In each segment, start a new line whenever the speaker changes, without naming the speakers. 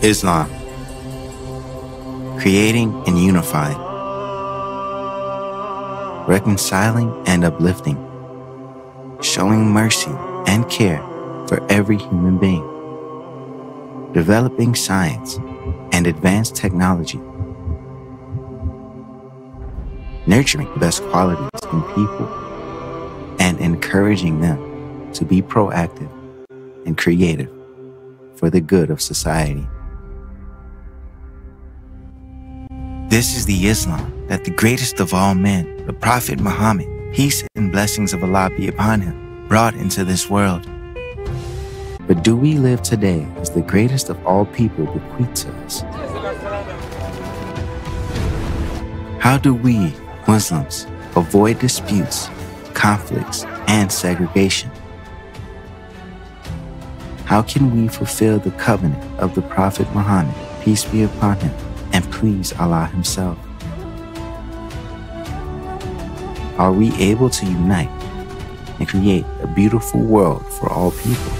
Islam Creating and unifying, reconciling and uplifting, showing mercy and care for every human being, developing science and advanced technology, nurturing the best qualities in people, and encouraging them to be proactive and creative for the good of society. This is the Islam that the greatest of all men, the Prophet Muhammad, peace and blessings of Allah be upon him, brought into this world. But do we live today as the greatest of all people bequeathed to us? How do we, Muslims, avoid disputes, conflicts, and segregation? How can we fulfill the covenant of the Prophet Muhammad, peace be upon him, and please Allah Himself? Are we able to unite and create a beautiful world for all people?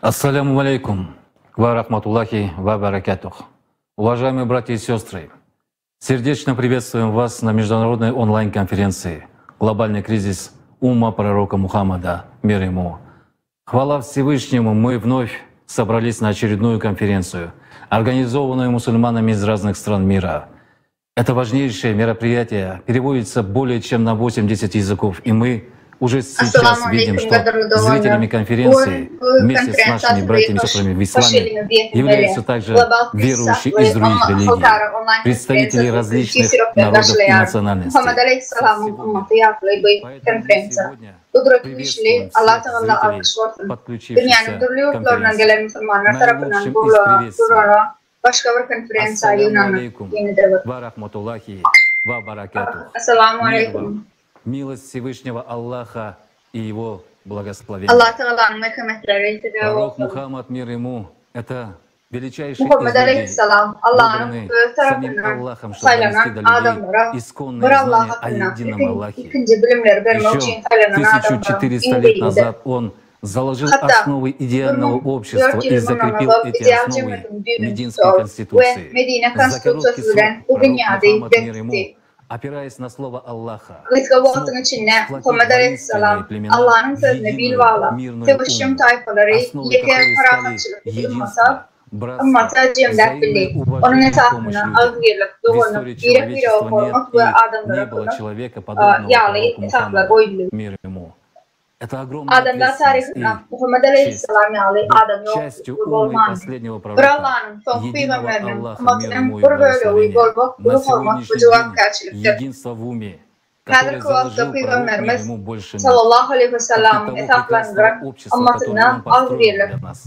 Ассаляму алейкум ва рахматуллахи ва баракатух. Уважаемые братья и сестры, сердечно приветствуем вас на международной онлайн-конференции «Глобальный кризис ума пророка Мухаммада, мир ему». Хвала Всевышнему, мы вновь собрались на очередную конференцию, организованную мусульманами из разных стран мира. Это важнейшее мероприятие переводится более чем на 80 языков, и мы уже сейчас
Assalamu
видим,
aleýkum
что
gadyrly doganlar.
зрителями
Bu
конференции
gün bu
вместе с нашими
konferensiýa
братьями и сестрами в
baş
исламе
elini berkitmeli.
являются также
Global krizis
верующие
atly
из других религий,
halkara onlaýn
представители
konferensiýasy
различных
tüýs ýürekden
народов и
garşylaýar.
национальностей.
Muhammet aleýhissalamyň
Сегодня.
ymmaty ýatly bu
Поэтому мы
konferensiýa.
сегодня
Gudratly güýçli
приветствуем
Allah
всех
tagala
зрителей,
alkyş bolsun. Dünýäniň
подключившихся
dürli
к
ýurtlaryndan
конференции.
gelen musulmanlar tarapyndan
Наилучшим из
gurlan
приветствий.
gurlan başga bir konferensiýa
Ассаляму
ýygnandyk
алейкум
ýene-de bir.
ва рахматуллахи ва баракатух.
Assalamu
Мир
aleýkum.
вам, милость Всевышнего Аллаха и Его благословение.
Allah tagalanyň merhemetleri size
Пророк
bolsun.
Мухаммад, мир ему, это величайший из
Muhammet
людей,
aleýhissalam Allanyň
выбранный
öz
самим
tarapyndan
Аллахом, чтобы донести
saýlanan
до людей
adamlara bir
исконное
Allah
знание о
hakynda
едином
ilkin,
Аллахе.
ilkinji bilimleri bermek
Еще
üçin saýlanan adamlaryň
1400
iň
лет
beýigidi.
назад он заложил
Hatda
основы идеального общества
1400
и
ýyl mundan
закрепил
ozal
эти
ideal
основы
jemgyýetiň düýbüni
Мединской
tutdy we
Конституции.
Medine
За короткий
Konstitusiýasy
срок
bilen bu
пророк
binýady
Мухаммад, мир ему,
berkitdi.
опираясь на слово Аллаха,
Gysga
смог
wagtyň içinde
сплотить
Muhammet
воинственные
aleýhissalam
племена
Allanyň
в
sözüne bil
единую
baglap,
мирную
söweşjeň
умму,
taýpalary
основы
ýeke
которой стали
parahatçylykly
единство,
ummata
братство,
Ymmata jemläp
взаимное
bildi. Onuň
уважение и помощь
esasynda
людям.
agzybirlik,
В
doganlyk,
истории
birek-birege
человечества нет
hormat we
и не
adamlara
было
kömek
человека, подобного
ýaly
пророку
esaslar
Мухаммаду,
goýuldy.
мир ему. Это огромная
Adamzat
ответственность
taryhynda
и
Muhammet
честь
aleýhissalam ýaly
быть
adam ýok
частью
we
уммы
bolmandy.
последнего
Bir
пророка,
Allanyň soňky
единого
pygamberiniň
Аллаха, мир
ymmatynyň
ему и
bir bölegi
благословение.
bolmak
На
uly hormat we
сегодняшний день
jogapkärçilikdir.
единство в уме, которое
Häzirki wagtda
заложил пророк, мир
pygamberimiz
ему, больше нет.
sallallahu aleýhi
Как и
wesellamyň
того
esaslandyran
прекрасного общества, которое
ymmatyna
он построил
agzybirlik,
для нас.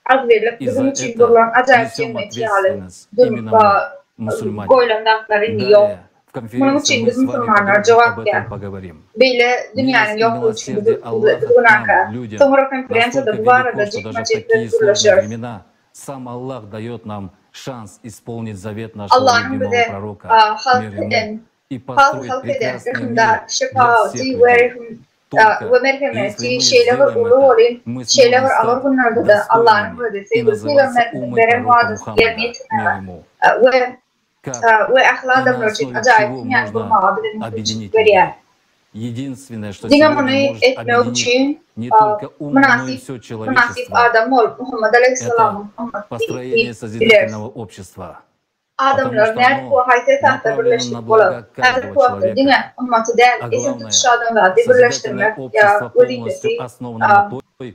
agzybirlik
И
biziň
за
üçin
это
gurlan ajaýyp
несем
jemgyýet ýaly
ответственность именно мы, мусульмане.
goýlan zatlary indi ýok.
Далее в
Munuň
конференции
üçin
мы
biz
с вами
musulmanlar
подробно об
jogapkär.
этом поговорим.
Beýle dünýäniň
Милость и
ýoklugy üçin biz
милосердие Аллаха
biz
к нам,
günäkär.
людям,
Soňra konferensiýada
настолько
bu barada
велико, что даже в
jikme-jik
такие
biz
сложные
gürleşeris.
времена сам Аллах дает нам шанс исполнить завет нашего
Allanyň
любимого
bize
пророка,
halk
мир ему,
eden,
и
halk
построить
halk eden
прекрасный
rehimdar,
мир для
şepagatly
всех
we
людей.
rehim
Только
we merhemetli
если мы
şeýle bir
сделаем
uly
это,
bolyn,
мы
şeýle
сможем
bir agyr
стать
günlerde-de Allanyň
достойными
wezisi
и
biz
называться
pygamberimiziň
уммой
beren
пророка
wadasyny ýerine
Мухаммада,
ýetirmäge
мир ему.
we
Как
we ähli
и на
adamlar üçin
основе
ajaýyp
чего
dünýäni
можно
gurmaga bize mümkinçilik
объединить
berýär.
людей? Единственное, что
Diňe
сегодня
muny
может
etmek
объединить
üçin
не только умму, но и
mynasyp
все
mynasyp
человечество,
adam bolup Muhammet
это
aleýhissalamyň ymmaty
построение
diýip bileris.
созидательного общества, потому
Adamlar
что
nädip
оно
we haýsy esasda
направлено на
birleşip bolar?
благо
Häzirki
каждого
wagtda
человека.
diňe ymmaty däl,
А
eýsem
главное,
tutuş adamzady
созидательное
birleşdirmek ýa
общество полностью
wezipesi
основано на той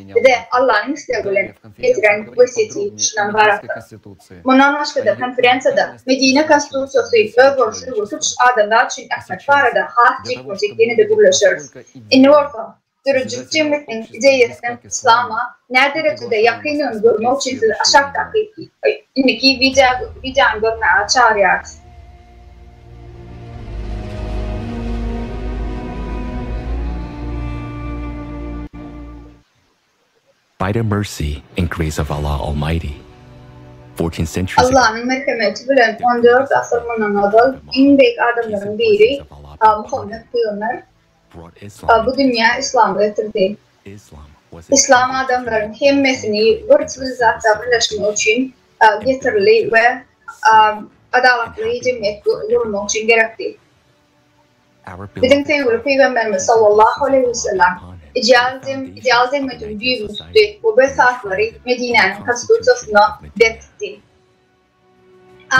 Bize Allanyň islegi bilen getiren wesýeti şundan ybaratdyr. Mundan başga-da, konferensiýada Medine Konstitusiýasy, özboluşly we tutuş adamzat üçin ähmiýeti barada has jikme-jik ýene-de gürleşeris. Indi bolsa. Döredijilik jemgyýetiniň ideýasynyň yslama näderejede ýakyndygyny görmek üçin sizi aşakdaky indiki wideony görmäge çagyrýarys.
By the mercy and grace of Allah Almighty, 14 centuries ago,
Allanyň merhemeti bilen on dört asyr mundan ozal iň beýik adamlaryň biri Muhammet pygamber bu dünýä yslamy getirdi. Yslam adamlaryň hemmesini bir siwilizasiýa birleşmek üçin getirildi we adalatly jemgyýet gurulmak üçin gerekdi. Biziň söýgüli Pygamberimiz sallallahu aleýhi wesellem ideal ideal jemgyýetiň düýbüni tutdy we bu esaslary Medinäniň konstitusiýasynda berkitdi.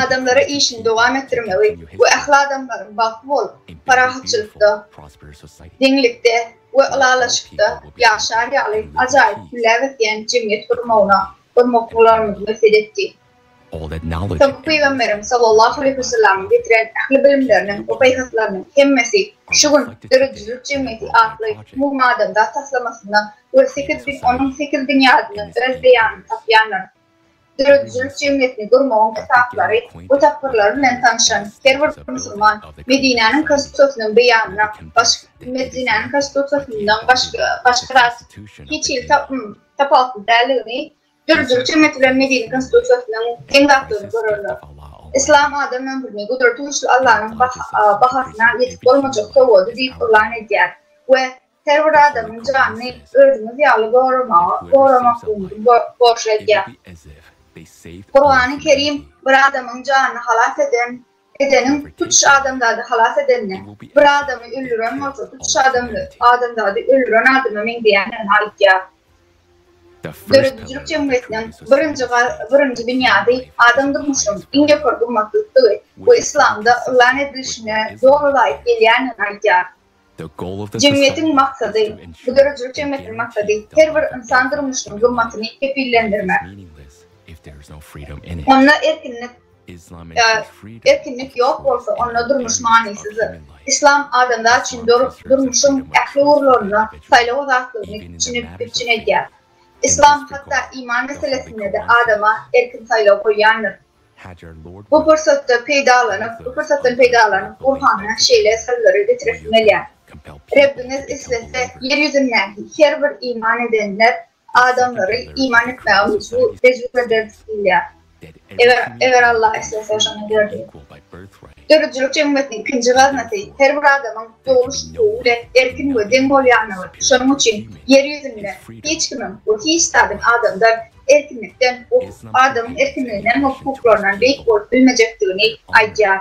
Adamlara işini dowam etdirmegi we ähli adamlaryň bagtly bolup, parahatçylykda, deňlikde we ylalaşykda ýaşar ýaly ajaýyp gülläp ösýän jemgyýet gurmagyna gurmaklarymyzy wesýet etdi. Soňky Pygamberimiz sallallahu aleýhi wesellamyň getiren ähli bilimleriniň we paýhaslarynyň hemmesi şu gün Döredijilik jemgyýeti atly umumadamzat taslamasynda we sekiz onuň sekiz binýadynda öz beýanyny tapýandyr. Döredijilik jemgyýetini gurmagyň esaslary we tapgyrlary bilen tanyşan her bir musulman Medinäniň Konstitusiýasynyň beýanyna Medinäniň Konstitusiýasyndan başga zat hiç hili tapawutly däldigini Döredijilik jemgyýeti bilen Medine Konstitusiýasynyň deň zatdygyny görerler. Yslam adam ömrüni gudraty güýçli Allanyň bahasyna ýetip bolmajak sowgady diýip yglan edýär we her bir adamyň janyny özüňiz ýaly goramaga goramaklygyňyzy borçly edýär. Kurany Kerim bir adamyň janyny halas eden edeniň tutuş adamzady halas edenine, bir adamy öldüren bolsa tutuş adamzady öldüren adama meňzeýändigini aýdýar. Döredijilik jemgyýetiniň birinji birinji binýady adam durmuşynyň iň ýokary gymmatlykdygy we yslamda yglan edilişine doly laýyk gelýändigini aýdýar. Jemgyýetiň maksady, bu döredijilik jemgyýetiniň maksady her bir ynsan durmuşynyň gymmatyny kepillendirmek. Onda erkinlik Erkinlik ýok bolsa, onda durmuş manysyzdyr. Yslam adamzat üçin durmuşyň ähli ugurlarynda saýlaw azatlygyny üpjün edýär. Yslam hatda iman meselesinde-de adama erkin saýlaw goýýandyr. Bu pursatda peýdalanyp, bu pursatdan peýdalanyp, Gurhanda şeýle sözleri getiresim gelýär, Rebbiňiz islese, ýer ýüzündäki her bir iman edenler adamlary iman etmäge mejbur ederdi diýilýär. Eger, eger Allah islese şony ederdi. Döredijilik jemgyýetiniň ikinji gaznasy her bir adamyň dogluş hukugy bilen erkin we deň bolýanlygy, şonuň üçin ýer ýüzünde hiç kimiň we hiç zadyň adamdan erkinlikden we adamyň erkinliginden we hukuklaryndan beýik bolup bilmejekdigini aýdýar.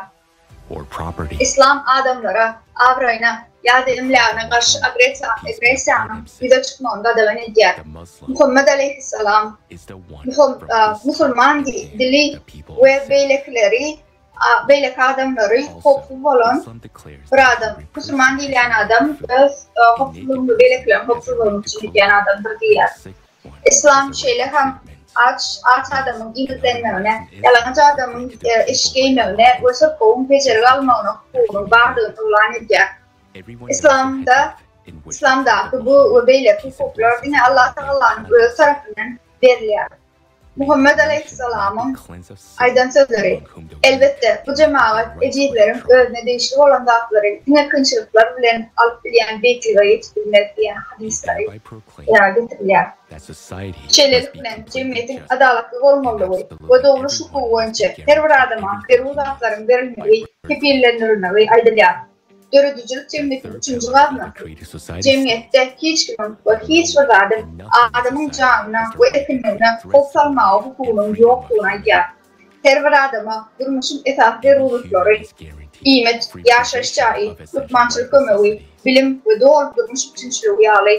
Yslam adamlara, abraýyna ýa-da emlägine garşy agressiýanyň ýüze çykmagyny gadagan edýär. Muhammet aleýhissalam musulman dili we beýlekileri beýleki adamlary howpsuz bolan bir adam, musulman diýilýän adam öz howpsuzlygyny we beýlekileriň howpsuzlygyny üpjün edýän adamdyr diýýär. Yslam şeýle hem aç aç adamyň iýmitlenmegine, ýalaňaç adamyň eşik geýmegine we syrkawyň bejergi almagyna hukugynyň bardygyny yglan edýär. Yslamda Yslamdaky bu we beýleki hukuklar diňe Allatagalanyň özi tarapyndan berilýär. Muhammet alaýhyssalamyň aýdan sözleri, Elbetde, bu jemagat ejizleriň özüne degişli bolan zatlary diňe kynçylyklar bilen alyp bilýän beýiklige ýetip bilmez diýen hadyslary getirilýär. Şeýlelik bilen, jemgyýetiň adalatly bolmalydygy we dogluş hukugy boýunça her bir adama zerur zatlaryň berilmegi kepillendirilmegi aýdylýar. Döredijilik jemgyýetiň üçünji gaznasy, jemgyýetde hiç kimiň we hiç bir zadyň adamyň janyna we erkinligine howp salmaga hukugynyň ýokdugyny aýdýar. Her bir adama durmuşyň esasy zerurlyklary, iýmit, ýaşaýyş jaýy, lukmançylyk kömegi, bilim we doly durmuş üpjünçiligi ýaly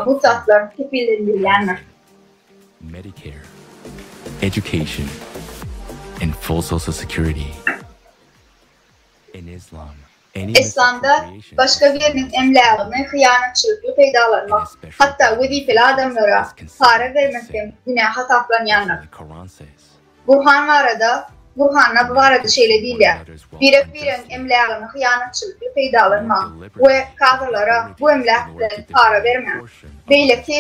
bu zatlar kepillendirilýändir.
Medicare, education and full social security.
Yslamda başga biriniň emlägini hyýanatçylykly peýdalanmak, hatda wezipeli adamlara para bermek hem günä hasaplanýandyr. Gurhan barada. Gurhanda bu barada şeýle diýilýär, Birek-biregiň emlägini hyýanatçylykly peýdalanmaň we kazylara bu emläk bilen para bermäň. Beýleki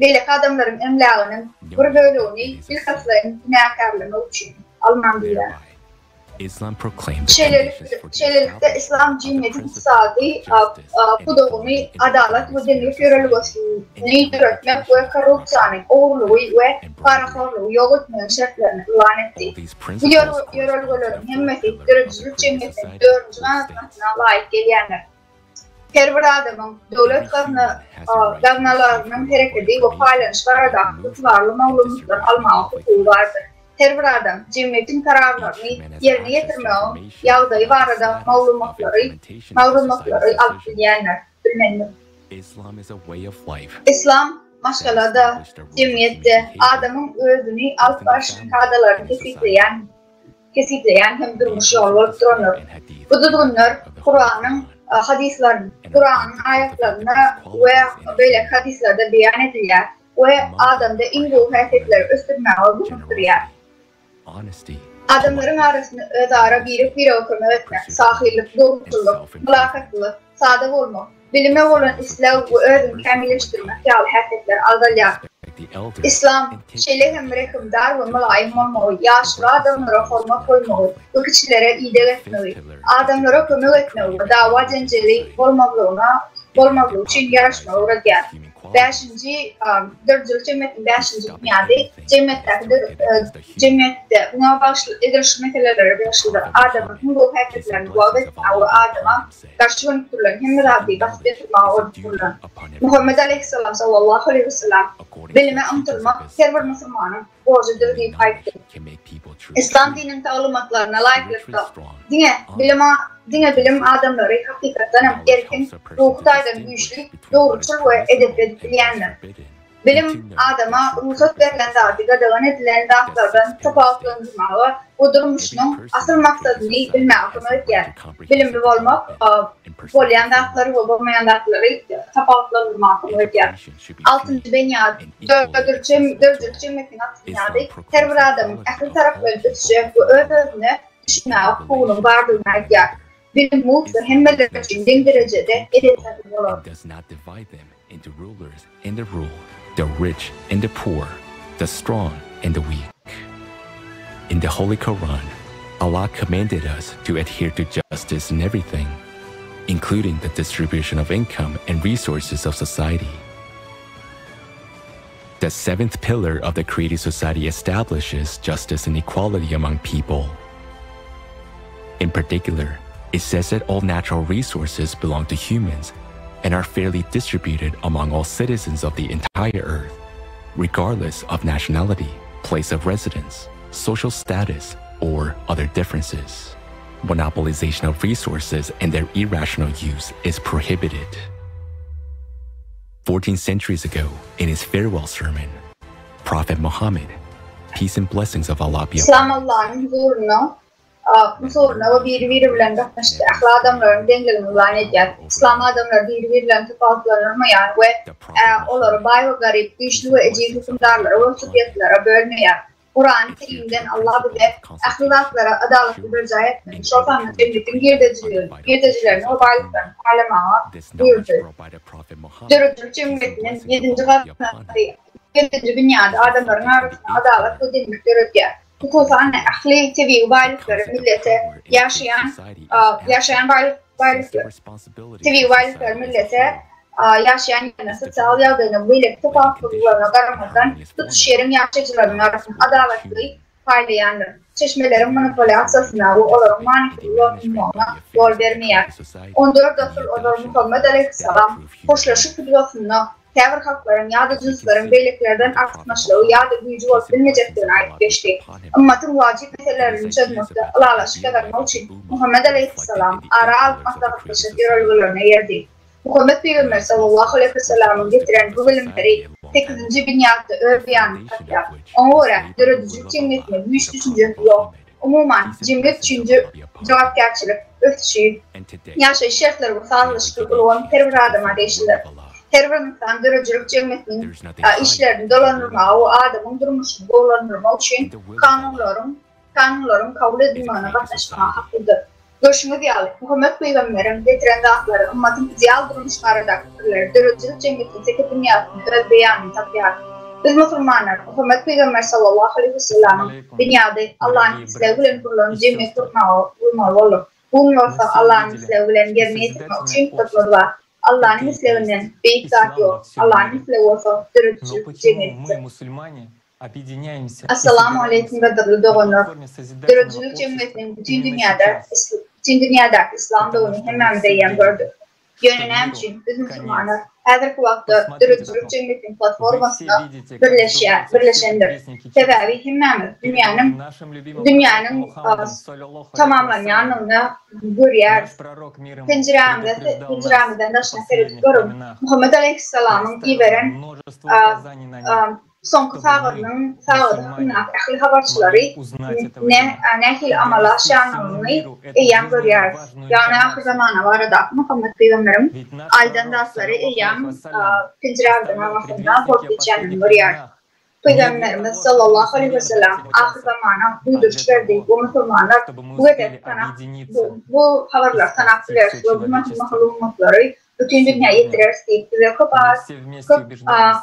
beýleki adamlaryň emläginiň bir bölegini bilkastlaýyn günäkärlemek üçin almaň diýýär. Şeýlelikde, yslam jemgyýetiň ykdysady pudagyny adalat we deňlik ýörelgesini döretmek we korrupsiýany, ogurlygy we parahorlugy ýok etmegiň şertlerini yglan etdi. Bu ýörelgeleriň hemmesi döredijilik jemgyýetiniň dördünji ganatmasyna laýyk gelýändir. Her bir adamyň döwlet gaznalarynyň herekedi we paýlanyşy baradaky ygtybarly maglumatlary almaga hukugy bardyr. Her bir adam jemgyýetiň kararlaryny ýerine ýetirmegiň ýagdaýy barada maglumatlary maglumatlary alyp bilýändir, bilmelidir. Yslam maşgalada, jemgyýetde adamyň özüni alyp barşynyň kadalaryny kesgitleýän kesgitleýän hem durmuş ýoly bolup durandyr. Bu düzgünler Kuranyň hadyslarynda, Kuranyň aýatlarynda we beýleki hadyslarda beýan edilýär we adamda iň gowy häsiýetleri ösdürmäge gönükdirýär. Adamlaryň arasynda özara birek-birege kömek etmek, sahylyk, dogruçyllyk, mylakatlylyk, sada bolmak, bilime bolan isleg we özüňi kämilleşdirmek ýaly häsiýetler agzalýar. Yslam, şeýle hem rehimdar we mylaýym bolmagy, ýaşuly adamlara hormat goýmagy we kiçilere ideg etmegi, adamlara kömek etmegi we dawa-jenjeli bolmazlygyna bolmazlygy üçin ýaraşmagy öwredýär. Bäşinji, döredijilik jemgyýetiniň bäşinji binýady jemgyýetdäki jemgyýetde muňa bagyşly edil şu meselelere degişlidir. Adamyň iň gowy häsiýetlerini wagyz etmäge we adama garşy gönükdirilen hemme zady basyp ýatyrmaga gönükdirilen. Muhammet aleýhissalam sallallahu aleýhi wessalam, Bilime ymtylmak her bir musulmanyň borjudyr diýip aýtdy. Yslam dininiň taglymatlaryna laýyklykda, diňe bilim diňe bilim adamlary hakykatdan hem erkin, ruhy taýdan güýçli, dogruçyl we edepli edip bilýändir. Bilim adama rugsat berlen zady gadagan edilen zatlardan tapawutlandyrmaga we durmuşynyň asyl maksadyny bilmäge kömek edýär. Bilimli bolmak bolýan zatlary we bolmaýan zatlary tapawutlandyrmaga kömek edýär. Altynjy binýat, döredijilik jemgyýetiniň altynjy binýady her bir adamyň ähli taraplaýyn ösüşe we öz-özüne düşünmäge hukugynyň bardygyny aýdýar. Bilim mugt we hemmeler üçin deň derejede elýeterli bolar.
Into rulers and the ruled, the rich and the poor, the strong and the weak. In the Holy Quran, Allah commanded us to adhere to justice in everything, including the distribution of income and resources of society. The seventh pillar of the creative society establishes justice and equality among people. In particular, it says that all natural resources belong to humans and are fairly distributed among all citizens of the entire earth, regardless of nationality, place of residence, social status, or other differences. Monopolization of resources and their irrational use is prohibited. 14 centuries ago, in his farewell sermon, Prophet Muhammad, peace and blessings of Allah be
upon him. Huzuryna we biri-biri bilen gatnaşykda ähli adamlaryň deňligini yglan edýär. Yslam adamlary biri-biri bilen tapawutlandyrmaýar we olary baý we garyp, güýçli we ejiz hökümdarlara we subýektlere bölmeýär. Kurany Kerimden Allah bize ähli zatlary adalatly berjaý etmegi, şol sanda jemgyýetiň girdejilerini we baýlyklaryny paýlamaga buýurdy. Döredijilik jemgyýetiniň ýedinji gaznasy, ýedinji binýady adamlaryň arasynda adalat we deňlik döredýär. Hususan-da, ähli tebigy baýlyklary millete, ýaşaýan ýaşaýan baýlyklary tebigy baýlyklary millete, ýaşaýan ýerine, sosial ýagdaýyna we beýleki tapawutlylyklaryna garamazdan, tutuş ýeriň ýaşaýjylarynyň arasynda adalatly paýlaýandyr. Çeşmeleriň monopoliasiýasyna we olaryň manysyz ulanylmagyna ýol bermeýär. On dört asyr ozal Muhammet aleýhissalam hoşlaşyk hutbasynda käbir halklaryň ýa-da jynslaryň beýlekilerden artykmaçlygy ýa-da güýji bolup bilmejekdigini aýdyp geçdi. Ymmatyň wajyp meselelerini çözmekde ylalaşyk gazanmak üçin Muhammet aleýhissalam ara alyp maslahatlaşyk ýörelgelerine eýerdi. Muhammet pygamber sallallahu aleýhi wesellamyň getiren bu bilimleri sekizinji binýatda öz beýanyny tapýar. Oňa görä, döredijilik jemgyýetinde güýç düşünjesi ýok. Umuman, jemgyýet üçin jogapkärçilik, ösüşi, ýaşaýyş şertleri we sazlaşykly ulgam her bir adama degişlidir. Her bir ynsan döredijilik jemgyýetiniň işlerini dolandyrmaga we adamyň durmuşyny gowulandyrmak üçin kanunlaryň. kanunlaryň kabul edilmegine gatnaşmaga haklydyr. Görşüňiz ýaly, Muhammet pygamberiň getiren zatlary ymmatyň ideal durmuş baradaky pikirleri döredijilik jemgyýetiniň sekiz binýatynda öz beýanyny tapýar. Biz musulmanlar Muhammet pygamber sallallahu aleýhi wesellamyň binýady Allanyň islegi bilen gurlan jemgyýet gurmaly bolduk. Bu gün bolsa Allanyň islegi bilen ýerine ýetirmek üçin hukuklymyz bar. Allanyň isleginden beýik zat ýok. Allanyň islegi bolsa döredijilik jemgyýetidir. Assalamu aleýkum gadyrly doganlar! Döredijilik jemgyýetiniň bütin dünýäde bütin dünýädäki yslamdygyny hemmämiz eýýäm gördük. Ýöne näme üçin biz musulmanlar häzirki wagtda döredijilik jemgyýetiniň platformasynda birleşýär birleşendir? Sebäbi hemmämiz dünýäniň dünýäniň tamamlanýandygyny görýäris. Penjirämize penjirämizden daşyna seredip görüň. Muhammet aleýhissalamyň iberen Soňky sagadynyň sagady hakyndaky ähli habarçylary nähili amala aşýanyny eýýäm görýäris. Ýagny ahyrzamana baradaky Muhammet pygamberiň aýdan zatlary eýýäm penjirämiziň aňyrsynda bolup geçýänini görýäris. Pygamberimiz sallallahu aleýhi wesellem ahyrzamana duýduryş berdi we musulmanlar bu gezek tanap bu habarlary tanap bileris we bu maglumatlary bütin dünýä ýetireris diýip bize köp az köp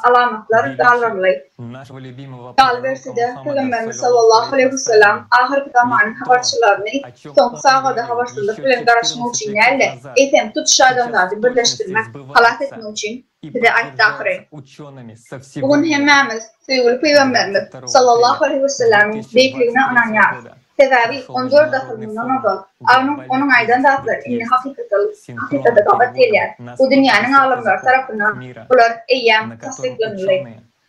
alamatlar galdyryldy. Galyberse-de, Pygamberimiz sallallahu aleýhi wesellem ahyrky zamanyň habarçylaryny soňky sagada habarsyzlyk bilen garaşmak üçin däl-de, eýsem tutuş adamzady birleşdirmek, halas etmek üçin bize aýtdy ahyry. Bu gün hemmämiz söýgüli Pygamberimiz sallallahu aleýhi wesellemiň beýikligine ynanýarys. Sebäbi 14 asyr mundan ozal Onuň onuň aýdan zatlary indi hakykata gabat gelýär. Bu dünýäniň alymlary tarapyndan bular eýýäm tassyklanyldy.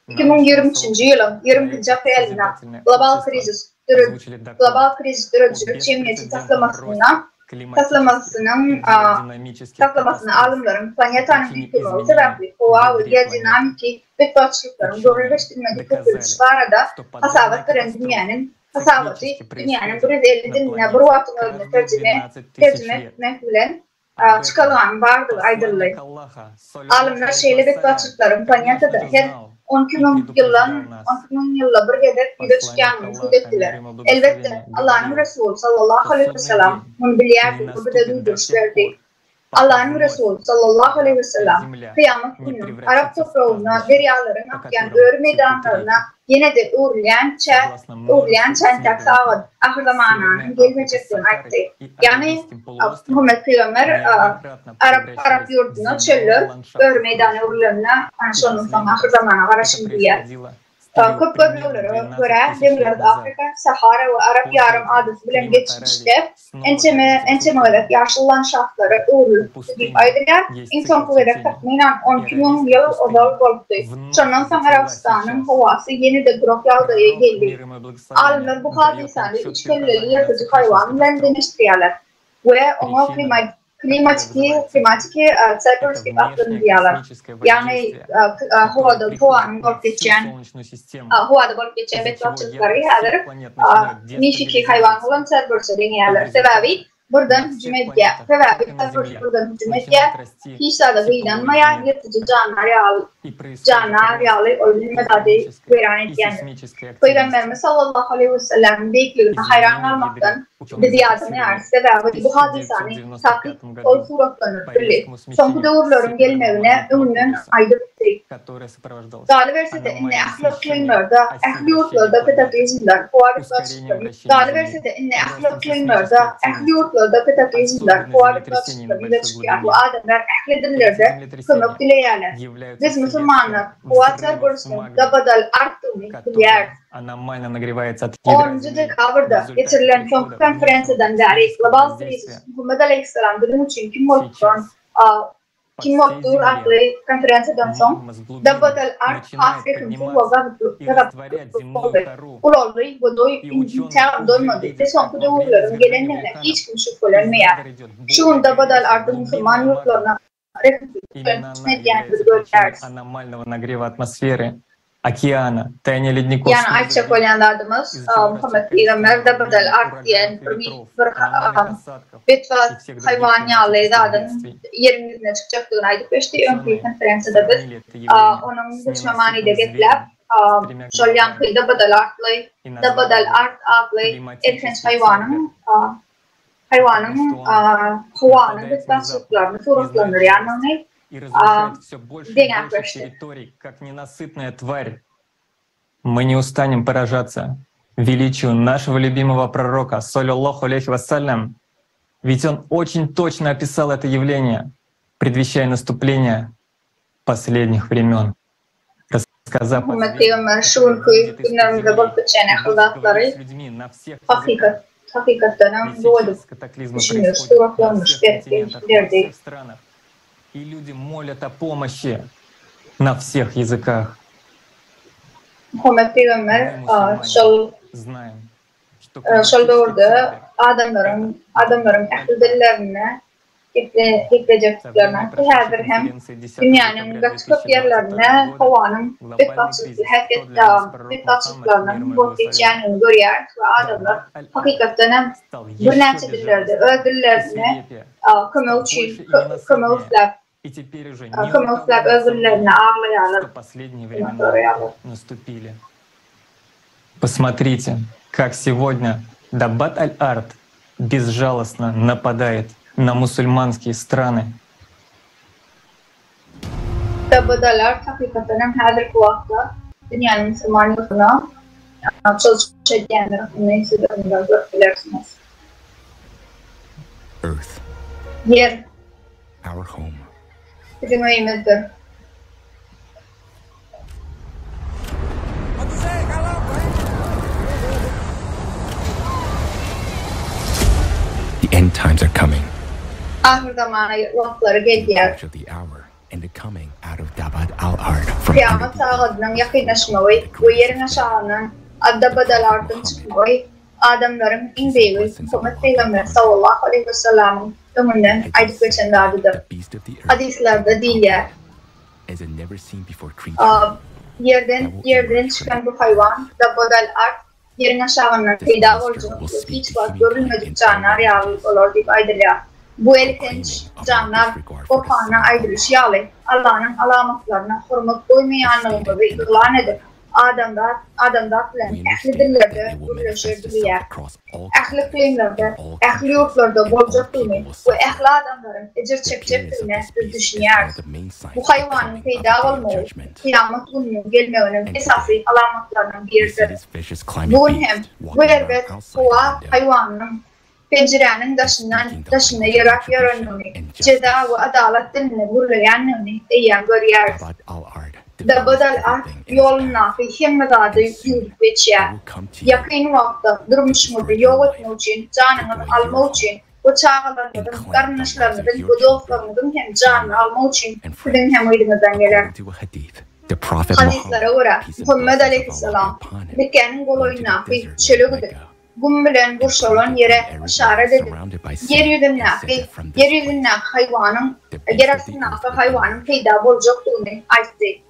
2023-nji ýylyň 22-nji aprelinde Global krizis Global krizis döredijilik jemgyýeti taslamasynda taslamasynyň taslamasyny alymlaryň planetanyň üýtgemegi sebäpli howa we geodinamiki betbagtçylyklaryň görülip-eşidilmedik köpelişi barada hasabat beren dünýäniň Hasabaty dünýäniň 150 diline bir wagtyň özünde terjime terjime etmek bilen çykalganyň bardygy aýdyldy. Alymlar şeýle betbagtçylyklaryň planetada her 12 müň ýyldan 12 müň ýylda bir gezek ýüze çykýandygyny subut etdiler. Elbetde, Allanyň Resuly sallallahu aleýhi wesalam muny bilýärdi we bize duýduryş berdi. Allanyň Resuly, sallallahu aleýhi we sellem, kyýamat gününiň arap topragynda derýalaryň akýan öri meýdanlaryna ýene-de öwrülýänçä, öwrülýänçä entäk sagat, ahyrzamananyň gelmejekdigini aýtdy. Ýagny, Muhammet pygamber arap arap ýurdunda çöller öri meýdana öwrülende, ana şondan soň ahyrzamana garaşyň diýýär. Köp gözleglere görä, Demirgazyk Afrika, Sahara we Arap ýarym adasy bilen geçmişde ençeme ençeme gezek ýaşyl landşaftlara öwrülipdi diýip aýdylýar. Iň soňky gezek takmynan 12 müň ýyl ozal bolupdy. Şondan soň Arabystanyň howasy ýene-de gurak ýagdaýa geldi. Alymlar bu hadysany üç kelleli ýyrtyjy haýwan bilen deňeşdirýärler we oňa Klimatiki, klimatiki Cerberus diýip atlandyrýarlar. Ýagny howada howanyň bolup geçýän howada bolup geçýän betbagtçylyklary häzir mifiki haýwan bolan Cerberusa deňeýärler. Sebäbi birden hüjüm edýär. Sebäbi Cerberus birden hüjüm edýär, hiç zada gynanmaýar, ýyrtyjy jandar ýaly jandar ýaly ol hemme zady weýran edýändir. Pygamberimiz sallallahu aleýhi wesellemiň beýikligine haýran galmakdan Biz ýadamaýarys, sebäbi bu hadysany takyk ol suratlandyryp bildi. Soňky döwürleriň gelmegine öňünden aýdypdy. Galyberse-de, indi ähli yklymlarda, ähli ýurtlarda kataklizmler, howa betbagtçylyklary, Galyberse-de, indi ähli yklymlarda, ähli ýurtlarda kataklizmler, howa betbagtçylyklary ýüze çykýar we adamlar ähli dillerde kömek dileýärler. Biz, musulmanlar, howa terrorisiniň dabadal artdygyny bilýäris. Onunjy dekabrda geçirilen soňky konferensiýadan bäri global krizis Muhammet aleýhissalam biziň üçin kim bolup duran kim bolup dur atly konferensiýadan soň Dabbat al-Ard has rehimsiz we gazaply boldy, ulaldy we doý intägem doýmady we soňky döwürleriň gelendigine hiç kim şübhelenmeýär. Şu gün Dabbat al-Ardyň musulman ýurtlaryna Ýagny aýtjak bolýan zadymyz, Muhammet pygamber Dabadal ard diýen bir bir betbagt haýwan ýaly zadyň ýeriň ýüzüne çykjakdygyny aýdyp geçdi. Öňki konferensiýada biz onuň göçme manyda gepläp. Şol ýaňky Dabadal atly, Dabadal Art atly elhenç haýwanyň haýwanyň howanyň betbagtçylyklaryny suratlandyrýandygyny deňäp geçdi.
Мы не устанем поражаться величию нашего любимого пророка, саллиллаху алейхи вассалям, ведь он очень точно описал это явление, предвещая наступление последних времен. Рассказав
Muhammet pygamber şu günki günlerimizde bolup geçýän ähli zatlary hakykat hakykatdanam doly düşündiriş suratlandyryş berip berdi.
И люди молят о помощи на всех языках.
Muhammet pygamber şol şol döwürde adamlaryň adamlaryň ähli dillerinde geplejekdiklerini aýtdy. Häzir hem dünýäniň gaty köp ýerlerinde howanyň betbagtçylykly häsiýetde betbagtçylyklarynyň bolup geçýändigini görýäris we adamlar hakykatdan hem birnäçe dillerde öz dillerinde kömek üçin kömek isläp kömek isläp öz dillerinde aglaýarlar, kömek soraýarlar.
Посмотрите, как сегодня Дабат аль-Ард безжалостно нападает на мусульманские страны.
Dabat al-Ard hakykatdan hem häzirki wagtda dünýäniň musulman ýurduna çozuş edýändir, muny siz öňünden görüp bilersiňiz.
Earth.
Ýer.
Our home.
Biziň öýümizdir.
The end times are coming.
Ahyrzamana wagtlary gelýär. Kyýamat sagadynyň ýakynlaşmagy we ýeriň aşagyndan Ad-Dabad-al-Ardyň çykmagy adamlaryň iň beýigi Muhammet pygamber sallallahu aleýhi wesellamyň öňünden aýdyp geçen zadydyr. Hadyslarda diýilýär. Ýerden ýerden çykan bu haýwan Dabbad al-Ard ýeriň aşagyndan peýda boljak we hiç wagt görülmedik jandar ýaly bolar diýip aýdylýar. Bu elhenç jandar Gurhanda aýdylyşy ýaly Allanyň alamatlaryna hormat goýmaýanlygymyzy yglan edip, Adamzat adamzat bilen ähli dillerde gürleşer diýýär. Ähli yklymlarda, ähli ýurtlarda boljakdygyny we ähli adamlaryň ejir çekjekdigine biz düşünýäris. Bu haýwanyň peýda bolmagy kyýamat gününiň gelmeginiň esasy alamatlarynyň biridir. Bu gün hem bu erbet howa haýwanynyň penjiräniň daşyndan daşynda ýöräp ýörendigini, jeza we adalat dilinde gürleýändigini eýýäm görýäris. Dabad al-Ard ýolundaky hemme zady ýuwdup geçýär. Ýakyn wagtda durmuşyňyzy ýok etmek üçin, janyňyzy almak üçin we çagalaryňyzyň, garyndaşlaryňyzyň we dostlaryňyzyň hem janyny almak üçin siziň hem yzyňyzdan geler. Hadyslara görä, Muhammet aleýhissalam Mekgäniň golaýyndaky çöle gidip, gum bilen gurşalan ýere yşarat edip, ýer ýüzündäki, ýer ýüzündäki haýwanyň, ýer astyndaky haýwanyň peýda boljakdygyny aýtdy.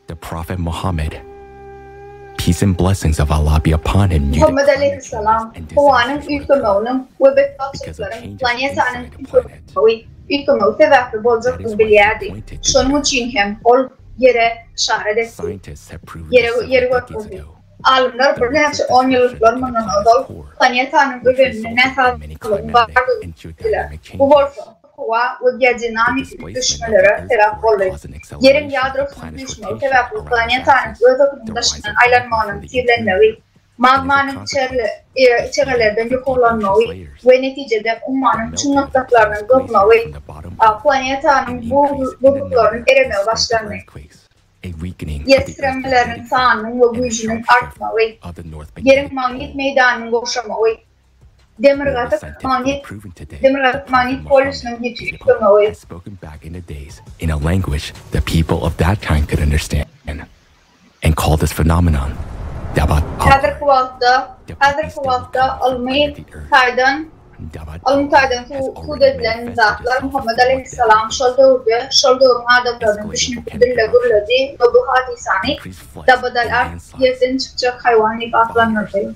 The Prophet Muhammad, peace and blessings of Allah be upon him, knew
Muhammet aleýhissalam howanyň üýtgemeginiň we betbagtçylyklaryň planetanyň üýtgemegi, üýtgemegi sebäpli boljakdygyny bilýärdi. Şonuň üçin hem ol ýere yşarat etdi. Ýere, ýeri görkezdi. Alymlar birnäçe onýyllyklar mundan ozal planetanyň özeninde näsazlygyň bardygyny aýtdylar. Bu bolsa howa we geodinamiki üýtgeşmelere sebäp boldy. Ýeriň ýadrosynyň süýşmegi sebäpli planetanyň öz okunyň daşyndan aýlanmagynyň tizlenmegi, magmanyň içegelerden ýokarlanmagy we netijede ummanyň çuň gatlaklarynyň gyzmagy, planetanyň buzluklarynyň eremegi başlandy. Ýer titremeleriniň sanynyň we güýjüniň artmagy, Ýeriň magnit meýdanynyň gowşamagy, Demirgazyk magnit Demirgazyk magnit polýusynyň ýiti üýtgemegi. Häzirki wagtda Häzirki wagtda ylmy taýdan Ylmy taýdan subut edilen zatlar Muhammet aleýhissalam şol döwürde şol döwrüň adamlarynyň düşünikli dilde gürledi we bu hadysany Dabbat al-ard, ýerden çykjak haýwan diýip atlandyrdy.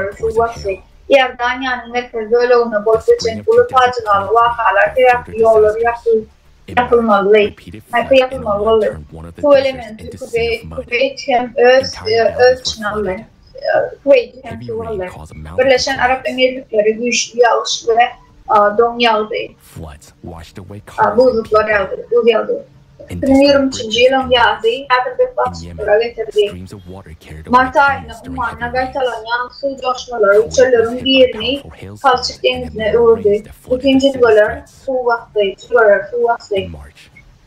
etraplary suw basdy. Iordaniýanyň merkezi böleginde bolup geçen uly pajygaly wakalar sebäpli ýollar ýapyldy. Ýapylmaly. Haýpy ýapylmaly boldy. Suw elementli Kuweýt hem öz öz içine aldy. Kuweýti hem suw aldy. Birleşen Arap Emirlikleri güýçli ýagyş we doň ýagdy. Buzluklar ýagdy, buz ýagdy. 2023-nji ýylyň ýazy häzir betbagtçylyklara getirdi. Mart aýynda ummanda gaýtalanýan suw joşmalary çölleriň birini palçyk deňzine öwürdi. Bütin jülgeler suw basdy, jülgeler suw basdy.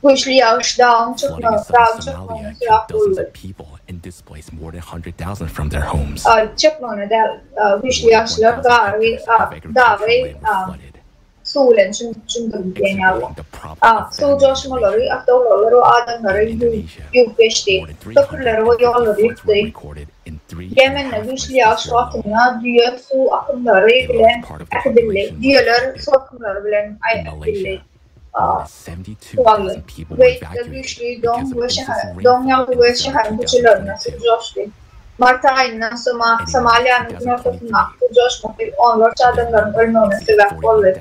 Güýçli ýagyş dagyň çökmegi, dagyň çökmegine sebäp boldy. Çökmegine däl, güýçli ýagyşlar gary, dagy suw bilen çümdürdi diýen ýaly. Suw joşmalary awtoulaglar we adamlary ýuwup geçdi. Köprüleri we ýollary ýykdy. Ýemende güýçli ýagyş wagtynda düýe suw akymlary bilen äkidildi. Düýeler suw akymlary bilen äkidildi. Suw aldy. Kuweýtde güýçli doň we doň ýagdy we şäheriň köçelerinde suw joşdy. Mart aýynda Somaliýanyň günortasyndaky suw joşmasy onlarça adamlaryň ölmegine sebäp boldy.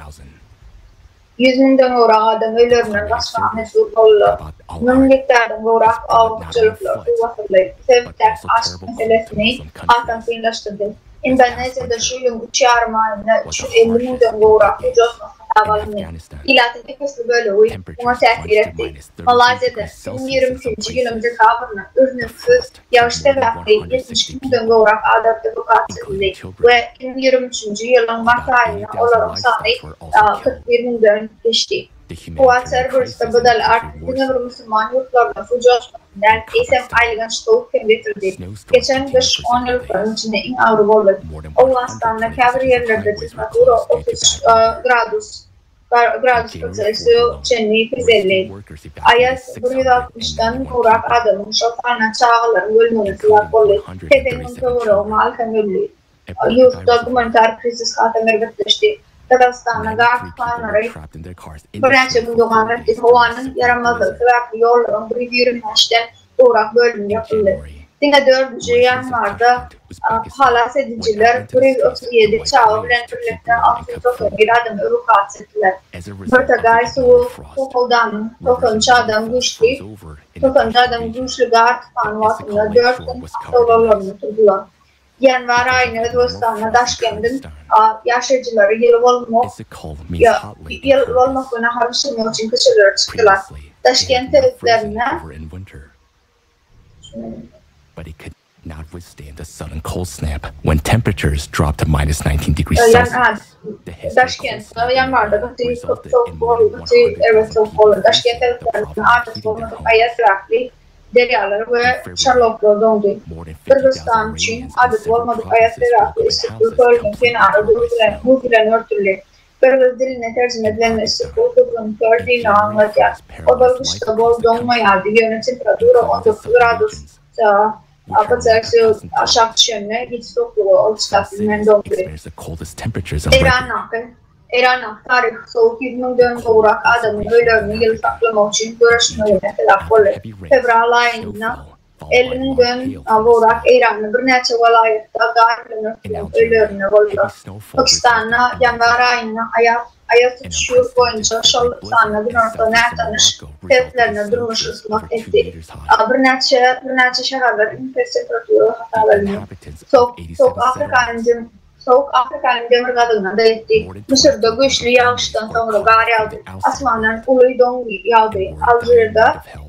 100 müňden gowrak adam öýlerinden gaçmaga mejbur boldular. 1000 gektardan gowrak oba hojalyklary suw basyldy. Bu sebitdäki açlyk meselesini hasam kynlaşdyrdy. Indoneziýada şu ýylyň üç ýarym aýynda 350 müňden gowrak suw joşmasy hasaba alyndy. Ilatyň ep-esli bölegi muňa täsir etdi. Malaýziýada 2022-nji ýylyň dekabrynda üznüksiz Ýagyş sebäpli 72 müňden gowrak adam ewakuasiýa edildi we 2023-nji ýylyň mart aýynda olaryň sany 41 müňden geçdi. Howa Serwersde budal artyk diňe bir musulman ýurtlarynda suw joşmasyny däl, eýsem aýylganç sowuk hem getirdi. Geçen gyş onýyllyklaryň içinde iň agry boldy. Owganystanda käbir ýerlerde temperatura 33 gradus gradus Selsiýa çenli peseldi. Aýaz 160-dan gowrak adamyň, şol sanda çagalaryň ölmegine sebäp boldy. 80 müň töweregi mal hem öldi. Ýurtda gumanitar krizis hasam erbetleşdi. Gazagystanda gaz tupanlary birnäçe gün dowam etdi. Howanyň ýaramazlygy sebäpli ýollaryň 125-den gowrak bölümi ýapyldy. Diňe dördünji ýanwarda halas edijiler 137 çaga bilen birlikde 691 adamy ewakuasiýa etdiler. Birtagaý suwy suw howdanyň 93 adam güýçli 93 adam güýçli gar tupany wagtynda dört gün awtoulaglarynda turdular. Ýanwar aýynda Özbegistanda Daşkendiň ýaşaýjylary ýyly bolmak ýyly bolmak we nahar bişirmek üçin köçelere çykdylar. Daşkent sebitlerinde Daşkentde ýanwarda gaty sowuk boldy, gaty erbet sowuk boldy. Daşkent sebitlerinde adaty bolmadyk aýaz sebäpli Derýalar we şarlawuklar doňdy. Gyrgyzystan üçin adaty bolmadyk aýaz sebäpli Issyk-Kul kölüniň kenary buz bilen örtüldi. Gyrgyz diline terjime edilende Issyk-Kul gyzgyn köl diýmegi aňladýar. Ozal gyşda bol doňmaýardy, ýöne temperatura 19 gradus Celsius aşak düşende hiç sowuklyga ol çydap bilmän doňdy. Eýrandaky Eýrandaky taryhy sowuk 100 müňden gowrak adamyň öýlerini ýyly saklamak üçin göreşmegine sebäp boldy. Fewral aýynda 50 müňden gowrak eýranly birnäçe welaýatda gar bilen örtülen öýlerinde boldular. Pakistanda ýanwar aýynda aýaz tutuş ýurt boýunça, şol sanda günorta nätanyş sebitlerinde durmuş ysmaz etdi. Birnäçe birnäçe şäherler iň pes temperatura hasap edildi. Sowuk Afrikanyň Sowuk Afrikanyň demirgazygyna-da ýetdi. Müsürde güýçli ýagyşdan soňra gar ýagdy. Asmandan uly doň ýagdy. Alžirde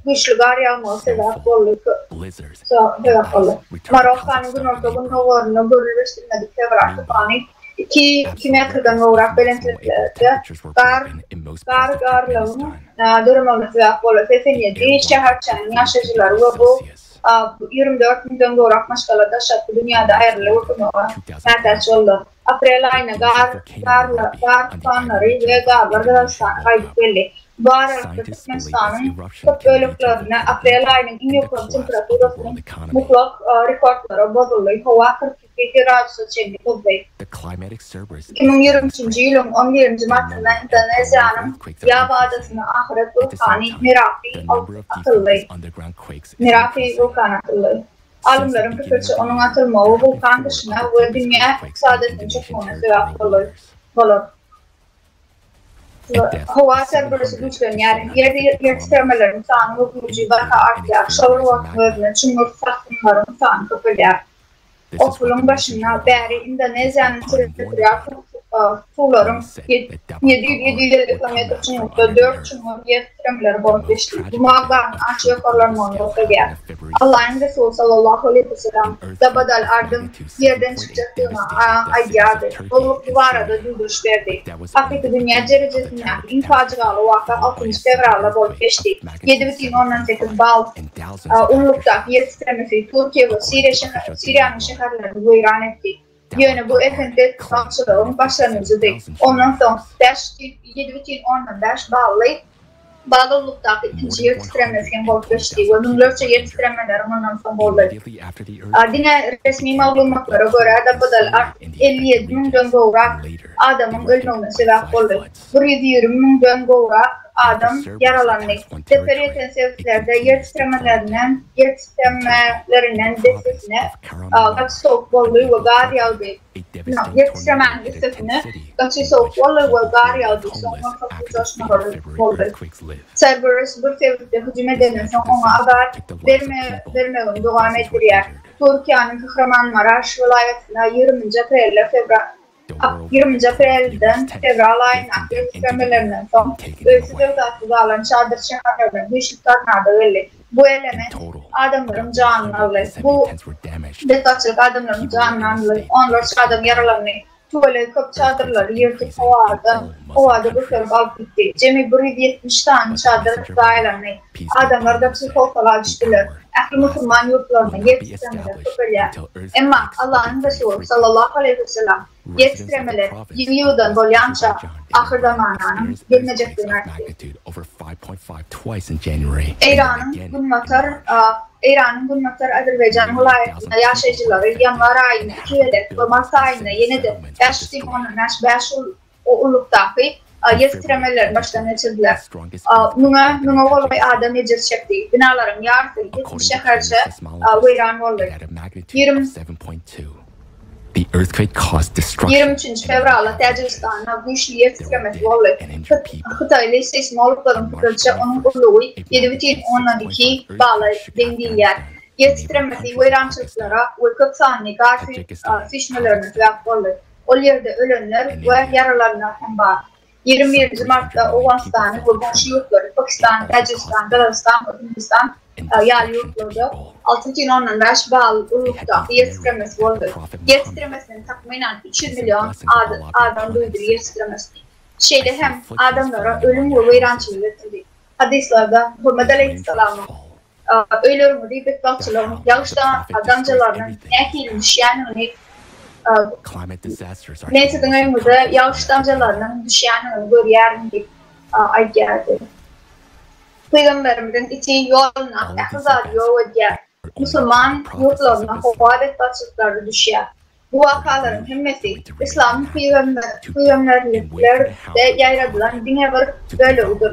güýçli gar ýagmagy sebäp boldy sebäp boldy. Marokkanyň günorta-gündogarynda görlüp-eşidilmedik fewral tupany iki metrden gowrak belentliklerde gar gar garlygyň döremegine sebäp boldy. 87 şäherçäniň ýaşaýjylary we bu 24 müňden gowrak maşgala daşarky dünýäde aýryldy we kömege mätäç boldy. Aprel aýynda gar, garlar, gar tupanlary we garlar Gazagystana gaýdyp geldi. Bu aralykda Türkmenistanyň köp böleklerinde aprel aýynyň iň ýokary temperaturasynyň mutlak rekordlary bozuldy, howa 42 gradusa çenli gyzdy. 2023-nji ýylyň 11-nji martynda Indoneziýanyň Ýawa adasynda ahyret wulkany Merapi atyldy. Merapi wulkany atyldy. Alymlaryň pikiriçe, onuň atylmagy wulkan gyşyna we dünýä ykdysadyýetiniň çökmegine sebäp bolar. Howa Serberisi güýçlenýär, ýer ýertitremeleriň sany we güýji barha artýar, şol bir wagtyň özünde çuňňur sarsgynlaryň sany köpelýär. Otlulyň başynda bäri Indoneziýanyň territorial suwlaryň 700-750 kilometr çuňlukda dört çuňňur ýer titremeleri bolup geçdi. Bu magdanyň aşa ýokarlanmagyny görkezýär. Allanyň Resuly sallallahu aleýhi weselem Dabadal-Ardyň ýerden çykjakdygyny aýdýardy. Ol bu barada duýduryş berdi. Hakyky dünýä derejesindäki iň pajygaly waka altynjy fewralda bolup geçdi. 7,8 bal ululykdaky ýer titremesi Türkiýe we Siriýanyň şäherlerini weýran etdi. Ýöne bu ekin betbagtçylygyň başlangyjydy. Ondan soň 7,5 bally bal ululykdaky ikinji ýer titremesi hem bolup geçdi we müňlerçe ýer titremeleri mundan soň boldy. Diňe resmi maglumatlara görä, Dabadal 57 müňden gowrak adamyň ölmegine sebäp boldy. 120 müňden gowrak adam ýaralandy. Zeper ýeten sebitlerde ýer titremelerinden ýer titremelerinden dessesine gaty sowuk boldy we gar ýagdy. Ýer titremäniň üstesine gaty sowuk boldy we gar ýagdy, soň bolsa suw joşmalary boldy. Cerberus bir sebitde hüjüm edenden soň oňa azar bermegini dowam etdirýär. Türkiýäniň Kahramanmaraş welaýatynda ýigriminji aprelde Ýigriminji aprelden fewral aýyndaky ýer titremelerinden soň öýsüz-öwzatsyz galan çadyr şäherlerden güýçli tornado geldi. Bu element adamlaryň janyny aldy. Bu betbagtçylyk adamlaryň janyny aldy. Onlarça adam ýaralandy. Tüweleý köp çadyrlary ýyrtyp howada howada göterip alyp gitdi. Jemi 170 sany çadyr zaýalandy. Adamlar gaty howsala düşdüler. Ähli musulman ýurtlarynda ýer titremeler köpelýär. Emma Allanyň Resuly sallallahu aleýhi wesellem ýer titremeler ýygy-ýygydan bolýança ahyrzamananyň gelmejekdigini aýtdy. Eýranyň Günbatar Eýranyň Günbatar Azerbaýjan welaýatynda ýaşaýjylary ýanwar aýynda iki gezek we mart aýynda ýene-de 5,5 bäş ululykdaky ýer titremelerini başdan geçirdiler. Müňe, müňe golaý adam ejir çekdi. Binalaryň ýarysy, 70 şäherçe weýran boldy. 23 fewralda Täjigistanda güýçli ýer titremesi boldy. Hytaýly seýsmologlaryň pikiriçe, onuň ululygy 7,2 bala deň diýilýär. Ýer titremesi weýrançylyklara we köp sanly gar süýşmelerine sebäp boldy. Ol ýerde ölenler we ýaralanlar hem bar. 21-nji martda Owganystany we goňşy ýurtlary, Pakistan, Täjigistan, Gazagystan we Hindistan ýaly ýurtlarda 6,5 bal ululykdaky ýer titremesi boldy. Ýer titremesiniň takmynan 300 million adam duýdy ýer titremesini. Şeýle hem adamlara ölüm we weýrançylyk getirdi. Hadyslarda Muhammet aleýhissalamyň Öýleriňizi betbagtçylygyň ýagyş damjalarynyň nähili düşýändigini Men siziň öýüňize ýagyş damjalarynyň düşýändigini görýärin diýip aýdýardy. Pygamberimiziň iti ýolundaky ähli zady ýok edýär. Musulman ýurtlaryna howa betbagtçylyklary düşýär. Bu wakalaryň hemmesi yslamyň pygamberliklerde ýaýradylan diňe bir bölegidir.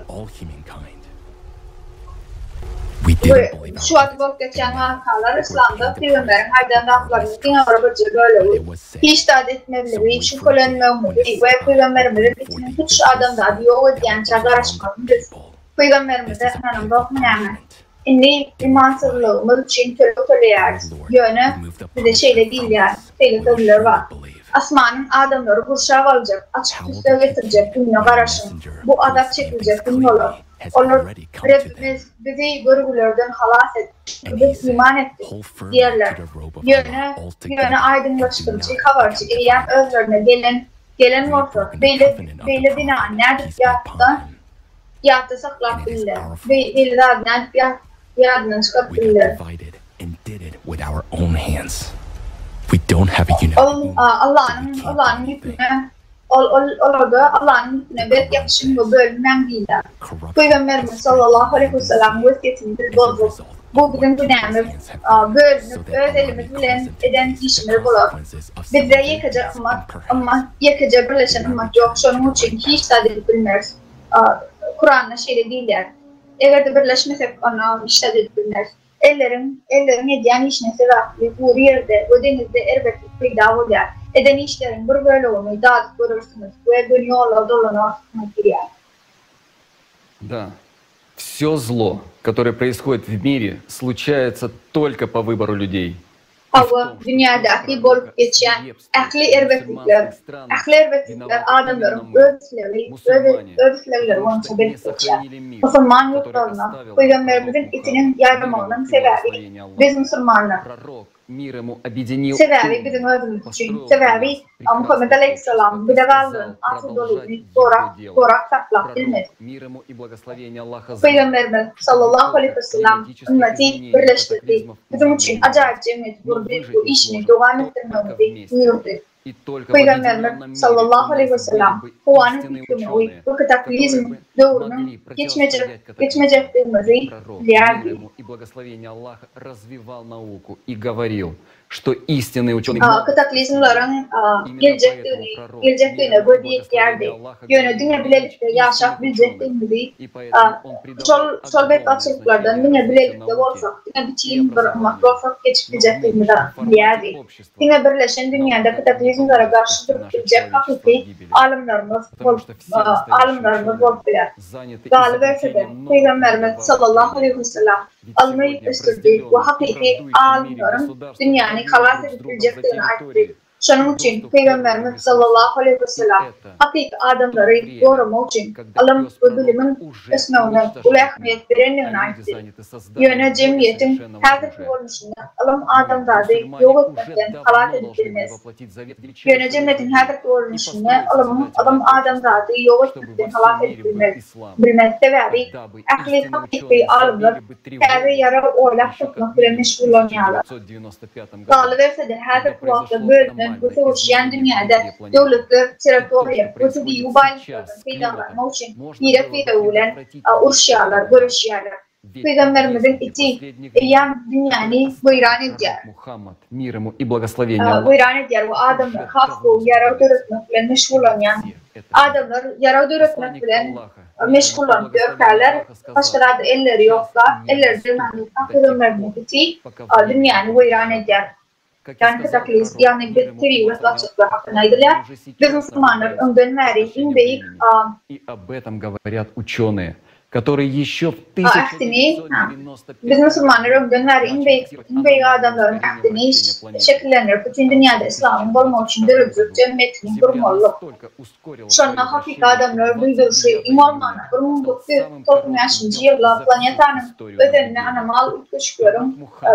Şu wagt bolup geçýän wakalar yslamda pygamberiň aýdan zatlarynyň diňe bir birje bölegi. Hiç zat etmezligi, şübhelenmegimizi we pygamberimiziň itiniň tutuş adamzady ýok edýänçä garaşmagyny biz pygamberimize ynanamzokmy näme? Indi imansyzlygymyz üçin töleg töleýäris. Ýöne bize şeýle diýilýär, şeýle sözler bar, Asmanyň adamlary gurşap aljak, açyk tüsse getirjek gününe garaşyň. Bu azap çekiljek gün bolar. Olar, Rebbimiz, bizi görgülerden halas et, çünki biz iman etdik diýerler. Ýöne, ýöne aýdyňlaşdyryjy habarçy eýýäm özlerine gelen gelen bolsa, beýle beýle binany nädip ýatdan Ýatda saklap bildi. Beýle zady nädip ýadyndan çykaryp bildi? Ol Allanyň Allanyň ýüküne ol ol olarda Allanyň ýüküne berk ýapyşyň we bölünmäň diýilýär. Pygamberimiz sallallahu aleýhi wesellamiň wesýetini biz bozduk. Bu biziň günämiz. Bölünip öz elimiz bilen eden işimiz bolar. Bizde ýekeje ymmat ymmat ýekeje birleşen ymmat ýok şonuň üçin hiç zat edip bilmeris. Kuranda şeýle diýilýär, Eger-de birleşmesek, onda hiç zat edip bilmeris. Elleriň, elleriň edýän işine sebäpli gury ýerde we deňizde erbetlik peýda bolýar. Eden işleriň bir bölegini dadyp görersiňiz we göni ýola dolanarsyňyz diýýär.
Да, все зло, которое происходит в мире, случается только по выбору людей.
Hawa, dünýädäki bolup geçýän ähli erbetlikler, ähli erbetlikler adamlaryň öz islegi, öz öz islegleri boýunça gelip geçýär. Musulman ýurtlarynda Pygamberimiziň itiniň ýaýramagynyň sebäbi biz musulmanlar. Sebäbi biziň özümiz üçin, sebäbi Muhammet aleýhissalamyň bize galdyran asudalygyny gorap, gorap saklap bilmedik. Pygamberimiz sallallahu aleýhi wesellam ymmaty birleşdirdi, biziň üçin ajaýyp jemgyýeti gurdy we işini dowam etdirmegimizi buýurdy. Pygamberimiz sallallahu aleýhi wesellam howanyň üýtgemegi we kataklizm döwrüniň geçmejek geçmejekdigimizi bilýärdi. Kataklizmleriň geljekdigini geljekdigine gözi ýetýärdi. Ýöne diňe bilelikde ýaşap biljekdigimizi şol şol betbagtçylyklardan diňe bilelikde bolsak, diňe bütin bir ymmat bolsak geçip biljekdigimizi bilýärdi. Diňe birleşen dünýäde kataklizmlere garşy durup biljek hakyky alymlarymyz bolup alymlarymyz bolup biler. Galyberse-de, Pygamberimiz sallallahu aleýhi wesellem ylmy ösdürdi we hakyky alymlaryň dünýäni halas edip biljekdigini aýtdy. Şonuň üçin Pygamberimiz sallallahu aleýhi wesellem hakyky adamlary goramak üçin ylym we bilimiň ösmegine uly ähmiýet berendigini aýtdy. Ýöne jemgyýetiň häzirki görnüşinde ylym adamzady ýok etmekden halas edip bilmez. Ýöne jemgyýetiň häzirki görnüşinde ylymyň ylym adamzady ýok etmekden halas edip bilmez. Bilmez. Sebäbi ähli hakyky alymlar täze ýarag oýlap tapmak bilen meşgullanýarlar. Galyberse-de, häzirki wagtda bölünen we söweşýän dünýäde döwletler territoriýa we tebigy baýlyklardan peýdalanmak üçin birek-biregi bilen uruşýarlar, göreşýärler. Pygamberimiziň iti eýýäm dünýäni weýran edýär. Weýran edýär we adamlar has gowy ýarag döretmek bilen meşgullanýan adamlar ýarag döretmek bilen meşgullanyp ýörkäler, başga zada elleri ýokka, elleri degmändirkä pygamberimiziň iti dünýäni weýran edýär. Ýagny kataklizm, ýagny biz tebigy betbagtçylyklar hakynda aýdylýar. Biz musulmanlar öňden bäri iň beýik ähtini, biz musulmanlar öňden bäri iň beýik, iň beýik adamlaryň ähtini şekillendirip bütin dünýäde yslamyň bolmagy üçin döredijilik jemgyýetini gurmalydyk. Şonda hakyky adamlar duýduryşy, iň bolmanda 1995-nji ýylda planetanyň özeninde anomal üýtgeşikleriň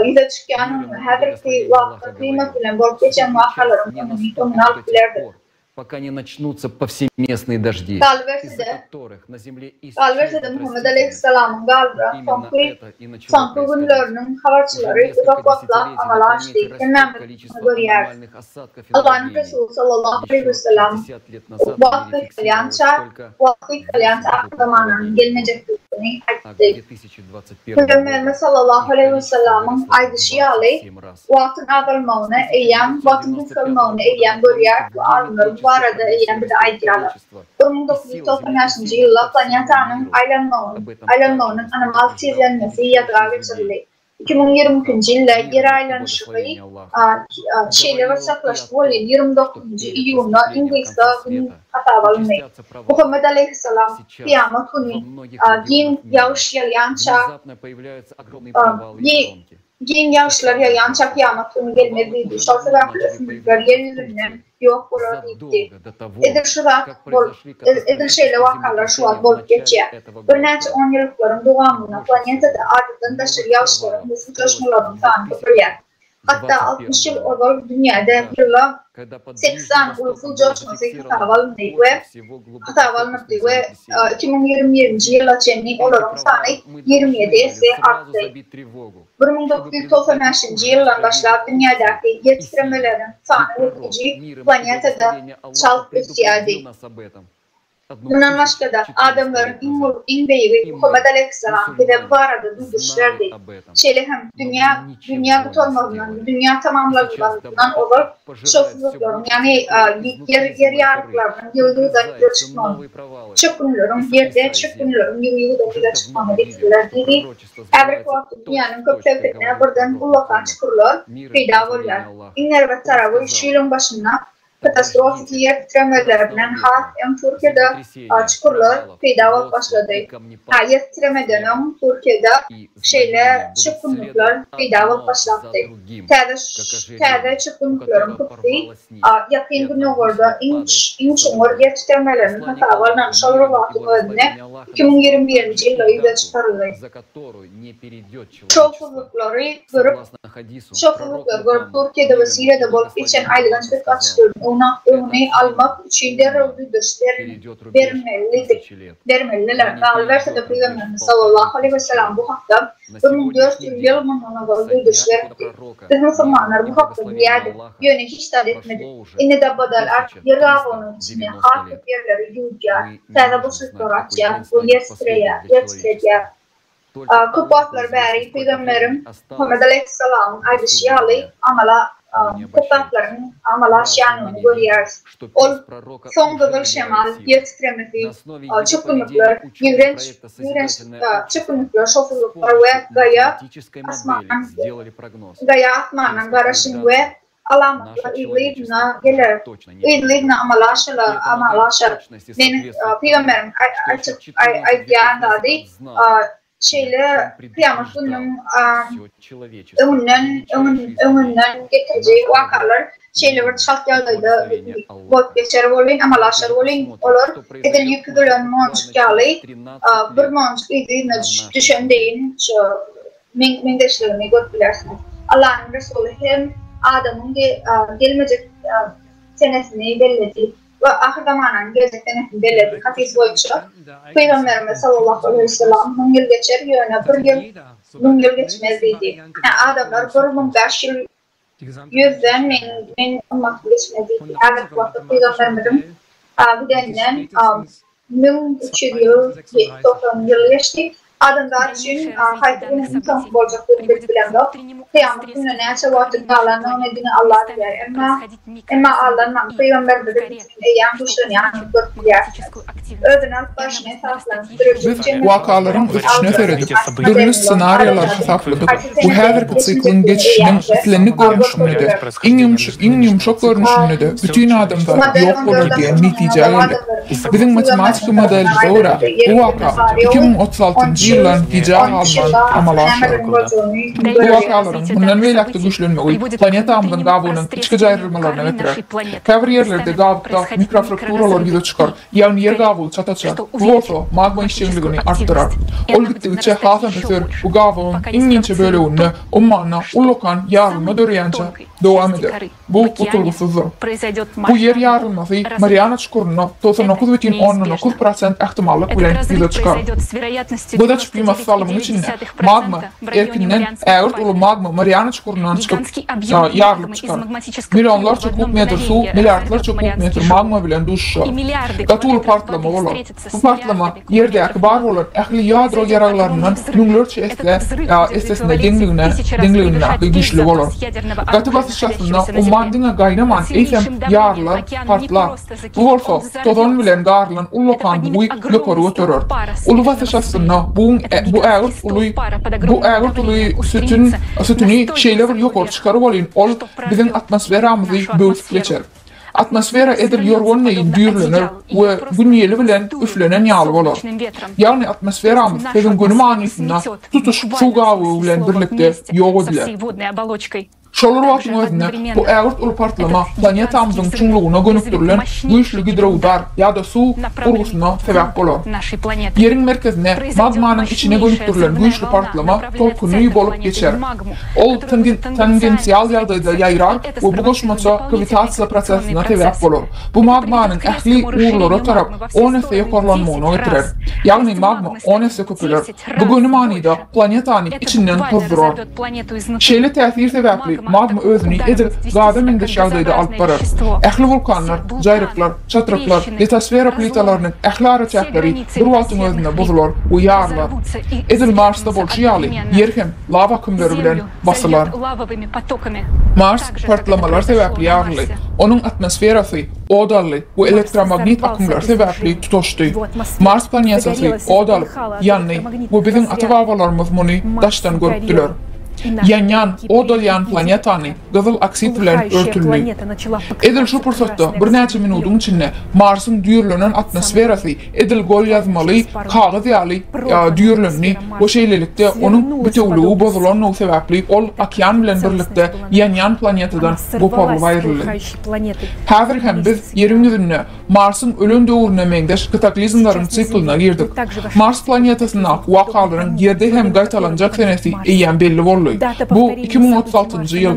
ýüze çykýandygyny we häzirki wagtda klimat bilen bolup geçen wakalaryň öňüni öňüni alyp bilerdik.
Пока не начнутся повсеместные дожди,
Galyberse-de,
из-за которых на земле
galyberse-de
исчезнет
Muhammet
растительность.
aleýhissalamyň galdyran
Именно
soňky
это и начало
soňky
происходить.
günleriniň
Уже
habarçylary uzak
несколько
wagtlap
десятилетий на
amala aşdy.
планете растет
Hemmämiz muny
количество
görýäris.
аномальных осадков и
Allanyň
наводнений.
Resuly sallallahu aleýhi
Еще
wesselam
50 лет назад в
wagt
мире
gysgalýança,
фиксировалось только
wagt gysgalýança
8
ahyr
крупных
zamananyň
наводнений в год.
gelmejekdigini
А к
aýtdy.
2021
Pygamberimiz
году
sallallahu
их
aleýhi
количество
wesselamyň
выросло в
aýdyşy ýaly,
27 раз.
wagtyň azalmagyny
С
eýýäm, wagtyň
1995
gysgalmagyny
года
eýýäm
на
görýäris
планете
we alymlar bu
геометрически
barada eýýäm
прогрессирует
bize
растет
aýdýarlar.
количество и сила
1995-nji
землетрясений
ýylda
по всему
planetanyň
миру.
aýlanmagyny
Об этом также
aýlanmagynyň
нас
anomal
предупреждал
tizlenmesi
и
ýazga
величайший из
geçirildi.
людей,
2022-nji
пророк
ýylda
Мухаммад,
Ýer
мир ему и
aýlanyşygy
благословение Аллаха,
şeýle bir
говорил и
çaklaşdy
о
welin,
том, что
29-njy
перед
iýunda iň
наступлением
gysga
конца
gün
света
hasaba alyndy.
участятся провалы.
Muhammet aleýhissalam
Сейчас
kyýamat
во
güni
многих
giň
регионах мира
ýagyş ýagýança
внезапно появляются огромные провалы и
giň
воронки.
giň ýagyşlar ýagýança kyýamat güni gelmez
Провалы
diýdi.
уже
Şol
давно
sebäpli
начали
ösümlikler
появляться
ýer
в
ýüzünden
Турции,
ýok bolar diýipdi.
задолго до того,
Edil şu zat
как
bolup
произошли
edil şeýle
катастрофические
wakalar şu wagt
землетрясения в
bolup
начале
geçýär.
этого года.
Birnäçe onýyllyklaryň
И
dowamynda
больше
planetada
всего
adatdan daşary
новых
ýagyşlaryň
провалов
we suw
вскрылось
joşmalarynyň
в
sany köpelýär. Hatda 60 ýyl
2021 году.
ozal dünýäde
Тогда,
ýyla
когда под
80
Ближним
uly suw
Востоком было
joşmasy hasaba
зафиксировано
alyndy we
больше всего
hasaba alnypdy
глубокосуточных
we
землетрясений.
2021-nji ýyla çenli
Эти
olaryň sany
провалы мы
27
должны были
esse
сразу
artdy.
забить тревогу, чтобы
1995-nji
предупредить
ýyldan
ужас
başlap
трагедии в Турции
dünýädäki ýer
и Сирии.
titremeleriniň sany
Ведь
we
пророк,
güýji
мир ему и
planetada
благословение Аллаха,
çalt ösýärdi.
предупредил нас об этом
Mundan başga-da,
1400
adamlaryň
лет
iň
назад.
uly, iň beýigi
И
Muhammet
мы,
aleýhissalam bize bu
мусульмане,
barada duýduryş
знали
berdi.
об этом,
Şeýle hem
но
dünýä
мы
dünýä
ничего не
gutarmazyndan,
сделали.
dünýä
И сейчас
tamamlanmazyndan
доброта
ozal
пожирает все
şowsuzlyklaryň,
больше
ýagny
территорий
ýer
изнутри
ýer
земной коры,
ýaryklarynyň ýygy-ýygydan ýüze
прогрызаются
çykmagyny,
новые провалы
çökgünleriň
и
ýerde
сотрясая землю.
çökgünleriň ýygy-ýygydan
Уже
ýüze
давно
çykmagyna
мы видим,
getiriler
что
diýdi.
пророчество
Häzirki
сбывается
wagtda dünýäniň köp
точь-в-точь, как
sebitinde
говорил
birden
пророк
ullakan
Мухаммад,
çukurlar
мир ему и
peýda bolýar.
благословение Аллаха.
Iň erbet
Он
taraby şu
сказал,
ýylyň başynda
так
Katastrofiki ýer titremeleri bilen has öň Türkiýede çukurlar peýda bolup başlady. Ha, ýer titremeden öň Türkiýede şeýle çökgünlikler peýda bolup başlapdy. Täze täze çökgünlikleriň köpüsi Ýakyn Gündogarda iň iň çuňňur ýer titremeleriniň hasaba alnan şol bir wagtyň özünde 2021-nji ýylda ýüze çykaryldy. Şowsuzlyklary görüp şowsuzlyklary görüp Türkiýede we Siriýada bolup geçen aýylganç betbagtçylygyň öňüni almak üçin derrew duýduryş bermelidik bermelidiler. Galyberse-de Pygamberimiz sallallahu aleýhi wesselam bu hakda 1400 ýyl mundan ozal duýduryş beripdi. Biz musulmanlar bu hakda bilýärdik, ýöne hiç zat etmedik. Indi Dabadal artyk ýer gabygynyň içinde has köp ýerleri ýuwudýar, täze boşluklar açýar we ýer titreýär, ýer titredýär. Köp wagtlar bäri pygamberiň Muhammet aleýhissalamyň aýdyşy ýaly amala köp zatlaryň amala aşýanyny görýäris. Ol soň gyzyl şemal, ýer titremesi, çökgünlikler, ýigrenç, ýigrenç çökgünlikler, şowsuzlyklar we gaýa asmandan gaýa asmandan garaşyň we alamatlar yzly-yzyna geler, yzly-yzyna amala aşylar, amala aşar. Meniň pygamberiň aýtjak aýdýan zady şeýle kyýamat gününiň öňünden öňünden getiriji wakalar şeýle bir çalt ýagdaýda bolup geçer welin, amala aşar welin, olar edil ýüpi üzülen monjuk ýaly bir monjuk yzly-yzyna düşen deýin şu meňzeşligini görüp bilersiňiz. Allanyň Resuly hem adamyň gelmejek senesini belledi we ahyrzamananyň geljek senesini belledi. Hadys boýunça, Pygamberimiz sallallahu aleýhi wesselam müň ýyl geçer, ýöne bir ýyl müň ýyl geçmez diýdi. Adamlar 1005 ýyl ýüzden meň ymmatym geçmez diýdi. Häzirki wagtda Pygamberimiziň gideninden 1300 ýyl, 90 ýyl geçdi. Adamzat üçin haýsy günüň iň soňky boljakdygyny bilip bilemzok. Kyýamat gününe näçe wagtyň galanyny diňe Allah bilýär. Emma, emma aldanmaň, Pygamberimiziň üçin eýýäm buşlanýanyny görüp bilýärsiňiz. Özüni alyp barşyna esaslanyp,
Biz wakalaryň ösüşine seredip, dürli ssenariýalary hasapladyk we häzirki sikliň geçişiniň islendik görnüşinde-de, iň iň ýumşak görnüşinde-de bütin adamzat ýok bolar diýen netijä geldik. Biziň matematiki modelimize görä, bu waka 2036-njy ýyldan gijä galman amala aşar. Bu wakalaryň mundan beýläk-de güýçlenmegi planetamyzyň gabygynyň içki jaýrylmalaryna getirer. Käbir ýerlerde gabykda mikrofrakturalar ýüze çykar, ýagny ýer gabygy çat açar. Bu bolsa magma işjeňligini artdyrar. Ol gitdigiçe hasam öser we gabygyň iň inçe böleginde, ummanda ullakan ýarylma döreýänçä dowam eder. Bu gutulgysyzdyr. Bu ýer ýarylmasy Mariana çukurynda 99,9 prosent ähtimallyk bilen ýüze çykar. Göz açyp ýumasy salymyň içinde magma erkinden ägirt uly magma Mariana çukuryndan çykyp, ýarylyp çykar. Millionlarça kub metr suw milliardlarça kub metr magma bilen duşuşar. Gaty uly partlama bolar. Bu partlama Ýerdäki bar bolan ähli ýadro ýaraglaryndan müňlerçe esse essesine deňligine deňligindäki güýçli bolar. Gaty basyş astynda umman diňe gaýnaman, eýsem ýarylar, partlar. Bu bolsa tozan bilen garylan ullakan bugy ýokary göterer. Uly basyş astynda buguň bu ägirt uly bu ägirt uly sütün sütüni şeýle bir ýokary çykar welin, ol biziň atmosferamyzy böwsüp geçer. Atmosfera edil ýorgan deýin düýrlener we Gün ýeli bilen üflenen ýaly bolar. Ýagny atmosferamyz sözüň göni manysynda tutuş suw gabygy bilen birlikde ýok ediler. Şol bir wagtyň özünde bu ägirt uly partlama planetamyzyň çuňlugyna gönükdirilen güýçli gidroudar ýa-da suw urgusyna sebäp bolar. Ýeriň merkezine magmanyň içine gönükdirilen güýçli partlama tolkuny bolup geçer. Ol tangensial ýagdaýda ýaýrar we bu goşmaça kawitasiýa prosesine sebäp bolar. Bu magmanyň ähli ugurlara tarap on esse ýokarlanmagyna getirer. Ýagny magma on esse köpeler. Bu göni manyda planetany içinden tozdurar. Şeýle täsir sebäpli magma özüni edil gaza meňzeş ýagdaýda alyp barar. Ähli wulkanlar, jaýryklar, çatryklar, litosfera plitalarynyň ähli araçäkleri bir wagtyň özünde bozular we ýarylar. Edil Marsda bolşy ýaly, Ýer hem lawa akymlary bilen basylar. Mars partlamalar sebäpli ýaryldy. Onuň atmosferasy ot aldy we elektromagnit akymlary sebäpli tutaşdy. Mars planetasy ot alyp, ýandy we biziň ata-babalarymyz muny daşdan görüpdiler. Ýanýan, ot alýan planetany gyzyl oksid bilen örtüldi. Edil şu pursatda, birnäçe minudyň içinde Marsyň düýrlenen atmosferasy edil golýazmaly kagyz ýaly düýrlendi we şeýlelikde onuň bitewüligi bozulandygy sebäpli ol okean bilen birlikde ýanýan planetadan goparylyp aýryldy. Häzir hem biz Ýeriň ýüzünde Marsyň ölen döwrüne meňzeş kataklizmleriň sikline girdik. Mars planetasyndaky wakalaryň Ýerde hem gaýtalanjak senesi eýýäm belli boldy. Bu 2036-njy ýyl.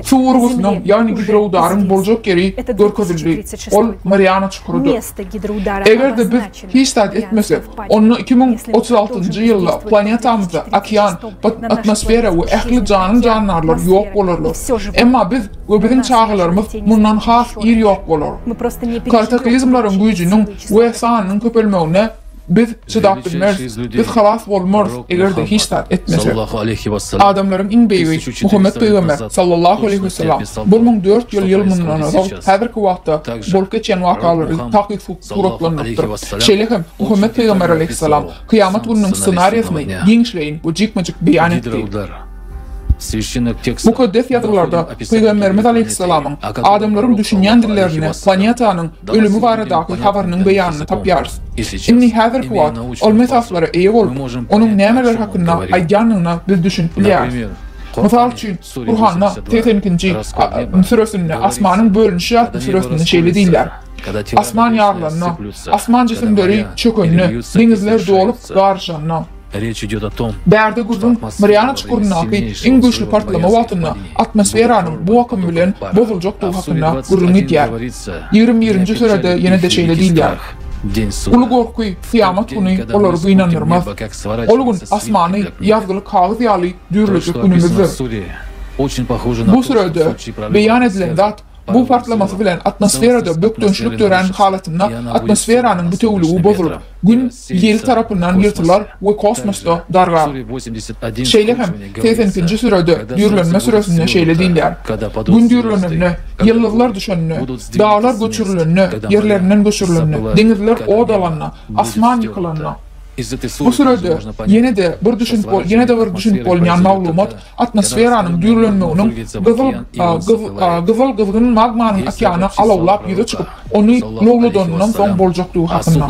Suw urgusynyň, ýagny gidroudaryň boljak ýeri görkezildi. Ol Mariana çukurydyr. Eger-de biz hiç zat etmesek, onda 2036-njy ýylda planetamyzda okean, atmosfera we ähli janly-jandarlar ýok bolarlar. Emma biz we biziň çagalarymyz mundan has ir ýok bolar. Kataklizmleriň güýjüniň we sanynyň köpelmegine biz çydap bilmeris. Biz halas bolmarys, eger-de hiç zat etmesek. Adamlaryň iň beýigi Muhammet pygamber, sallallahu aleýhi wesselam, 1004 ýyl mundan ozal häzirki wagtda bolup geçýän wakalary takyk suratlandyrypdyr. Şeýle hem Muhammet pygamber aleýhissalam kyýamat gününiň ssenariýasyny giňişleýin we jikme-jik beýan etdi. Mukaddes Ýazgylarda Pygamberimiz aleýhissalamyň adamlaryň düşünýän dillerinde planetanyň ölümi baradaky habarynyň beýanyny tapýarys. Indi häzirki wagt ylmy esaslara eýe bolup, onuň nämeler hakynda aýdýandygyna biz düşünip bilýäris. Mysal üçin, Gurhanda 82-nji süresinde Asmanyň bölünişi atly süresinde şeýle diýilýär, Asman ýarylanda, asman jisimleri çökende, deňizler dolup garyşanda. Bärde gürrüň Mariana çukuryndaky iň güýçli partlama wagtynda atmosferanyň bug akymy bilen bozuljakdygy hakynda gürrüň edýär. 21-nji sürede ýene-de şeýle diýilýär, Uly gorky kyýamat güni olary gynandyrmaz. Ol gün asmany ýazgyly kagyz ýaly düýrlejek günümizdir. Bu sürede beýan edilen zat Bug partlamasy bilen atmosferada bökdençlik dörän halatynda atmosferanyň bitewüligi bozulyp, Gün ýel tarapyndan ýyrtylar we kosmosda dargar. Şeýle hem, 82-nji sürede, Düýrlenme süresinde şeýle diýilýär, Gün düýrlenende, ýyldyzlar düşende, daglar göçürilende, ýerlerinden göçürilende, deňizler ot alanda, asman ýykylanda. Bu sürede ýene-de bir düşünip ýene-de bir düşünip bolunýan maglumat atmosferanyň düýrlenmeginiň gyzyl gyzyl gyzgyn magmanyň okeana alawlap ýüze çykyp, ony lowladanyndan soň boljakdygy hakynda.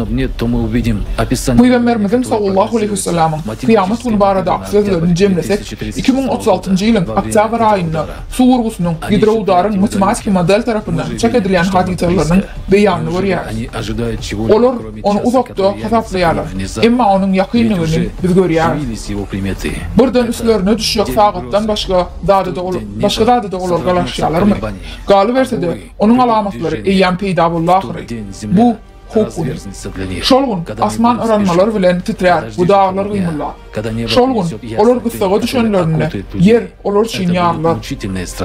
Pygamberimiziň sallallahu aleýhi wesellamyň kyýamat güni baradaky sözlerini jemlesek, 2036-njy ýylyň oktýabr aýynda suw urgusynyň gidroudaryň matematiki model tarapyndan çak edilýän hadysalarynyň beýanyny görýäris. Olar ony uzakda hasaplaýarlar, emma onuň ýakynlygyny biz görýäris. Birden üstlerine düşjek sagatdan başga zada-da başga zada-da olar garaşýarlarmy? Galyberse-de, onuň alamatlary eýýäm peýda boldy ahyry. Bu howp güni. Şol gün asman yranmalar bilen titrär we daglar gymyldar. Şol gün olar gyssaga düşenlerinde, ýer olar üçin ýarylar.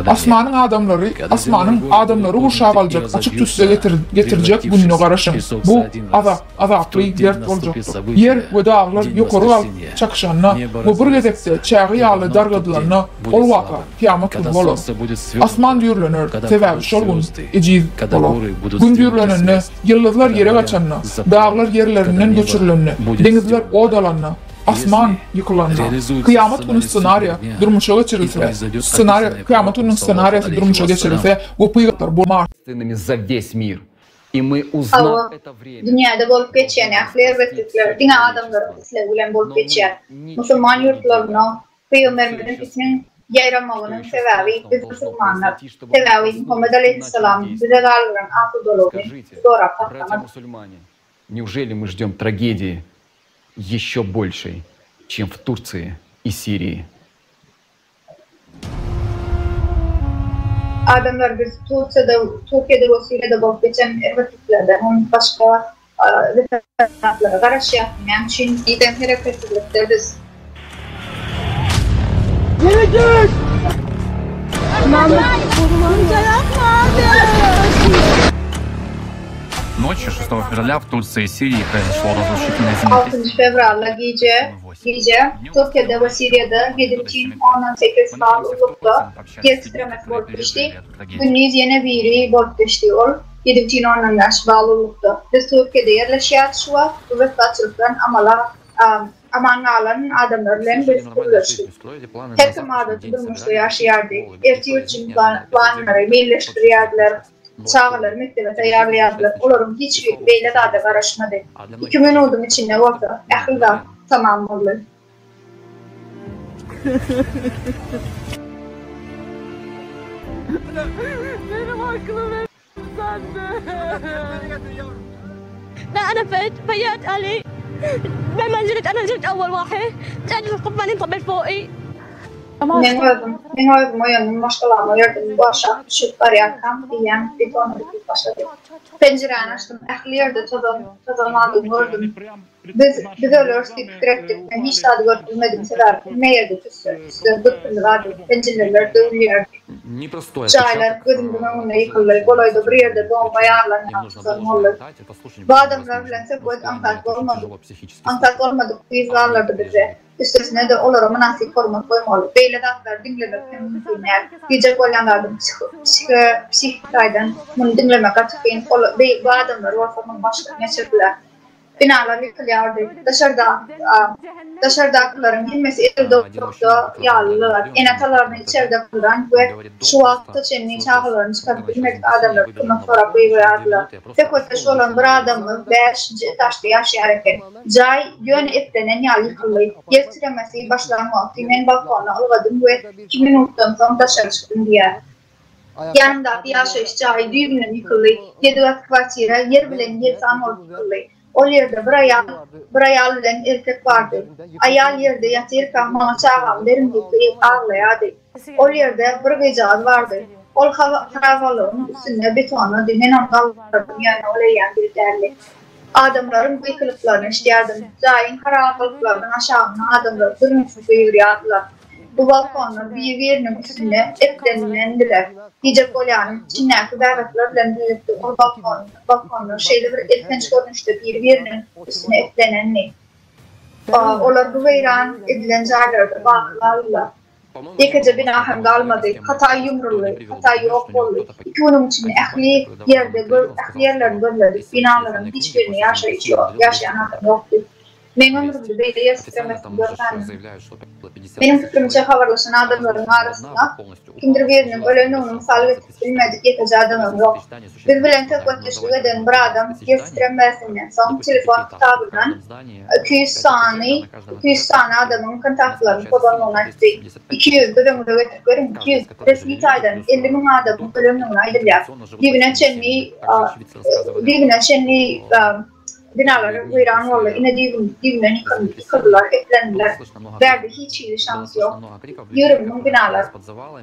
Asmanyň adamlary asmanyň adamlary gurşap aljak açyk tüsse getirjek gününe garaşyň. Bu azap azaply dert boljakdyr. Ýer we daglar ýokary galyp çakyşanda we bir gezekde çäge ýaly dargadylanda, ol waka kyýamat güni bolar. Asman düýrlener, sebäbi şol gün ejiz bolar. Gün düýrlenende, ýyldyzlar ýere gaçanda, daglar ýerlerinden göçürilende, deňizler ot alanda, asman ýykylanda, kyýamat güni ssenariýa durmuşa geçirilse, ssenariýa, kyýamat gününiň ssenariýasy durmuşa geçirilse we pygamber bu Mars.
За весь мир. И мы
Hawa,
узнав это время,
dünýäde bolup geçýän ähli erbetlikler diňe adamlaryň islegi bilen bolup geçýär. Musulman ýurtlarynda Pygamberimiziň ismiň ýaýramagynyň sebäbi biz musulmanlar. Sebäbi Muhammet aleýhissalamyň bize galdyran asudalygyny
Скажите,
gorap
братья
saklamadyk.
мусульмане, неужели мы ждем трагедии еще большей, чем в Турции и Сирии?
Adamlar biz Tursiýada, Türkiýede we Siriýada bolup geçen erbetliklerden hem başga zatlara garaşýarys. Näme üçin diýseň hereketsizlikde biz.
Ночью 6 февраля в Турции и Сирии произошло разрушительное землетрясение.
Altynjy fewralda gije gije Türkiýede we Siriýada 7,8 bal ululykda ýer titremesi bolup geçdi. Gündiz ýene biri bolup geçdi, ol 7,5 bal ululykda. Biz Türkiýede ýerleşýäris şu wagt, bu betbagtçylykdan amala Aman galan adamlar bilen biz gürleşdik. Her kim adaty durmuşda ýaşaýardy. Ertir üçin planlary meýilleşdirýärdiler. Çagalary mekdebe taýýarlaýardylar. Olaryň hiç biri beýle zada garaşmady. Iki minudyň içinde bolsa ähli zat tamam boldy. Meň özüm, meň özüm oýandym, maşgalamy oýardym, bu aşak düşüp barýarkam eýýäm betona dökülip başlady. Penjiräni açdym, ähli ýerde tozan, tozan bardygyny gördüm. Biz, biz öleris diýip pikir etdik. Men hiç zady görüp bilmedim, sebäbi hemme ýerde tüsse, tüsse, gürpüldi bardy, penjireler döwülýärdi. Jaýlar gözümiziň öňünde ýykyldy, golaýda bir ýerde bomba ýarylan ýaly tozan boldy. Bu adamlar bilen söhbet aňsat bolmadyk, aňsat bolmadyk yz galdyrdy bizde. Üstesine-de olara mynasyp hormat goýmaly. Beýle zatlary diňlemek hem mümkin däl. Diýjek bolýan zadym psihe, psihiki taýdan muny diňlemek gaty kyn. Ol, bu adamlar bolsa muny başdan geçirdiler. Binalar ýykylýardy. Daşarda daşardakylaryň hemmesi edil dowzahda ýalydylar. Ene-atalaryny içerde galdyran we şu wagta çenli çagalaryny çykaryp bilmedik adamlar kömek sorap gygyrýardylar. Söhbetdeş bolan bir adamymyz bäşinji etažda ýaşaýar eken. Jaý ýöne eplenen ýaly ýykyldy. Ýer titremesi başlan wagty men balkona ylgadym we iki minutdan soň daşary çykdym diýýär. Ýanyndaky ýaşaýyş jaýy düýbünden ýykyldy. Ýedi gat kwartira ýer bilen ýegsan bolup ýykyldy. Ol ýerde bir aýal, bir aýal bilen erkek bardy. Aýal ýerde ýatyrka, maňa çagamy beriň diýip gyz aglaýardy. Ol ýerde bir gyzjagaz bardy. Ol harabalygyň üstünde betonady, men ony galdyrdym, ýöne ol eýýäm diri däldi. Adamlaryň gykylyklaryny eşidýärdim. Jaýyň harabalyklarynyň aşagynda adamlar durnuksyz gygyrýardylar. Bu balkonlar bir-biriniň üstünde eplenendiler. Diýjek bolýanym, içindäki bäbekler bilen birlikde ol balkonlar şeýle bir elhenç görnüşde biri-biriniň üstüne eplenendi. Olar bu weýran edilen jaýlarda baky galdylar. Ýekeje bina hem galmady. Hataý ýumruldy, Hataý ýok boldy. Iki günüň içinde ähli ýerde ähli ýerlerini gözledik. Binalaryň hiç birinde ýaşaýyş ýok, ýaşaýan adam ýokdy. Meň ömrümde beýle ýer titremesini görmändim. Meniň pikirimçe, habarlaşan adamlaryň arasynda kimdir biriniň ölendigini mysal getirip bilmedik ýekeje adamam ýok. Biz bilen söhbetdeşlik eden bir adam ýer titremesinden soň telefon kitabyndan 200 sany 200 sany adamyň kontaktlaryny pozandygyny aýtdy. 200, göz öňüňize getirip görüň, 200! Resmi taýdan 50 müň adamyň ölendigini aýdylýar. Düýbüne çenli düýbüne çenli Binalar weýran boldy, ine düýbünden ýykyldylar, eplendiler. Bärde hiç hili şans ýok. 20 müň binalar.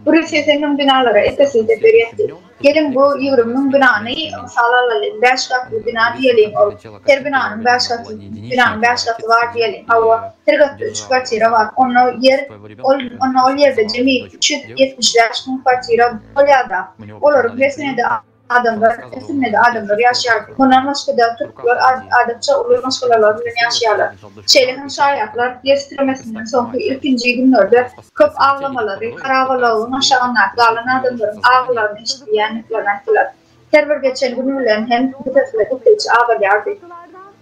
180 müň binalara epesli zeper ýetdi. Geliň bu 20 müň binany mysal alalyň, bäş gatly bina diýeliň ol. Her binanyň bäş gaty, binanyň bäş gaty bar diýeliň. Hawa, her gatda üç kwartira bar. Onda ýer, ol, onda ol ýerde jemi 375 müň kwartira bolýar-da. Olaryň hersine-de Adamlar, Sünnede adamlar ýaşaýardy. Mundan başga-da, türkler adatça uly maşgalalar bilen ýaşaýarlar. Şeýle hem şaýatlar ýer titremesinden soňky ilkinji günlerde köp aglamalary, harabalygyň aşagyndaky galan adamlaryň agylaryny eşidilýändiklerini aýtdylar. Her bir geçen gün bilen hem bu sesler gitdigiçe azalýardy.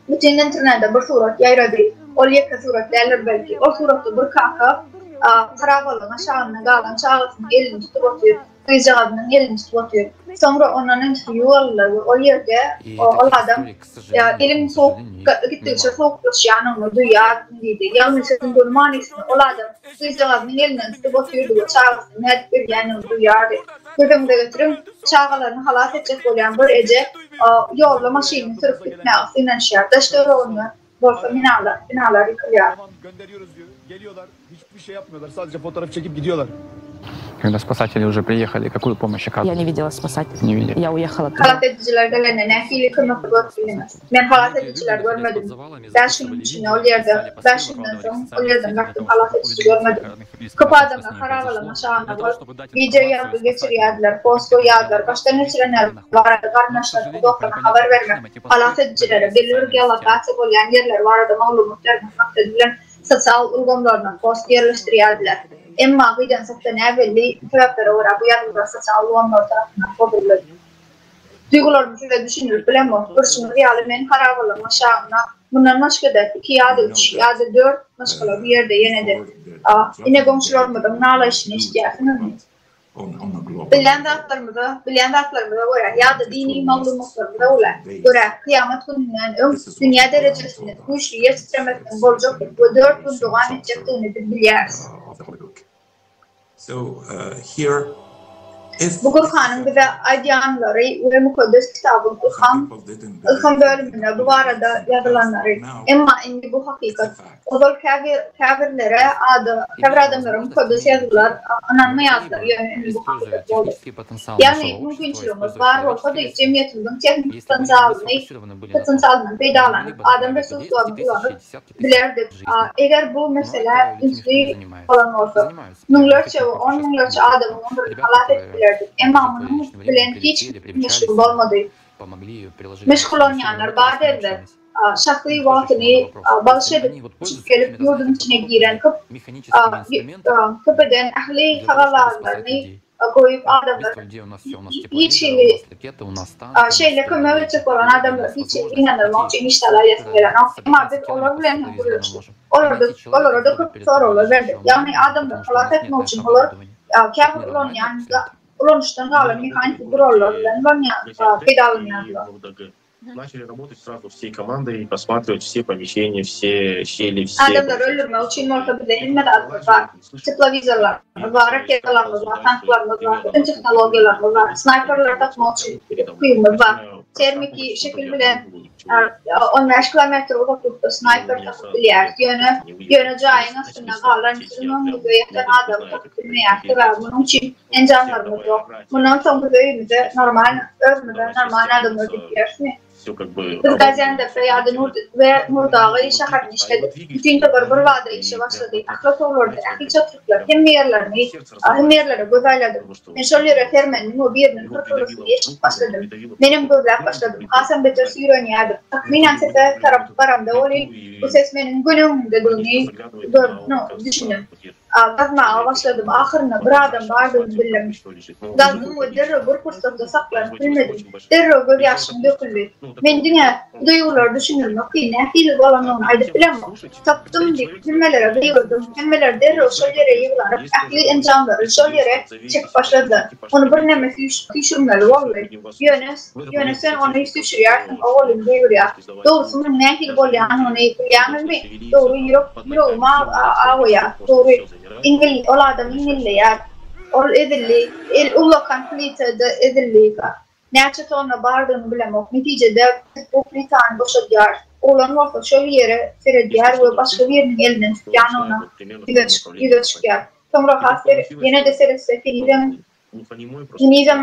Bütin internete bir surat ýaýrady. Ol ýeke surat däldir belki. Ol suratda bir kaka harabalygyň aşagynda galan çagasynyň elini tutup otyr. Gyzjagazynyň elini tutup otyr. Soňra ondan interwýu aldylar we ol ýerde ol adam eliň sowuk gitdigiçe sowuklaşýanyny duýýardym diýdi. Ýagny sözüň göni manysynda ol adam gyzjagazynyň elinden tutup otyrdy we çagasynyň nädip ölýändigini duýýardy. Göz öňüňize getiriň, çagalaryny halas etjek bolýan bir eje ýolda maşynyny sürüp gitmäge synanyşýar. Daş-töwereginde bolsa binalar, binalar ýykylýar.
Hiçbir şey yapmıyorlar. Sadece fotoğraf çekip gidiyorlar.
Когда спасатели уже приехали, какую помощь
Я
оказывали?
не видела спасателей.
Не видели.
Я уехала туда.
Halas edijiler gelende nähili kömekli görüp bildiňiz? Men halas edijileri görmedim. Bäş günüň içinde ol ýerde, bäş günden soň ol ýerden gaýtdym, halas ediji görmedim. Köp adamlar harabalaryň aşagynda bolup, wideo ýazgy geçirýärdiler, post goýýardylar, başdan geçirenler barada garyndaşlaryna, dostlaryna habar bermek, halas edijilere belli bir geolokasiýa bolýan ýerleri barada maglumat bermek maksady bilen sosial ulgamlaryndan post ýerleşdirýärdiler. Emma gyýdansakda näbelli sebäplere görä bu ýazgylar sosial ulgamlar tarapyndan bozuldy. Duýgularymy size düşündirip bilemok. Görşüňiz ýaly men harabalygyň aşagynda. Mundan başga-da, iki ýa-da üç, ýa-da dört maşgala bu ýerde ýene-de, ine goňşularymyzyň nalaýşyny eşidýärsiňizmi? Bilýän zatlarymyza, bilýän zatlarymyza görä ýa-da dini maglumatlarymyza görä, görä, kyýamat gününden öň dünýä derejesinde güýçli ýer titremesiniň boljakdygyny we dört gün dowam etjekdigini biz bilýäris. Bu Gurhanyň bize aýdýanlary we Mukaddes Kitabyň Ylham Ylham bölüminde bu barada ýazylanlary. Emma indi bu hakykat. Ozal käbir käbirlere ada käbir adamlara Mukaddes Ýazgylar ynanmaýardylar, ýöne indi bu hakykat boldy. Ýagny mümkinçiligimiz bar bolsady, jemgyýetimiziň tehniki potensialyny potensialyndan peýdalanyp, adam resurslaryny ulanyp, bilerdik. Eger bu meselä ünsli bolan bolsak, müňlerçe we on müňlerçe adamyň ömrüni halas edip bilerdik. Emma munuň bilen hiç kim meşgul bolmady. Meşgullanýanlar bar derler. Şahsy wagtyny bagyş edip, uçup gelip ýurduň içine giren köp köp eden ähli tagallalaryny goýup adamlar hiç hili şeýle kömek etjek bolan adamlar hiç hili ynandyrmak üçin hiç zat aýdasym gelenok. Emma biz olar bilen hem gürleşdik. Olarda olara-da köp soraglar berdik. Ýagny adamlary halas etmek üçin olar käbir ulanýan ulanyşdan galan mehaniki gurallar bilen ulanýan peýdalanýarlar.
Начали работать сразу всей командой, просматривать все помещения, все щели, все.
Adamlary öldürmek üçin bolsa bizde hemme zatymyz bar. Teplowizorlarymyz bar, raketalarymyz bar, tanklarymyz bar, bütün tehnologiýalarymyz bar. Snaýperleri tapmak üçin ukybyňyz bar. Termiki şekil bilen 15 kilometr uzaklykda snaýper tapyp bilýäris. Ýöne, ýöne jaýyň astynda galan, siziň öňüňizde ýatan adamy tapyp bilmeýäris. Sebäbi munuň üçin Enjamlarymyz ýok. Mundan soň biz öýümize normal, özümize normal adamlar diýip bilerismi? Biz Gaziantepde ýa-da Nur we Nurdagy şäherinde işledik. Bütin topar bir bada işe başlady. Ähli otaglarda, ähli çatryklar, hemme ýerlerini, hemme ýerlere göz aýladyk. Men şol ýere sermendim we biriniň hyrkyldysyny eşidip başladym. Menem gözläp başladym. Hasam beter süýrenýärdim. Takmynan sese tarap baramda welin, bu ses meniň göni öňümdedigini gördüm, düşündim. Gazmaga başladym. Ahyrynda bir adam bardygyny bildim. Gazdym we derrew bir pursatda saklanyp bilmedim. Derrew gözýaşym döküldi. Men diňe bu duýgulary düşündirmek kyn, nähili bolanyny aýdyp bilemok. Tapdym diýip, hemmelere gygyrdym. Hemmeler derrew şol ýere ýygnanyp, ähli enjamlary şol ýere çekip başladylar. Ony birneme süýşürmeli boldy. Ýöne, ýöne sen ony süýşürýärsiň, ogulym gygyrýar. Dogrusy munuň nähili bolýanyny bilýäňizmi? Dogry, ýürek, ýüregim awaýar. Dogry, iňňil, ol adam iňňilleýär. Ol ezildi. El ullakan plitada ezildi. Näçe tonna bardygyny bilemok. Netijede biz bu plitany boşadýarys. Oglan bolsa şol ýere seredýär we başga biriniň elinden tutýanyna ýüze ýüze çykýar. Soňra has ýene-de seretse henizem Henizem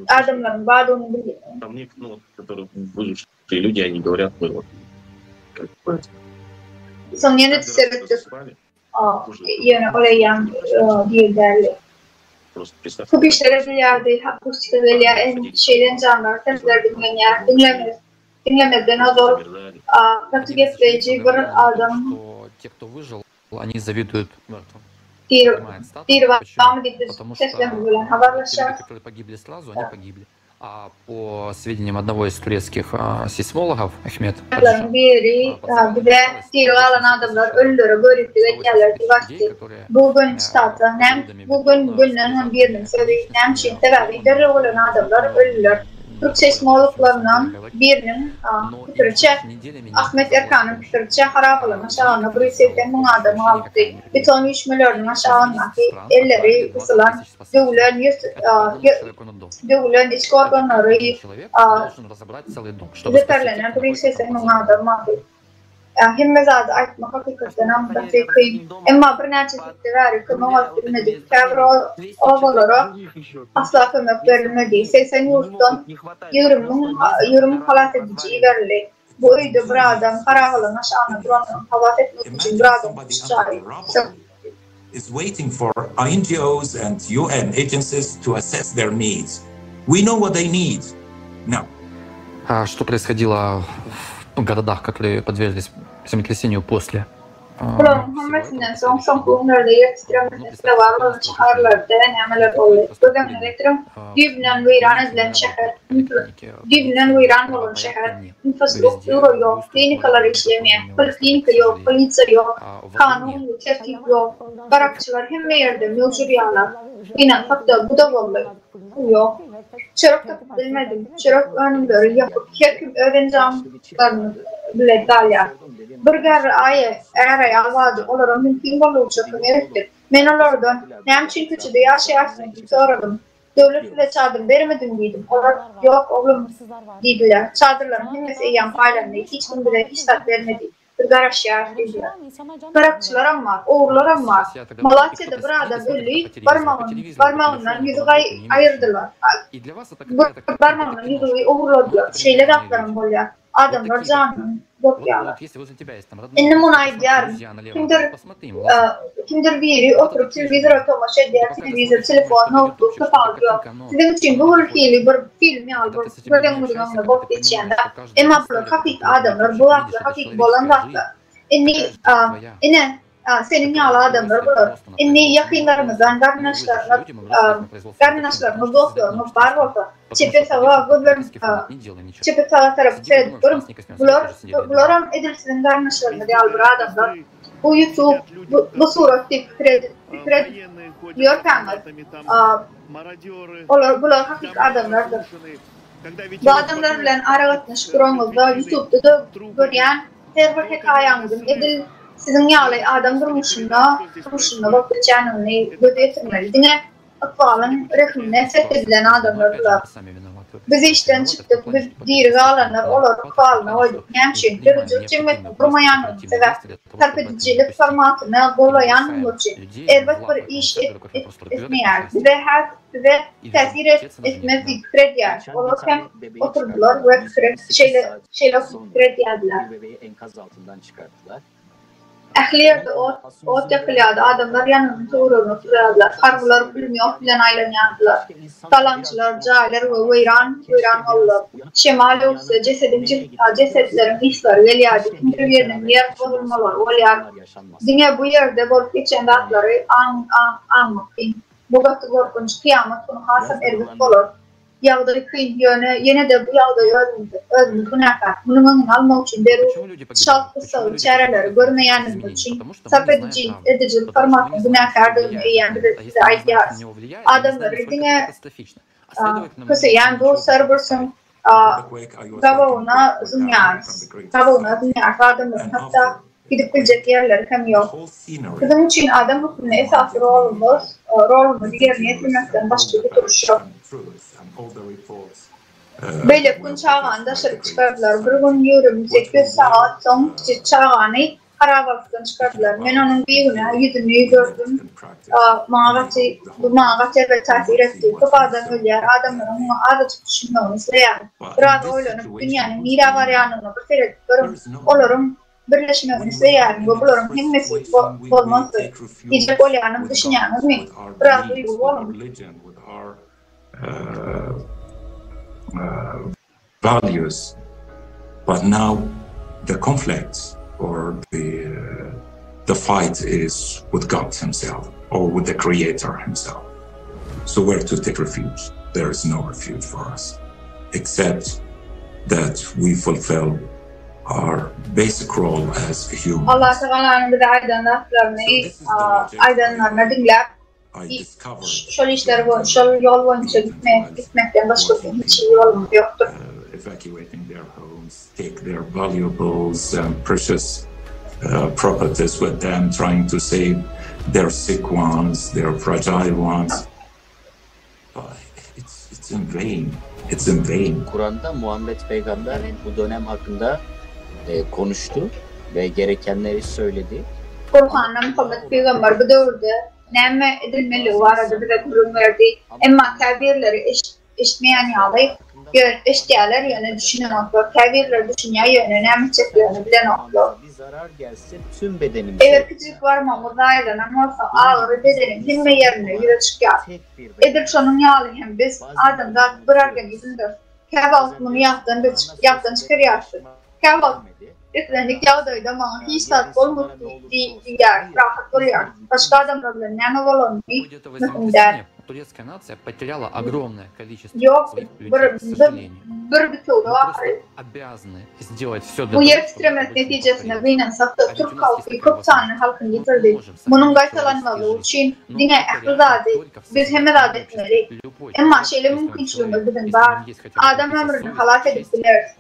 adamlaryň bardygyny bilýän. Soň ýene-de seretdik. Ýöne ol eýýäm diri däldi. Köp işler edilýärdi, akustika gelýär, şeýle enjamlar, sesler diňlenýär. Diňlemez, diňlemezden ozal gaty gepleýji bir adam. Diri barmy diýip biz seslerimiz bilen habarlaşýarys.
А по сведениям одного из турецких сейсмологов, Ахмед
Laryň biri bize diri galan adamlar ölülere göriplik edýärler diýip aýtdy. Bu gün çitata, näme bu gün günden hem biriniň sözi, näme üçin? Sebäbi derrew ölen adamlar ölüler. Türk seýsmologlaryndan biriniň pikiriçe, Ahmet Erkanyň pikiriçe, harabalygyň aşagynda 180 müň adam galypdy. Beton üýşmeleriniň aşagyndaky elleri gysylan, döwlen ýüz döwlen içki organlary zeperlenen 180 müň adam bardy. Hemme zady aýtmak hakykatdanam gaty kyn. Emma birnäçe hepde bäri kömek alyp bilmedik. Käbir obalara asla kömek berilmedi. 80 ýurtdan 20 müň 20 müň halas ediji iberildi. Bu öýde bir adam harabalygyň aşagynda duranlaryň halas etmek üçin bir adam tutuş jaýy sökdi.
is waiting for NGOs and UN agencies to assess their needs. We know what they need now.
А что происходило в городах, которые подверглись землетрясению после?
Bularyň hemmesinden soň, soňky günlerde ýer titremesine sezewar bolan şäherlerde nämeler boldy? Göz öňüne getiriň, düýbünden weýran edilen şäher, düýbünden weýran bolan şäher, infrastruktura ýok, klinikalar işlemeýär, poliklinika ýok, polisiýa ýok, kanun we tertip ýok, garakçylar hemme ýerde möwjürýärler. Gynansak-da, bu-da boldy. Pul ýok. Çörek tapyp bilmedim. Çörek önümleri ýapyk, her kim öz enjamlaryny bile galýar. Bir garry aýy, är-aýal bardy, olara mümkin boldugyça kömek etdik. Men olardan, Näme üçin köçede ýaşaýarsyňyz diýip soradym. Döwlet size çadyr bermedimi diýdim. Olar, Ýok, oglum diýdiler. Çadyrlaryň hemmesi eýýäm paýlandy, hiç kim bize hiç zat bermedi. Biz garaşýarys diýdiler. Garakçylaram bar, ogrularam bar. Malatýada bir adam öldi, barmagyny, barmagyndan ýüzük aýyrdylar. Bir barmagyndan ýüzügi ogurladylar. Şeýle zatlaram bolýar. Adamlar janyndan gorkýarlar. Indi muny aýdýaryn. Kimdir kimdir biri oturyp telewizora tomaşa edýär, telewizor, telefon, noutbuk, tapawudy ýok. Siziň üçin bu bir hili bir film ýaly bir göz öňüňiziň öňünde bolup geçýän zat. Emma bular hakyky adamlar, bu zatlar hakyky bolan zatlar. Indi, ine, seniň ýaly adamlar bular. Indi ýakynlaryňyzdan garyndaşlaryňyz, garyndaşlaryňyz, dostlaryňyz bar bolsa, çepe saga gözleriň, çepe saga tarap seredip görüň. Bular, bularam edil siziň garyndaşlaryňyz ýaly bir adamlar. Bu YouTube, bu, bu surat diýip pikir edip, pikir edip ýörkäňiz, olar, bular hakyky adamlardyr. Bu adamlar bilen aragatnaşyk guraňyzda ýutubda-da görýän her bir hekaýaňyzyň edil siziň ýaly adam durmuşynda durmuşynda bolup geçýändigini göz ýetirmeli. Diňe ykbalyň rehimine terk edilen adamlar bular. Biz işden çykdyk, biz diri galanlar olary ykbalyna goýduk. Näme üçin? Döredijilik jemgyýetini gurmaýanlygymyz sebäpli. Sarp edijilik formatyny golaýanlygymyz üçin. Erbet bir iş etmeýäris. Bize bize täsir etmez diýip pikir edýäris. Olar hem oturdylar we pikir şeýle şeýle pikir edýärdiler. Ähli ýerde ot, ot ýakylýardy, adamlar ýangynyň töweregine oturýardylar, harbylar pulemýot bilen aýlanýardylar. Talaňçylar, jaýlar we weýran, weýran boldular. Şemal öwüsse, jesediň jesetleriň yslary gelýärdi, kimdir biriniň ýer bozulmalary bolýar. Diňe bu ýerde bolup geçen zatlary aň, aň, aňmak kyn. Bu gaty gorkunç, kyýamat güni hasam erbet bolar. Ýagdaý kyn, ýöne ýene-de bu ýagdaý özümiz, özümiz günäkär. Munuň öňüni almak üçin zerur çalt gyssagly çäreleri görmeýändigimiz üçin sarp ediji, edijilik formatynyň günäkärdigini eýýäm bize, size aýdýarys. Adamlary diňe köseýän bu serwersiň gabawyna zyňýarys. Gabawyna zyňýarys adamlaryň hatda gidip biljek ýerleri hem ýok. Biziň üçin adam hökmünde esasy rolumyz, rolumyzy ýerine ýetirmekden başga gutulyş ýok. Beýleki gün çagany daşaryk çykardylar. Bir gün 28 sagat soň kiçijik çagany harabalykdan çykardylar. Men onuň bigünä ýüzüni gördüm. Maňa gaty, bu maňa gaty erbet täsir etdi. Köp adam ölýär, adamlaryň muňa azajyk düşünmegini isleýärin. Biraz oýlanyp, dünýäniň nirä barýanyna bir seredip görüň. Olaryň birleşmegini isleýärin we bularyň hemmesi bolmazdy. Diýjek bolýanym, düşünýäňizmi? Biraz duýgur boluň.
Values but now the conflict or the the fight is with God himself or with the creator himself so where to take refuge there is no refuge for us except that we fulfill our basic role as humans.
Allah Tagalanyň bize aýdan zatlaryny aýdanlaryny diňläp şol işler şol ýol boýunça gitmekden başga hiç hili ýolumyz ýokdur.
Evacuating their homes, take their valuables and precious properties with them, trying to save their sick ones, their fragile ones. But it's, it's in vain. It's in vain.
Kur'an'da Muhammed Peygamber bu dönem hakkında e, konuştu ve gerekenleri söyledi.
Gurhanda Muhammet pygamber bu döwürde näme edilmeligi barada bize gürrüň berdi. Emma käbirleri eşitmeýän ýaly, eşidýärler ýöne düşünenoklar, käbirleri düşünýär ýöne näme etjeklerini bilenoklar. Eger kiçijik barmagymyz zaýalanan bolsa, agyry bedeniň hemme ýerinde ýüze çykýar. Edil şonuň ýaly hem biz, adamzat bir organizmdiris. Käwagt muny ýatdan çykarýarys. Käwagt. Islendik ýagdaýda maňa hiç zat bolmady diýýäris, rahat bolýarys. Başga adamlar bilen näme bolanyny möhüm däl. Ýok, biz bir bitewlik ahyry. Bu ýer titremesi netijesinde gynansak-da türk halky köp sanly halkyny ýitirdi. Munuň gaýtalanmazlygy üçin diňe ähli zady, biz hemme zady etmeli. Emma şeýle mümkinçiligimiz biziň bar. Adam ömrüni halas edip bileris.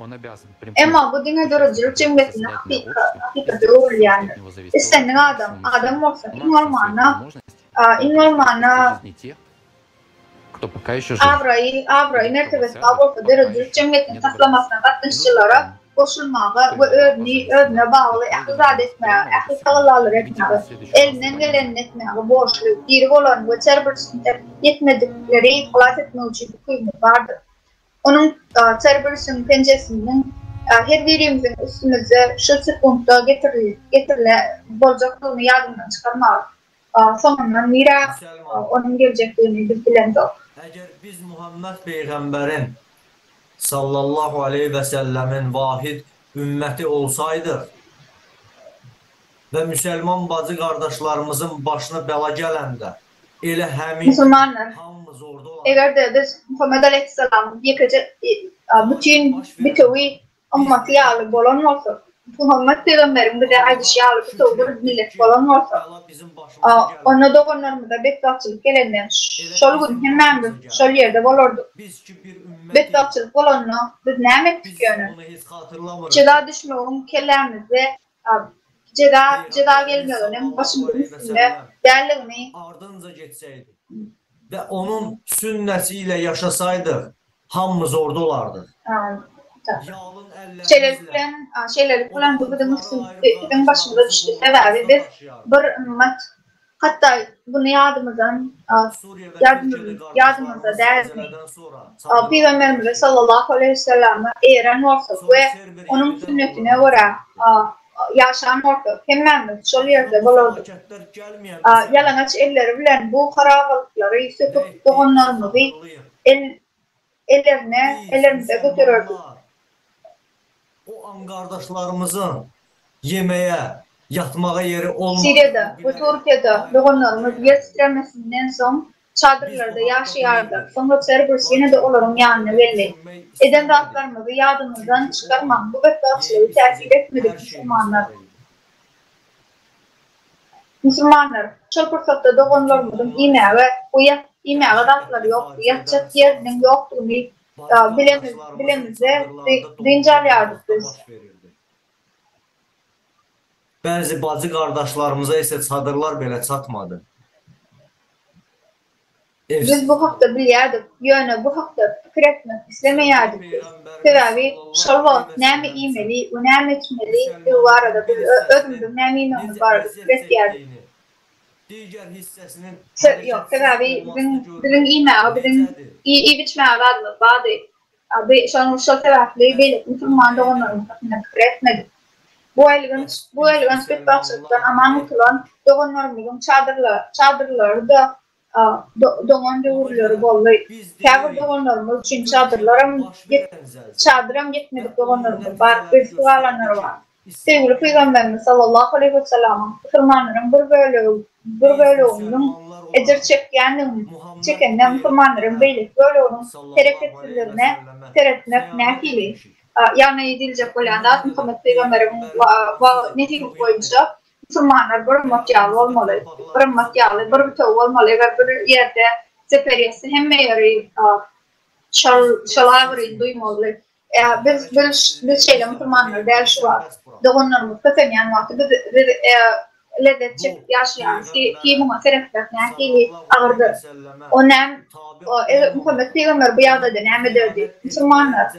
Emma bu diňe döredijilik jemgyýetinde hakykata öwrülýändir. Islendik adam, adam bolsa, iň bolmanda, iň bolmanda abraýy, abraýy mertebesi bar bolsa, döredijilik jemgyýetiniň taslamasyna gatnaşyjylara goşulmaga we özüni, özüne bagly ähli zady etmäge, ähli tagallalary etmäge, elinden gelenini etmäge borçly, diri bolan we Cerberus-ine ýetmedikleri halas etmek üçin ukybymyz bardyr. Onuň Cerberus-yň penjesiniň her birimiziň üstümizde şu sekuntda getirile boljakdygyny ýadyňdan çykarma. Soňundan nirä onuň geljekdigini biz bilemzok.
Eger biz Muhammet peýgamberiň, sallallahu aleýhi we sellemin, wahid ümmeti olsaýdyk we müselman bajy-gardaşlarymyzyň başyna bela gelende, Ele hämin
Musulmanlar,
hamymyz orda olardyk.
eger-de biz Muhammet aleýhissalamyň ýekeje bütin bitewi ymmaty ýaly bolan bolsak, Muhammet pygamberiň bize aýdyşy ýaly bitewi bir millet bolan bolsak, onda doganlarymyza betbagtçylyk gelende, şol gün hemmämiz şol ýerde bolardyk. Betbagtçylyk bolanda biz näme etdik ýöne? Jeza düşmegiň kellämizde Jeza, jeza gelmeginiň başymyzyň üstünde däldigini.
Ardynca getseydik we onuň sünneti ile ýaşasaýdyk, hammyz orda olardyk. Ýalyn
Şeýlelik
ellerimizle
bilen, şeýlelik bilen bu biziň üstüm, biziň başymyza düşdi. Sebäbi biz bir ymmat. Hatda muny ýadymyzdan ýadymyzda dälmi? Pygamberimize sallallahu aleýhi wesellama eýeren bolsak we onuň sünnetine görä ýaşan bolsak, hemmämiz şol ýerde bolardyk. Ýalaňaç elleri bilen bu harabalyklary söküp doganlarymyzy ellerine ellerimize götererdik.
O an gardaşlarymyzyň ýemeýe, ýatmaga ýeri olmadygyny
Siriýada we
bileris.
Türkiýede doganlarymyz ýer titremesinden soň çadyrlarda ýaşaýardylar. Soňra Cerberus ýene-de olaryň ýanyna geldi. Eden zatlarymyzy ýadyňyzdan çykarmaň, bu betbagtçylygy täsir etmedik musulmanlar. Musulmanlar, şol pursatda doganlarymyzyň iýmäge we iýmäge zatlary ýokdy, ýatjak ýeriniň ýokdugyny bilemizde dynç alýardyk biz.
Bəzi bacı-qardaşlarımıza isə çadırlar belə çatmadı.
Biz bu hakda bilýärdik, ýöne bu hakda pikir etmek islemeýärdik biz. Sebäbi şol wagt näme iýmeli we näme içmelidigi barada biz özümiziň näme iýmegimiz barada pikir etýärdik. Ýok, sebäbi biziň biziň iýmäge, biziň iýip-içmäge zadymyz bardy. Şonuň şol sebäpli beýleki musulman doganlarymyz hakynda pikir etmedik. Bu aýylganç bu aýylganç betbagtçylykdan aman gutulan doganlarymyzyň çadyrlary-da doňan döwürleri boldy. Käbir doganlarymyz üçin çadyrlaram çadyram ýetmedik doganlarymyz bar, öýsüz galanlar bar. Söýgüli Pygamberimiz sallallahu aleýhi wesellamyň musulmanlaryň bir bölegi bir böleginiň ejir çekýändigini çekende musulmanlaryň beýleki böleginiň hereketsizligine seretmek nähili? Ýagny diýiljek bolýan zat Muhammet pygamberiň nesihaty boýunça Musulmanlar bir ymmat ýaly bolmaly. Bir ymmat ýaly, bir bitewi bolmaly. Eger bir ýerde zeper ýetse, hemme ýeri şol şol agyryny duýmaly. Biz biz biz şeýle musulmanlar däl şu wagt. Doganlarymyz kösenýän wagty biz biz lezzet çekip ýaşaýarys ki, ki muňa seretmek nähili agyrdyr. O näm Muhammet pygamber bu ýagdaýda näme ederdi? Musulmanlar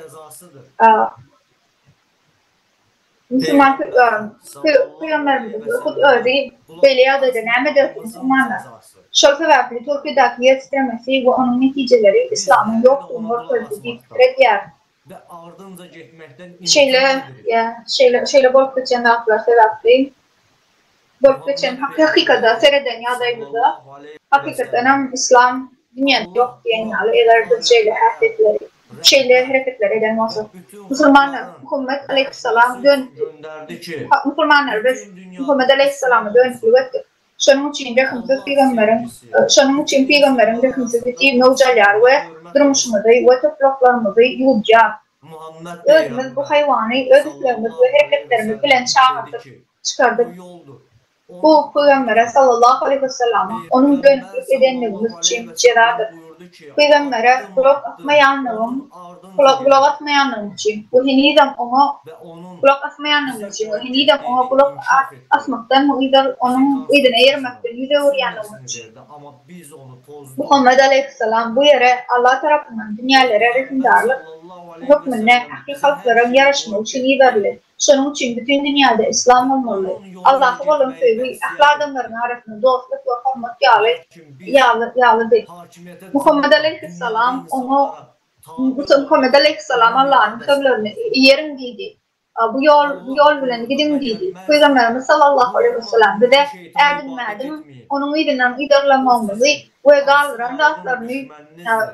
Musulman pygamberimiziň hut özi beýle ýagdaýda näme ederdi musulmanlar? Şol sebäpli Türkiýedäki ýer titremesi we onuň netijeleri yslamyň ýokdugyny görkezdi diýip pikir edýärin. Şeýle şeýle şeýle bolup geçen zatlar sebäpli bolup geçen hakykata sereden ýagdaýymyzda hakykatdanam yslam dünýäde ýok diýen ýaly eger biz şeýle häsiýetleri. şeýle hereketleri eden bolsak. Musulmanlar Muhammet aleýhissalam dönüklik Musulmanlar biz Muhammet aleýhissalama dönüklik etdik. Şonuň üçin rehimsiz pygamberiň şonuň üçin pygamberiň rehimsizligi möwç alýar we durmuşymyzy we topraklarymyzy ýuwudýar. Özümiz bu haýwany öz islegimiz we hereketlerimiz bilen çagyrdyk, çykardyk. Bu Pygambere sallallahu aleýhi wesellama onuň dönüklik edenligimiz üçin jezadyr. Pygambere gulak asmaýanlygym gulak asmaýanlygym üçin we henizem oňa gulak asmaýanlygym üçin we henizem oňa gulak asmakdan we onuň yzyna eýermekden ýüz öwürýänligimiz üçin. Muhammet aleýhissalam bu ýere Allah tarapyndan dünýälere rehimdarlyk hökmünde ähli halklaryň ýaraşmagy üçin iberildi. Şonuň üçin bütin dünýäde yslam bolmaly. Allaha bolan söýgi ähli adamlaryň arasynda dostluk we hormat ýaly ýalydy. Muhammet aleýhissalam oňa Muhammet aleýhissalam Allanyň sözlerini eýeriň diýdi. Bu ýol bu ýol bilen gidiň diýdi. Pygamberimiz sallallahu aleýhi wesselam bize ädimme-ädim onuň yzyndan yzarlamagymyzy we galdyran zatlaryny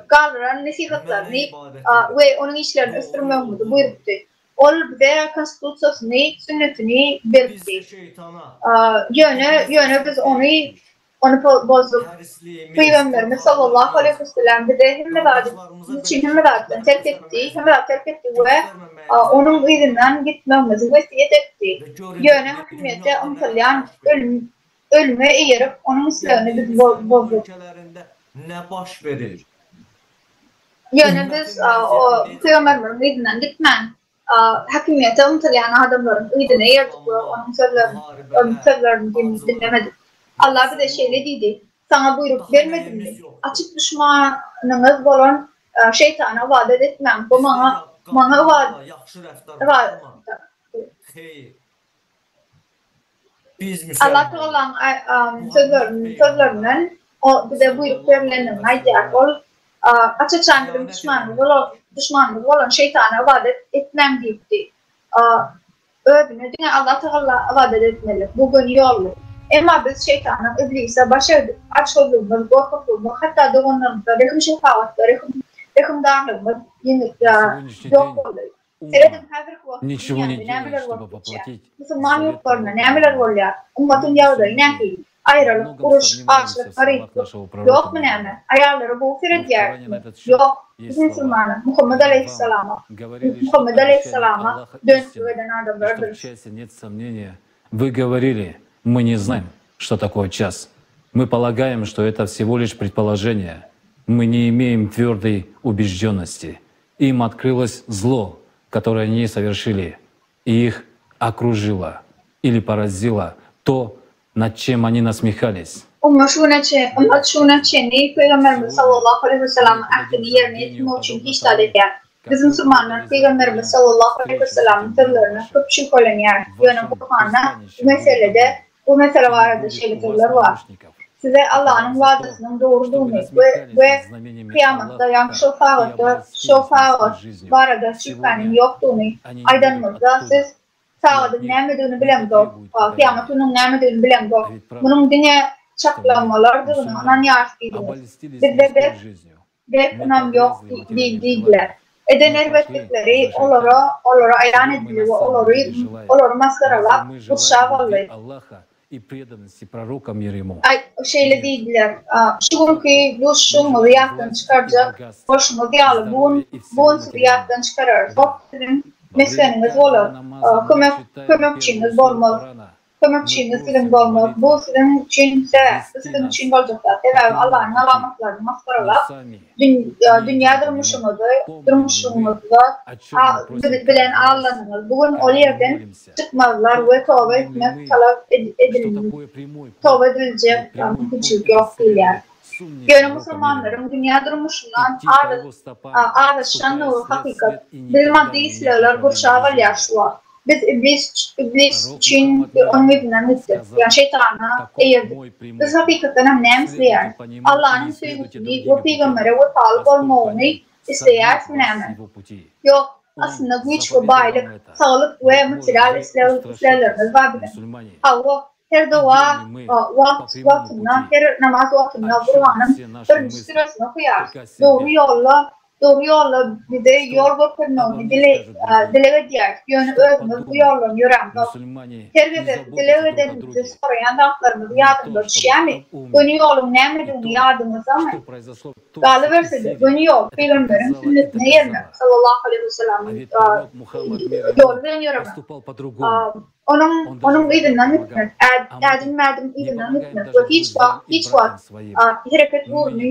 galdyran nesihatlaryny we onuň işlerini ösdürmegimizi buýrupdy. Ol bize konstitusiýasyny, sünnetini beripdi. Ýöne, ýöne biz ony ony bozduk. Pygamberimiz sallallahu aleýhi wesellem bize hemme zady, biz üçin hemme zatdan terk etdi, hemme zady terk etdi we onuň yzyndan gitmegimizi wesýet etdi. Ýöne hakymyýete ymtylýan ölüm ölüme eýerip, onuň islegini biz bozduk. Ýöne biz pygamberimiziň yzyndan gitmän, häkimiýete ymtylýan adamlaryň yzyna eýerdik we onuň sözlerini onuň sözlerini diňlemedik. Allah bize şeýle diýdi, Saňa buýruk bermedimmi? Açyk duşmanyňyz bolan şeýtana ybadat etmäň, bu maňa maňa ybadat Allah Tagalaň sözlerinden bize buýruk berlendigini aýdýar. Ol, Aç-açan biziň duşmanymyz bolan, duşmanymyz bolan şeýtana ybadat etmäň diýipdi. Özüne diňe Allah Tagala ybadat etmeli. Bu göni ýoldur. Emma biz şeýtana, iblise baş egdik, açgözlügimiz, gorkaklygymyz, hatda doganlarymyza rehim-şepagatly rehimdarlygymyz ýok boldy. Serediň, häzirki wagtda dünýäde nämeler bolup geçýär? Musulman ýurtlarynda nämeler bolýar? Ymmatyň ýagdaýy nähili? Aýralyk, uruş, açlyk, garyplyk ýokmy näme? Aýallara gowy seredýärismi? Ýok. Biz musulmana, Muhammet aleýhissalama, Muhammet aleýhissalama dönüklik eden adamlardyrys.
Вы говорили, мы не знаем, что такое час. Мы полагаем, что это всего лишь предположение. Мы не имеем твердой убежденности. Им открылось зло, которое они совершили, и их окружило или поразило то, над чем они насмехались.
Umma şu güne çe, ymmat şu güne çenli Pygamberimiz sallallahu aleýhi wesellamyň ähdini ýerine ýetirmek üçin hiç zat edýär. Biz musulmanlar Pygamberimiz sallallahu aleýhi wesellamyň sözlerine köp şübhelenýäris. Ýöne Gurhanda bu meselede bu mesele barada şeýle sözler bar, Size Allanyň wadasynyň dogrudygyny we we kyýamatda, ýagny şol sagatda, şol sagat barada şübhäniň ýokdugyny aýdanymyzda, siz sagadyň nämedigini bilemzok, kyýamat gününiň nämedigini bilemzok, munuň diňe çaklamalardygyna ynanýarys diýdiňiz. Bizde berk Berk ynam ýok diýdiler. Eden erbetlikleri olara olara aýan edildi we olary olary masgaralap, gurşap aldy. Aý, şeýle diýdiler, Şu günki duşuşygyňyzy ýatdan çykarjak bolşuňyz ýaly, bu gün bu gün sizi ýatdan çykararys. Ot siziň mesgeniňiz bolar, kömek kömekçiňiz bolmaz. Kömekçiňiz siziň bolmaz. Bu siziň üçin sebäp, bu siziň üçin boljak zat. Sebäbi Allanyň alamatlaryny masgaralap, dünýä durmuşyňyzy, durmuşyňyzda bilen aldandyňyz. Bu gün ol ýerden çykmazlar we toba etmek talap edil, toba ediljek mümkinçilik ýok diýilýär. Ýöne musulmanlaryň dünýä durmuşyndan azaşandygy hakykat. Bizi maddy islegler gurşap alýar şu wagt. Biz iblis iblis üçin onuň yzyndan gitdik, ýagny şeýtana eýerdik. Biz hakykatdan hem näme isleýäris? Allanyň söýgüsini we pygambere wepaly bolmagyny isleýärismi näme? Ýok, aslynda güýç we baýlyk, saglyk we material isleglerimiz bar biziň. Hawa, her doga wagt wagtynda, her namaz wagtynda Gurhanyň birinji süresini okaýarys. Dogry ýolda. Dogry ýolda bize ýol görkezmegini dileg edýäris, ýöne özümiz bu ýoldan ýörämzok. Her gezek dileg edenimizde soraýan zatlarymyz ýadyňyza düşýärmi? Göni ýoluň nämedigini ýadyňyzdamy? Galyberse-de, göni ýol, pygamberiň sünnetine eýermek, sallallahu aleýhi wesellamyň ýoly bilen ýöremek. Onuň onuň yzyndan gitmek, ädim-ädim yzyndan gitmek we hiç wagt, hiç wagt hereket ugruny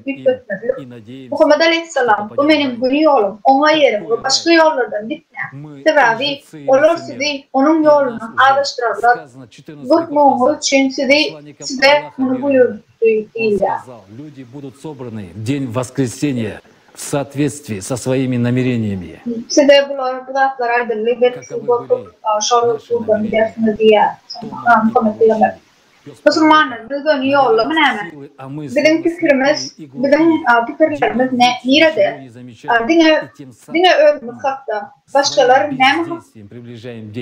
üýtgetmezlik. Muhammet aleýhissalam, Bu meniň göni ýolum, oňa eýeriň we başga ýollardan gitmäň. Sebäbi olar sizi onuň ýolundan azaşdyrarlar. Gorkmagyňyz üçin sizi size muny buýurdy diýilýär.
В соответствии со своими намерениями.
Size bular bu zatlar aýdyldy, belki siz gorkup, şol ugurdan gidersiňiz diýýär Muhammet pygamber. Musulmanlar, biz göni ýoldamy näme? Biziň pikirimiz, biziň pikirlerimiz nirede? Diňe diňe özümiz hakda. Başgalar näme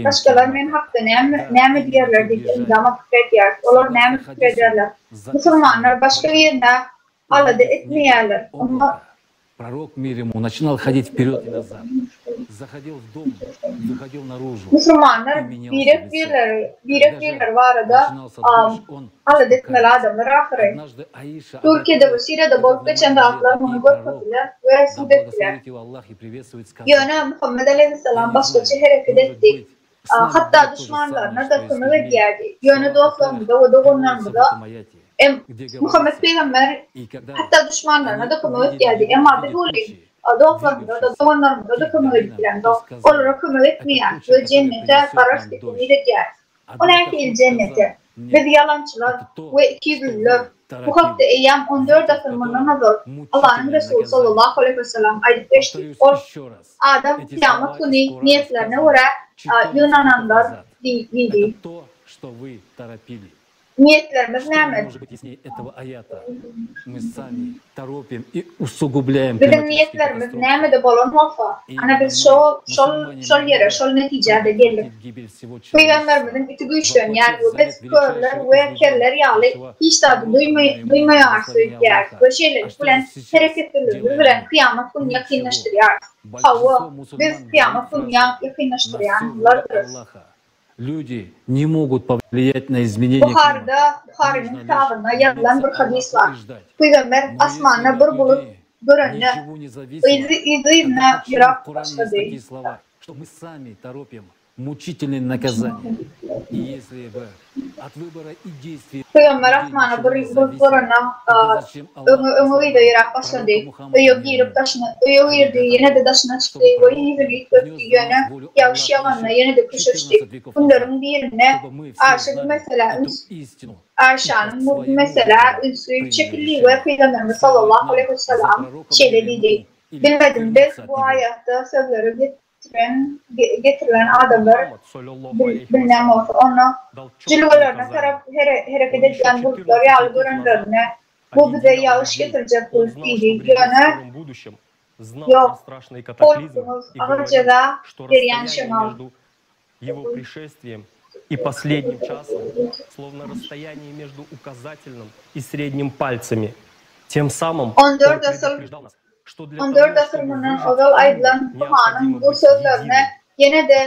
başgalar men hakda näme näme diýerler diýip elmydama pikir edýäris. Olar näme pikir ederler? Musulmanlar başga birine alada etmeýärler. Onda.
Prorok mir ему начинал ходить вперед и nazad, zahodil w dom, wyhodil naružu
Musulmanlar birek-birleri, birek-birleri barada alada etmeli adamlar ahyry. Türkiýede we Siriýada bolup geçen zatlar muny görkezdiler we subut etdiler. Ýöne Muhammet aleýhissalam başgaça hereket etdi. Hatda duşmanlaryna-da kömek edýärdi. Ýöne dostlarymyza we doganlarymyza Muhammet pygamber hatda duşmanlaryna-da kömek edýärdi. Emma biz welin dostlarymyza-da, doganlarymyza-da kömek edip bilemzok. Olara kömek etmeýäris we jennete bararys diýip umyt edýäris. O nähili jennete? Biz ýalançylar we ikiýüzlüler. Bu hakda eýýäm 14 asyr mundan ozal Allanyň Resuly sallallahu aleýhi wesellam aýdyp geçdi. Ol, Adam kyýamat güni niýetlerine görä ýygnananlar diýdi. Niýetlerimiz näme? Biziň niýetlerimiz nämede bolan bolsa, ana biz şol şol şol ýere, şol netijä-de geldik. Pygamberimiziň iti güýçlenýär we biz körler we kerler ýaly hiç zady duýmaýarys öýdýäris we şeýlelik bilen hereketliligimiz bilen kyýamat gününi ýakynlaşdyrýarys. Hawa, biz kyýamat gününi ýakynlaşdyrýanlardyrys. Buharyda, Buharynyň kitabynda ýazylan bir hadys bar. Pygamber asmanda bir bulut görende, yzly-yzyna ýöräp başlady.
Что мы сами торопим мучительное наказание. И если бы от выбора и действий
Pygamber asmana bir bulut görende, öňe öňe-yza ýöräp başlady. Öýe girip daşyna, öýe girdi, ýene-de daşyna çykdy we ýüzüni üýtgetdi, ýöne ýagyş ýaganda ýene-de köşeşdi. Günleriň birinde Aişe bu meselä üns Aişanyň bu meselä ünsi çekildi we Pygamberimiz sallallahu aleýhi wesellam şeýle diýdi, Bilmedim, belki bu aýatda sözleri getiren getirilen adamlar bilinen bolsa, onda jülgelerine tarap hereket edýän bulutlar ýaly görenlerinde, bu bize ýagyş getirjek bulut diýdi. Ýöne, ýok, gorkduňyz, agyr jeza berýän şemal.
и последним часом, словно расстояние между указательным и средним пальцами. Тем самым
On dört asyr On dört asyr mundan ozal aýdylan Gurhanyň bu sözlerine ýene-de,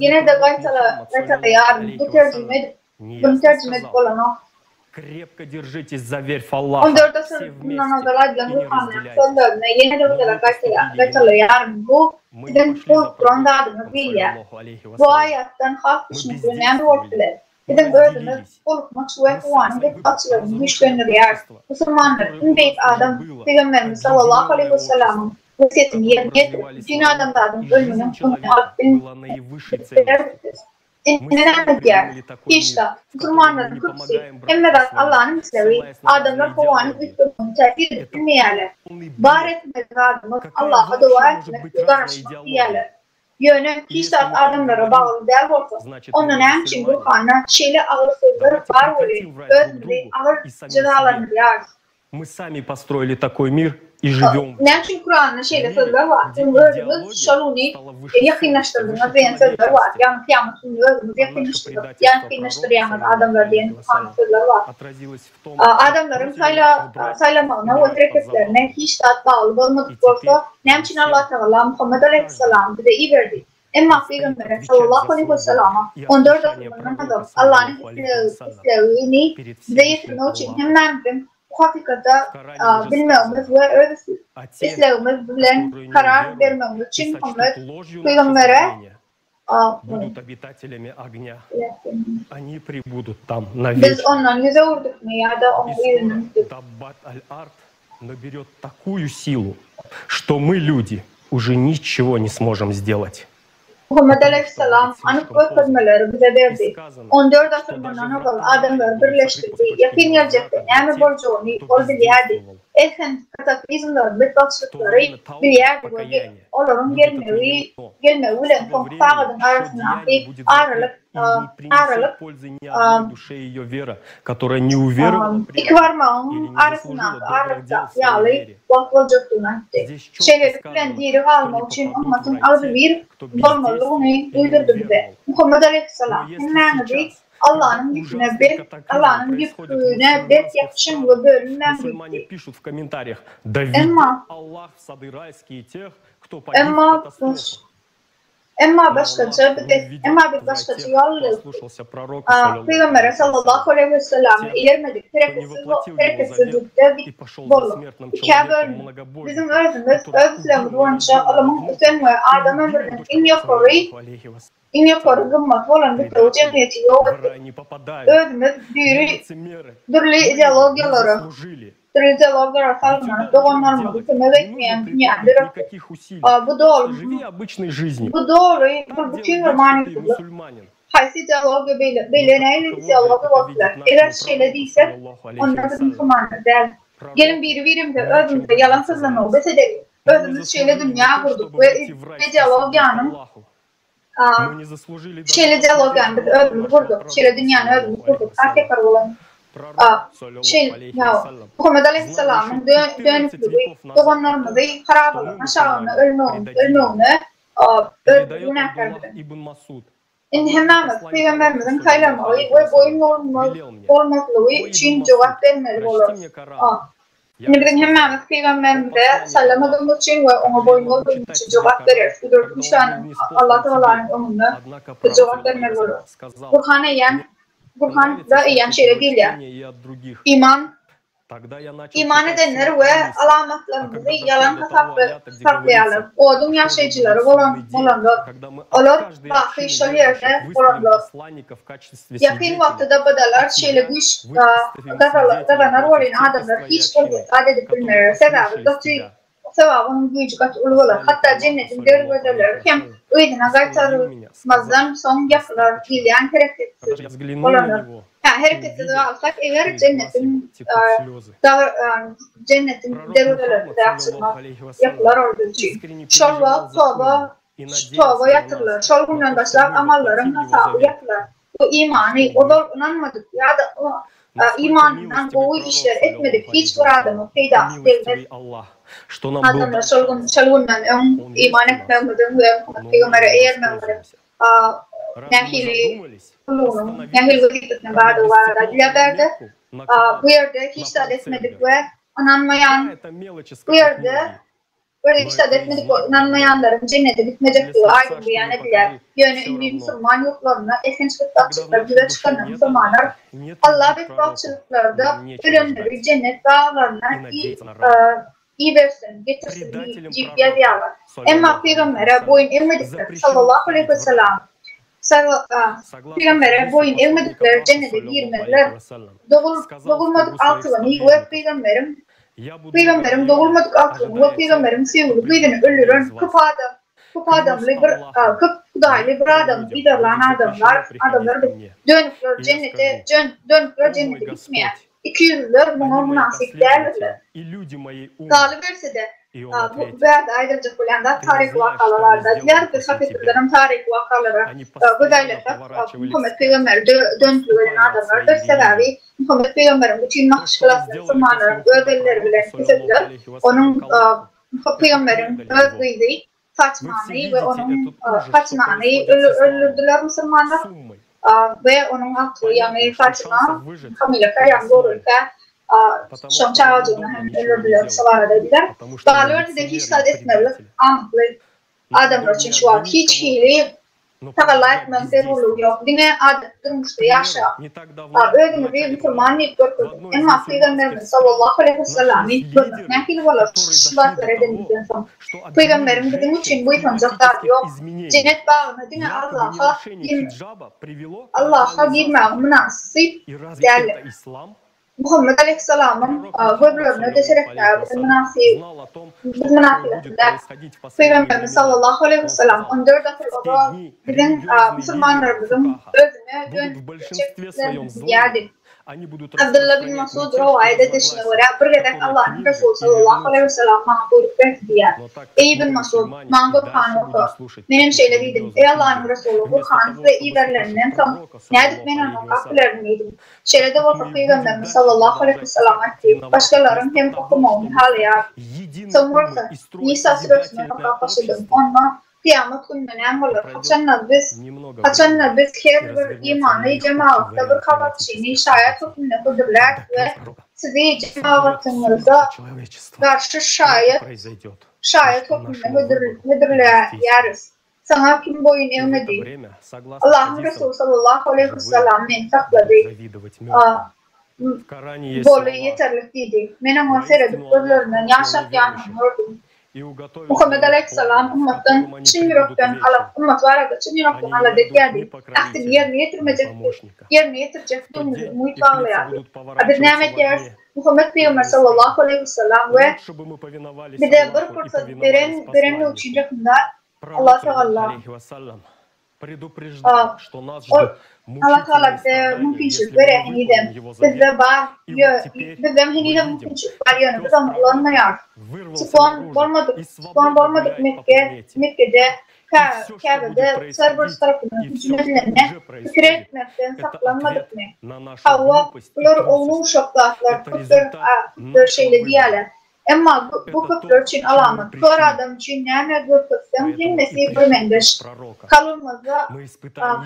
ýene-de gaýtalaýaryn, bu terjime edip, buny terjime edip bolanok.
Крепко держитесь за верфь Аллаха,
14 asyr
все
mundan
вместе,
ozal aýdylan
и не
Gurhanyň
разделяйтесь.
sözlerine ýene-de bir gezek gaýtalaýaryn, bu
Мы не
siziň
пошли за
bolup duran
пророком,
zadyňyz diýilýär.
саллиллаху алейхи
Bu
вассалям.
aýatdan has
Мы
düşnükli näme bolup
бездействовали,
biler?
мы
Biziň özümiz
разделились.
howlukmaç we
Мы сами
howanyň
свой выбор
betbagtçylygyny
разрушили
güýçlendirýäris.
общество,
Musulmanlar
которое
iň
у
beýik
нас уже
adam
было,
Pygamberimiz sallallahu aleýhi
объединенное
wesselamyň
общество,
wesýetini
в
ýerine
котором
ýetirip,
развивались
bütin
наука
adamzadyň
и
ölüminiň
жизнь
öňüni
человека
alyp
была наивысшей ценностью.
bilmedik.
Мы
Indi
сами
näme edýäris?
придумали такой
Hiç
мир,
zat.
в котором мы
Musulmanlaryň
не
köpüsi,
помогаем
hemme
братьям
zat
своим,
Allanyň islegi,
ссылаясь на разные
adamlar howanyň
идеологии.
üýtgemegine täsir edip
Это
bilmeýärler.
полный
Bar
бред.
etmeli zadymyz
Какая
Allaha
вообще
doga
может
etmek
быть
we
разная
garaşmak
идеология?
diýýärler. Ýöne
И
hiç
если
zat
мы так
adamlara
говорим,
bagly däl bolsa,
значит мы
onda
не
näme üçin
мусульмане.
Gurhanda şeýle agyr sözler
Давайте
bar welin,
прекратим врать друг
özümizi
другу
agyr
и самим себе.
jezalandyrýarys?
Мы сами построили такой мир
Näme üçin Kuranda şeýle sözler bar? Siziň özüňiz şol güni ýakynlaşdyrdyňyz diýen sözler bar. Ýagny kyýamat gününi özüňiz ýakynlaşdyrdyk, ýakynlaşdyrýaňyz adamlar diýen hany sözler bar. Adamlaryň saýlamagyna we hereketlerine hiç zat bagly bolmadyk bolsa, näme üçin Allatagala Muhammet alaýhyssalamy bize iberdi? Emma Pygambere sallallahu aleýhi wesellama 14 asyr mundan ozal Allanyň islegini bize ýetirmek üçin hemmämiziň bu hakykata bilmegimiz we öz islegimiz bilen karar bermegimiz üçin Muhammet pygambere Biz ondan ýüz öwürdikmi ýa-da onuň yzyndan gitdik?
Наберет такую силу, что мы, люди, уже ничего не сможем сделать.
Muhammet aleýhissalam anyk görkezmeleri bize berdi. 14 asyr mundan ozal adamlary birleşdirdi, ýakyn geljekde näme boljagyny ol bilýärdi. Elhenç kataklizmleri, betbagtçylyklary bilýärdi we olaryň gelmegi gelmegi bilen soňky sagadyň arasyndaky aralyk aralyk iki barmagyň arasyndaky aralykdaky ýaly wagt boljakdygyny aýtdy. Şeýlelik bilen diri galmak üçin ymmatyň agzybir bolmalydygyny duýdurdy bize. Muhammet aleýhissalam, Hemmäňizi Allanyň ýüpüne berk Allanyň ýüpüne berk ýapyşyň we bölünmäň diýipdi. Emma Emma Emma başgaça biz emma biz başgaça ýol bilen Pygambere sallallahu aleýhi we selleme eýermedik, hereketsiz hereketsizlikde bolduk. Ikä bölündik. Biziň özümiz öz islegimiz boýunça ylymyň ösen we adam ömrüniň iň ýokary iň ýokary gymmaty bolan bitewi jemgyýeti ýok etdik. Özümiz düri dürli ideologiýalara Dürli ideologiýalara salgylanyp, doganlarymyza kömek etmeýän dünýäni döretdik. Bu doly, bu doly, bu bütin bir manysyzlyk. Haýsy ideologiýa beýle, beýle nähili ideologiýa bolup biler? Eger şeýle diýsek, onda biz musulmanlar däl. Geliň biri-birimize özümize ýalan sözlemegi bes edeliň. Özümiz şeýle dünýä gurduk we ideologiýanyň Şeýle ideologiýany biz özümiz gurduk, şeýle dünýäni özümiz gurduk, has ýokary bolan şeýle Muhammet aleýhissalamyň dönükligi doganlarymyzy harabalygyň aşagynda ölmegine özümiz günäkär biziň. Indi hemmämiz pygamberimiziň saýlamagy we boýun bolmazlygy üçin jogap bermeli bolarys. Indi biziň hemmämiz pygamberimize saýlamadygymyz üçin we oňa boýun boldugymyz üçin jogap bereris. Gudratly Güýçliniň Allatagalanyň öňünde biz jogap bermeli bolarys. Gurhan eýýäm Gurhanda eýýäm şeýle diýilýär, Iman Iman edenler we alamatlarymyzy ýalan hasaplaýarlar, oduň ýaşaýjylary bolanlar, olar baky şol ýerde bolarlar. Ýakyn wagtda badalar şeýle güýç gazanar welin, adamlar hiç bir zat edip bilmerler, sebäbi gaty sebäbi onuň güýji gaty uly bolar, hatda jennetiň derwezeleri hem yzyna gaýtarylmazdan soň ýapylar diýilýän hereketsiz bolanlar. Hä, hereketsiz galsak eger jennetiň jennetiň derwezeleri bize açylmaz, ýapylar ol biz üçin. Şol wagt toba toba ýatyrylar, şol günden başlap amallaryň hasaby ýapylar. Bu imany ozal ynanmadyk ýa-da imanyndan gowy işler etmedik hiç bir adama peýdasy degmez. Adamlar şol gün şol günden öň iman etmegimiziň we Muhammet pygambere eýermegimiziň nähili gullugynyň, nähili wezipesiniň bardygy barada aýdylýar bärde. Bu ýerde hiç zat etmedik we ynanmaýan bu ýerde Bir hiç zat etmedik we ynanmaýanlaryň jennete gitmejekdigi aýdyň beýan edilýär. Ýöne indi musulman ýurtlarynda elhenç betbagtçylyklar ýüze çykanda musulmanlar Allah betbagtçylyklarda ölenleri jennet baglaryna ibersin, getirsin diýip ýazýarlar. Emma pygambere boýun egmedikler, sallallahu aleýhi we salam, pygambere boýun egmedikler jennete girmezler. Dogulmadyk agtygyny we pygamberiň Pygamberiň dogulmadyk agtygyny we pygamberiň söýgüli gyzyny öldüren köp adam, köp adamly bir, köp hudaýly bir adamy yzarlan adamlar, adamlar biz. Dönükler jennete, dönükler jennete gitmeýär. Ikiýüzlüler muňa mynasyp däldirler. Galyberse-de, Bu bärde aýdyljak bolýan zat taryhy wakalar barada aýdylýar. Biz hakykatdan hem taryhy wakalara göz aýlasak, Muhammet pygamberi dönüklük eden adamlardyr. Sebäbi Muhammet pygamberiň bütin maşgalasyny musulmanlaryň öz elleri bilen kesediler. Onuň pygamberiň öz gyzy Fatymany we onuň Fatymany öldürdiler musulmanlar we onuň agtygy ýagny Fatyma hamileka ýagny göwrelikä şoň çagajygyny hem öldürdiler şo barada aýdýar. Galyberse-de hiç zat etmezlik amatly adamlar üçin şu wagt hiç hili Tagalla etmegiň zerurlygy ýok. Diňe adaty durmuşda ýaşa. Özüňizi musulman diýip görkeziň. Emma Pygamberimiz sallallahu aleýhi wesellami görmek nähili bolar şu zatlary edenimizden soň? Pygamberiň biziň üçin buýsanjak zady ýok. Jennet bagyna diňe Allaha Allaha girmäge mynasyp däldik. Muhammet aleýhissalamyň gözlerine-de seretmäge biz mynasyp, biz mynasybetli däl. Pygamberimiz sallallahu aleýhi wesselam 14 asyr ozal biziň musulmanlarymyzyň özüne dönüp diýýärdi. Abdylla bin Masud rowaýat edişine görä, bir gezek Allanyň Resuly sallallahu aleýhi wesselam maňa buýruk berdi diýýär, Eý Ibn Masud, maňa Gurhany oka. Menem şeýle diýdim, Eý Allanyň Resuly, Gurhany size iberileninden soň, nädip men ony okap bilerin diýdim. Şeýle-de bolsa Pygamberimiz sallallahu aleýhi wesselam aýtdy, Başgalaryň hem okamagyny halaýar. Soň bolsa, Nisa süresini okap başladym. Onda, Kyýamat gününde näme bolar? Haçanda biz, haçanda biz her bir imanly jemagatda bir habarçyny şaýat hökmünde hödürläris we sizi jemagatyňyza garşy şaýat, şaýat hökmünde hödürläýäris. Saňa kim boýun egmedi? Allahyň Resuly sallallahu aleýhi wessalam meni saklady. Boldy, ýeterlik diýdi. Men oňa seredip gözlerinden ýaş akýanyny gördüm. Muhammet aleýhissalam ymmatdan çyn ýürekden ymmat barada çyn ýürekden alada edýärdi. Ähtini ýerine ýetirmejekdi, ýerine ýetirjekdigimize umyt baglaýardy. A biz näme edýäris? Muhammet pygamber sallallahu aleýhi wessalam we bize bir pursat beren berenligi üçin rehimdar Allah Tagala Ol Allah Tagala bize mümkinçilik berýär henizem bizde bar ýö bizde henizem mümkinçilik bar ýöne biz ony ulanmaýarys. Tufan bolmadyk tufan bolmadyk Mekge Mekgede Käbede Serberus tarapyndan hüjüm edilende pikir etmekden saklanmadykmy? Hawa, bular ownuk-uşak zatlar, köpler köpler şeýle diýýärler. Emma bu köpler üçin alamat. Kör adam üçin näme görkezseň, hemmesi birmeňzeş. Kalbymyzda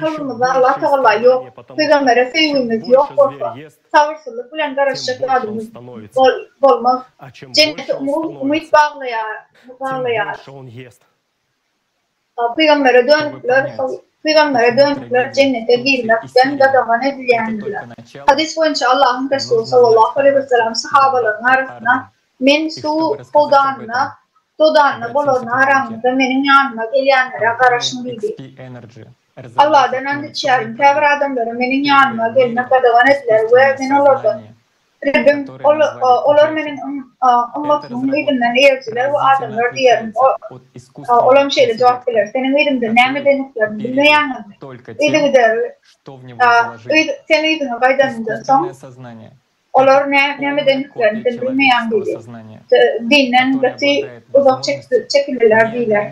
kalbymyzda Allatagala ýok, pygambere söýgimiz ýok bolsa, sabyrsyzlyk bilen garaşjak zadymyz bolmaz. Jennete umyt baglaýarys. Pygambere dönükler Pygambere dönükler jennete girmekden gadagan edilýändirler. Hadys boýunça Allahyň Resuly sallallahu aleýhi wesellem sahabalaryň arasynda Men suw howdanyna howdanyna bolaryny araňyzda meniň ýanyma gelýänlere garaşyň diýdi. Allahdan ant içýärin, käbir adamlara meniň ýanyma gelmek gadagan ediler we men olardan, Rebbim, olar meniň ymmatymyň yzyndan eýerijiler we adamlar diýerin. Olam şeýle jogap berer, Seniň yzyňda näme edenliklerini bilmeýäňizmi? Yzygiderli, sen yzyňa gaýdanyňdan soň, olar näme edenliklerini sen bilmeýäň diýdi. Dinden gaty uzak çekildiler diýler.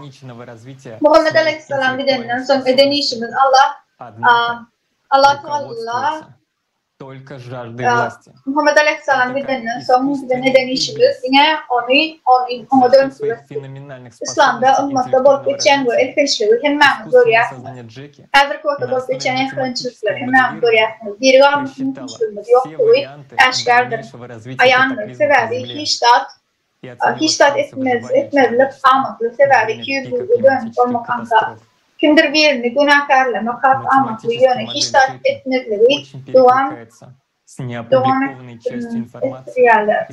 Muhammet alaýhyssalam gideninden soň eden işimiz Allah, Allatagala Muhammet aleýhissalam gidenden soň biziň eden işimiz diňe ony oňa dönüklik etdik. Yslamda ymmatda bolup geçýän we elhençligi hemmäňiz görýärsiňiz. Häzirki wagtda bolup geçýän elhençlikleri hemmäňiz görýärsiňiz. Diri galmak mümkinçiligimiz ýokdugy äşgärdir, aýandyr. Sebäbi hiç zat hiç zat etmez etmezlik amatly, sebäbi ikiýüzlülige dönük bolmak aňsat. Kimdir birini günäkärlemek has amatly, ýöne hiç zat etmezligi dowam dowam etdirýärler.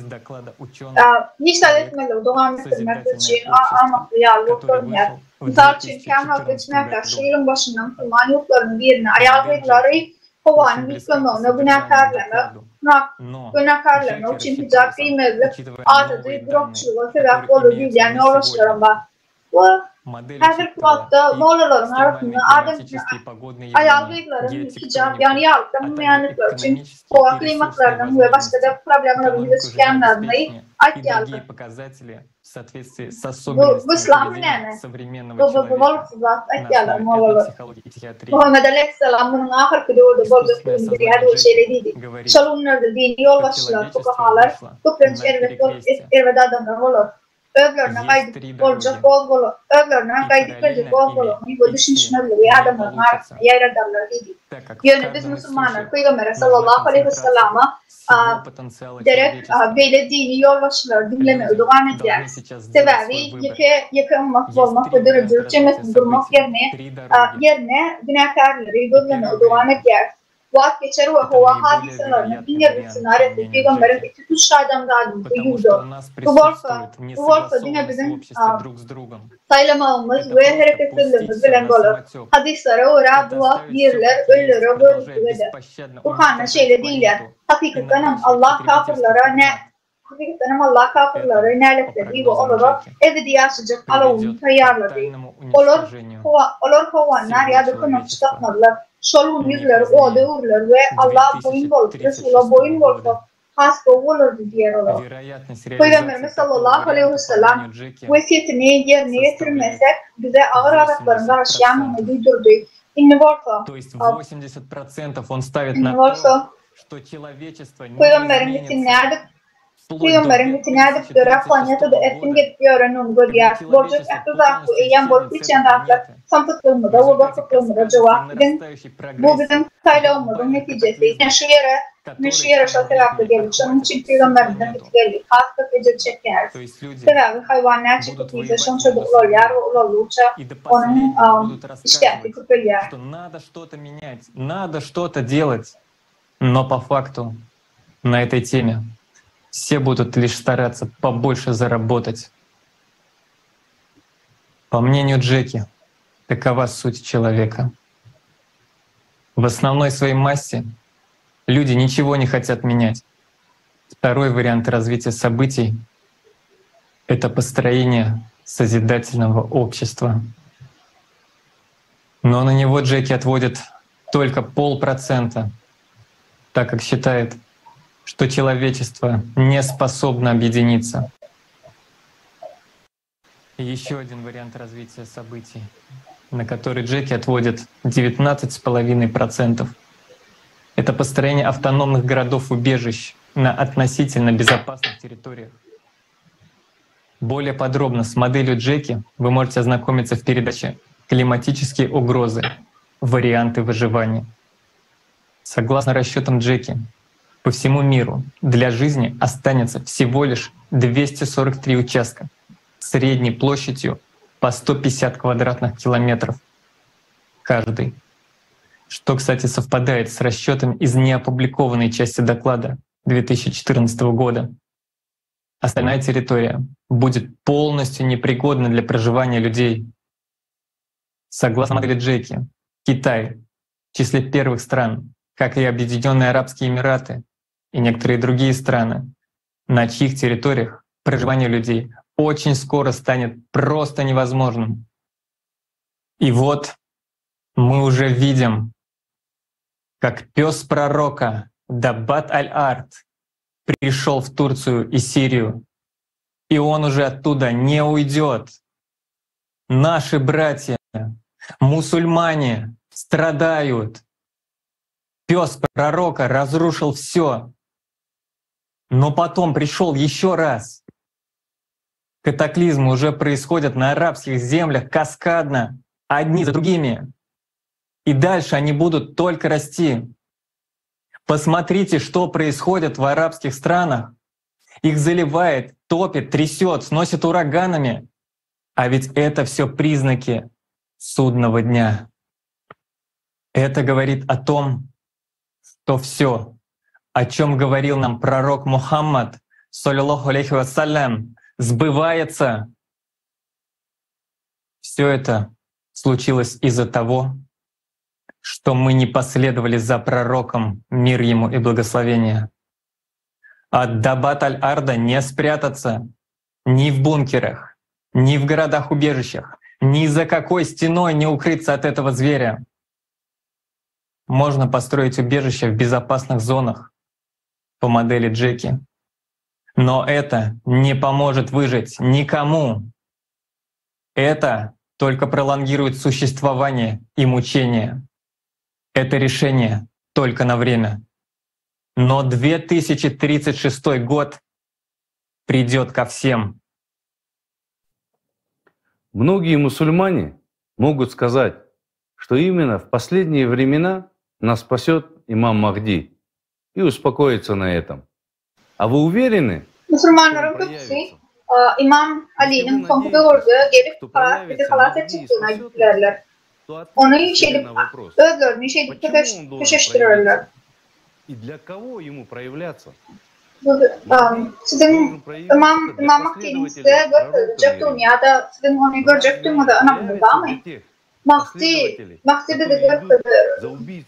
Hiç zat etmezligi dowam etdirmek üçin amatly ýaly bolup görünýär. Mysal üçin, käwagt geçmänkä şu ýylyň başynda musulman ýurtlarynyň birinde aýal-gyzlary howanyň üýtgemegine günäkärlemek, günäkärlemek üçin hijap geýmezlik adaty gurakçylyga sebäp boldy diýilýän ýolbaşçylaram bar. Bu. Häzirki wagtda mollalaryň arasynda adam aýal-gyzlaryň hijap, ýagny ýaglyk dakynmaýandyklary üçin howa klimatlarynyň we başga-da problemalaryň ýüze çykýanlaryny aýtýarlar. Bu bu yslammy näme? Bu bu bu bolupsyz zat aýtýarlar mollalar. Muhammet aleýhissalam munuň ahyrky döwürde boljakdygyny bilýärdi we şeýle diýdi, Şol günlerde dini ýolbaşçylar, fukahalar, köplenç erbet bolup erbet adamlar bolar. Özlerine gaýdyp boljak gozgala özlerine gaýdyp geljek gozgalaňy we düşünişmezligi adamlaryň arasynda ýaýradarlar diýdi. Ýöne biz musulmanlar Pygambere sallallahu aleýhi wesellama derek beýle dini ýolbaşçylary diňlemegi dowam edýäris. Sebäbi ýeke ýeke ymmat bolmak we döredijilik jemgyýetini gurmak ýerine ýerine günäkärleri gözlemegi dowam edýäris. Wagt geçer we howa hadysalarynyň iň erbet ssenariýasy pygamberiň iti tutuş adamzadymyzy ýuwdar. Bu bolsa, bu bolsa diňe biziň saýlamagymyz we hereketsizligimiz bilen bolar. Hadyslara görä, bu wagt diriler ölülere göriplik eder. Gurhanda şeýle diýilýär, Hakykatdanam, Allah kapyrlara nä Hakykatdanam Allah kapyrlary näletledi we olara ebedi ýaşajak alawyny taýýarlady. Olar olar howandar ýa-da kömekçi tapmazlar. Şol gün ýüzleri oda öwrüler we Alla boýun bolup, Resula boýun bolsak, has gowy bolardy diýer olar. Pygamberimiz sallallahu aleýhi wessalam wesýetini ýerine ýetirmesek, bize agyr azaplaryň garaşýandygyny duýdurdy. Indi bolsa, indi bolsa, Pygamberiň iti nädip Pygamberiň iti nädip döräp planetada erkin gezip ýörendigini görýäris. Boljak ähli zat we eýýäm bolup geçýän zatlar samsyklygymyza we gorkaklygymyza jogap biziň Bu biziň saýlawymyzyň netijesi. Ine şu ýere ine şu ýere şol sebäpli geldik. Şonuň üçin pygamberimiziň iti geldi. Has köp ejir çekýäris. Sebäbi haýwan näçe köp iýse şonça-da ulalýar we ulaldygyça onuň işdäsi köpelýär.
Nado что-то делать. Но по факту на этой теме все будут лишь стараться побольше заработать. По мнению Джеки, такова суть человека. В основной своей массе люди ничего не хотят менять. Второй вариант развития событий — это построение созидательного общества. Но на него Джеки отводит только полпроцента, так как считает, что человечество не способно объединиться. Еще один вариант развития событий, на который Джеки отводит 19,5%. Это построение автономных городов-убежищ на относительно безопасных территориях. Более подробно с моделью Джеки вы можете ознакомиться в передаче «Климатические угрозы. Варианты выживания». Согласно расчетам Джеки, по всему миру для жизни останется всего лишь 243 участка средней площадью по 150 квадратных километров каждый. Что, кстати, совпадает с расчетами из неопубликованной части доклада 2014 года. Остальная территория будет полностью непригодна для проживания людей. Согласно модели Джеки, Китай в числе первых стран, как и Объединенные Арабские Эмираты и некоторые другие страны, на чьих территориях проживание людей очень скоро станет просто невозможным. И вот мы уже видим, как пес пророка Дабат аль-Ард пришел в Турцию и Сирию, и он уже оттуда не уйдет. Наши братья, мусульмане, страдают. Пес пророка разрушил все, но потом пришел еще раз. Катаклизмы уже происходят на арабских землях каскадно, одни за другими. И дальше они будут только расти. Посмотрите, что происходит в арабских странах. Их заливает, топит, трясет, сносит ураганами. А ведь это все признаки судного дня. Это говорит о том, что все, о чем говорил нам пророк Мухаммад, саллиллаху алейхи вассалям, сбывается. Все это случилось из-за того, что мы не последовали за пророком, мир ему и благословение. От Дабат аль-Арда не спрятаться ни в бункерах, ни в городах-убежищах, Ни за какой стеной не укрыться от этого зверя. Можно построить убежище в безопасных зонах по модели Джеки. Но это не поможет выжить никому. Это только пролонгирует существование и мучение. Это решение только на время. Но 2036 год придет ко всем.
Многие мусульмане могут сказать, что именно в последние времена нас спасет имам Махди и успокоиться на этом. А вы уверены?
Musulmanlaryň köpüsi Ymam Alynyň soňky döwürde gelip bizi halas etjekdigini aýdyp bilerler. Ony şeýdip özlerini şeýdip köşeşdirerler. Siziň Ymam Ymam Mahdynyň size görkeziljekdigini ýa-da siziň ony görjekdigiňize ynamyňyz barmy? Mahdy, Mahdy bizi görkezer. Mahdy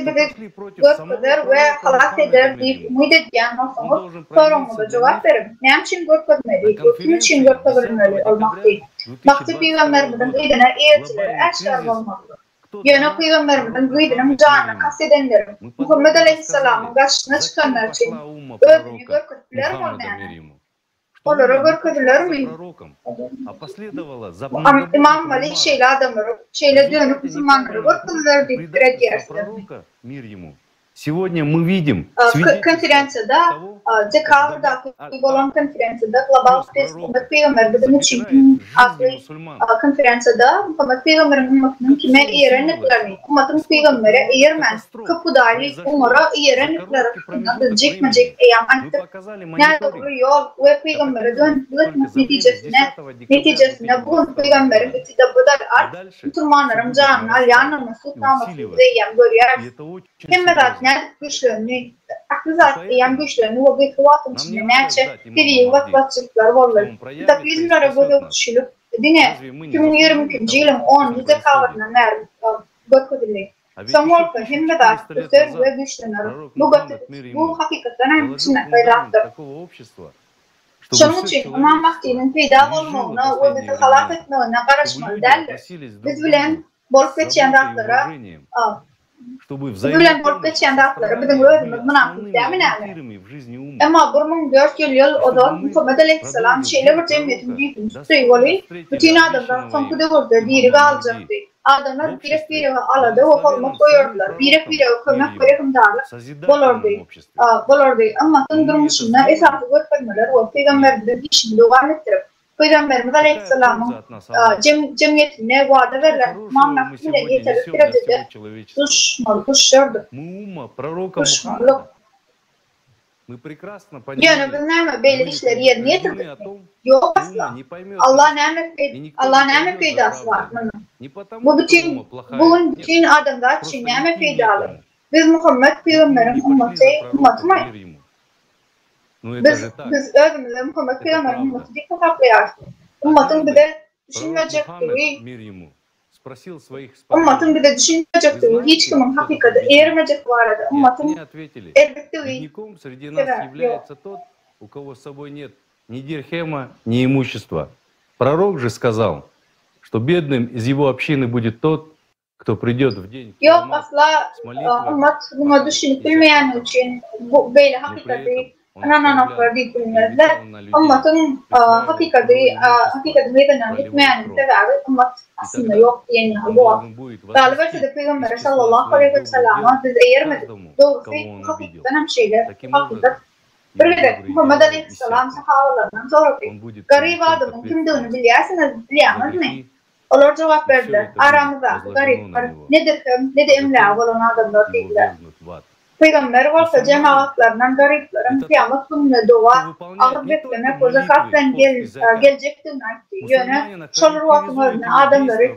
bizi görkezer we halas eder diýip umyt edýän bolsaňyz, soragyňyza jogap beriň. Näme üçin görkezmeli we kim üçin görkezilmeli ol Mahdy? Mahdy pygamberimiziň yzyna eýerjilere äşgär bolmalydyr. Ýöne pygamberimiziň gyzynyň janyna kast edenleriň, Muhammet alaýhyssalamyň garşysyna çykanlar üçin özüni görkezip bilermi ol näme? Olara görkezilermi? Ymam Malik şeýle adamlara, şeýle dönük musulmanlara görkeziler diýip pikir edýärsiňizmi? Konferensiýada, dekabrdaky bolan konferensiýada Global Test Muhammet pygamber biziň üçin atly konferensiýada Muhammet pygamberiň ymmatynyň kime eýerendiklerini, ymmatyň pygambere eýermän, köphudaýly Omara eýerendikleri hakynda biz jikme-jik eýýäm aýtdyk. Nädogry ýol we pygambere dönüklik etmek netijesinde netijesinde bu gün pygamberiň iti dabadal art musulmanlaryň janyny alýandygyny subut-namasyny biz eýýäm görýäris. Hemme zat nädip güýçlendi, ähli zat eýýäm güýçlendi we gysga wagtyň içinde näçe tebigy betbagtçylyklar boldy. Kataklizmlere gözegçilik diňe 2022-nji ýylyň onunjy dekabryndan bäri görkezildi. Soň bolsa hemme zat öser we güýçlener. Bu gaty, bu hakykatdan hem çynlakaý zatdyr. Şonuň üçin Ymam Mahdynyň peýda bolmagyna we bizi halas etmegine garaşmaly däldir. Biz bilen bolup geçýän zatlara Biz bilen bolup geçýän zatlara biziň özümiz mynasyp dälmi näme? Emma 1400 ýyl ozal Muhammet aleýhissalam şeýle bir jemgyýetiň düýbüni tutdy welin, bütin adamzat soňky döwürde diri galjakdy. Adamlar birek-birege alada we hormat goýardylar, birek-birege kömek we rehimdarlyk bolardy. Bolardy. Ymmatyň durmuşynda esasy görkezmeler we Pygamberimiziň işini dowam etdirip, Pygamberimiz aleýhissalamyň jemgyýetinde wada berlen Ymam Mahdi bilen ýeterlik derejede duşmaly, duşardyk. Duşmalyk. Ýöne biz näme beýle işleri ýerine ýetirdikmi? Ýok asla. Alla näme Alla näme peýdasy bar munuň? Bu bütin bu gün bütin adamzat üçin näme peýdaly? Biz Muhammet pygamberiň ymmaty ymmatymy? Biz biz özümizi Muhammet pygamberiň ymmaty diýip hasaplaýarys. Ymmatyň bize düşünmejekdigi Ymmatyň bize düşünmejekdigi, hiç kimiň hakykata eýermejegi barada ymmatyň erbetdigi sebäp ýok. Ýok, asla ymmat muňa düşünip bilmeýäni üçin bu beýle hakykaty ynananoklar diýip bilmezler. Ymmatyň hakykady hakykatyň yzyndan gitmeýäniniň sebäbi ymmat aslynda ýok diýen ýaly bu wagt. Galyberse-de Pygambere sallallahu aleýhi wesellama biz eýermedik. Dogrusy bu hakykatdan hem şeýle. Bu hakykat. Bir gezek Muhammet aleýhissalam sahabalaryndan sorady, Garyp adamyň kimdigini bilýärsiňiz, bilýäňizmi? Olar jogap berdiler, Aramyzdaky garyplar ne dirhem, ne-de emlägi bolan adamlar diýdiler. Pygamber bolsa jemagatlaryndan garyplaryň kyýamat gününe doga, agyz beklemek we zekat bilen geljekdigini aýtdy. Ýöne şol bir wagtyň özünde adamlary.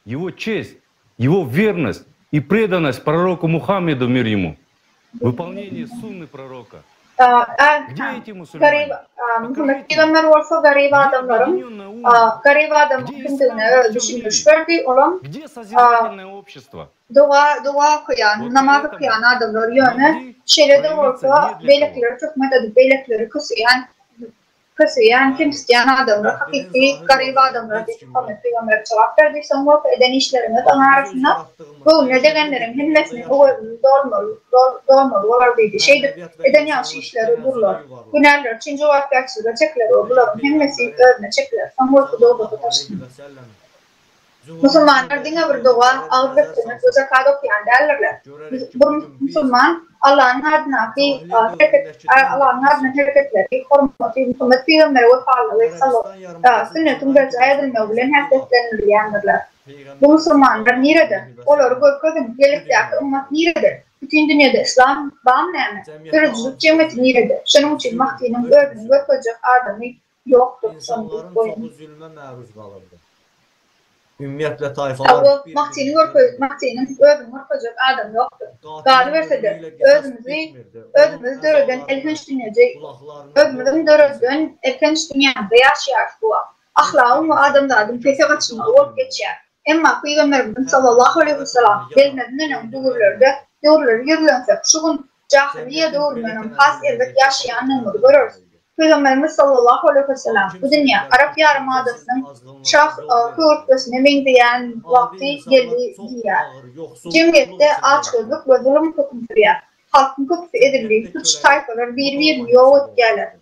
Его честь, его верность и преданность пророку Мухаммеду, мир ему, выполнение сунны пророка.
Где эти мусульмане? Muhammet pygamber bolsa garyp adamlaryň garyp adamyň kimdigine özi düşündiriş berdi, olam doga doga okaýan, namaz okaýan adamlar, ýöne şeýle-de bolsa beýlekileri töhmet edip, beýlekileri köseýän. Köseýän, kemsitýän adamlar hakyky garyp adamlar diýip Muhammet pygamber jogap berdi. Soň bolsa eden işleriňiziň arasynda göwnüne degenleriň hemmesiniň öwezini dolmaly dolmaly bolar diýdi. Şeýdip, eden ýagşy işleri durlar. Günäleri üçin jogapkärçilige çekiler we bularyň hemmesi özüne çekiler. Soň bolsa dowzaha taşlanar. Musulmanlar diňe bir doga, agyz beklemek we zekat okaýan däldirler. Bir musulman Allanyň adyndaky hereket, Allanyň adyna hereketleri, hormaty, Muhammet pygambere wepalylygy, sünnetiň berjaý edilmegi bilen häsiýetlendirilýändirler. Bu musulmanlar nirede? Olary görkeziň, gelekdäki ymmat nirede? Bütin dünýede yslam barmy näme? Döredijilik jemgyýeti nirede? Şonuň üçin Mahdynyň özüni görkezjek adamy ýokdur, şony bilip
İnsanların
goýuň.
çoxu zülmə məruz qalırdı. Ümumiyyətlə tayfalar
Hawa,
bir-birini
Mahdyny görkez, Mahdynyň özüni görkezjek adamy ýokdur.
Qatilin
Galyberse-de,
ölümü ilə qisas
özümizi,
bitmirdi. Onun
özümizi döreden
əzalarını,
elhenç dünýede,
qulaqlarını,
özümiziň
burnunu
döreden
kəsirdi.
elhenç dünýämizde ýaşaýarys bu wagt.
Heç bir
Ahlagyň we
insan
adamzadyň pese
köpçülükdə
gaçmagy
ola
bolup
bilmirdi.
geçýär. Emma Pygamberimiziň
Hər
sallallahu
biri
aleýhi wesellam
qara
gelmezinden öň
öldürə
döwürlerde,
bilmirdi.
döwürlere ýüzlensek, şu gün jahylyýe
Cəmiyyətin belə
döwründenem has
tənəzzül
erbet
vəziyyətdə
ýaşaýandygymyzy
qaldığı
göreris.
bəlli idi.
Pygamberimiz sallallahu aleýhi wesellam
Hakim
bu dünýä
sözlər
Arap
çox
ýarym
incəsiz
adasynyň
azğınlığa
şah
yol verirdi.
höwürtgesine meňzeýän
Adi
wagty
insanlar
geldi
çox
diýýär.
ağır yoxsulluq
Jemgyýetde
içində
açgözlük we zulum höküm sürýär. Halkyň köpüsi ezildi,
Cəmiyyətdə
tutuş
köləlik
taýpalar biri-birini
norma
ýok
hesab
edýärler.
olunurdu.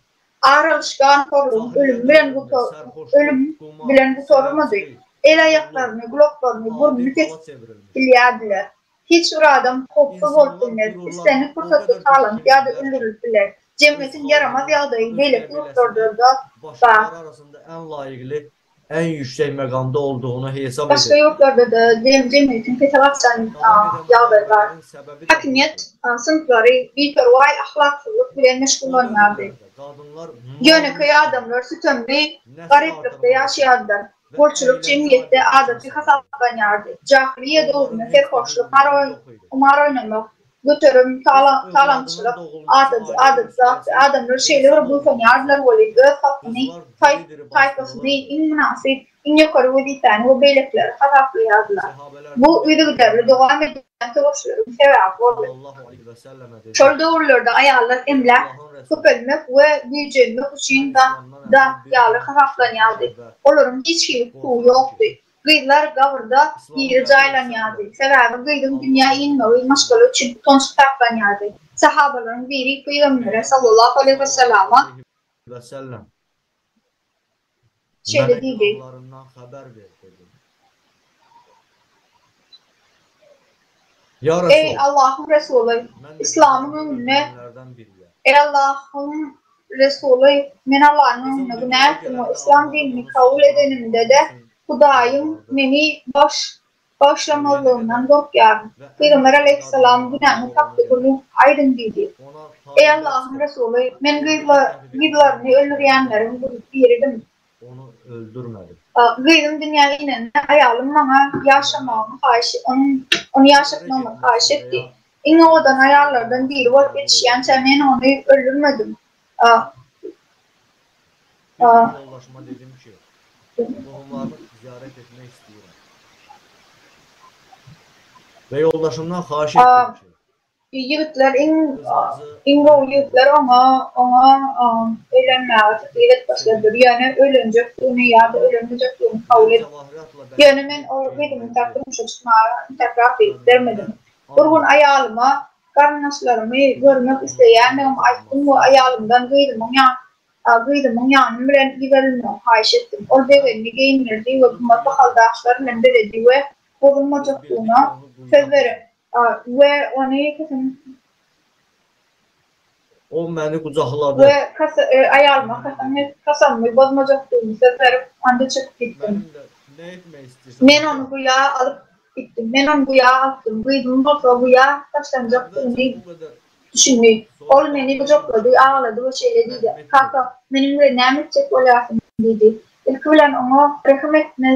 Ar alyş ganhorlugyň
Cahiliyyə
ölümi bilen
dövründə sərxoşluq,
ölüm
qumar,
bilen gutarylmady.
sələmçilik,
El-aýaklaryny,
qulluq
gulaklaryny, burnuny
adi hala
kesip
çevrilmişdi.
bilýärdiler. Hiç bir adam howpsuz bolup
İnsanlar
bilmez,
qürurlanıb
islendik
o
pursatda
qədər
talanyp ýa-da
güclü idilər ki,
öldürilip biler.
öz
Jemgyýetiň ýaramaz
xalqının,
ýagdaýy
öz
beýleki
qəbiləsinin
ýurtlarda-da bar.
başqaları arasında ən layiqli, ən yüksək məqamda olduğunu hesab
Başga
edirdilər.
ýurtlarda-da jemgyýetiň pese gaçan
Davam edən
ýagdaýy bar.
müharibənin səbəbi də
Häkimiýet
buydu.
synplary biperwaý ahlaksyzlyk bilen
O
meşgullanýardy.
dövrlərdə qadınlar mal
Ýönekeý
mülk kimi
adamlar sütemli
nəsil
garyplykda
artırmaq
ýaşaýardylar.
və
Bolçulyk
əyləncə
jemgyýetde
obyekti kimi
adaty
sayılırdı.
hasaplanýardy. Jahylyýe
Onların
döwründe
heç birinin
serhoşlyk,
günahı yox idi.
humar oynamak, göterim,
Öz övladının
talaňçylyk
doğulması
adaty
ailə
adaty zatdy.
meselesi
Adamlar şeýle bir
hesab olunurdu.
buýsanýardylar welin, öz halkyny,
Qızlar
taý
diri-diri
taýpasyny
basdırılırdı.
iň mynasyp, iň ýokary wezipäni we beýlekileri hasaplaýardylar.
Səhabələrdən
Bu
biri
yzygiderli
Peyğəmbər
dowam edýän söweşleriň sebäbi boldy.
sallallahu aleyhi və səlləmə dedi:
Şol döwürlerde aýallar emläk
Allahın Rəsulü,
köpelmek we güýjenmek üçin
mən
zat
İslamdan
zat
əvvəl bir
ýaly
günah
hasaplanýardy.
işləmişəm və
Olaryň hiç hili hukugy
qorxuram ki,
ýokdy. Gyzlar gabyrda
İslamı
diri
qəbul etsəm
jaýlanýardy.
də
Sebäbi gyzyň dünýä
Allahın
inmegi maşgala üçin utanç hasaplanýardy. Sahabalaryň biri Pygambere
Peyğəmbər
sallallahu aleýhi we
sallallahu
sellama
aleyhi və səlləm
şeýle
mənə
diýdi.
günahlarımdan xəbər ver dedi. Ya
Eý
Rəsul,
Allahyň Resuly,
mən də
Yslamyň
günahını
öňünde
öldürənlərdən biriyəm.
Eý Allahyň Resuly, men Allanyň
Qızım
öňünde günä
dünyaya
etdim we
gələndə
Yslam
anladım
dinini
onu
kabul
sağlam
edenimde-de
olması üçün
Hudaýyň
yalvardı.
meni baş bagyşlamazlygyndan gorkýaryn.
Və ən
Pygamber
yaxın
aleýhissalam
qadınlardan
günäňiz
biri
hakda
ona
gürrüň
dedi.
aýdyň diýdi.
Ona
Eý
talibat
Allahyň
çıxır.
Resuly, men
Öldürmək
gyzla
təklif etməyə
gyzlaryny
başladı.
öldürýänleriň biridim.
Onu öldürmədim.
Gyzym dünýä inende aýalym maňa
Mənə
ýaşamagymy haýyş onuň ony
evlərə
ýaşatmagymy haýyş
getməsini və
etdi.
ya
Iň owadan
evdə
aýallardan
saxlanmasını
biri bolup
qəbul
ýetişýänçä
etmədim.
men ony öldürmedim.
Bir gün yoldaşıma dedim ki, qohumlarımı ziyarət etmək istəyirəm. Və yoldaşımdan xahiş etdim ki,
Ýigitler iň
qızımızı
iň
mənə
gowy
verin.
ýigitler oňa oňa öýlenmäge teklip edip başladylar. Ýöne öýlenjekdigini ýa-da
Onu
öýlenmejekdigini kabul
gül
edip
cəvahiratla
Ýöne men
bəzədilmiş
ol gyzymy
geyindirdi.
durmuşa çykmaga entäk
Qəlbimdə
bermedim. Bir
and
gün
içdim.
aýalyma garyndaşlarymy
Mən
görmek
onu
isleýändigimi
durmuşa
aýtdym we
çıxarmaq istəmirəm.
aýalymdan gyzymyň ýa gyzymyň ýanym bilen iberilmegini haýyş etdim. Ol
Mən
begenini geýindirdi we
onu
gymmat
quyuya
bahaly daşlar bilen bezedi we
Qız bildi ki,
bozulmajakdygyna
onu quyuya
söz berip
atacağam.
we ony kasam
O məni qucaqladı.
we kasa aýalyma
Mənə
kasam
dedi,
kasamymy bozmajakdygymy söz berip anda çykyp gitdim.
mənimlə nə etmək istəyirsən
Men ony
bacar.
guýa alyp gitdim. Men ony guýa atdym. Gyzym bolsa guýa
Əvvəlcə
taşlanjakdygyny
bu qədər
düşündi. Ol
sonra
meni
baxdım ki,
gujaklady, aglady we şeýle diýdi,
rəhmət
Kaka,
dedi.
meniň bilen näme etjek bolýarsyň? diýdi. Ilki bilen oňa rehim etme,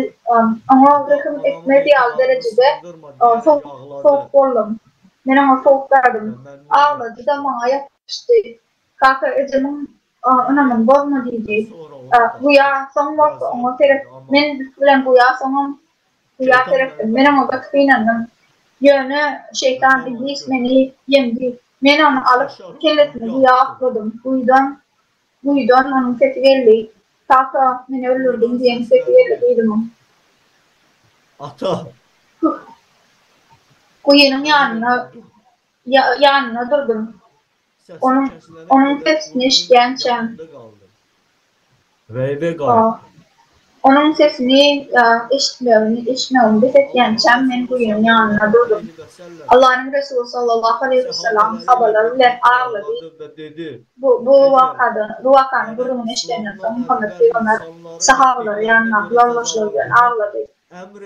oňa
O da
rehim
anamın
etmez ýaly
etibarını
derejede
sındırma deyərək
sowuk
ağladı
sowuk boldum. Men oňa sowuk berdim.
və məndən
Aglady-da
yapışdı.
maňa ýapyşdy. Kaka, ejemiň ynamyny bozma diýdi.
Sonra onu
Guýa
tapdım.
soň bolsa
Biraz
oňa
zat
seret
dedi amma
men ilki bilen guýa soňam guýa
şeytan
seretdim.
məni
Men oňa
tapdı.
gaty gynandym. Ýöne
Və
şeýtan
mən onu
iblis
gördüm.
meni ýeňdi. Men ony alyp
Aşağı
kellesini
quyuya
guýa
atdım.
okladym. Guýudan Guýudan onuň sesi geldi. Kaka, meni öldürdiň diýen sesi geldi gyzymyň.
Ata!
Guýynyň ýanynda ýanynda durdum. Onuň onuň sesini eşidýänçäm.
Ve eve gaýtdym.
Onuň sesini eşitmegini eşitmegimi bes etýänçäm men guýynyň ýanynda durdum. Allanyň Resuly sallallahu aleýhi wesselam sahabalary bilen aglady. Bu bu wakadan bu wakanyň gürrüňini eşidenden soň Muhammet pygamber sahabalary ýanyndaky ýoldaşlary bilen aglady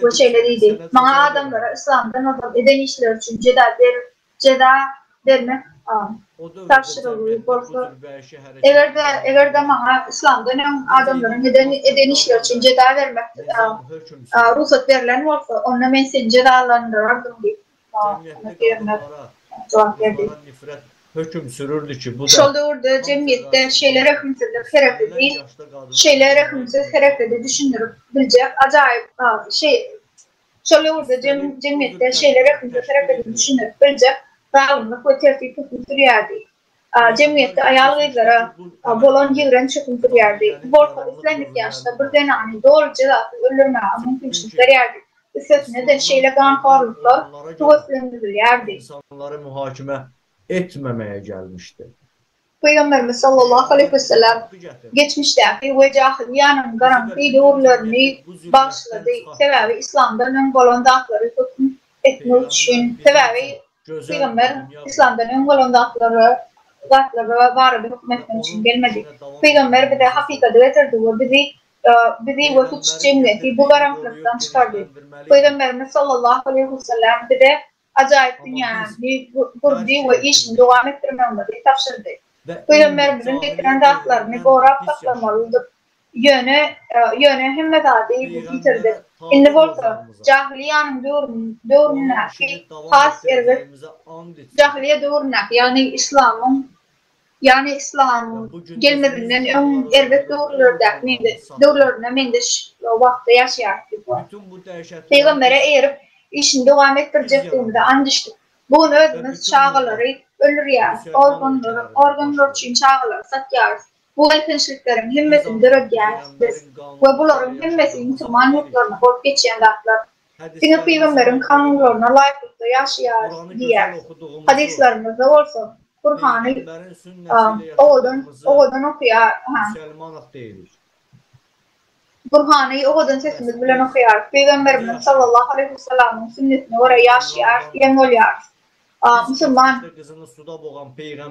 we şeýle diýdi, Maňa adamlara yslamdan ozal eden işleri üçin jeza ber jeza bermek tabşyrygy bolsa, eger-de, eger-de maňa yslamdan öň adamlaryň eden eden işleri üçin jeza bermek rugsat berlen bolsa, onda men seni jezalandyrardym diýip, Muhammet pygamber jogap berdi. Şol döwürde jemgyýetde şeýle rehimsizlik hereketi, şeýle rehimsiz hereketi düşündirip biljek ajaýyp şeý Şol döwürde jemgyýetde şeýle rehimsiz hereketini düşündirip biljek zalymlyk we tertip höküm sürýärdi. Jemgyýetde aýal-gyzlara bolan ýigrenç höküm sürýärdi. Bu bolsa islendik ýaşda bir zenany doly jezasyz öldürmäge mümkinçilik berýärdi. Üstesine-de şeýle ganhorluklar höweslendirilýärdi.
İnsanları mühakime etmemeye gelmişti.
Pygamberimiz sallallahu aleýhi wesellem geçmişdäki we jahylyýanyň garaňky döwürlerini bagyşlady, sebäbi yslamdan öň bolan zatlary höküm etmek üçin, sebäbi Pygamber yslamdan öň bolan zatlara zatlara barada höküm etmek üçin gelmedi. Pygamber bize hakykaty getirdi we bizi bizi we tutuş jemgyýeti bu garaňkylykdan çykardy. Pygamberimiz sallallahu aleýhi wesellem bize ajaýyp dünýäni gurdy we işini dowam etdirmegimizi tabşyrdy. Pygamberimiziň getiren zatlaryny gorap saklamalydyk. Ýöne, ýöne hemme zady biz ýitirdik. Indi bolsa, jahylyýanyň döwründäki has erbet, jahylyýa döwründäki, ýagny yslamyň, ýagny yslam gelmezinden öň erbet döwürlerdäki meňzeş, döwürlerine meňzeş wagtda ýaşaýarys diýip. Pygambere eýerip, işini dowam etdirjekdigimize and içdik. Bu gün özümiz çagalary öldürýäris, organlary, organlar üçin çagalary satýarys. Bu elhençlikleriň hemmesini döredýäris biz we bularyň hemmesi musulman ýurtlarynda bolup geçýän zatlar. Diňe pygamberiň kanunlaryna laýyklykda ýaşaýarys diýýäris. Hadyslarymyzda bolsa Gurhany owadan owadan okaýar, Gurhany owadan sesimiz bilen okaýarys, Pygamberimiziň sallallahu aleýhi wesellamyň sünnetine görä ýaşaýarys diýen bolýarys. Musulman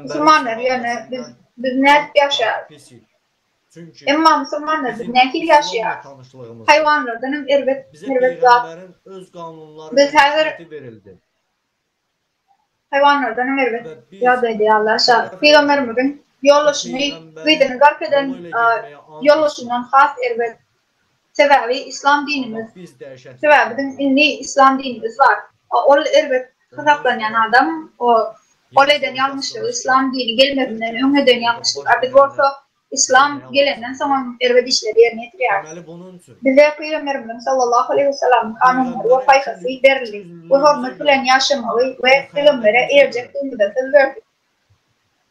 Musulmanlar ýöne biz biz nädip ýaşaýarys? Emma musulmanlar biz nähili ýaşaýarys? Haýwanlardan hem erbet erbet zat. Biz häzir Haýwanlardan hem erbet ýagdaýda ýaly şa pygamberimiziň ýoldaşyny gyzyny gark eden ýoldaşyndan has erbet. Sebäbi islam dinimiz sebäbi biziň indi islam dinimiz bar. Ol erbet hasaplanýan adam ol eden ýalňyşlygy islam dini gelmezinden öň eden ýalňyşlyk a biz bolsa Yslam gelenden soňam erbet işleri ýerine ýetirýäris. Bize Pygamberimiziň sallallahu aleýhi wesellamyň kanunlary we paýhasy berildi we hormat bilen ýaşamagy we Pygambere eýerjekdigimize söz berdik.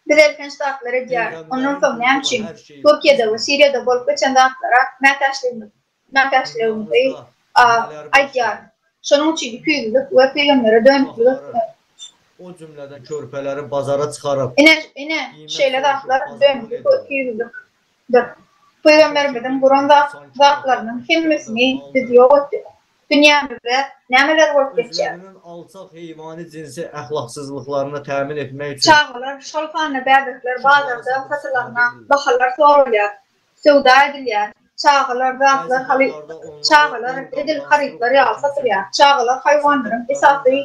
Biz elhenç zatlar edýäris. Ondan soň näme üçin Türkiýede we Siriýada bolup geçen zatlara mätäçligimiz mätäçligimizi aýdýarys. Şonuň üçin ikiýüzlülik we Pygambere dönüklik etmek.
O cümleden körpeleri bazara çykaryp,
Ine, ine, şeýle zatlar dönüklik we ikiýüzlülikdir. Pygamberimiziň guran zatlarynyň hemmesini biz ýok etdik. Dünýämizde nämeler bolup geçýär?
Özleriniň alçak heýwany jinsi ahlaksyzlyklaryny tämin etmek üçin
Çagalar, şol sanda bäbekler bazarda satylanda bahalar soralýar. Söwda edilýär. Çagalar zatlar haly çagalar edil harytlar ýaly satylýar. Çagalar haýwanlaryň esasy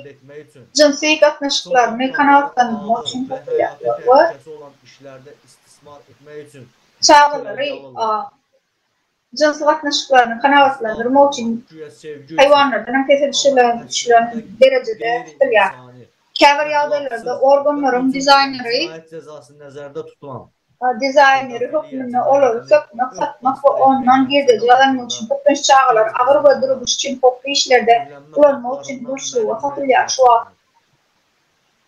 jynsy gatnaşyklaryny kanagatlandyrmak üçin satylýar we çagalary jynsy gatnaşyklaryny kanagatlandyrmak üçin haýwanlardan hem pese düşülen düşülen derejede satylýar. Käbir ýagdaýlarda organlaryň dizaýneri dizaýneri hökmünde olary sökmek, satmak we ondan girdeji gazanmak üçin köplenç çagalary agyr we durmuş üçin howply işlerde ulanmak üçin gulçulyga satylýar şu wagt.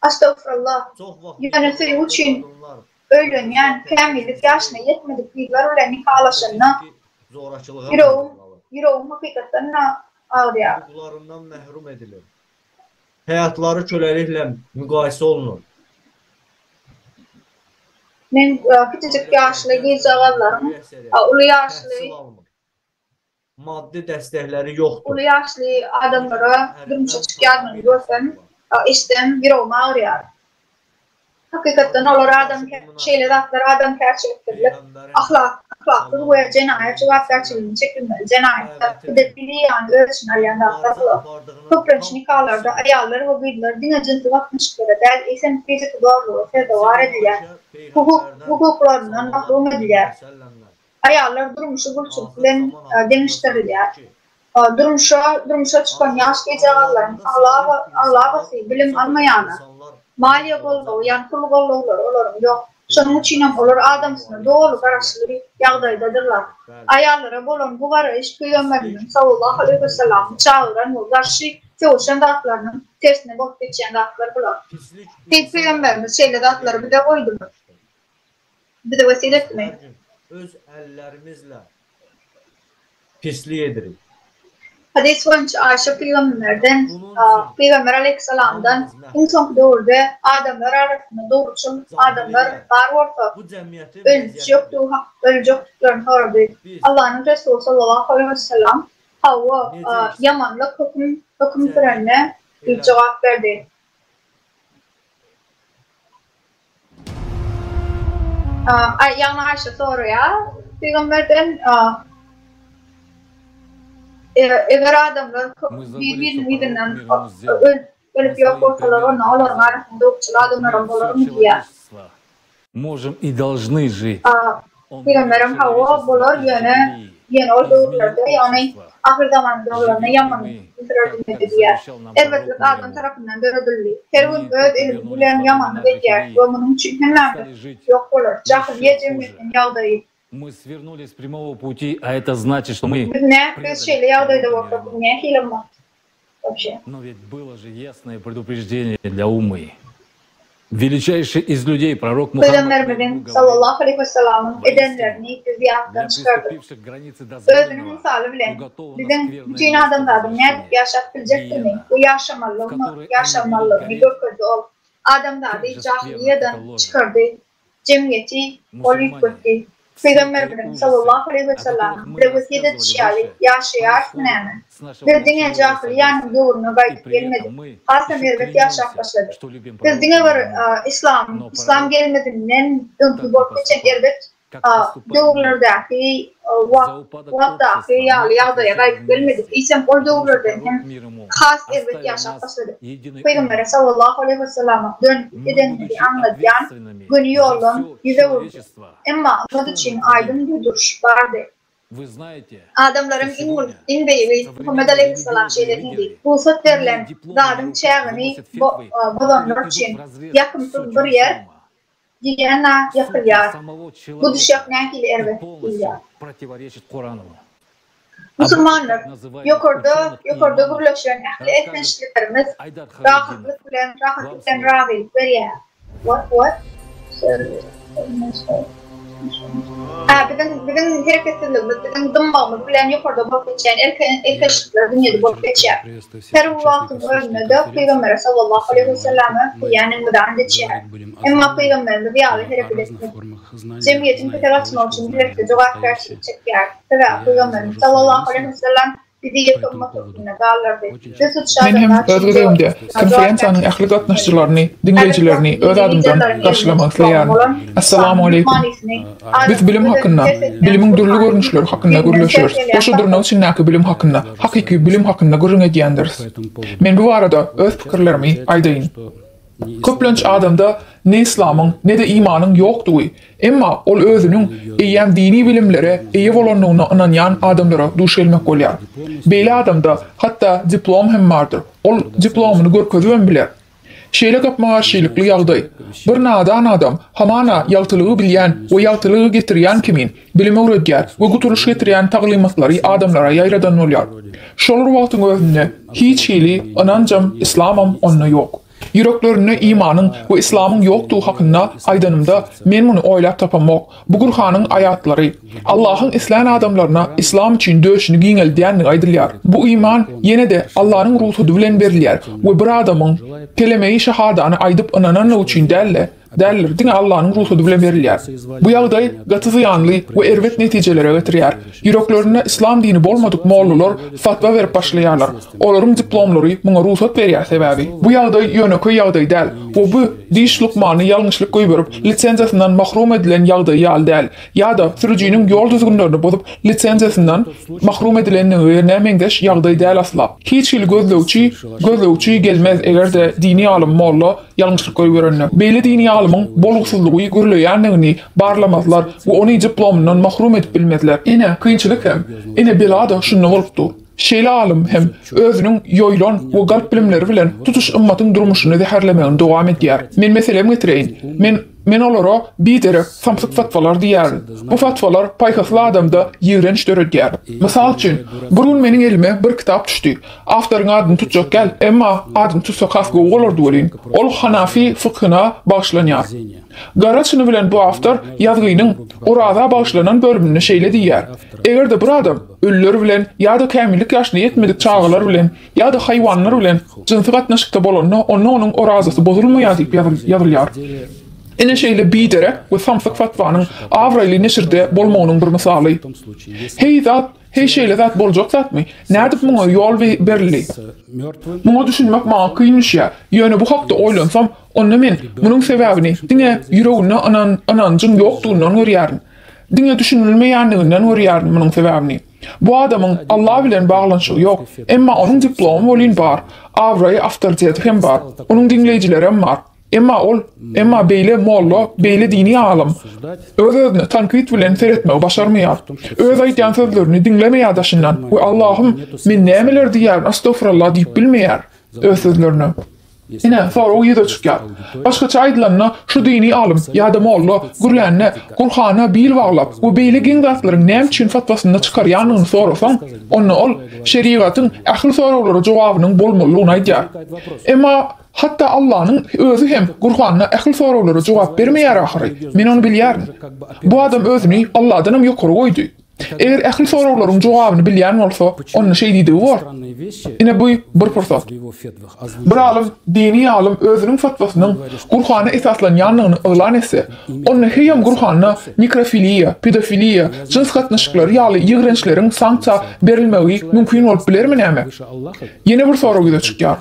Astagfirullah. Ýöne söýgi üçin. öýlenýän kämillik ýaşyna ýetmedik gyzlar bilen nikalaşanyna ýüregim, ýüregim hakykatdan-da agyrýar.
Hüquqlarından məhrum edilir. Həyatları köləliklə müqayisə olunur.
Men kiçijik ýaşly gyzjagazlaryň uly ýaşly
Maddi dəstəkləri yoxdur.
Uly ýaşly adamlara durmuşa çykýanyny görsem, eşitsem ýüregim agyrýar. Hakykatdan olar adam şeýle zatlar adamkärçilikdirlik, ahlak, ahlaksyz we jenaýat jogapkärçiligini çekilmeli jenaýatlar, pedofiliýany öz içine alýan zatlar bular. Köplenç nikalarda aýallar we gyzlar diňe jynsy gatnaşyklara däl, eýsem fiziki zorluga sezewar edilýär, hukuk hukuklaryndan mahrum edilýär. Aýallar durmuşy gulçulyk bilen deňeşdirilýär. Durmuşa durmuşa çykan ýaş gyzjagazlaryň aglaba aglabasy bilim almaýanlar. Maliýe goldawy ýa pul goldawlary olaryň ýok. Şonuň üçinem olar adamsyna doly garaşly ýagdaýdadyrlar. Aýallara bolan bu garaýyş Pygamberimiziň sallallahu aleýhi wesellamyň çagyran we garşy söweşen zatlarynyň tersine bolup geçýän zatlar bular. Pygamberimiz şeýle zatlary bize goýdumy? Bize wesýet etdimi?
Her gün öz əllərimizlə pislik edirik.
Hadys boýunça Aýşe pygamberden, Pygamber aleýhissalamdan iň soňky döwürde adamlar arasynda dogruçyl adamlar bar bolsa, öljekdiklerini sorady. Allanyň Resuly sallallahu aleýhi wesselam, Hawa, ýamanlyk höküm sürende diýip jogap berdi. Ýagny Aýşe soraýar pygamberden, Eger adamlar bir-biriniň yzyndan ölüp ýok bolsalar, onda olaryň arasynda dogruçyl adamlaram bolarmy diýýär.
Možem i dolžny žit.
Pygamberem hawa, bolar, ýöne ýöne ol döwürlerde, ýagny ahyrzaman döwürlerinde ýamanlyk ösürer dünýede diýýär. Erbetlik adam tarapyndan döredildi. Her gün öz elimiz bilen ýamanlyk edýäris we munuň üçin hemmämiz ýok bolarys. Jahylyýe jemgyýetiniň ýagdaýy.
Мы swernuли s prýamogo puti, a eto znaçit, çto my
Biz nä, biz şeýle ýagdaýda bolsak, biz nähili ymmat? Wapşe.
Но ведь было же ясное предупреждение для уммы. Величайший из людей, пророк Мухаммад
Pygamberimiziň, sallallahu aleýhi wessalamyň, edenlerini biz ýatdan çykardyk. Özüniň mysaly bilen, biziň bütin adamzadyň nädip ýaşap biljekdigini we ýaşamalydygyny ýaşamalydygyny görkezdi ol. Adamzady jahylyýadan çykardy. Jemgyýeti ol üýtgetdi. Pygamberimiziň, sallallahu aleýhi wesellamiň, bize wesýet edişi ýaly ýaşaýarysmy näme? Biz diňe jahylyýanyň döwrüne gaýdyp gelmedik, hasam erbet ýaşap başladyk. Biz diňe bir yslam, yslam gelmezinden öňki bolup geçen erbet döwürlerdäki wagtdaky ýaly ýagdaýa gaýdyp gelmedik, eýsem ol döwürlerden hem has erbet ýaşap başladyk. Pygambere sallallahu aleýhi wesellama dönüklik edenligi aňladýan göni ýoldan ýüz öwürdi. Emma ymmat üçin aýdyň duýduryş bardy. Adamlaryň iň uly, iň beýigi Muhammet aleýhissalam şeýle diýdi, Rugsat berlen zadyň çägini bozanlar üçin ýakymsyz bir ýer Diýena ýapylýar. Bu düşek nähili erbet diýýär. Musulmanlar, ýokarda ýokarda gürleşen ähli etmişliklerimiz rahatlyk bilen rahatlyk bilen razylyk berýär. What what? Hä, biziň biziň hereketsizligimiz, biziň dymmagymyz bilen ýokarda bolup geçýän erkeşlikler dünýede bolup geçýär. Her bir wagtyň özünde-de Pygambere sallallahu aleýhi weselleme diýýändigimizi ant içýäris. Emma Pygamberimiz ýaly hereket etmedik. Jemgyýetiň pese gaçmagy üçin bilelikde jogapkärçilik çekýäris. Sebäbi Pygamberimiz sallallahu aleýhi wesellem bizi ýeke ymmat hökmünde galdyrdy. Biz tutuş
Men hem
adamzat
öz
üçin
gezegimde konferensiýanyň ähli gatnaşyjylaryny, diňleýjilerini öz adymdan garşylamak isleýärin. Assalamu aleýkum. Biz bilim hakynda, bilimiň dürli görnüşleri hakynda gürleşeris. Goşa dyrnak içindäki bilim hakynda, hakyky bilim hakynda gürrüň edýändiris. Men bu barada öz pikirlerimi aýdaýyn. Köplenç adamda ne yslamyň, ne-de imanyň ýokdugy, emma ol özüniň eýýäm dini bilimlere eýe bolandygyna ynanýan adamlara duş gelmek bolýar. Beýle adamda hatda diplom hem bardyr, ol diplomyny görkezibem biler. Şeýle gapma-garşylykly ýagdaý, bir nadan adam hamana ýagtylygy bilýän we ýagtylygy getirýän kimin bilim öwredýär we gutulyş getirýän taglymatlary adamlara ýaýradan bolýar. Şol bir wagtyň özünde hiç hili ynanjam, yslamam onda ýok. Ýüreklerinde imanyň we yslamyň ýokdugy hakynda aýdanymda, men muny oýlap tapamok. Bu Gurhanyň aýatlary. Allahyň islän adamlaryna yslam üçin döşüni giňeldýändigi aýdylýar. Bu iman ýene-de Allanyň rugsady bilen berilýär we bir adamyň kelemeýi şahadany aýdyp ynananlygy üçin däl-de, däldir, diňe Allanyň rugsady bilen berilýär. Bu ýagdaý gaty zyýanly we erbet netijelere getirýär. Ýüreklerinde yslam dini bolmadyk mollalar fatwa berip başlaýarlar. Olaryň diplomlary muňa rugsat berýär sebäbi. Bu ýagdaý ýönekeý ýagdaý däl we bu diş lukmany ýalňyşlyk goýberip lisenziýasyndan mahrum edilen ýagdaýy ýaly däl ýa-da sürüjiniň ýol düzgünlerini bozup lisenziýasyndan mahrum edilenligine meňzeş ýagdaý däl asla. Hiç hili gözlegçi gözlegçi gelmez eger-de dini alym molla ýalňyşlyk goýberende. Beýle dini alymyň bolgusyzlygy gürleýänligini barlamazlar we ony diplomyndan mahrum edip bilmezler. Ine kynçylyk hem, ine bela-da şunda bolup dur. Şeýle alym hem özüniň ýoýulan we galp bilimleri bilen tutuş ymmatyň durmuşyny zäherlemegini dowam edýär. Men meselem getireýin. Men men olara biderek, samsyk fatwalar diýýärin. Bu fatwalar paýhasly adamda ýigrenç döredýär. Mysal üçin, bir gün meniň elime bir kitap düşdi. Awtoryň adyny tutjak däl, emma adyny tutsak has gowy bolardy welin, ol hanafi fykhyna bagyşlanýar. Gara çyny bilen bu awtor ýazgynyň Oraza bagyşlanan bölüminde şeýle diýýär, Eger-de bir adam ölüler bilen ýa-da kämillik ýaşyna ýetmedik çagalar bilen ýa-da haýwanlar bilen jynsy gatnaşykda bolanda, onda onuň orazasy bozulmaýar diýip ýazylýar. Ine şeýle biderek we samsyk fatwanyň abraýly neşirde bolmagynyň bir mysaly. Heý zat, heý şeýle zat boljak zatmy? Nädip muňa ýol berildi? Muňa düşünmek maňa kyn düşýär. Ýöne bu hakda oýlansam, onda men munuň sebäbini diňe ýüreginde ynanjyň ýokdugyndan görýärin. Diňe düşünilmeýänliginden görýärin munuň sebäbini. Bu adamyň Alla bilen baglanyşygy ýok, emma onuň diplomy welin bar, abraýy awtoriteti hem bar, onuň diňleýjilerem bar. Emma ol, emma beýle molla, beýle dini alym öz-özüne tankyt bilen seretmegi başarmaýar. Öz aýdýan sözlerini diňlemeýär daşyndan we Allahym men nämeler diýýärin astagfirullah diýip bilmeýär öz sözlerine. Ine, sorag ýüze çykýar. Başgaça aýdylanda, şu dini alym ýa-da molla gürlände Gurhana bil baglap we beýle geň zatlaryň näme üçin fatwasyny çykarýandygyny sorasaň, onda ol şerigatyň ähli soraglara jogabynyň bolmalydygyny aýdýar. Emma hatda Allanyň özi hem Gurhanda ähli soraglara jogap bermeýär ahyry, men ony bilýärin. Bu adam özüni Alladanam ýokary goýdy. Eger ähli soraglaryň jogabyny bilýän bolsa, onda şeý diýdigi bor. Ine bu bir pursat. Bir alym, dini alym özüniň fatwasynyň Gurhana esaslanýandygyny yglan etse, onda heýem Gurhanda nekrofiliýa, pedofiliýa, jyns gatnaşyklary ýaly ýigrençleriň sanksiýa berilmegi mümkin bolup bilermi näme? Ýene bir sorag ýüze çykýar.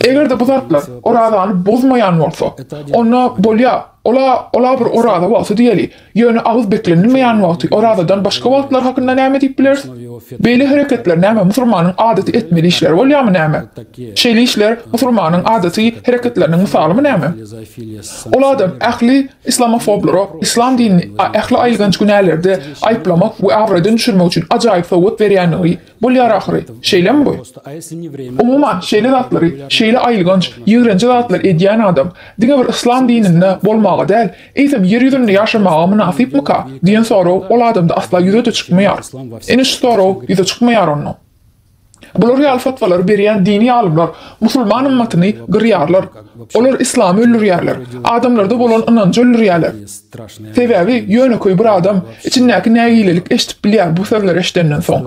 Eger-de bu zatlar orazany bozmaýan bolsa, onda bolýa, ola, ola bir oraza wagty diýeli, ýöne agyz beklenilmeýän wagty orazadan başga wagtlar hakynda näme diýip bileris? Beýle hereketler näme musulmanyň adaty etmeli işleri bolýamy näme? Şeýle işler musulmanyň adaty hereketleriniň mysalymy näme? Ol adam ähli islamofoblara islam dinini ähli aýylganç günälerde aýyplamak we abraýdan düşürmek üçin ajaýyp sowgat berýänligi Bolýar ahyry, şeýlemi bu? Umuman, şeýle zatlary, şeýle aýylganç, ýigrenji zatlary edýän adam, diňe bir yslam dininde bolmaga däl, eýsem ýer ýüzünde ýaşamaga mynasypmyka diýen sorag ol adamda asla ýüze-de çykmaýar. Ine şu sorag ýüze çykmaýar onda. Bular ýaly fatwalary berýän dini alymlar musulman ymmatyny gyrýarlar. Olar yslamy öldürýärler. Adamlarda bolan ynanjy öldürýärler. Sebäbi ýönekeý bir adam içindäki nägilelik eşidip bilýär bu sözleri eşidenden soň.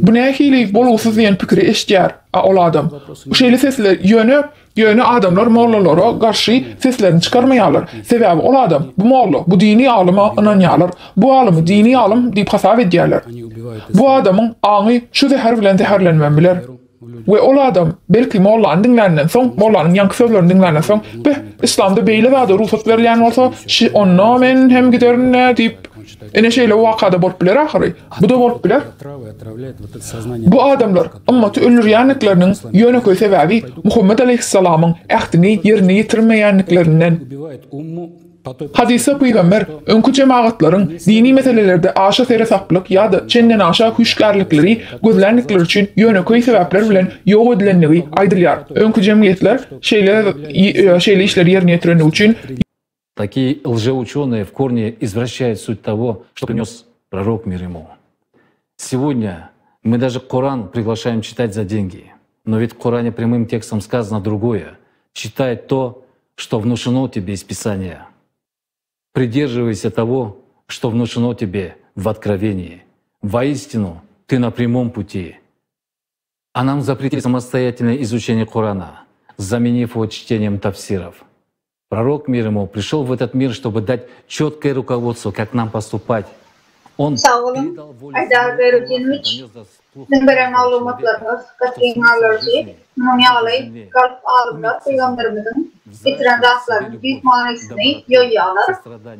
Bu nähili bolgusyz diýen pikiri eşidýär a ol adam. Şeýle sesler ýöne ýöne adamlar mollalara garşy seslerini çykarmaýarlar. Sebäbi ol adam bu molla bu dini alyma ynanýarlar. Bu alymy dini alym diýip hasap edýärler. Bu adamyň aňy şu zäher bilen zäherlenmem biler. We ol adam, belki, mollany diňländen soň, mollanyň ýaňky sözlerini diňländen soň, Beh, yslamda beýle zada rugsat berilýän bolsa, şi, onda men hem giderin-dä diýip, ine şeýle waka-da bolup biler ahyry. Bu-da bolup biler. Bu adamlar ymmaty öldürýändikleriniň ýönekeý sebäbi Muhammet aleýhissalamyň ähdini ýerine ýetirmeýändiklerinden. Hadysda pygamber öňki jemagatlaryň dini meselelerde aşa seresaplyk ýa-da çendenaşa hüşgärlikleri gözländikleri üçin ýönekeý sebäpler bilen ýok edilendigi aýdylýar. Öňki jemgyýetler şeýle şeýle işleri ýerine ýetirendigi üçin.
Такие лжеученые в корне извращают суть того, что принес пророк мир ему. Сегодня мы даже Коран приглашаем читать за деньги. Но ведь в Коране прямым текстом сказано другое. Читай то, что внушено тебе из Писания. Придерживайся того, что внушено тебе в откровении. Воистину, ты на прямом пути. А нам запретили самостоятельное изучение Корана, заменив его чтением тафсиров. Пророк мир ему пришел в этот мир, чтобы дать четкое руководство, как нам поступать. Он
Sag boluň, Aýdar Berudinowiç, siziň beren maglumatlaryňyz gaty geň galdyryjy. Munuň ýaly galp alymlar pygamberimiziň getiren zatlarynyň düýp manysyny ýoýýarlar,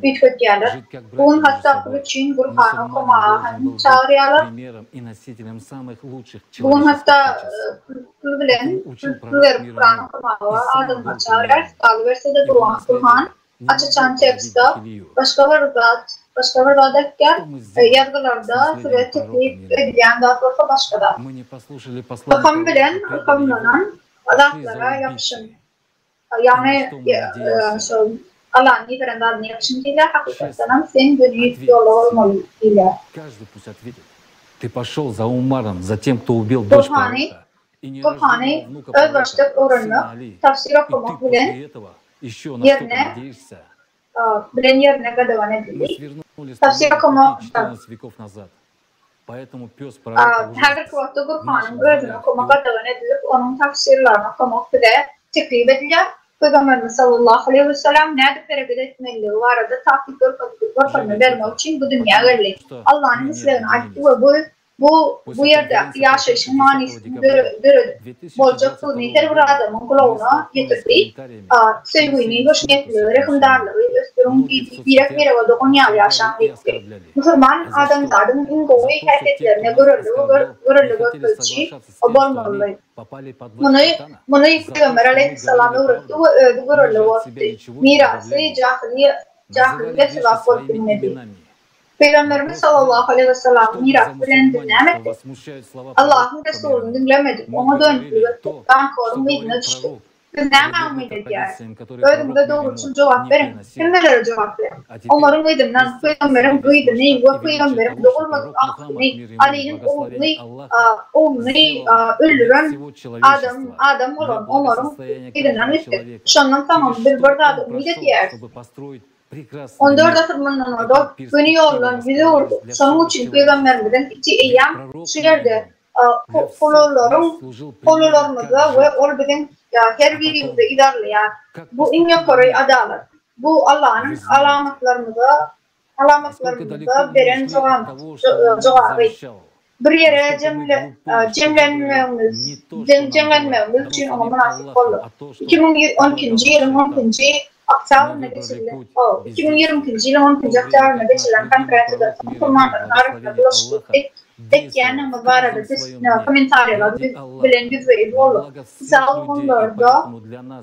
üýtgetýärler. Bu gün hatda pul üçin Gurhany okamaga hem çagyrýarlar. Bu gün hatda pul bilen, pul berip Kuran okamaga adamlary çagyrýar. Galyberse-de Gurhan aç-açan tekstde başga bir zat, başga bir zat aýtýar, ýazgylarda size teklip edilýän zat bolsa başga zat. Ylham bilen ylhamlanan zatlara ýapyşyň. Ýagny şol Allanyň iberen zadyna ýapyşyň diýilýär, hakykatdanam sen göni ýolda bolmaly diýilýär. Gurhany Gurhany özbaşdak öwrenmek, tafsir okamak bilen ýerine bilen ýerine gadagan edildi. Tafsir okamak Häzirki wagtda Gurhanyň özüni okamak gadagan edilip, onuň tafsirlerini okamak bize teklip edilýär. Pygamberimiz sallallahu aleýhi we sellem nädip hereket etmelidigi barada takyk görkezme bermek üçin bu dünýä geldi. Allanyň islegini aýtdy we bu Bu bu ýerdäki ýaşaýşyň manysyny döredip boljakdygyny her bir adamyň gulagyna ýetirdi. Söýgini, hoşniýetliligi, rehimdarlygy ösdüriň diýdi, birek-birege dogan ýaly ýaşaň diýipdi. Musulman adamzadyň iň gowy häsiýetlerine görelde görkeziji bolmalydy. Muny muny Pygamber aleýhissalam öwretdi we özi görelde bolupdy. Mirasy jahylyýa sebäp bolup bilmedi. Pygamberimiz sallallahu aleýhi wesellamiň mirasy bilen biz näme etdik? Allahyň Resulyny diňlemedik, oňa dönüklik etdik, ganhoryň yzyna düşdük. Biz nämä umyt edýäris? Özüňize dogruçyl jogap beriň, hemmelere jogap beriň. Omaryň yzyndan, pygamberiň gyzyny we pygamberiň dogulmadyk agtygyny, Alynyň ogluny, ogluny öldüren adam, adam bolan Omaryň yzyndan gitdik. Şondan soňam biz bir zada umyt edýäris. 14 asyr mundan ozal göni ýoldan ýüz öwürdi. Şonuň üçin pygamberimiziň iti eýýäm şu ýerde howlularyň howlularymyzda we ol biziň her birimizi yzarlaýar. Bu iň ýokary adalat. Bu Allanyň alamatlarymyza alamatlarymyza beren jogaby. Bir ýere jemlenmegimiz jemlenmegimiz üçin oňa mynasyp bolduk. 2012-nji ýylyň on ikinji oktýabrynda geçirilen 2022-nji ýylyň on ikinji oktýabrynda geçirilen konferensiýadan soň musulmanlaryň arasynda bulaşyklyk etýändigimiz barada kommentariýalar bilen ýüzbe-ýüz bolduk. Sosial ulgamlarda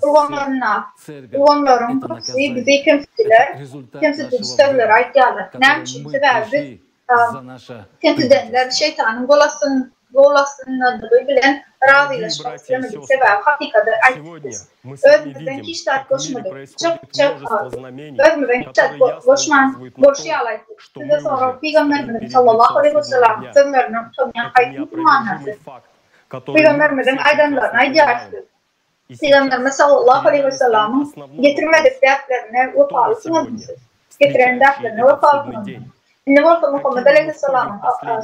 ulgamlarynda ulgamlaryň köpüsi bizi kemsitdiler, kemsidiji sözleri aýtýarlar. Näme üçin? Sebäbi biz Kemsidenler şeýtanyň gol astyndadygy bilen razylaşmak islemedik, sebäbi hakykady aýtdyk biz. Özümizden hiç zat goşmadyk. Çyk, çyk, özümizden hiç zat goşman, bolşy ýaly aýtdyk. Size sorag, Pygamberimiziň sallallahu aleýhi wesellam sözlerinden utanýan haýsy musulmanlar siz? Pygamberimiziň aýdanlaryny aýdýarsyz. Pygamberimiz sallallahu aleýhi wesellamyň getirmedik däplerine wepalysyňyzmy siz? Getiren däplerine wepalysyňyzmy? Indi bolsa Muhammet aleýhissalamyň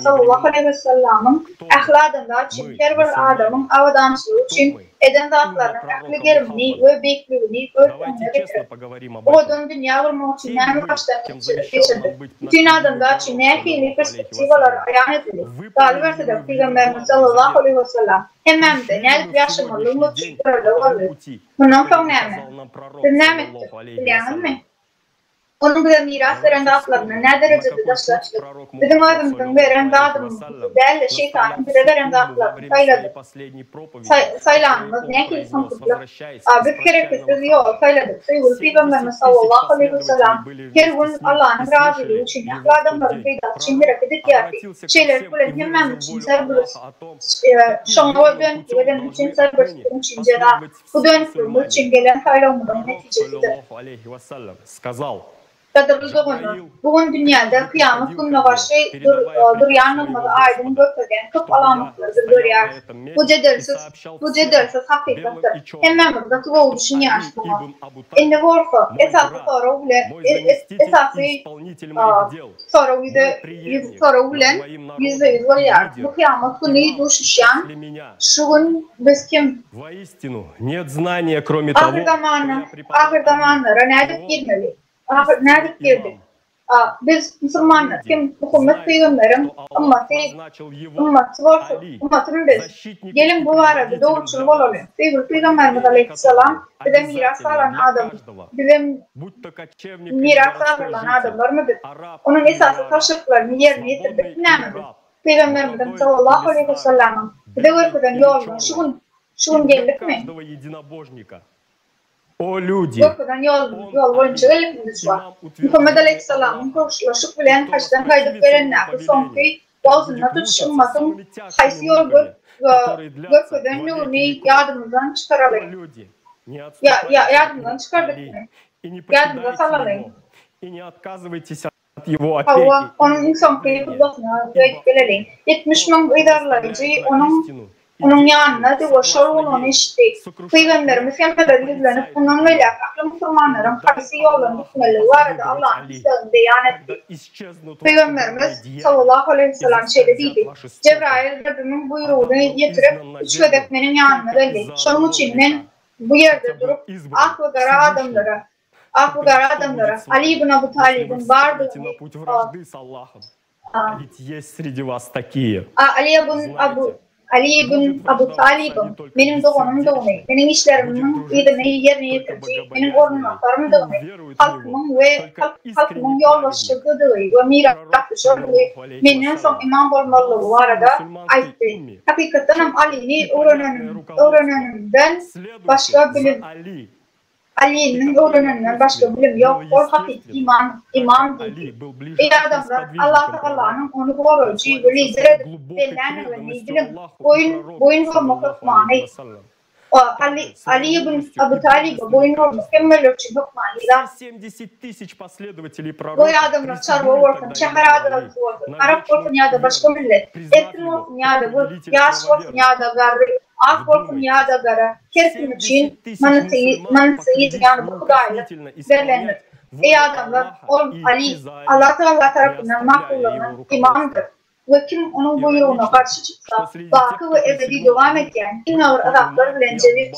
sallallahu aleýhi wesellamyň ähli adamzat üçin, her bir adamyň abadançylygy üçin eden zatlarynyň ähli gerimini we beýikligini göz öňüne getiriň. Owadan dünýä gurmak üçin näme başdan geçirdik? Bütin adamzat üçin nähili perspektiwalar aýan edildi? Galyberse-de, Pygamberimiz sallallahu aleýhi wesellam Hemmämize nädip ýaşamalydygymyz üçin görelde boldy. Mundan soň näme? Biz näme etdik, bilýäňizmi? Onuň bize miras beren zatlaryndan näderejede daşlaşdyk? Biziň özümiziň beren zadymyzy däl-de, şeýtanyň bize beren zatlaryny saýladyk. Saýlanymyz nähili samsyklyk! Biz hereketsiz ýoly saýladyk. Söýgüli Pygamberimiz sallallahu aleýhi wesellam her gün Allanyň razylygy üçin, ähli adamlaryň peýdasy üçin hereket edýärdi. Şeýlelik bilen, hemmämiz üçin Serberus Şoňa dönüklik eden üçin Serberus üçin jeza. Bu dönükligimiz üçin gelen saýlawymyzyň netijesidir. Gadyrly doganlar, bu gün dünýäde kyýamat gününe garşy durýandygymyzy aýdyň görkezýän köp alamatlary biz görýäris. Bu jedelsiz, bu jedelsiz hakykatdyr. Hemmämiz gaty gowy düşünýäris muňa. Indi bolsa, esasy sorag bilen, esasy sorag ýüze, sorag bilen ýüzbe-ýüz bolýarys. Bu kyýamat güni duşuşýan şu gün biz kim? Ahyrzamana, ahyrzamanlara nädip girmeli? Ahyr nädip girdik? A, biz musulmanlar kim Muhammet pygamberiň ymmaty, ymmaty bolsa, ymmatymy biz? Geliň bu barada dogruçyl bolalyň. Söýgüli pygamberimiz aleýhissalam bize miras galan adam, bize miras galdyrylan adamlarmy biz? Onuň esasy tabşyryklaryny ýerine ýetirdikmi näme biz? Pygamberimiziň sallallahu aleýhi wesellamyň bize görkezen ýoluna şu gün şu gün geldikmi? Görkezen ýol ýol boýunça geldikmi biz şu wagt? Muhammet aleýhissalamyň hoşlaşyk bilen hajdan gaýdyp gelendäki soňky wagzynda tutuş ymmatyň haýsy ýol görkezendigini ýadymyzdan çykaralyň. Ýa ýa ýadymyzdan çykardykmy? Ýadymyza salalyň. Hawa, onuň iň soňky hutbasyna gaýdyp geleliň. 70 müň yzarlaýjy onuň onuň ýanyndady we şol gün ony eşitdi. Pygamberimiz hemmelere ýüzlenip, mundan beýläk ähli musulmanlaryň haýsy ýoldan gitmeligi barada Allanyň islegini beýan etdi. Pygamberimiz, sallallahu aleýhi wesellam, şeýle diýdi, Jebraýyl Rabbimiň buýrugyny ýetirip, üç gezek meniň ýanyma geldi. Şonuň üçin men bu ýerde durup, ak we gara adamlara, Ak we gara adamlara Ali ibn Abu Talybyň bardygyny Ali ibn Abu Ali ibn Abu Talybyň meniň doganymdygyny, meniň işlerimiň yzyny ýerine ýetiriji, meniň orunbasarymdygyny, halkymyň we halkymyň ýolbaşçysydygy we mirasdüşerligi, menden soň ymam bolmalydygy barada aýtdy. Hakykatdanam Alyny öwrenenimden başga bilim Alynyň öwreneninden başga bilim ýok, ol hakyky iman, imam diýdi. Eý adamlar, Allatagalanyň ony goraýjy we lider edip belländigini biliň, boýun, boýun bolmak hökmany. Aly, Aly ibn Abu Talyba boýun bolmak hemmeler üçin hökmany zat. Goý adamlar çarwa bolsun, şäher adamsy bolsun, arap bolsun ýa-da başga millet, erkin bolsun ýa-da gul, ýaş bolsun ýa-da garry, ak bolsun ýa-da gara, her kim üçin manysy, ýagny bu hudaýlyk berlendir. Eý adamlar, ol, Aly, Allah Tagala tarapyndan makullanan ymamdyr we kim onuň buýrugyna garşy çyksa, baky we ebedi dowam edýän iň agyr azaplar bilen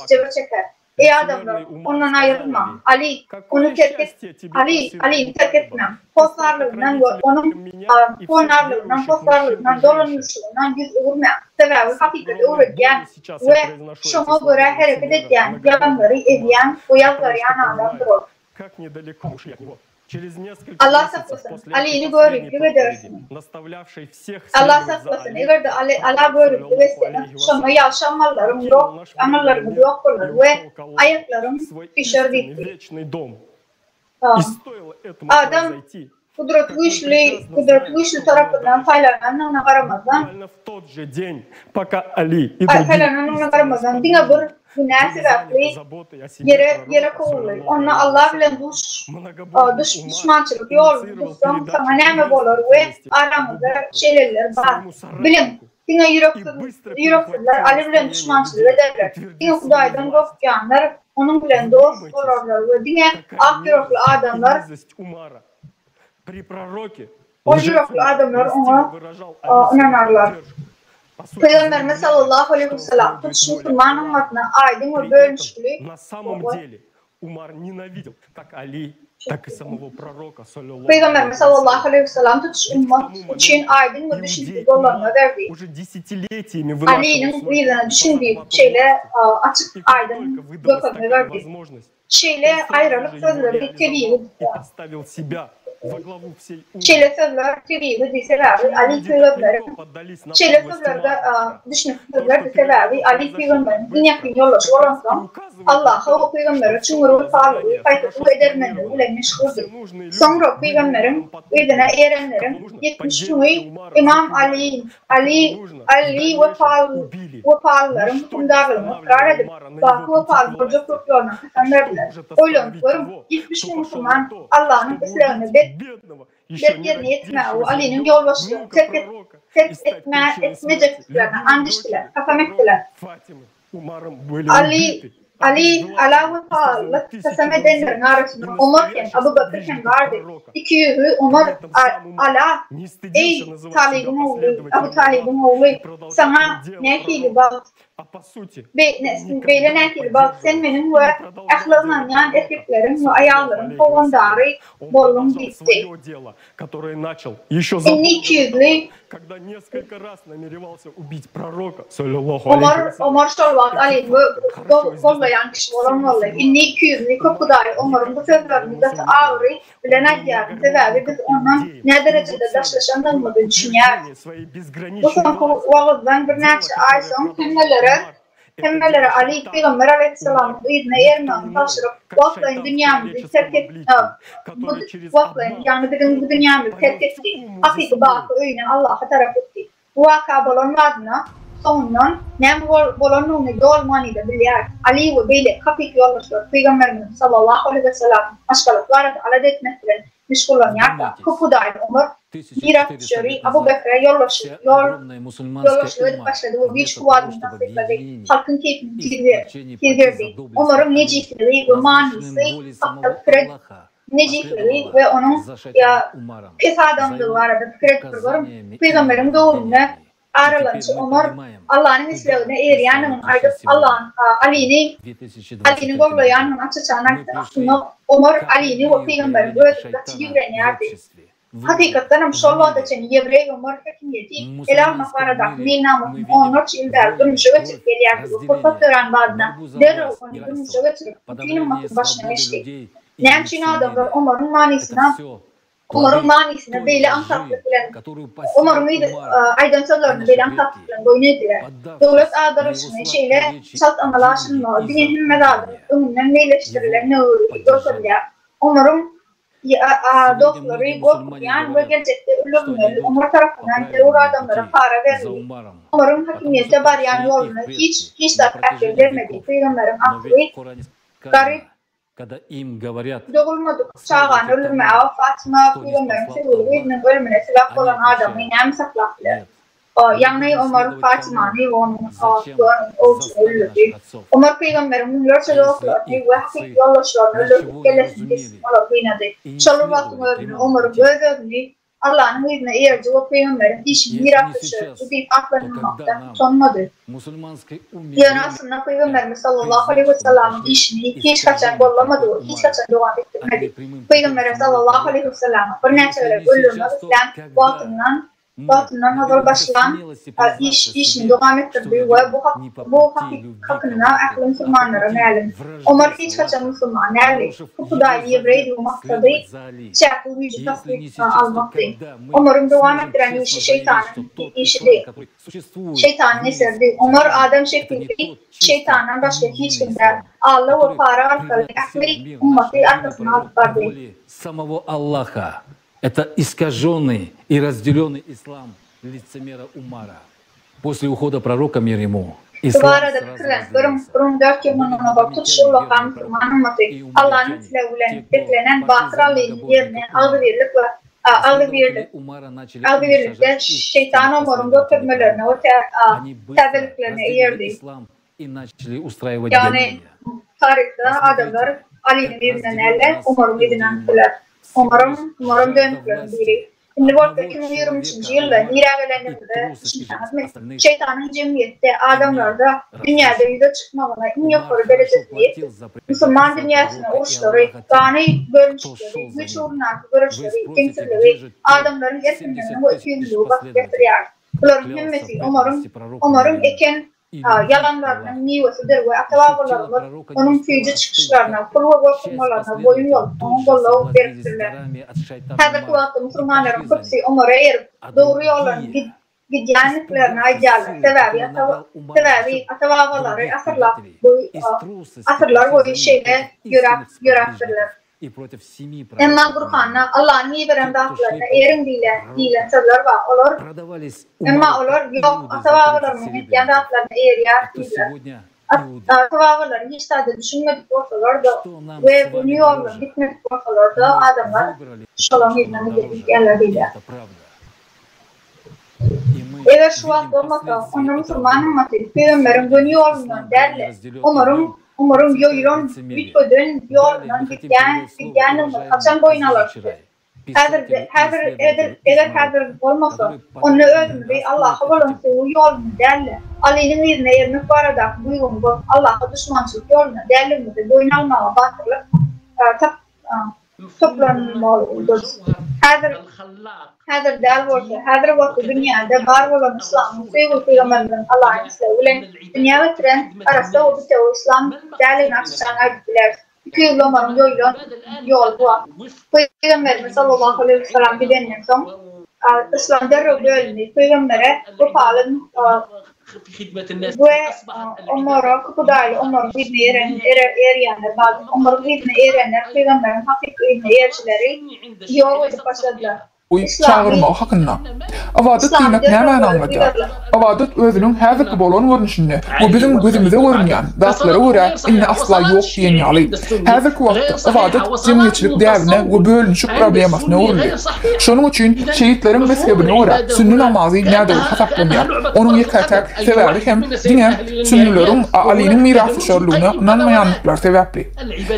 jebir çeker. Eý adamlar, ondan aýrylmaň, Aly, ony terk et, Aly, Alyny terk etmäň, hossarlygyndan we onuň howandarlygyndan, hossarlygyndan, dolandyryşlygyndan ýüz öwürmäň, sebäbi hakykaty öwredýän we şoňa görä hereket edýän, ýalanlary ezýän we ýazgarýan adamdyr ol. Allah saklasyn, Alyny göriplik edersiňiz. Allah saklasyn, eger-de Aly Ala göriplik etseňiz, şonda ýagşy amallaryň ýok, amallaryňyz ýok bolar we aýaklaryň süýşer diýipdi. Adam Gudraty güýçli, Gudraty güýçli tarapyndan saýlanandygyna garamazdan, saýlanandygyna garamazdan diňe bir günä sebäpli ýere ýere kowuldy. Onda Allah bilen duş duş duşmançylyk ýoluny tutsaň, saňa näme bolar we araňyzda şeýleler bar. Biliň, diňe ýüreksiz ýüreksizler Ali bilen duşmançylyk ederler. Diňe Hudaýdan gorkýanlar onuň bilen dost bolarlar we diňe ak ýürekli adamlar Ol ýürekli adamlar oňa ynanarlar. Pygamberimiz sallallahu aleýhi wesellam tutuş musulman ymmatyna aýdyň we bölünişikli Pygamberimiz sallallahu aleýhi wesellam tutuş ymmat üçin aýdyň we düşünikli gollanma berdi. Alynyň yzyna düşüň diýip şeýle açyk aýdyň görkezme berdi. Şeýle aýralyk sözleri tebigy. Şeýle sözler tebigydy, sebäbi Aly pygamberiň Şeýle sözler düşnükli sözlerdi, sebäbi Aly pygamberiň iň ýakyn ýoldaşy bolansoň, Allaha we pygambere çuňňur wepalylygy, paýhasy we edermenligi bilen meşhurdy. Soňra pygamberiň yzyna erenleriň 70 müňi Ymam Aly, Aly, Aly wepalylaryň hökümdarlygyny ykrar edip, baky wepaly boljakdyklaryna kasam berdiler. Oýlanyp görüň, 70 müň musulman Allanyň islegini berk ýerine ýetirmäge we Alynyň ýolbaşçylygyny terk etmejekdiklerine and içdiler, kasam etdiler. Aly, Aly, Ala wepalylyk kasam edenleriň arasynda Omar hem, Abu Bakr hem bardy. Ikiýüzli Omar Ala, Eý, Talybyň ogly, Abu Talybyň ogly, saňa nähili bagt, beýle nähili bagt, sen meniň we ähli ynanýan erkekleriň we aýallaryň howandary bolduň diýipdi. Indi ikiýüzli Omar, Omar şol wagt Alyny goldaýan kişi bolan boldy. Indi ikiýüzli köphudaýy Omaryň bu sözlerini gaty agyry bilen aýdýaryn, sebäbi biz ondan näderejede daşlaşandygymyzy düşünýäris. Bu soňky wagyzdan birnäçe aý soň hemmelere Hemmelere Aly pygamber aleýhissalamyň yzyna ermegini tabşyryp, wagtlaýyn dünýämizi terk et, bu wagtlaýyn, ýagny biziň bu dünýämizi terk etdi, hakyky baky öýüne Allaha tarap gitdi. Bu waka bolan badyna, soňundan näme bolanyny doly manyda bilýäris. Aly we beýleki hakyky ýoldaşlar pygamberimiziň sallallahu aleýhi wesellamyň maşgalasy barada alada etmek bilen meşgullanýarka, köp hudaýly Omar mirasdüşeri Abu Bekre ýolbaşçylyk edip başlady we güýç-kuwwatyny tassyklady, halkyň keýpini tiz berdi. Omaryň nejisligi we manysy hakda pikir edip, nejisligi we onuň pes adamdygy barada pikir edip bir görüň. Pygamberiň döwründe Aralançy Omar Allanyň islegine eýerýändigini aýdyp, Alyny Alyny gollaýandygyny aç-açan aýtdy. Aslynda Omar Alyny we pygamberiň özüni gaty ýigrenýärdi. Hakykatdan hem şol wagta çenli ýewreý Omar häkimiýeti ele almak baradaky meýilnamasyny onlarça ýyl bäri durmuşa geçirip gelýärdi we pursat dörän badyna derrew ony durmuşa geçirip, bütin ymmatyň başyna geçdi. Näme üçin adamlar Omaryň manysyna Omaryň manysyna beýle aňsatlyk bilen Omaryň aýdan sözlerini beýle aňsatlyk bilen boýun egdiler. Döwlet agdarylyşyny şeýle çalt amala aşyrylmagy diňe hemme zadyň öňünden meýilleşdirilendigini görkezýär. Omaryň dostlary gorkuzýan we geljekde öldürilmeli Omar tarapyndan zerur adamlara para berildi. Omaryň häkimiýete barýan ýoluna hiç hiç zat päsgel bermedi. Pygamberiň agtygy garyp Dogulmadyk çagany öldürmäge Fatyma pygamberiň söýgüli gyzynyň ölümine sebäp bolan adamy näme saklap biler? Ýagny Omar Fatymany we onuň owjyny öldürdi. Omar pygamberiň müňlerçe dostlaryny we hakyky ýoldaşlaryny öldürdip, kellesini kesip olary gynady. Şol bir wagtyň özünde Omaryň öz-özüni Allanyň yzyna eýeriji we pygamberiň işini mirasdüşeriji diýip atlandyrmakdan utanmady. Ýöne aslynda pygamberimiz sallallahu aleýhi wesellamyň işini hiç haçan gollamady we hiç haçan dowam etdirmedi. Pygambere sallallahu aleýhi wesellamy birnäçe gezek öldürmek islän wagtyndan wagtyndan ozal başlan iş işini dowam etdirdi we bu bu hakynda ähli musulmanlara mälim. Omar hiç haçan musulman däldi. Bu hudaýly ýewreýdi we maksady çäksiz güýji tassyk almakdy. Omaryň dowam etdiren işi şeýtanyň işidi. Şeýtanyň eseridi. Omar adam şekilli şeýtandan başga hiç kim däl. Alla we para arkaly ähli ymmaty arkasyna alyp bardy.
Samogo Allaha. Это искаженный и разделенный ислам лицемера Умара. После ухода пророка, мир ему,
Bu
ислам
barada
сразу
pikirlenip görüň,
разделился.
1004 ýyl mundan ozal tutuş ullakan musulman ymmaty Allanyň islegi bilen beklenen batyr Alynyň ýerine agzybirlik we agzybirlik
Последователи Умара начали
agzybirlikde
уничтожать их
şeýtan
своих
Omaryň
последователей
görkezmelerine we
Они быстро
täzeliklerine
разделили
eýerdi.
ислам и начали устраивать
Ýagny
гонения.
taryhda adamlar Alynyň yzyndan däl-de, Omaryň yzyndan gitdiler. Omaram, Omaram dönükleriň biri. Indi bolsa 2023-nji ýylda nirä gelendigimize düşünýäňizmi? Şeýtanyň jemgyýetde, adamlarda, dünýäde ýüze çykmagyna iň ýokary derejesine ýetdik. Musulman dünýäsine uruşlary, gany bölünişikleri, güýç ugrundaky göreşleri, deňsizligi, adamlaryň erkinligini we ikiýüzlüligi basyp ýatyrýar. Bularyň hemmesi Omaryň, Omaryň eken. ýalanlarynyň miwesidir we ata-babalarymyz onuň süýji çykyşlaryna, pul we gorkuzmalaryna boýun bolup, oňa goldaw beripdirler. Häzirki wagtda musulmanlaryň köpüsi Omara erip, dogry ýoldan gidýändiklerini aýdýarlar, sebäbi sebäbi ata-babalary asyrlap boýy asyrlar boýy şeýle ýöräp ýöräpdirler. Emma Gurhanda Allanyň iberen zatlaryna eriň diýlen diýlen sözler bar. Olar Emma olar, Ýok, ata-babalarymyzyň edýän zatlaryna erýäris diýdiler. Ata-babalary hiç zada düşünmedik bolsalar-da we göni ýoldan gitmedik bolsalar-da, adamlar şolaryň yzyndan gidýärler diýýär. Eger şu wagt bolmasa, onda musulman ymmaty pygamberiň göni ýolundan däl-de, Omaryň Omaryň ýoýulan, üýtgeden ýolundan gidýän gidýändigimizi haçan boýun alarys biz? Häzir, häzir edil, eger häzir bolmasa, onda özümizi Allaha bolan söýgi ýolunda däl-de, Alynyň yzyna ermek baradaky duýgyny bozup, Allaha duşmançylyk ýolunda däldigimizi boýun almaga batyrlyk tap toplanmalydyrys. Häzir, häzir däl bolsa, häzir bolsa dünýäde bar bolan yslamyň söýgüli pygamberimiziň Allahyň islegi bilen dünýä getiren arassa we bitewi yslam däldigini aç-açan aýdyp bileris. Ikiýüzli Omaryň ýoýulan ýoly bu wagt. Pygamberimiz sallallahu aleýhi wesalam gidenden soň, yslam derrew bölündi. Pygambere wepaly We Omara, Hudaýly Omaryň yzyna eren, erýänler bardy. Omaryň yzyna erenler pygamberiň hakyky yzyna erijileri ýok edip başladylar.
Çagyrmagy hakynda. Ybadat diýmek nämäni aňladýar? Ybadat özüniň häzirki bolan görnüşinde we biziň gözümize görünýän zatlara görä indi asla ýok diýen ýaly. Häzirki wagtda ybadat jemgyýetçilik däbine we bölünişik problemasyna öwrüldi. Şonuň üçin şeýitleriň mezhebine görä sünni namazy nädogry hasaplanýar. Onuň ýeke-täk sebäbi hem diňe sünnüleriň Alynyň mirasdüşerligine ynanmaýandyklary sebäpli.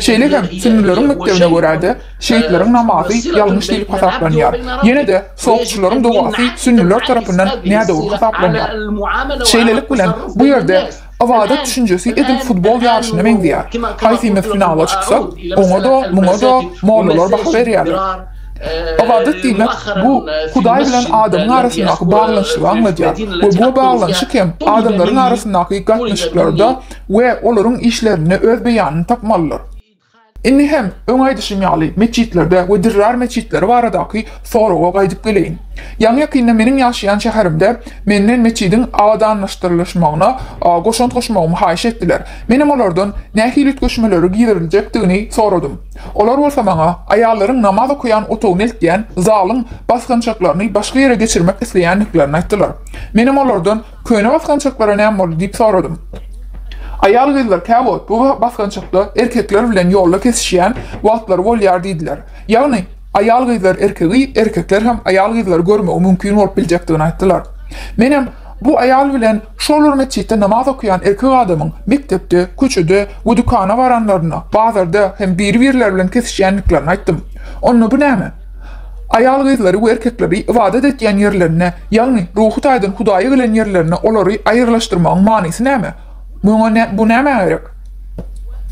Şeýle hem sünnüleriň mekdebine görä-de şeýitleriň namazy ýalňyş diýlip hasaplanýar. Ýene-de sopçylaryň dogasy sünnüler tarapyndan nädogry hasaplanýar. Şeýlelik bilen, bu ýerde Ybadat düşünjesi edil futbol ýaryşyna meňzeýär. Haýsymyz finala çyksak, oňa-da, muňa-da mollalar baha berýärler. Ybadat diýmek, bu Hudaý bilen adamyň arasyndaky baglanyşygy aňladýar we bu baglanyşyk hem adamlaryň arasyndaky gatnaşyklarda we olaryň işlerinde öz beýanyny tapmalydyr. Indi hem, öň aýdyşym ýaly, metjitlerde we dirrar metjitleri baradaky soraga gaýdyp geleýin. Ýaňy-ýakynda meniň ýaşaýan şäherimde menden metjidiň abadanlaşdyrylyşmagyna goşant goşmagymy haýyş etdiler. Menem olardan nähili üýtgeşmeleri giriziljekdigini soradym. Olar bolsa maňa aýallaryň namaz okaýan otagyna eltýän zalyň basgançaklaryny başga ýere geçirmek isleýändiklerini aýtdylar. Menem olardan Köne basgançaklara näme boldy diýip soradym. Aýal-gyzlar käwagt bu basgançakda erkekler bilen ýolda kesişýän wagtlary bolýar diýdiler. Ýagny, aýal-gyzlar erkegi, erkekler hem aýal-gyzlary görmegi mümkin bolup biljekdigini aýtdylar. Menem bu aýal bilen şol bir metjitde namaz okaýan erkek adamyň mekdepde, köçede we dükana baranlarynda, bazarda hem biri-birleri bilen kesişýändiklerini aýtdym. Onda bu näme? Aýal-gyzlary we erkekleri ybadat etýän ýerlerinde, ýagny ruhy taýdan Hudaýa gelen ýerlerinde olary aýrylaşdyrmagyň manysy näme? Muňa bu nämä gerek?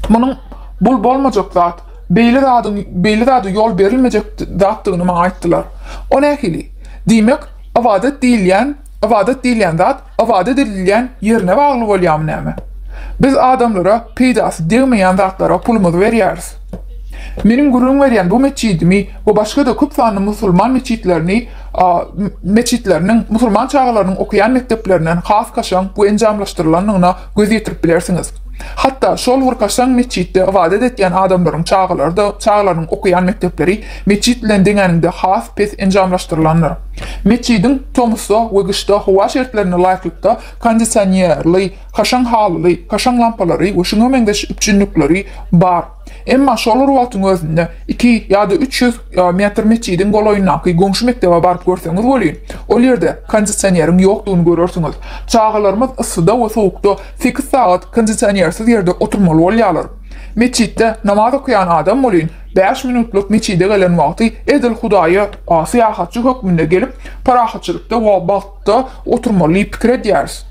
Munuň bul bolmajak zat, beýle zadyň beýle zada ýol berilmejek zatdygyny maňa aýtdylar. O nähili? Diýmek, ybadat diýilýän ybadat diýilýän zat ybadat edilýän ýerine bagly bolýarmy näme? Biz adamlara peýdasy degmeýän zatlara pulumyzy berýäris. Meniň gürrüň berýän bu metjidimi we başga-da köp sanly musulman metjitlerini metjitleriniň musulman çagalarynyň okaýan mekdeplerinden has kaşaň we enjamlaşdyrylandygyna göz ýetirip bilersiňiz. Hatda şol bir kaşaň metjitde ybadat etýän adamlaryň çagalary-da çagalarynyň okaýan mekdepleri metjit bilen deňäniňde has pes enjamlaşdyrylandyr. Metjidiň tomusda we gyşda howa şertlerine laýyklykda kondisionerli, kaşaň halyly, kaşaň lampalary we şuňa meňzeş üpjünlikleri bar. Emma şol bir wagtyň özünde iki ýa-da 300 metr metjidiň golaýyndaky goňşy mekdebe baryp görseňiz welin, ol ýerde kondisioneriň ýokdugyny görersiňiz. Çagalarymyz yssyda we sowukda sekiz sagat kondisionersiz ýerde oturmaly bolýarlar. Metjitde namaz okaýan adam welin, bäş minutlyk metjide gelen wagty edil Hudaýa syýahatçy hökmünde gelip, parahatçylykda we bagtda oturmaly diýip pikir edýäris.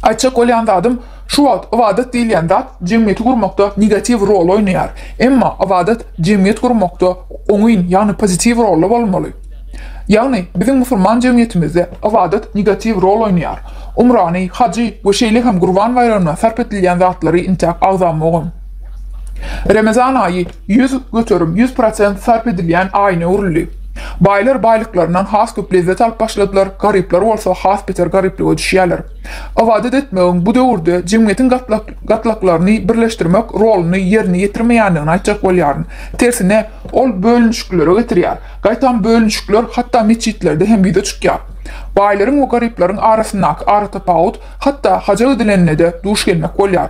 Aýtjak bolýan zadym, şu wagt ybadat diýilýän zat jemgyýeti gurmakda negatiw rol oýnaýar. Emma ybadat jemgyýet gurmakda oňyn, ýagny pozitiw rolda bolmaly. Ýagny biziň musulman jemgyýetimizde ybadat negatiw rol oýnaýar. Umrany, hajy we şeýle hem Gurban baýramyna sarp edilýän zatlary intäk agzamogam. Remezan aýy 100%, 100% sarp edilýän aýyna öwrüldi. Baýlar baýlyklaryndan has köp lezzet alyp başladylar, garyplar bolsa has beter garyplyga düşýärler. Ybadat etmegiň bu döwürde jemgyýetiň gatlaklaryny birleşdirmek roluny ýerine ýetirmeýändigini aýtjak bolýaryn. Tersine, ol bölünişiklere getirýär. Gaýtam bölünişikler hatda metjitlerde hem ýüze çykýar. Baýlaryň we garyplaryň arasyndaky aratapawut hatda haja gidilende-de duş gelmek bolýar.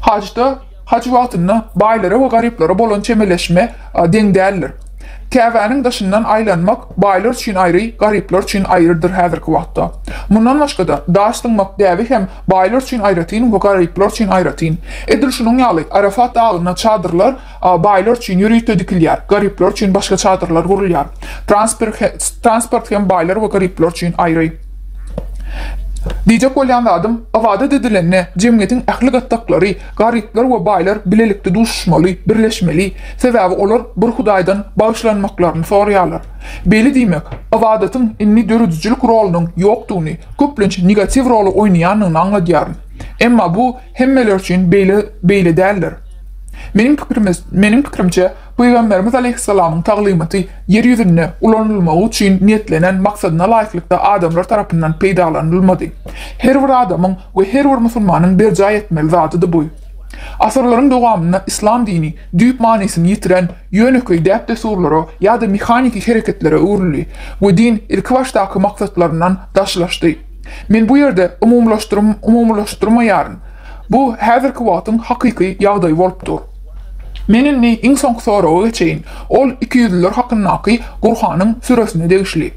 Hajda, haj wagtynda baýlara we garyplara bolan çemeleşme deň däldir. Käbäniň daşyndan aýlanmak baýlar üçin aýry, garyplar üçin aýrydyr häzirki wagtda. Mundan başga-da, daş zyňmak däbi hem baýlar üçin aýratyn we garyplar üçin aýratyn. Edil şunuň ýaly, Arafat dagynda çadyrlar baýlar üçin ýörite dikilýär, garyplar üçin başga çadyrlar gurulýar. Transport hem baýlar we garyplar üçin aýry. Diýjek bolýan zadym, ybadat edilende jemgyýetiň ähli gatlaklary, garyplar we baýlar bilelikde duşuşmaly, birleşmeli, sebäbi olar bir Hudaýdan bagyşlanmaklaryny soraýarlar. Beýle diýmek, ybadatyň indi döredijilik rolunyň ýokdugyny, köplenç negatiw roly oýnaýandygyny aňladýaryn. Emma bu hemmeler üçin beýle beýle däldir. Meniň pikirimiz, meniň pikirimçe, Pygamberimiz aleýhissalamyň taglymaty ýer ýüzünde ulanylmagy üçin niýetlenen maksadyna laýyklykda adamlar tarapyndan peýdalanylmady. Her bir adamyň we her bir musulmanyň berjaý etmeli zadydy bu. Asyrlaryň dowamynda yslam dini düýp manysyny ýitiren ýönekeý däp-dessurlara ýa-da mehaniki hereketlere öwrüldi we din ilkibaşdaky maksatlaryndan daşlaşdy. Men bu ýerde umumylaşdyrmaýaryn. Bu häzirki wagtyň hakyky ýagdaýy bolup dur. Men indi iň soňky soraga geçeýin. Ol ikiýüzlüler hakyndaky Gurhanyň süresine degişli.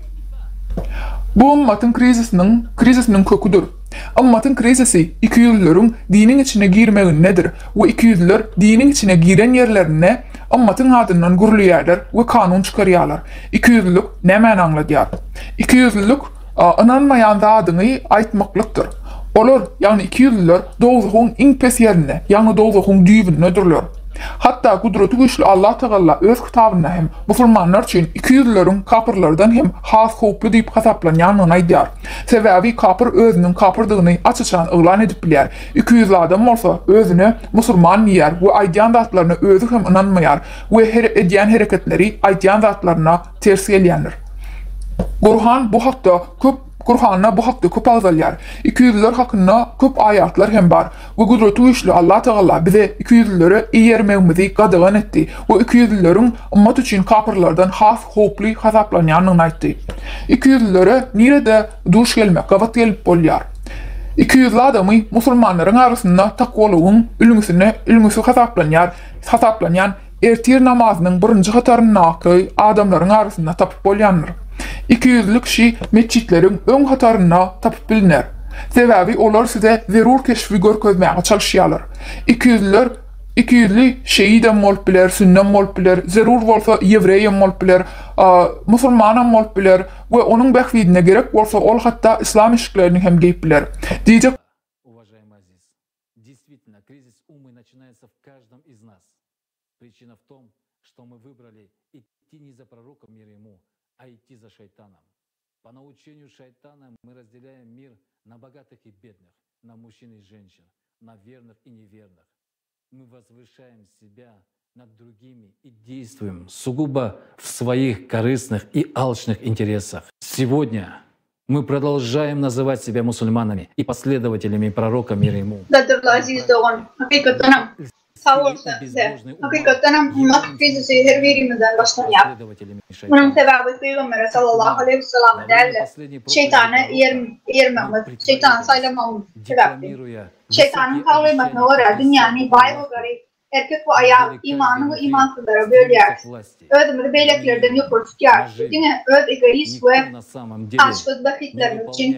Bu ymmatyň krizisiniň krizisiniň köküdir. Ymmatyň krizisi ikiýüzlüleriň diniň içine girmegindedir we ikiýüzlüler diniň içine giren ýerlerinde ymmatyň adyndan gürleýärler we kanun çykarýarlar. Ikiýüzlülik nämäni aňladýar? Ikiýüzlülik ynanmaýan zadyňy aýtmaklykdyr. Olar, ýagny ikiýüzlüler dowzahyň iň pes ýerinde, ýagny dowzahyň düýbündedirler. Hatda Gudraty güýçli Allah Tagala öz kitabynda hem musulmanlar üçin ikiýüzlüleriň kapyrlardan hem has howply diýip hasaplanýandygyny aýdýar. Sebäbi kapyr özüniň kapyrdygyny aç-açan yglan edip bilýär. Ikiýüzli adam bolsa özüne musulman diýýär we aýdýan zatlaryna özi hem ynanmaýar we her edýän hereketleri aýdýan zatlaryna ters gelýändir. Gurhan bu hakda köp Gurhanda bu hakda köp agzalýar. Ikiýüzlüler hakynda köp aýatlar hem bar. We Gudraty güýçli Allah Tagala bize ikiýüzlülere eýermegimizi gadagan etdi we ikiýüzlüleriň ymmat üçin kapyrlardan has howply hasaplanýandygyny aýtdy. Ikiýüzlülere nirede duş gelmek, gabat gelip bolýar? Ikiýüzli adamy musulmanlaryň arasynda takwalygyň ülňüsine ülňüsi hasaplanýar hasaplanýan Ertir namazynyň birinji hataryndaky adamlaryň arasynda tapyp bolýandyr. Ikiýüzli kişi metjitleriň öň hatarynda tapyp bilner. Sebäbi olar size zerur keşbi görkezmäge çalyşýarlar. Ikiýüzlüler ikiýüzli şeýidem bolup biler, sünnem bolup biler, zerur bolsa ýewreýem bolup biler, musulmanam bolup biler we onuň bähbidine gerek bolsa ol hatda yslam eşiklerini hem geýip biler. Diýjek.
Действительно, кризис умы начинается в каждом из нас. Причина в том, что мы выбрали идти не за пророком мир ему, а идти за шайтаном. По научению шайтана мы разделяем мир на богатых и бедных, на мужчин и женщин, на верных и неверных. Мы возвышаем себя над другими и действуем сугубо в своих корыстных и алчных интересах. Сегодня мы продолжаем называть себя мусульманами и последователями пророка мир ему.
Gadyrly aziz dogan, hakykatdanam sag bolsa size. Hakykatdanam ymmat krizisi her birimizden başlanýar. Munuň sebäbi Pygambere sallallahu aleýhi wesellama däl-de, şeýtana eýermegimiz, şeýtany saýlamagymyz sebäpli. Şeýtanyň taglymatyna görä dünýäni baý we garyp, Erkek we aýal, imanly we imansyzlara bölýäris. Özümizi beýlekilerden ýokary tutýarys we diňe öz egoist we açgöz bähbitlerimiz üçin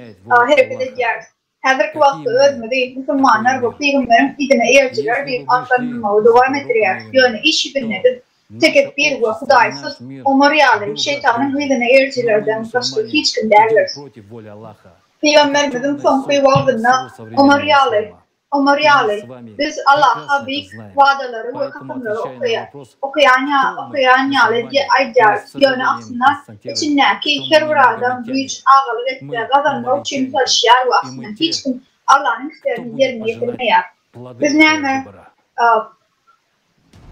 hereket edýäris. Häzirki wagtda özümizi musulmanlar we pygamberiň yzyna eýerijiler diýip atlandyrmagy dowam etdirýäris, ýöne iş ýüzünde biz tekepbir we hudaýsyz Omar ýaly şeýtanyň yzyna eýerijilerden başga hiç kim däldiris. Pygamberimiziň soňky wagzynda Omar ýaly. Omar ýaly, biz Allaha beýik wadalary we kasamlary okaýar, okaýan okaýan ýaly aýdýarys, ýöne aslynda içindäki her bir adam güýç, agalyk etse, gazanmak üçin çalyşýar we aslynda hiç kim Allanyň islegini ýerine ýetirmeýär. Biz näme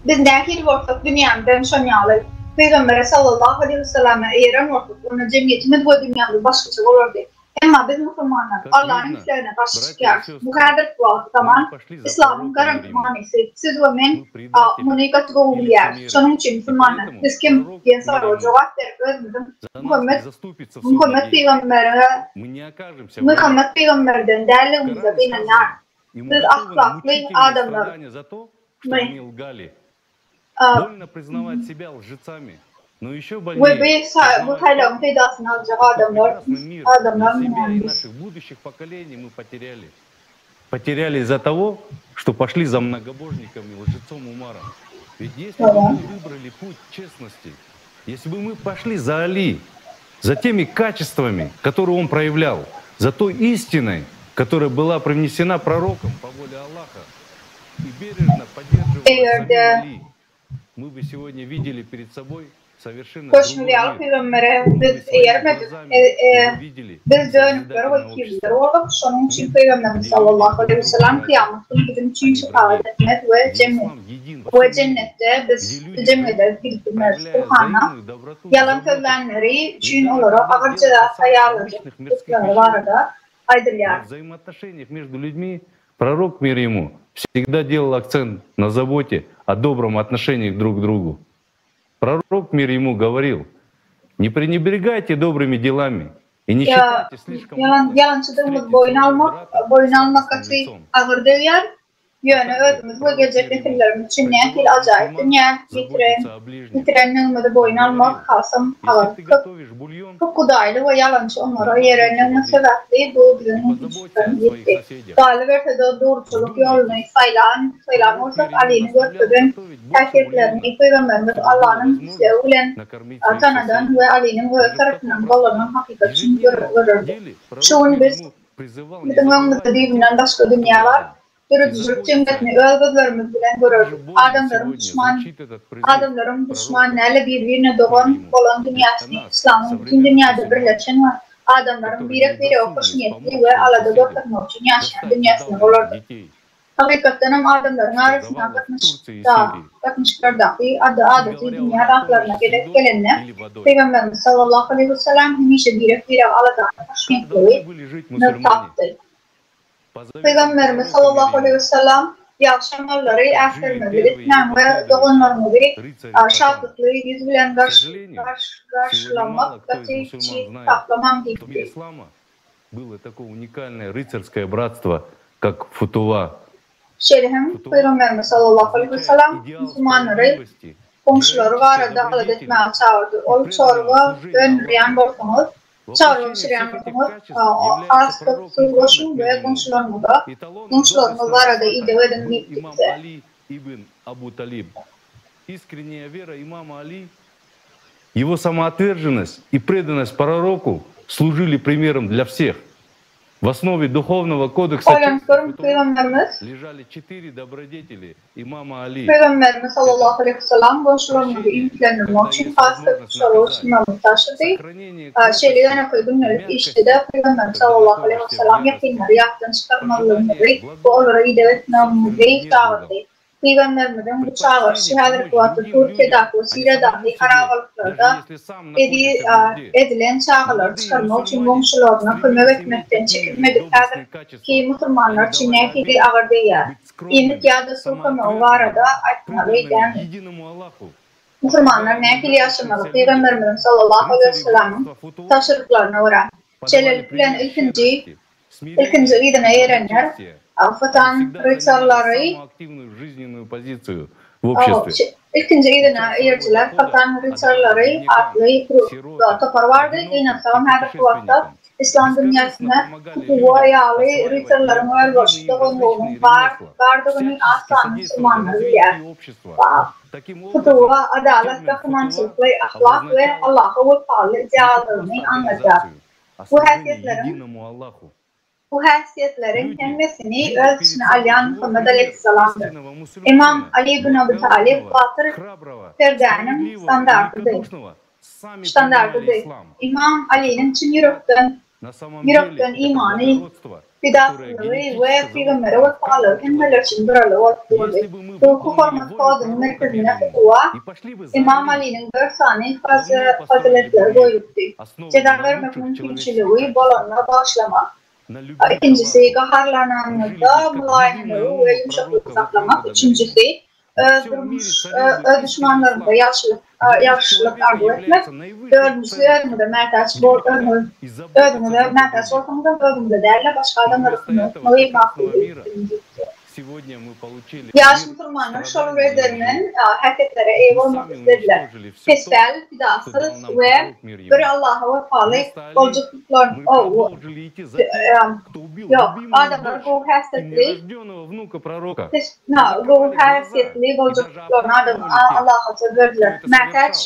Biz nähili bolsak, dünýämizem şon ýaly. Pygambere sallallahu aleýhi weselleme eýeren bolsak, onda jemgyýetimiz we dünýämiz başgaça bolardy. Emma biz musulmanlar Allanyň islegine garşy çykýarys. Bu häzirki wagt, zaman, Yslamyň garaňky manysy. Siz we men muny gaty gowy bilýäris. Şonuň üçin musulmanlar, Biz kim? diýen soraga jogap berip özümiziň Muhammet Muhammet pygambere Muhammet pygamberden däldigimize gynanýarys. Biz ahlakly adamlar. We bu saýlawyň peýdasyny aljak adamlar adamlar biz.
Потеряли из-за того, что пошли за многобожником и лжецом Умаром. Ведь если бы мы выбрали путь честности, если бы мы пошли за Али, за теми качествами, которые он проявлял, за той истиной, которая была принесена пророком по воле Аллаха и бережно поддерживала самим Али, мы бы сегодня видели перед собой совершенно
Görşümiz
другой
ýaly
мир.
pygambere
Мы
biz
бы своими
eýermedik,
глазами его видели
biz dönükler we
созидательного
ikýüzlüler
общества.
boldyk, şonuň üçin pygamberimiz
Где люди
sallallahu aleýhi
друг
we sellem
друга
kyýamat güni biziň
а
üçin
не
şepagat
враги.
etmez we
Где
jemgyýet
ислам един во
we
всем мире,
jennetde biz
где люди
jemgyýete
живут,
girip bilmeris.
проявляя
Gurhanda
взаимную доброту и
ýalan
заботу.
sözlänleri
Ведь
üçin
даже
olara
когда
agyr
дело
jeza
касалось обычных мирских
taýýarlajakdyklary
вещей,
barada
во
aýdylýar.
взаимоотношениях между людьми пророк мир ему всегда делал акцент на заботе о добром отношении друг к другу. Пророк мир ему говорил, не пренебрегайте добрыми делами и не
Ýa
считайте слишком
ýalan
малым
ýalançydygymyzy
встретиться
boýun
своего
almak,
брата
boýun
с
almak
радостным
gaty
лицом.
agyr degýär.
А
Ýöne
также
özümiz we
пророк
geljek
мир ему
nesillerimiz üçin nähili
призывал
ajaýyp
мусульман
dünýä getiren
заботиться о ближнем.
getirendigimizi
Он
boýun almak
говорил,
hasam
если
agyr.
ты
Köp
готовишь бульон,
köp hudaýly we ýalançy onlara
добавь
ýerendigimiz
больше воды
sebäpli bu biziň
и позаботься
mümkinçiliklerimiz
о своих
ýetdi.
соседях.
Galyberse-de dogruçylyk ýoluny saýlan saýlan
Пророк
bolsak
мир ему
Alyny
наставлял
görkezen
готовить больше
häsiýetlerini
бульона,
Pygamberimiz
чтобы было
Allanyň islegi
возможность
bilen
накормить своих
tanadan
соседей.
we Alynyň özi
Даже в
tarapyndan
таком простом
golanan hakykat üçin
ежедневном
görerdi.
деле
Şu
пророк
gün
мир
biz
ему призывал не
biziň öňümizde
забывать о
düýbünden
тех,
başga
кто
dünýä bar.
рядом, и
Döredijilik
заботиться о
jemgyýetini
них.
öz gözlerimiz bilen
Как
görerdik.
же больно
Adamlaryň
сегодня
duşman
звучит этот призыв
adamlaryň duşman
пророка,
näle bir-birine
мир
dogan
ему,
bolan
вместо
dünýäsini,
нас,
yslamyň bütün
современных
dünýäde
мусульман,
birleşen we adamlaryň
которые не
birek-birege
удосужились
hoşniýetli
помочь
we
своим
alada
соседям,
görkezmek üçin ýaşaýan
достать
dünýäsini
задавленных
bolardy.
детей,
Hakykatdan hem adamlaryň
что
arasynda
давало в Турции и
gatnaşykda
Сирии.
gatnaşyklardaky ady
Не
adaty
говоря
dünýä
уже о
zatlaryna
помощи
gezek
едой
gelende,
или водой.
Pygamberimiz sallallahu aleýhi wesellem hemişe birek-birege aladany
Как
hoşniýetligi
должны были жить мусульмане?
nygtapdy.
По заветам
Pygamberimiz
пророка
sallallahu
мир
aleýhi
ему,
wesellem ýagşy amallary
как жили
äsgermezlik
первые
etmäň
его
we
последователи,
doganlaryňyzy
рыцари Хасан?
şatlykly ýüz bilen
К
garş
сожалению,
garş
сегодня
garşylamak
мало кто из
gaty
мусульман
kiçi
знает,
saklamaň
что в мире
diýipdi.
ислама было такое уникальное рыцарское братство, как Футува.
Şeýle hem
Футува
Pygamberimiz sallallahu aleýhi
означает
wesellem
идеал
musulmanlary
справедливости,
goňşulary
героической
barada alada
добродетели
etmäge çagyrdy.
и
Ol
преданного
çorba
служения
öndürýän
Аллаху.
bolsaňyz, çorba
Воплощение
bişirýän
всех этих
bolsaňyz,
качеств является
has köp
пророк
suw
Мухаммад,
goşuň
мир
we
ему.
goňşularyňyza
Эталоном
goňşularyňyz
доблестного
barada
асата
ideg ediň
был
diýipdi
имам
bize.
Али ибн Абу Талиб. Искренняя вера имама Али, его самоотверженность и преданность пророку служили примером для всех. В основе духовного кодекса
Oýlanyp
чести
görüň,
Футува
Pygamberimiz
лежали четыре добродетели имама Али.
Pygamberimiz sallallahu
Это
aleýhi wesellem goňşularyňyzy
прощение,
iýmitlendirmek
когда
üçin
есть
has köp
возможность
çorba
наказать,
bişirmegini tabşyrdy.
сохранение
Şeýle
кротости
ýönekeý
и
gündelik işde-de
мягкости,
Pygamberimiz
когда
sallallahu aleýhi
находишься в
wesellem
ярости,
ýakynlary ýatdan çykarmazlygyňyzy
пожелание
we
благого
olara ideg
собственным
etmegiňizi
недругам,
çagyrdy. Pygamberimiziň bu çagyryşy
предпочтение
häzirki
помочь
wagtda
другим людям,
Türkiýedäki we
а не
Siriýadaky
самому себе, даже
harabalyklarda
если сам
edi
находишься в нужде.
edilen çagalary
Молодые
çykarmak üçin
мусульмане
goňşularyna kömek
стремились иметь
etmekden
такие же
çekinmedik
доблестные
häzirki
качества. Они
musulmanlar üçin
давали
nähili
обет
agyr degýär.
быть
Iýmit
скромными,
ýa-da suw kömegi barada
самоотверженными,
aýtmaly
преданными
dälmi?
единому Аллаху,
Musulmanlar
помогая
nähili ýaşamaly?
нуждающимся людям.
Pygamberimiziň sallallahu aleýhi
Рыцари
wesellemiň
братства Футуа
tabşyryklaryna görä,
подавали
şeýlelik bilen
пример
ilkinji
щедрости,
ilkinji
смирения
yzyna
и
erenler
благочестия. Они
Fatan
всегда занимали
ryçarlary
самую активную жизненную позицию в обществе.
ilkinji yzyna
Путем своего
eýerijiler
дохода
Fatan
отдавали
ryçarlary
беднякам,
atly
сиротам,
topar bardy.
одиноким
Gynansagam
и
häzirki wagtda
путешественникам.
Yslam
Бескорыстно
dünýäsinde
помогали
Futuwa
людям
ýaly
осваивать
ryçarlaryň
необходимые
özboluşly
им
doganlygynyň
различные
bar
ремесла,
bardygyny az
всячески
sanly
содействовали
musulmanlar bilýär.
развитию общества. Таким образом,
Futuwa adalat,
термин «футуа»
gahrymançylykly ahlak we
обозначал
Allaha wepaly
не
ideallygyny
просто
aňladýar.
организацию, а
Bu
служение
häsiýetleriň
единому Аллаху.
Bu häsiýetleriň hemmesini öz içine alýan Muhammet aleýhissalamdyr. Ymam Aly ibn Abi Talyp batyr perdäniň standartydy. Ştandartydy. Ymam Alynyň çyn ýürekden ýürekden imany, pidasyzlygy we pygambere wepalygy hemmeler üçin görelde bolup durdy. Ruhy hormat kodunyň merkezinde futuwa Ymam Alynyň dört sany fazyletleri goýlupdy. Jeza bermek mümkinçiligi bolanda bagyşlamak, ikinjisi, gaharlananyňyzda mylaýymlygy we ýumşaklygy saklamak, üçünjisi, öz durmuş öz duşmanlaryňyza ýagşylyk ýagşylyk arzuw etmek, dördünjisi, özüňize mätäç bol özüňiz özüňize mätäç bolsaňyzam özüňize däl-de başga adamlara kömek etmegi makul bilipdir. Ýaş musulmanlar şol bir edermen häsiýetlere eýe bolmak islediler. Pespäl, pidasyz we bir Allaha wepaly boljakdyklaryny ýok, adamlar gowy häsiýetli gowy häsiýetli boljakdyklaryny Allaha söz berdiler. Mätäç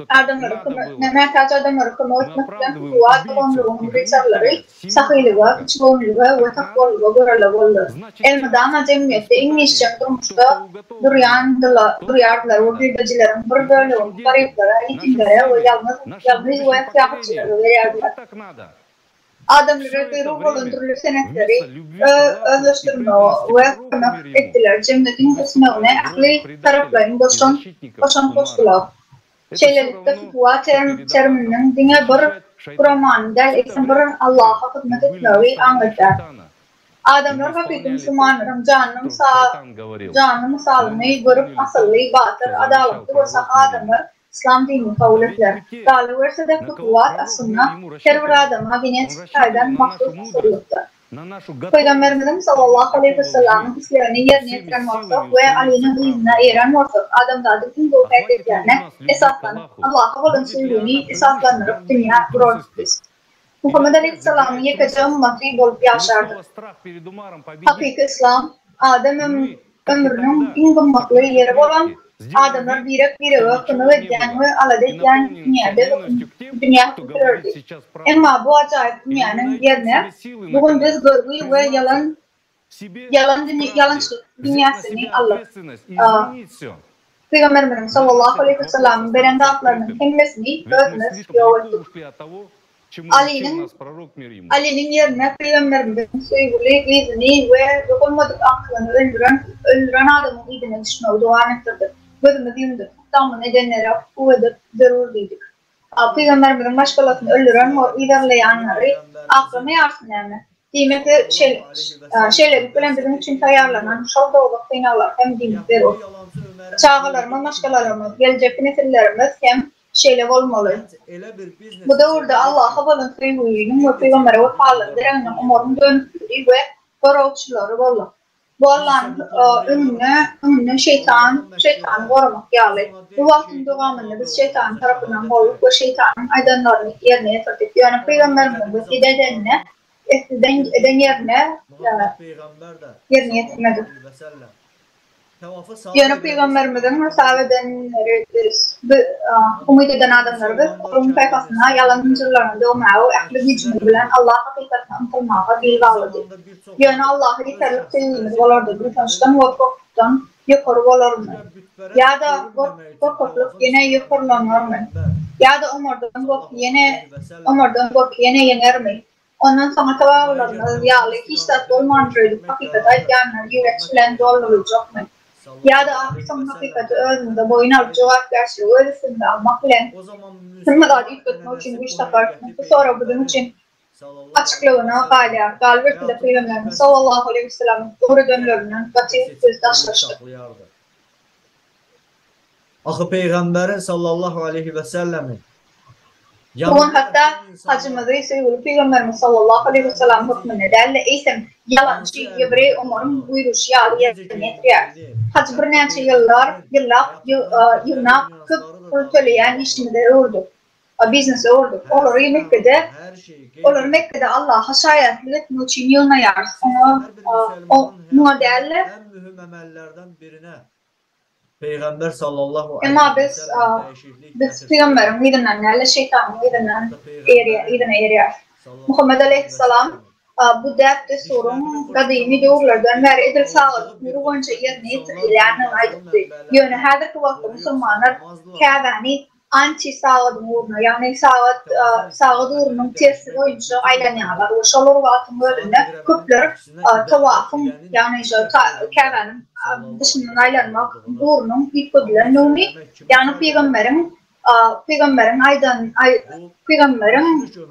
Adamlara kömek, mätäç adamlara kömek etmek bilen futuwat doganlygyň ryçarlary sahylyga, kiçigöwünlige we takwalyga görelde boldy. Elmydama jemgyýetde iň işjeň durmuşda durýardylar we girdejileriň bir bölegini garyplara, ýetimlere we ýalňyz we syýahatçylara berýärdiler. Adamlara zerur bolan dürli senetleri özleşdirmäge we kömek etdiler, jemgyýetiň ösmegine ähli taraplaýyn goşant goşdular. Şeýlelikde, futuwa termininiň diňe bir guramany däl, eýsem bir Allaha hyzmat etmegi aňladýar. Adamlar hakyky musulmanlaryň janyny mysalyny görüp asylly, batyr, adalatly we sahy adamlar Yslam dinini kabul etdiler. Galyberse-de, futuwat aslynda her bir adama genetik taýdan mahsus usullykdyr. Pygamberimiziň sallallahu aleýhi wesellamyň islegini ýerine ýetiren bolsak we Alynyň yzyna eýeren bolsak, adamzadyň iň gowy häsiýetlerine esaslanyp, Allaha bolan söýgini esaslandyryp dünýä gurardyk biz. Muhammet aleýhissalamyň ýekeje ymmaty bolup ýaşardyk. Hakyky yslam, adam ömrüniň iň gymmatly ýeri bolan, adamlar birek-birege kömek edýän we alada edýän dünýäde dünýä höküm sürerdi. Emma bu ajaýyp dünýäniň ýerine bu gün biz görgi we ýalan ýalan ýalançylyk dünýäsini aldyk. Pygamberimiziň sallallahu aleýhi wesellamyň beren zatlarynyň hemmesini özümiz ýok etdik. Alynyň Alynyň ýerine pygamberimiziň söýgüli gyzyny we dogulmadyk agtygyny öldüren öldüren adamyň yzyna düşmegi dowam etdirdik. Gözümizi ýumduk, hatda muny edenlere hukuk edip zerur diýdik. Pygamberimiziň maşgalasyny öldüren we yzarlaýanlary aklamaýarsyň näme? Diýmek, şeýlelik bilen biziň üçin taýýarlanan şol dowzah synaglary hem diýmek zerur. Çagalarymyz, maşgalalarymyz, geljekki nesillerimiz hem şeýle bolmaly. Bu döwürde Allaha bolan söýgüniň we pygambere wepalylygyň deregine Omaryň dönükligi we goragçylary bolduk. Bu Allanyň öňünde öňünden şeýtan şeýtany goramak ýaly. Bu wagtyň dowamynda biz şeýtanyň tarapyndan bolduk we şeýtanyň aýdanlaryny ýerine ýetirdik. Ýöne pygamberimiziň wesýet edenine eden eden ýerine ýerine ýetirmedik. Ýöne pygamberimiziň hasap edenleri biz, umyt eden adamlary biz, olaryň paýhasyna, ýalan zynjyrlaryna döwmäge we ähli güýjümiz bilen Allah hakykatyna ymtylmaga bil baglady. Ýöne Allaha ýeterlik söýgimiz bolardy, buýsançdan we gorkudan ýokary bolarmy? Ýa-da gorkaklyk ýene ýokarlanarmy? Ýa-da Omardan gorky ýene Omardan gorky ýene ýeňermi? Ondan soň ata-babalarymyz ýaly hiç zat bolmandyr öýdüp hakykaty aýdýanlary ýigrenç bilen dolduryljakmy? Ýa-da ahyrsoňy hakykaty özümize boýun alyp jogapkärçiligi öz üstümize almak bilen hemme zady üýtgetmek üçin güýç taparysmy? Bu sorag biziň üçin açyklygyna galýar. Galyberse-de Pygamberimiz sallallahu aleýhi wesellamyň öwredenlerinden gaty biz daşlaşdyk.
Ahy Pygamberiň sallallahu aleýhi wesellemin
Bu gün hatda hajymyzy söýgüli Pygamberimiz sallallahu aleýhi wesellem hökmünde däl-de, eýsem, ýalançy ýewreý Omaryň buýruşy ýaly ýerine ýetirýäris. Hajy birnäçe ýyllar, ýyllap ýygnap, köp pul töleýän işimize öwürdik, biznese öwürdik. Olary Mekgede, olary Mekgede Allaha şaýatlyk etmek üçin ýygnaýarys, oňa, muňa däl-de,
Pygamber sallallahu
Emma
aleýhi
biz
wesellem değişiklik
biz
getirdi.
pygamberiň yzyndan däl-de, şeýtanyň yzyndan
Hatta Pygamber
yzyna eýerýäris. Muhammet aleýhissalam bu däp-dessuryň gadymy döwürlerden bäri edil sagadyň ugry boýunça ýerine ýetirilýändigini aýdypdy. Ýöne häzirki wagtda musulmanlar Käbäni anti-sagadyň ugruna, ýagny sagat sagat ugrunyň tersi boýunça aýlanýarlar we şol bir wagtyň özünde köpler tawafyň, ýagny şo Käbäniň dyşyndan aýlanmak ugrunyň üýtgedilendigini, ýagny pygamberiň Pygamberiň aýdan pygamberiň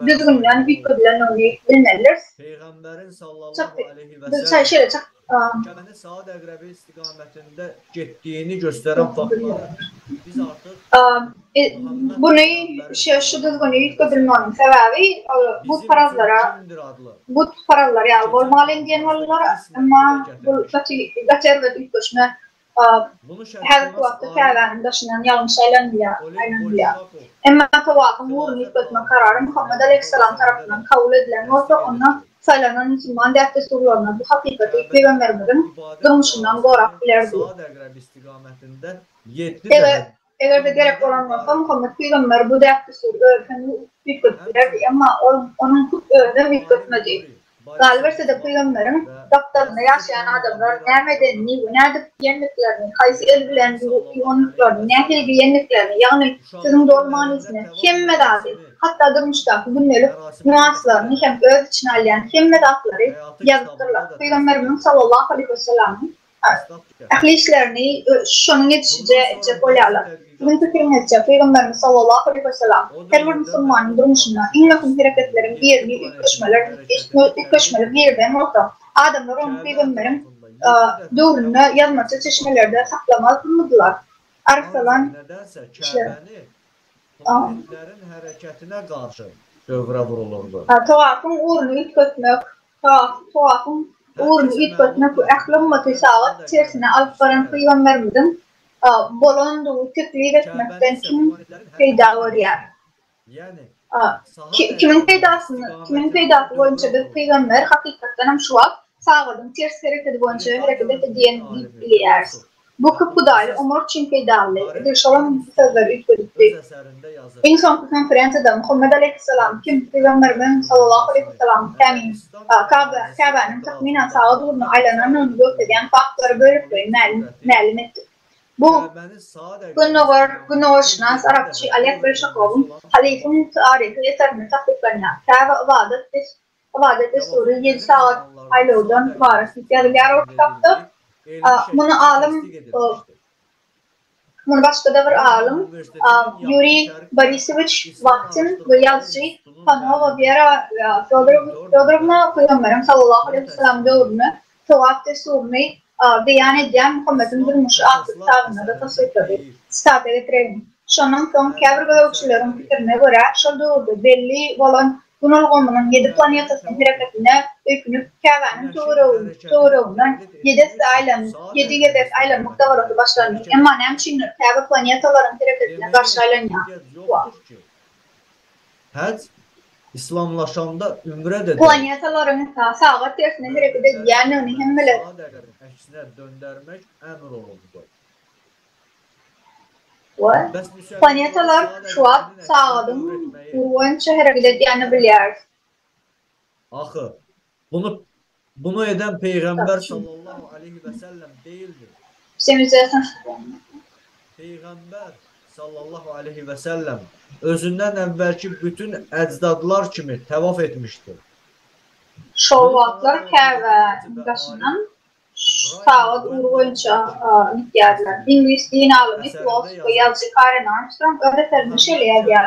düzgünden üýtgedilendigini bilmelidiris.
Peygamberin sallallahu
Çak
aleyhi ve
biz
sellem
şeýle çak
Käbeni saat əqrəbi istiqamətində getdiyini göstərən faktları biz artıq
Muny şu şu düzgüni üýtgedilmeginiň sebäbi butparazlara butparazlar ýaly bolmalyň diýen boldular. Emma bu gaty gaty erbet üýtgeşme Häzirki wagtda Käbäniň daşyndan ýalňyş aýlanylýar. Emma tawafyň ugruny üýtgetmek karary Muhammet aleýhissalam tarapyndan kabul edilen bolsa, onda saýlanan musulman däp-dessurlaryna bu hakykaty pygamberimiziň durmuşyndan gorap bilerdi. Eger-de gerek bolan bolsa, Muhammet pygamber bu däp-dessury özi hem üýtgedip bilerdi, emma ol onuň hut özem üýtgetmedi. Galyberse-de, pygamberiň gapdalynda ýaşaýan adamlar näme edenini we nädip iýendiklerini, haýsy el bilen ýuwandyklaryny, nähili geýendiklerini, ýagny sözüň doly manysyny, hemme zady, hatda durmuşdaky gündelik nýuanslaryny hem öz içine alýan hemme zatlary ýazypdyrlar. Pygamberimiziň sallallahu aleýhi wesellamyň Ähli işlerini şonuň edişije etjek bolýarlar. Siziň pikiriňizçe, Pygamberimiz sallallahu aleýhi wesellam her bir musulmanyň durmuşynda iň möhüm hereketleriň birini üýtgeşmeler üýtgeşmeler girizen bolsa, adamlar ony pygamberiň döwründe ýazmaça çeşmelerde saklamazmydylar? Arsalan işler.
Planetlerin hereketine garşy döwre vurulurdy.
Tawafyň ugruny üýtgetmek Tawafyň ugruny üýtgetmek we ähli ymmaty sagat tersine alyp baran pygamberimiziň bolandygy teklip etmekden kim peýda görýär? Kimiň peýdasyny, kimiň peýdasy boýunça biz pygamber hakykatdan hem şu wagt sagadyň ters herekedi boýunça hereket etdi diýen diýip bilýäris. Bu köphudaýly Omar üçin peýdalydy. Edil şolam bu sözleri üýtgedipdi. Iň soňky konferensiýada Muhammet aleýhissalam kim Pygamberimiziň sallallahu aleýhi wessalam käniň Käbäniň takmynan sagat ugruna aýlanandygyny görkezýän faktlary bölekleýin mälim etdi. Bu Gündogar gündogarşynas arapçy Oleg Belşakowyň Halyfyň taryhy eserinde tassyklanýar. Käbe ybadat Ybadat dessury ýedi sagat aýlawdan ybarat diýip ýazylýar ol kitapda. Muny alym muny başga-da bir alym Ýuriý Borisowiç Wahtin we ýazyjy Panowa Wera Fýodorowna Pygamberiň sallallahu aleýhi wessalam döwründe togap dessuryny beýan edýän Muhammediň durmuşy atly kitabynda-da tassyklady. Sitata getireýin. Şondan soň käbir gözegçileriň pikirine görä, şol döwürde belli bolan Gün ulgamynyň ýedi planetasynyň hereketine öýkünip, Käbäniň töwereginden ýedi esse aýlan, ýedi gezek aýlanmak dabarasy başlandy. Emma näme üçindir Käbe planetalaryň hereketine garşy aýlanýar.
Haj, yslamlaşanda ümre de
Planetalaryň sagat tersine hereket edýändigini hemmeler.
Döndermek emr olundy.
Planetalar şu wagt sagadyň ugry boýunça hereket edýänini bilýäris.
Ahy, bunu bunu eden Peygamber sallallahu aleyhi ve sellem değildir. Peygamber sallallahu aleyhi ve sellem özünden evvelki bütün ecdadlar kimi tevaf etmiştir.
Şol wagtlar Käbä daşyndan sagat ugry boýunça gidýärdiler. Iňlis din alymy, filosof we ýazyjy Karen Armstrong öz eserinde şeýle ýazýar,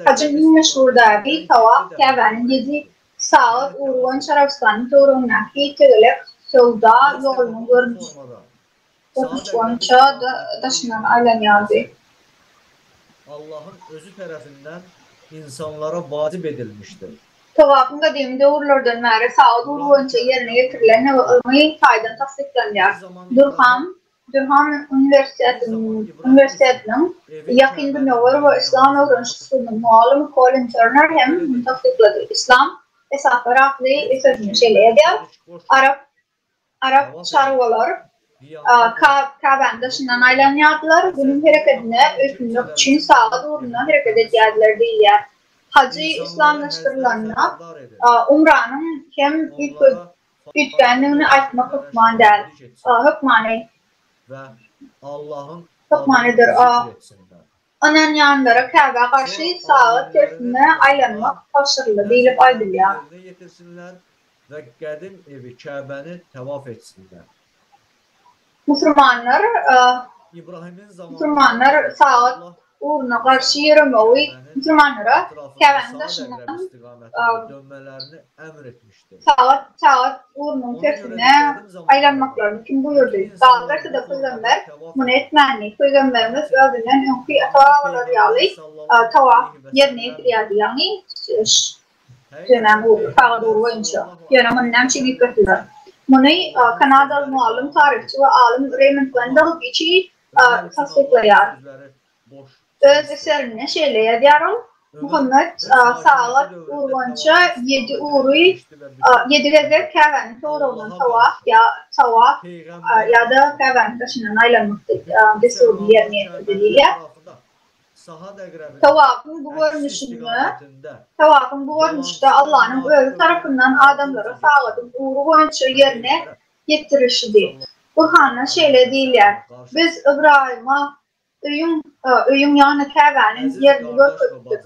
Hajyň iň meşhur däbi, tawaf, Käbäniň ýedi sagat ugry boýunça Arabystanyň töweregindäki tegelek söwda ýolunyň görnüşi boýunça daşyndan aýlanýardy.
Allahyň özi tarapyndan insanlara wajyp edilmişdir.
Togapyň gadymy döwürlerden bäri sagat ugry boýunça ýerine ýetirilendigi ylmy taýdan tassyklanýar. Durham Durham uniwersitetiniň Ýakyn Gündogar we Yslam öwreniş usulynyň mugallymy Kolin Terner hem muny tassyklady. Yslam esaslary atly eserinde şeýle ýazýar, Arap Arap çarwalar Käbäniň daşyndan aýlanýardylar, Günüň herekedine öýkünmek üçin sagat ugruna hereket edýärdiler diýilýär. Hajy yslamlaşdyrylanda umranyň hem üýtgändigini aýtmak hökman däl, hökmany, hökmanydyr. Ynanýanlara Käbä garşy sagat tersine aýlanmak tabşyryldy diýlip aýdylýar. Musulmanlar musulmanlar sagat ugruna garşy ýöremegi musulmanlara Käbäniň daşyndan sagat sagat ugrunyň tersine aýlanmaklaryny kim buýurdy? Galyberse-de pygamber muny etmändi. Pygamberimiz özünden öňki ata-babalary ýaly tawaf ýerine ýetirýärdi, ýagny Dönen ugry, sagat ugry boýunça. Ýöne muny näme üçin üýtgetdiler? Muny kanadaly mugallym, taryhçy we alym Reýmond Wendell Giçi tassyklaýar. Öz eserinde şeýle ýazýar ol, Muhammet sagat ugry boýunça ýedi ugry, ýedi gezek Käbäniň töwereginden tawaf ýa tawaf ýa-da Käbäniň daşyndan aýlanmak dessuryny ýerine ýetirdi diýýär. Tawafyň bu görnüşinde Tawafyň bu görnüşde Allanyň Özi tarapyndan adamlara sagadyň ugry boýunça ýerine ýetirilişidi. Gurhanda şeýle diýilýär, Biz Ybraýyma öýüň, öýüň ýagny Käbäniň ýerini görkezipdik.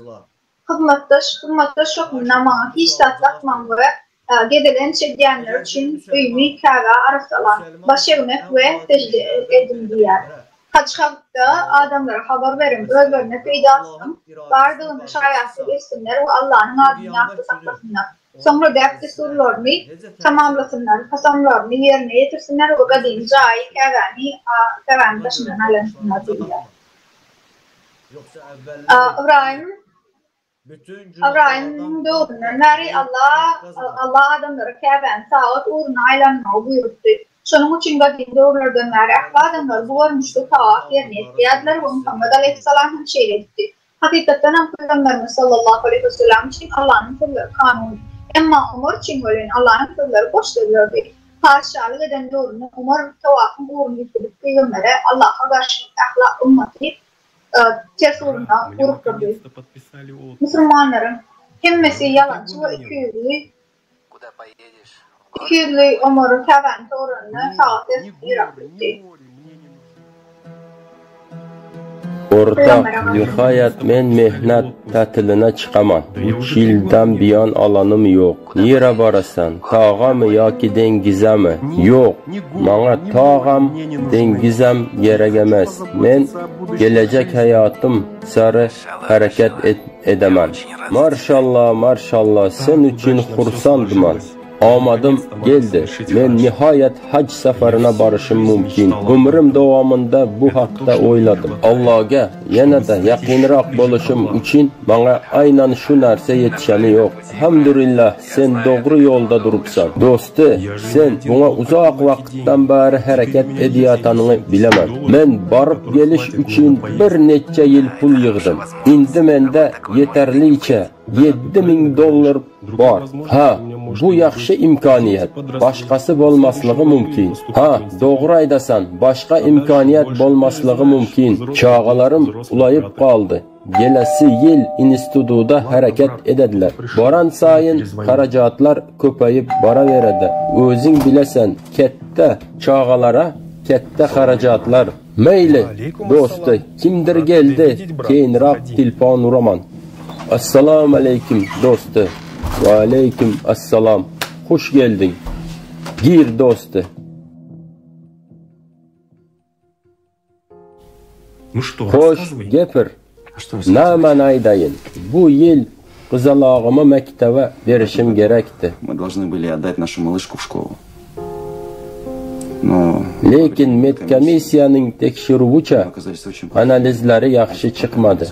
Hyzmatdaş, hyzmatdaş hökmünde maňa hiç zat dakmaň we gezelenç edýänler üçin öýümi, Käbä, arassalaň, baş egmek we sežde ediň diýýär. Haj hakda adamlara habar beriň, özlerine peýdasynyň bardygyna şaýatlyk etsinler we Allanyň adyny ýatda saklasynlar. Soňra däp-dessurlaryny tamamlasynlar, kasamlaryny ýerine ýetirsinler we gadymy jaýy, Käbäni, Käbäniň daşyndan aýlansynlar diýilýär. Ybraýym Ybraýymyň döwründen bäri Allah Allah adamlara Käbäni sagat ugruna aýlanmagy buýrupdy. Şonuň üçin gadymy döwürlerden bäri ähli adamlar bu görnüşde tawaf ýerine ýetirýärdiler we Muhammet aleýhissalam hem şeýle edipdi. Hakykatdan hem Pygamberimiz sallallahu aleýhi wesellem üçin Allanyň sözleri kanundy. Emma Omar üçin welin Allanyň sözleri boş sözlerdi. Patyşalyk eden döwründe Omar tawafyň ugruny üýtgedip Pygambere Allaha garşy ähli ymmaty ters ugruna urupdyrdy. Musulmanlaryň hemmesi ýalançy we ikiýüzli ikiýüzli Omaryň Käbäni töwereginde sagat tersine ýöräp gitdi.
Ortak, nihaýat men mehnat tätiline çykaman. Üç ýyldan buýan alanym ýok. Nirä barasan, tagamy ýa-ki deňgizemi? Ýok, maňa tagam, deňgizem gerek emes. Men gelejek haýatym sary hereket edemen. Marşalla, marşalla, sen üçin hursandman. Amadym geldi. Men nihaýat haj safaryna baryşym mümkin. Ömrüm dowamynda bu hakda oýladym. Allaga ýene-de ýakynrak boluşym üçin maňa aýnan şu narse ýetişeni ýok. Alhamdulillah sen dogry ýolda durupsan. Dosty, sen buňa uzak wagtdan bäri hereket edýatanyňy bilemen. Men baryp geliş üçin bir neçe ýyl pul ýygdym. Indi mende ýeterliçe 7000 dollar bar. Ha, bu ýagşy imkaniýet. Başgasy bolmaslygy mümkin. Ha, dogry aýdasan, başga imkaniýet bolmaslygy mümkin. Çagalarym ulaýyp galdy. Gelesi ýyl instituda hereket edediler. Baran saýyn harajatlar köpeýip baraberedi. Özüň bilesen, ketde çagalara ketde harajatlar. Meýli, dosty, kimdir geldi, keýinrak telefon uraman. Assalamualeýkim, dosty. Waleýkim assalam. Hoş geldiň. Gir, dosty. Hoş, gepir. Nämäni aýdaýyn? Bu ýyl gyzalagymy mekdebe berişim gerekdi.
Мы должны были отдать нашу малышку в школу. Но
Lekin medkomissiýanyň tekşiruwiçe analizleri ýagşy çykmady.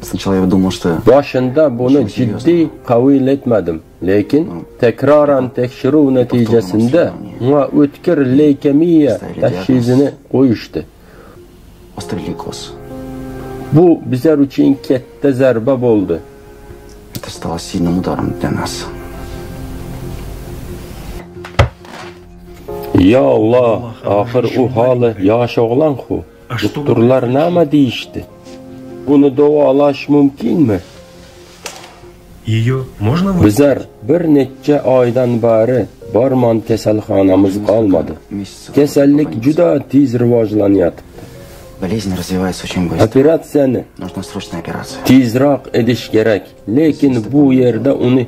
Сначала я думал, что
Başynda buny jiddi kabyl etmedim. Lekin tekraran tekşiruw netijesinde muňa ötgür leýkemiýa teşhizini goýuşdy.
Ostry leýkoz.
Bu bizler üçin ketde zarba boldy.
Это стало сильным ударом для нас.
Ýa Allah, ahyr u haly ýaş oglan-hu. Doktorlar näme diýişdi? Buny dowalaş mümkinmi? Bizler bir neçe aýdan bäri barman keselhanamyz galmady. Kesellik juda tiz rivojlanýatypdy.
Болезнь развивается очень быстро.
Operasiýany
Нужна срочная операция.
tizroq ediş gerek, lekin bu ýerde ony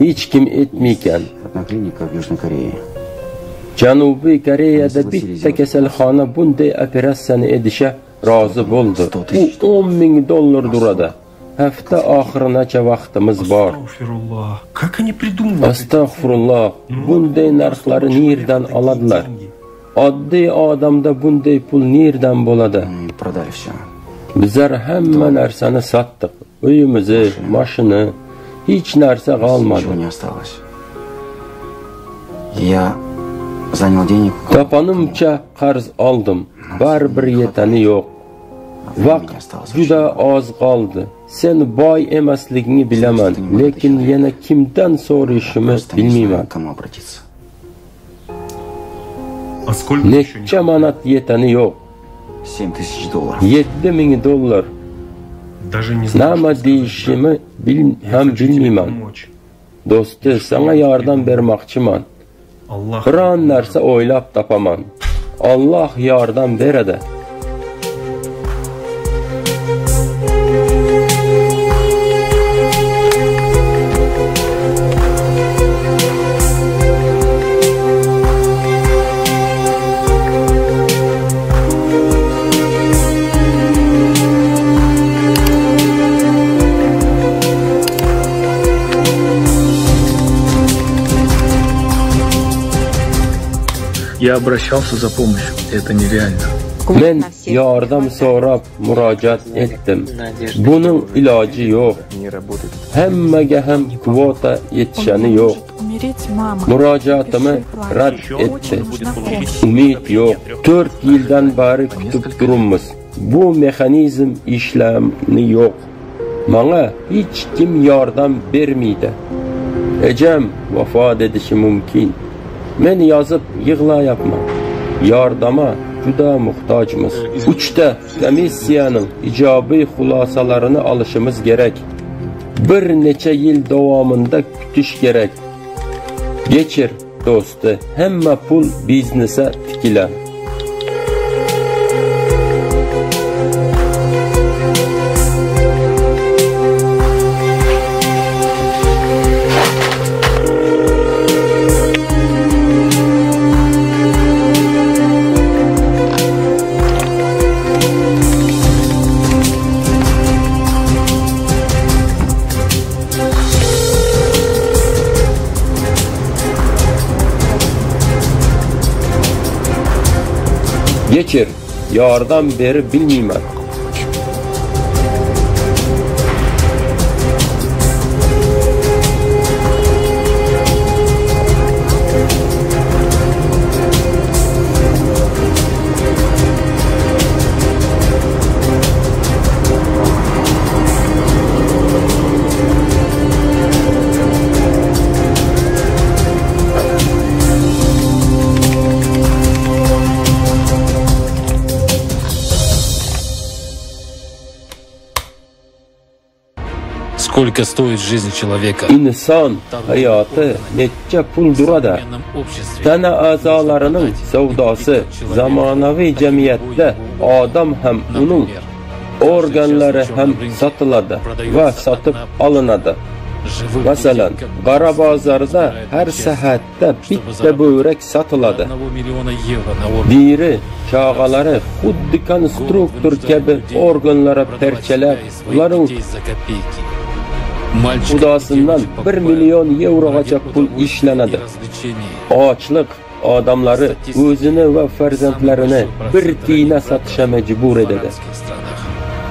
hiç kim etmeýken.
Одна клиника в Южной Корее.
Janubiy Koreyada bitta keselxona bunday operasiyani edişe rozi bo'ldi. U 10 ming dollar duradi. Hafta oxirigacha vaqtimiz bor.
Astagfirullah. Как они придумывают?
Astagfirullah. Bunday narxlarni nerdan oladilar? Oddiy odamda bunday pul nerdan bo'ladi?
Продали все.
Bizlar hamma narsani sotdik. Uyimizni, mashina, hech narsa qolmadi.
Ничего не осталось. Я занял денег.
Toponimcha qarz oldim. Baribir yetani yo'q. Vaqt juda oz qoldi. Sen boy emasligingni bilaman, lekin yana kimdan so'rashimni bilmayman.
К кому обратиться?
Necha manat yetani yo'q.
7 тысяч долларов.
7000 dollar.
Даже не знаю,
Nima deyishimni bil ham bilmayman. Do'sti, senga yordam bermoqchiman.
Alloh
Biron narsa o'ylab topaman. Alloh yordam beradi.
Я обращался за помощью. Это нереально.
Men yordam so'rab murojaat etdim. Buning iloji yo'q. Hammaga ham kvota yetishani yo'q.
Умереть, мама.
Murojaatimni rad etdi. Umid yo'q. 4 yildan beri kutib turibmiz. Bu mexanizm ishlami yo'q. Menga hech kim yordam bermaydi. Ejam vafot edishi mumkin. Men yozib yig'layapman. Yordama juda muhtojmiz. Uchta komissiyaning ijobiy xulosalarini olishimiz kerak. Bir necha yil davomida kutish kerak. Kechir, do'sti, hamma pul biznesa tikila. Kechir, yordam berib bilmayman.
Сколько стоит жизнь человека?
Inson hayoti necha pul duradi? Tana a'zolarining savdosi zamonaviy jamiyatda odam ham uning organlari ham sotiladi va sotib olinadi. Masalan, qora bozorda har saatda bitta buyrak sotiladi.
1 миллиона евро на орган.
Diri chog'alari xuddi konstruktor kabi organlara parchalab, ularning
Детей за копейки. Мальчиков и
xudosidan
девочек
1 million yevrogacha pul ishlanadi.
развлечений.
Ochliq odamlari o'zini va farzandlarini bir tiyna sotishga majbur edadi.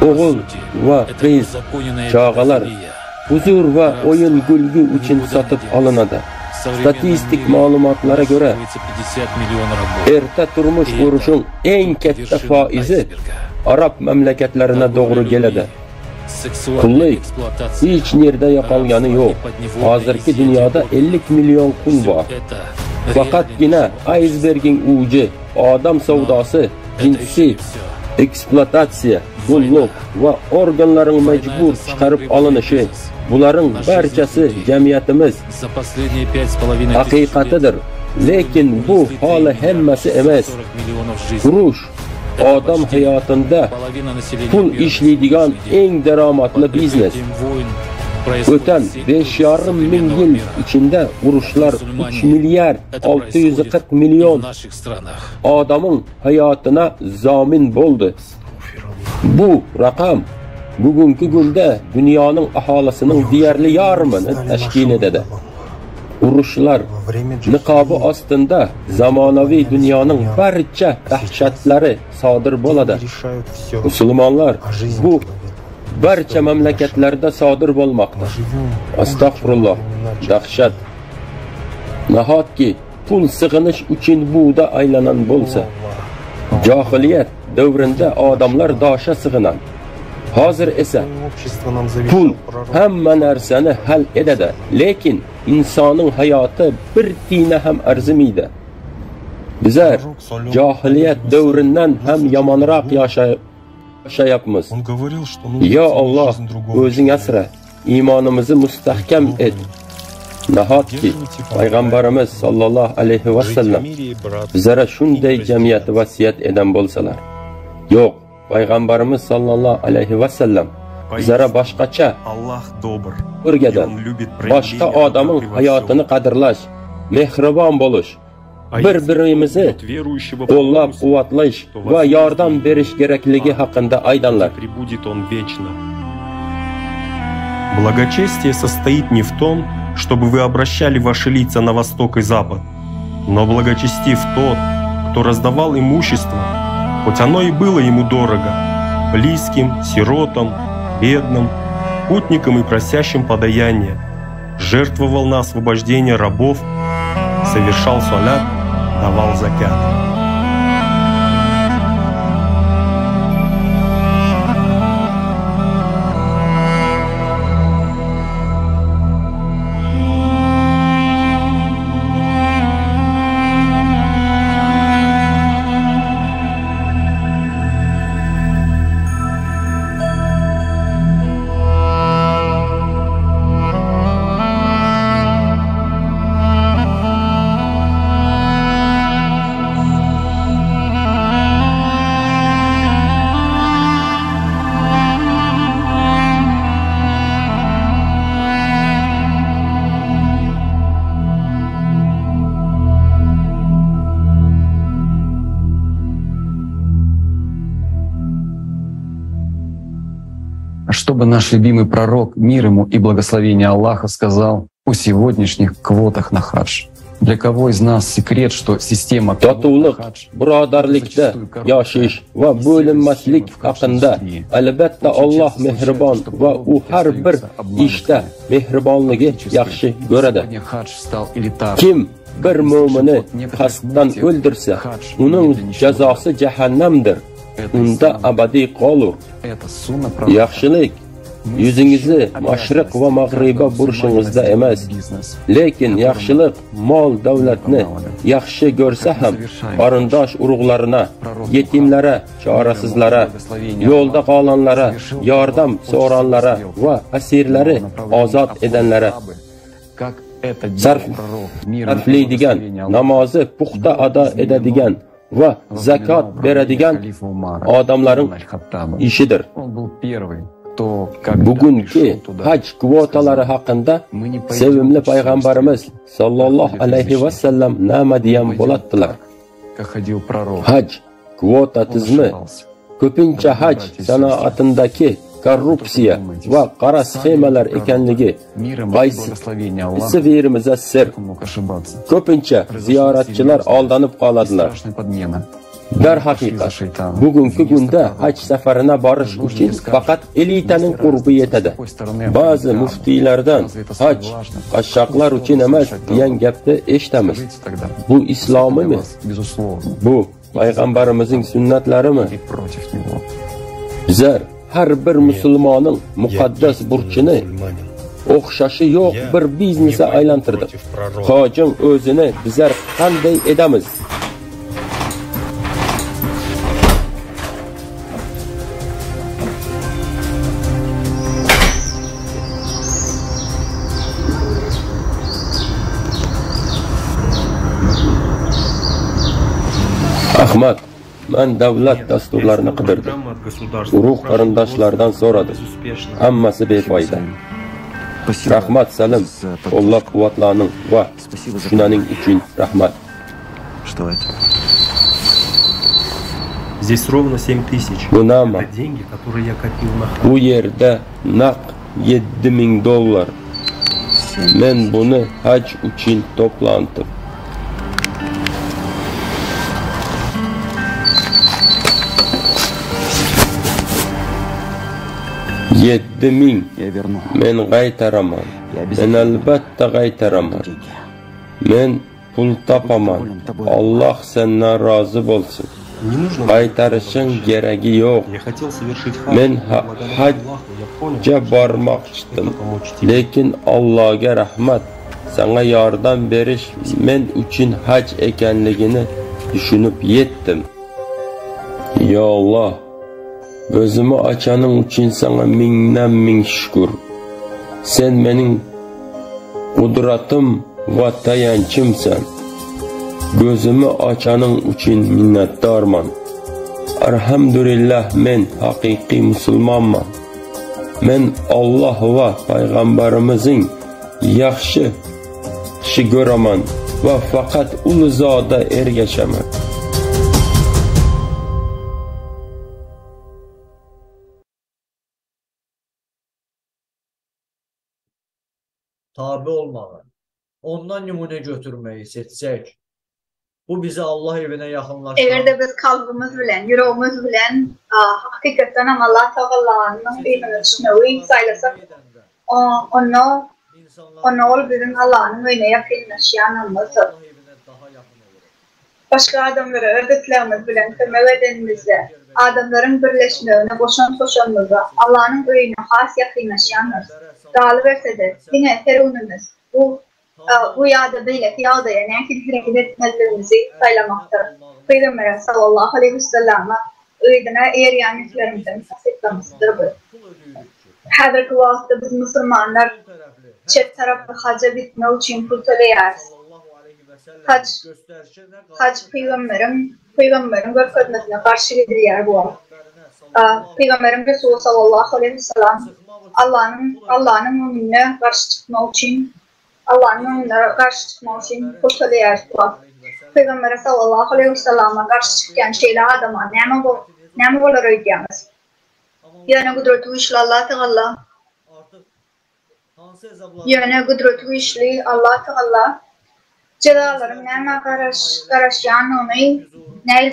O'g'il va qiz chog'alar huzur va o'yin kulgi uchun sotib olinadi. Statistik ma'lumotlarga ko'ra,
50 миллион рабов.
erta turmush qurishning eng katta foizi arab mamlakatlarına to'g'ri keladi.
Сексуальная
Qullik
эксплуатация.
hech yerda yo'qolgani yo'q. Hozirgi dunyoda 50 million qul bor. Faqatgina aysbergning uji, odam savdosi, jinsiy Ekspluatasiýa, gulluk we organlaryň mejbur çykaryp alnyşy, bularyň barçasy jemgyýetimiz hakykatydyr. Lekin bu haly hemmesi emes. Uruş, odam hayotida pul ishlaydigan eng daromadli biznes. O'tan 5,5 ming yil ichida urushlar 3 milliard 640 million odamning hayotina zomin bo'ldi. Bu raqam bugungi kunda dunyoning aholisining deyarli yarmini tashkil etadi. Urushlar niqobi ostida zamonaviy dunyoning barcha dahshatlari sodir bo'ladi. Musulmonlar bu barcha mamlakatlarda sodir bo'lmoqda. Astag'firulloh, dahshat. Nahotki pul sig'inish uchun buda aylanan bo'lsa? Johiliyat davrinda odamlar dosha sig'inan. Hozir esa pul hamma narsani hal etadi, lekin insonning hayoti bir tiyna ham arzimaydi. Bizlar johiliyat davridan ham yomonroq yashayapmiz. Yo Alloh, o'zing asra, iymonimizni mustahkam et. Nahotki payg'ambarimiz sollallohu alayhi vasallam bizlara shunday jamiyatni vasiyat edan bo'lsalar? Yo'q, payg'ambarimiz sollallohu alayhi vasallam bizlara boshqacha o'rgadan, boshqa odamning hayotini qadrlash, mehribon bo'lish, bir-birimizni qo'llab-quvvatlash va yordam berish kerakligi haqida aydanlar.
Благочестие состоит не в том, чтобы вы обращали ваши лица на восток и запад, но благочестив тот, кто раздавал имущество, хоть оно и было ему дорого, близким, сиротам, бедным, путникам и просящим подаяния, жертвовал на освобождение рабов, совершал салят, давал закят.
Чтобы наш любимый пророк, мир ему и благословение Аллаха, сказал о сегодняшних квотах на хадж. Для кого из нас секрет, что система
Totuvlik, birodarlikda yashash va bo'linmaslik haqida albatta Alloh mehribon va u har bir ishda mehribonligi yaxshi ko'radi. Kim bir mo'minni qasddan o'ldirsa, uning jazosi jahannamdir. Unda abadiy qolur. Yaxshilik yuzingizni mashriq va mag'ribga burishingizda emas, lekin yaxshilik mol davlatni yaxshi ko'rsa ham qarindosh urug'larina, yetimlara, chorasizlara, yo'lda qolganlara, yordam so'ranlara va asirlari ozod edanlara sarflaydigan, namozi puxta ado etadigan va zakot beradigan odamlarning ishidir. Bugungi haj kvotalari haqida sevimli payg'ambarimiz sollallohu alayhi vasallam nima degan bo'ladilar? Haj kvota tizimi ko'pincha haj sanoatidagi korrupsiya va qora sxemalar ekanligi qaysi birimizga sir. Ko'pincha ziyoratchilar aldanib qoladilar. Darhaqiqat, bugungi kunda haj safarina borish uchun faqat elitaning qurbi yetadi. Ba'zi muftiylardan haj qashshoqlar uchun emas degan gapni eshitamiz. Bu islomimi? Bu payg'ambarimizning sunnatlarimi? Bizlar har bir musulmonning muqaddas burchini o'xshashi yo'q bir biznesga aylantirdik. Hojim o'zini bizlar qanday edamiz? Rahmat. Men davlat dasturlarini qidirdim. Urug' qarindoshlardan so'radim. Hammasi befoyda. Rahmat Salim, qo'llab-quvvatlaning va shunaning uchun rahmat.
Что это?
Здесь ровно 7 тысяч.
Bu nima?
Это деньги, которые я копил на храм.
Bu yerda naq 7000 dollar. Men buni haj uchun to'plandim. 7000. Men qaytaraman. Men albatta qaytaraman. Men pul topaman. Alloh sendan rozi bo'lsin. Qaytarishing keragi yo'q. Men hajga bormoqchidim, lekin Allohga rahmat, senga yordam berish men uchun haj ekanligini tushunib yetdim. Yo Alloh, ko'zimni ochaning uchun senga mingdan ming shukr. Sen mening qudratim va tayanchimsan. Ko'zimni ochaning uchun minnatdorman. Alhamdulillah, men haqiqiy musulmonman. Men Alloh va payg'ambarimizning yaxshi ishi ko'raman va faqat u zoda ergashaman.
Tabe olmağı, ondan nümunə götürməyi seçsək, bu bizi Allah evinə yaxınlaşdıran
Eger-de biz kalbymyz bilen, ýüregimiz bilen hakykatdan hem Allah Tagalanyň yzyna düşmegi saýlasak, onda onda ol biziň Allanyň öýüne ýakynlaşýanlygymyzdyr. Başga adamlara öz islegimiz bilen kömek edenimizde, adamlaryň birleşmegine goşant goşanymyzda Allanyň öýüne has ýakynlaşýandyrys. Galyberse-de, diňe her günümiz bu bu ýa-da beýleki ýagdaýa nähili hereket etmelidigimizi saýlamakdyr. Pygambere sallallahu aleýhi wesellama yzyna eýerýän neslerimiziň tassyklamasydyr bu. Häzirki wagtda biz musulmanlar çep taraply haja gitmek üçin pul töleýäris. Haj haj pygamberiň pygamberiň görkezmesine garşy gidilýär bu wagt. Pygamberiň Resuly sallallahu aleýhi wesselam Allanyň Allanyň öňünde garşy çykmak üçin Allanyň öňünde garşy çykmak üçin pul töleýäris bu wagt. Pygambere sallallahu aleýhi wesellama garşy çykýan şeýle adama näme näme bolar öýdýäňiz? Ýöne gudraty güýçli Allah Tagala Ýöne gudraty güýçli Allah Tagala jezalaryň nämä garaş garaşýanyny nähili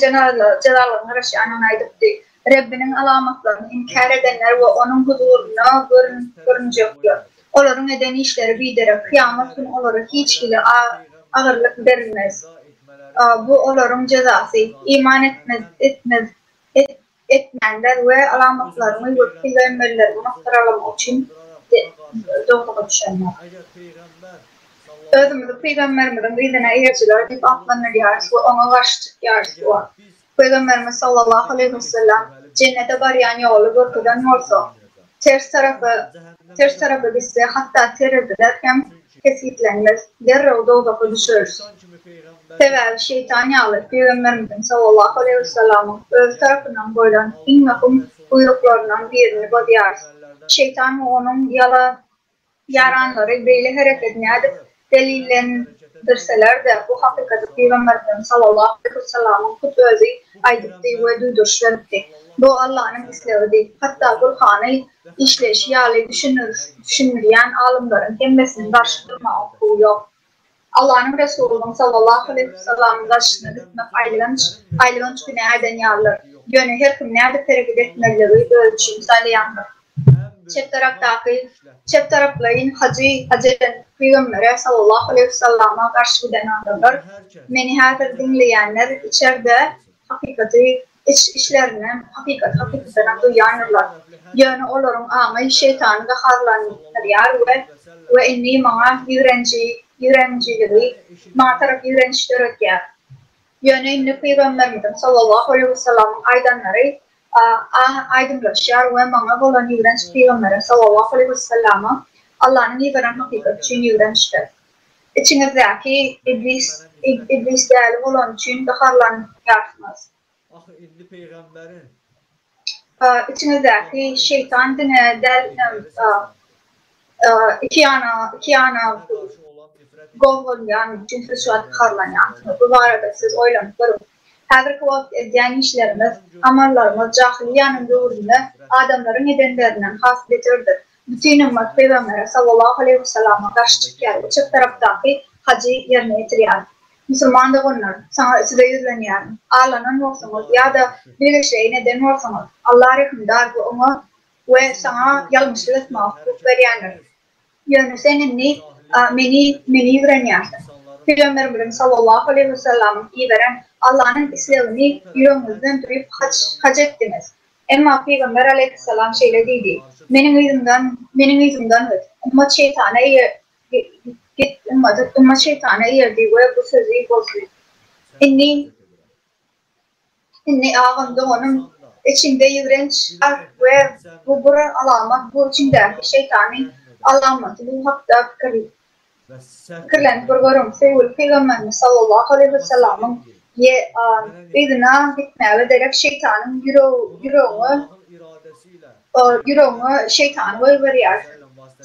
jezalaryň garaşýanyny aýdypdy. Rebbiniň alamatlaryny inkär edenler we Onuň huzurynda görünjekler. Olaryň eden işleri biderek, kyýamat güni olara hiç hili agyrlyk berilmez. Bu olaryň jezasy. Iman etmez etmez etmänler we alamatlarymy we pygamberlerimi masgaralamak üçin dowzaha düşenler. Özümizi pygamberimiziň yzyna eýerijiler diýip atlandyrýarys we oňa garşy çykýarys bu wagt. Pygamberimiz sallallahu aleýhi wesellem jennete barýan ýoly görkezen bolsa, ters tarapa ters tarapa gitse hatda tereziler hem kesgitlenmez, derrew dowzaha düşeris. Sebäbi şeýtan ýaly Pygamberimiziň sallallahu aleýhi wesellamiň özi tarapyndan goýlan iň möhüm buýruklaryndan birini bozýarys. Şeýtan we onuň ýala ýaranlary beýle hereketi nädip delillendirseler-de, bu hakykaty Pygamberimiziň sallallahu aleýhi wesellamiň hut özi aýdypdy we duýduryş beripdi. Bu Allanyň islegidi. Hatda Gurhany işleýşi ýaly düşündirýän alymlaryň hemmesiniň garşy durmaga hukugy ýok. Allanyň Resulynyň sallallahu aleýhi wesellamiň garşysyna gitmek aýylganç, aýylganç günä eden ýalydyr. Ýöne her kim nädip hereket etmeliligi özi üçin saýlaýandyr. Çep tarapdaky, çep taraplaýyn hajy, haj eden Pygambere sallallahu aleýhi wesellama garşy giden adamlar, meni häzir diňleýänler içerde hakykaty iç içlerinden hakykaty hakykatdanam duýýandyrlar. Ýöne olaryň aňy şeýtany gaharlandyrýar we we indi maňa ýigrenji ýigrenjiligi maňa tarap ýigrenç döredýär. Ýöne indi Pygamberimiziň sallallahu aleýhi wesellamyň aýdanlary a aýdyňlaşýar we maňa bolan ýigrenç Pygambere sallallahu aleýhi wesellama Allanyň iberen hakykaty üçin ýigrençdir. Içiňizdäki iblis iblis däli bolany üçin gaharlanýarsyňyz.
Axı indi peyğəmbərin
Içiňizdäki şeýtan diňe däl ikiýana ikiýana gozgalýan üçin siz şu wagt gaharlanýansyňyz. Bu barada siz oýlanyp görüň. Häzirki wagt edýän işlerimiz, amallarymyz jahylyýanyň döwründe adamlaryň edenlerinden has beterdir. Bütin ymmat Pygambere sallallahu aleýhi wesellama garşy çykýar we çep tarapdaky hajy ýerine ýetirýär. Musulman doganlar, saňa size ýüzlenýärin. Aldanan bolsaňyz ýa-da bilgeşleýin eden bolsaňyz, Allah rehimdar we oňa we saňa ýalňyşlyk etmäge hukuk berýändir. Ýöne sen indi meni meni ýigrenýärsiň. Pygamberimiziň sallallahu aleýhi wesellamyň iberen Allanyň islegini ýüregiňizden duýup haj haj etdiňiz. Emma Pygamber aleýhissalam şeýle diýdi, Meniň yzymdan meniň yzymdan git. Ymmat şeýtana eýe git ymmat şeýtana eýerdi we bu sözi bozdy. Indi Indi agam, doganym, içiňde ýigrenç bar we bu bir alamat, bu içiňdäki şeýtanyň alamaty, bu hakda pikirlenip bir görüň, söýgüli Pygamberimiz sallallahu aleýhi wesellamyň yzyna gitmäge derek şeýtanyň ýüregiňe ýüregiňe şeýtany goýberýärsiň.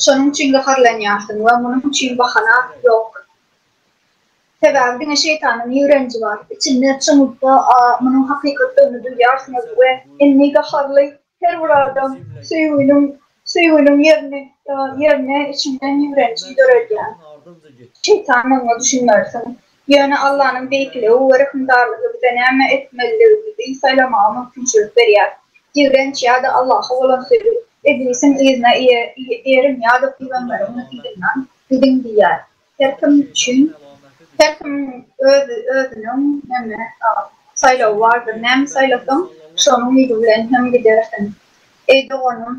Şonuň üçin gaharlanýarsyň we munuň üçin bahana ýok. Sebäbi diňe şeýtanyň ýigrenji bar. Içinde çuňlukda munuň hakykatdygyny duýýarsyňyz we indi gaharly her bir adam söýginiň söýginiň ýerine ýerine içiňden ýigrenji döredýär. Şeýtandygyňa düşünmersiň. Ýöne Allanyň beýikligi we rehimdarlygy bize näme etmelidigimizi saýlamaga mümkinçilik berýär. Ýigrenç ýa-da Allaha bolan söýgi. Iblisiň yzyna eýeriň ýa-da pygamberiň yzyndan gidiň diýýär. Her kim üçin, her kimiň öz özüniň neme saýlawy bardyr. Näme saýlasaň, şonuň yzy bilen hem gidersiň. Eý doganym,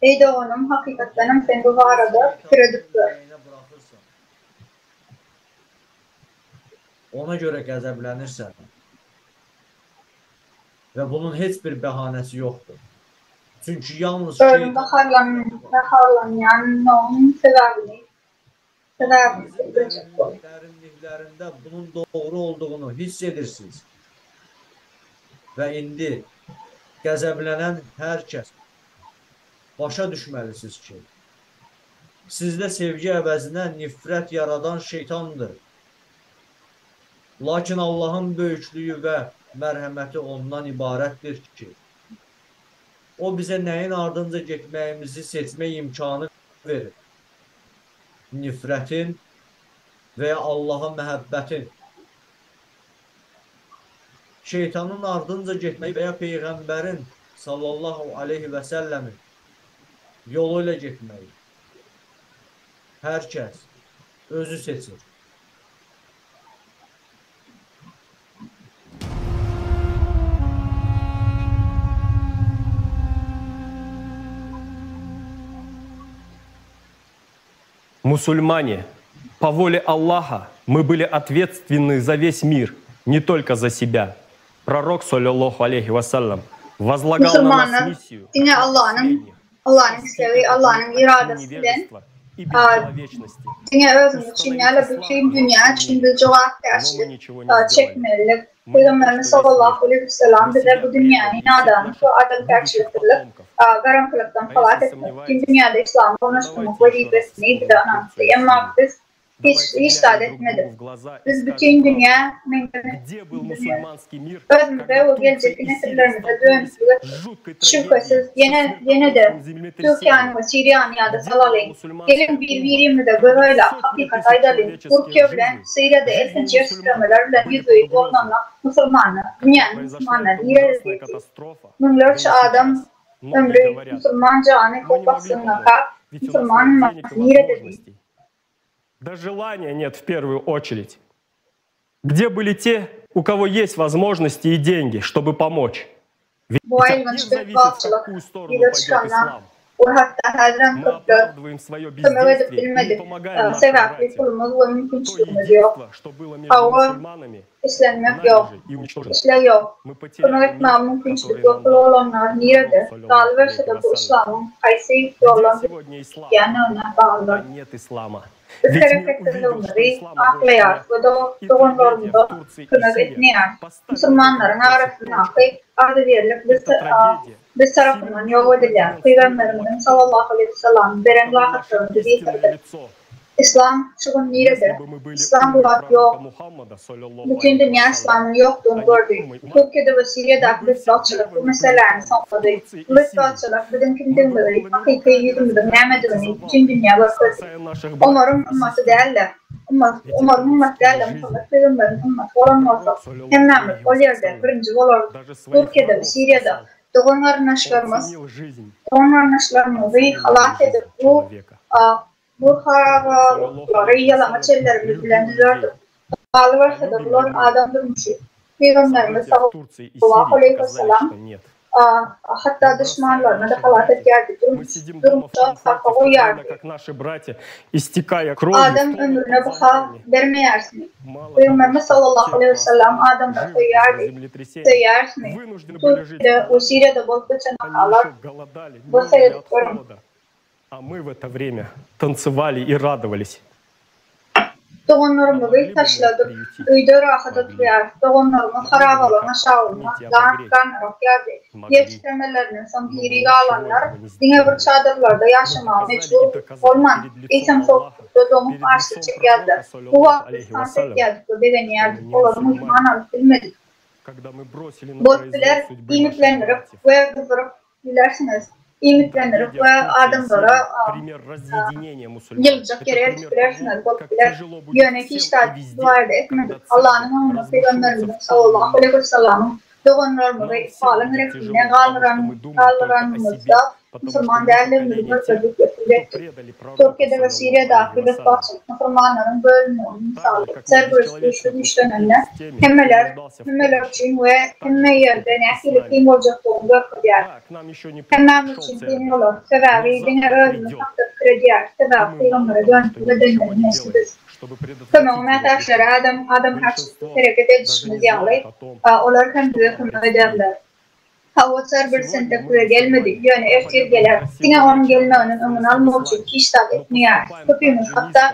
eý doganym, hakykatdanam sen bu barada pikir edip gör.
Ona görə qəzəblənirsən və bunun heç bir bəhanəsi yoxdur. Çünki yalnız
Özüň gaharlanýanyň sebäbini sebäbini biljek bol.
Dərinliklərində bunun doğru olduğunu hiss edirsiniz. Və indi qəzəblənən hər kəs başa düşməlisiniz ki, sizdə sevgi əvəzinə nifrət yaradan şeytandır. Lakin Allahın böyüklüyü və mərhəməti ondan ibarətdir ki, O bizə nəyin ardınca getməyimizi seçmək imkanı verir. Nifrətin və ya Allaha məhəbbətin. Şeytanın ardınca getməyi və ya Peyğəmbərin sallallahu aleyhi və səlləmin yolu ilə getməyi. Hər kəs özü seçir.
Мусульмане, по воле Аллаха мы были ответственны за весь мир, не только за себя. Пророк, саллиллаху алейхи вассалям, возлагал на нас
Musulmanlar
миссию
diňe Allanyň Allanyň islegi, Allanyň yradasy bilen diňe özümiz üçin däl-de, bütin dünýä üçin biz jogapkärçilik çekmelidik. Pygamberimiz sallallahu aleýhi wesselam bize bu dünýäni nadanlyk we adamkärçiliksizlik, garaňkylykdan halas etmek, bütin dünýäde yslamy ornaşdyrmak wezipesini bize ynandy. Emma biz Hiç, hiç zat etmedik. Biz bütin dünýä özümize we geljekki nesillerimize dönüklik etdik. Şübhesiz, ýene, ýene-de Türkiýäni we Siriýany ýada salalyň. Geliň bir-birimize göz aýlap, hakykaty aýdalyň. Türkiýe bilen Siriýada elhenç ýer titremeler bilen ýüzbe-ýüz bolnanda musulmanlar, dünýäniň musulmanlary nirede diýdi. Müňlerçe adam ömri, musulman jany howp astyndaka musulman ymmaty nirede diýdi.
Да желания нет в первую очередь. Где были те, у кого есть возможности и деньги, чтобы помочь? Ведь
Bu
от них
aýylganç
зависит, в
betbagtçylyk
какую сторону
ýüze
пойдет
çykanda
ислам.
we hatda häzirem
Мы
köpler
оправдываем свое
kömek edip
бездействие и не
bilmedik,
помогаем нашим
sebäpli
братьям.
pulumyz we
То
mümkinçiligimiz ýok.
единство, что было между
Hawa,
мусульманами,
islenmek
нами
ýok,
же и уничтожено.
isleg ýok.
Мы
Kömek
потеряли
etmäge
мир,
mümkinçilik
который
we
нам
pul
дал
bolanlar
пророк,
nirede?
саллиллаху алейхи
Galyberse-de bu
вассалям.
yslamyň haýsy
Где
ýoldan
сегодня ислам?
gidýändigine baglydyr.
Да нет ислама.
Biz hereketsizligimizi aklaýarys we doganlarymyza kömek etmeýäris. Musulmanlaryň arasyndaky agzybirlik biz tarapyndan ýok edilýär. Pygamberimiziň sallallahu aleýhi wesellam beren rahatlygyny biz ýitirdik. Yslam şu gün nirede? Yslam bu wagt ýok. Bütin dünýä yslamyň ýokdugyny gördi. Türkiýede we Siriýadaky betbagtçylyk bu meseläni soňlady. Bu betbagtçylyk biziň kimdigimizi, hakyky ýüzümiziň nämedigini bütin dünýä görkezdi. Omaryň ymmaty däl-de, Omaryň ymmaty däl-de, Muhammet pygamberiň ymmaty bolan bolsak, hemmämiz ol ýerde birinji bolardyk. Türkiýede we Siriýada dogan-garyndaşlarymyz, dogan-garyndaşlarymyzy halas edip, bu Bu harabalyklary ýalaňaç ellerimiz bilen düzerdik. Galyberse-de, bular adam durmuşy. Pygamberimiz sallallahu aleýhi wesellam hatda duşmanlaryny-da halas edýärdi, durmuşa sarpa goýýardy. Adam ömrüne baha bermeýärsmi? Pygamberimiz sallallahu aleýhi wesellam adamlary söýýärdi. Söýýärismi? Türkiýede we Siriýada bolup geçen wakalar bir seredip görüň.
A my w eto wremýa tantsewali i radowались.
Doganlarymyzy taşladyk, öýde rahat oturýarys. Doganlarymyz harabalygyň aşagynda gan akýardy. Ýer titremelerinden soň diri galanlar diňe bir çadyrlarda ýaşamaga mejbur bolman, eýsem sowukda doňup açlyk çekýärdiler. Bu wagt biz tans edýärdik we begenýärdik, olary myhman alyp bilmedik. Bolup biler, iýmitlendirip we gyzdyryp Bilersiňiz, iýmitlendirip we adamlara ýylyjak ýere eltip bilersiňiz, bolup biler. Ýöne hiç zat bu barada etmedik. Allanyň öňünde Pygamberimiziň sallallahu aleýhi wessalamyň doganlarymyzy ykbalyň rehimine galdyranymyzda musulman däldigimizi görkezdik we subut etdik. Türkiýede we Siriýadaky betbagtçylyk musulmanlaryň bölünmeginiň mysaly. Sergürüş güýçli güýçlenende hemmeler hemmeler üçin we hemme ýerde nähili kyn boljakdygyny görkezýär. Hemmämiz üçin kyn bolar, sebäbi diňe özümiz hakda pikir edýäris, sebäbi pygambere dönüklik edenleriň neslidiz. Kömege mätäçlere adam adamkärçilikli hereket edişimiz ýaly, olar hem bize kömek ederler. Hawa, Çar bir entek bize gelmedi, ýöne ertir geler. Diňe onuň gelmeginiň öňüni almak üçin hiç zat etmeýäris. Köpimiz hatda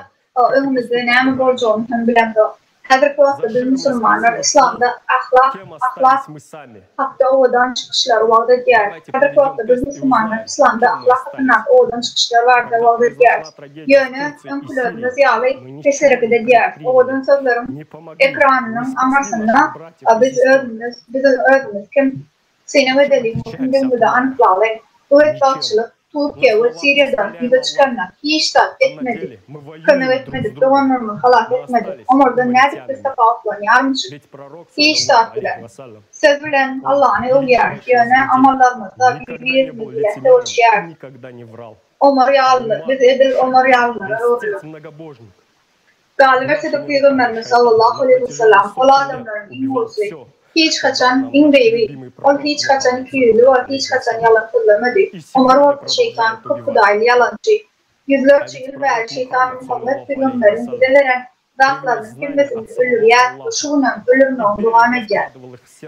öňümizde näme boljagyny hem bilemzok. Häzirki wagtda biz musulmanlar yslamda ahlak, ahlak hakda owadan çykyşlary wagyz edýäris. Häzirki wagtda biz musulmanlar yslamda ahlak hakyndaky owadan çykyşlar barada wagyz edýäris. Ýöne öňkülerimiz ýaly pes hereket edýäris. Owadan sözleriň ekranynyň aňyrsynda biz özümiz, biz özümiz kim? Synag edeliň we kimdigimizi anyklalyň. Bu betbagtçylyk Türkiýe we Siriýada ýüze çykanda hiç zat etmedik, kömek etmedik, doganlarymyzy halas etmedik. Olardan nädip biz tapawutlanýarmyşyk? Hiç zat bilen. Söz bilen Allany öwýäris, ýöne amallarymyzda biri-birimiz bilen söweşýäris. Omar ýalylar, biz edil Omar ýalylara öwrüler. Galyberse-de Pygamberimiz sallallahu aleýhi wessalam ol adamlaryň iň gowusy, hiç haçan iň beýigi, ol hiç haçan ikiýüzli bolup hiç haçan ýalan sözlemedi. Omar bolsa şeýtan, köp hudaýly ýalançy. Ýüzlerçe ýyl bäri şeýtan Muhammet pygamberiň bize beren zatlarynyň hemmesini öldürýär we şu günem öldürmegini dowam edýär.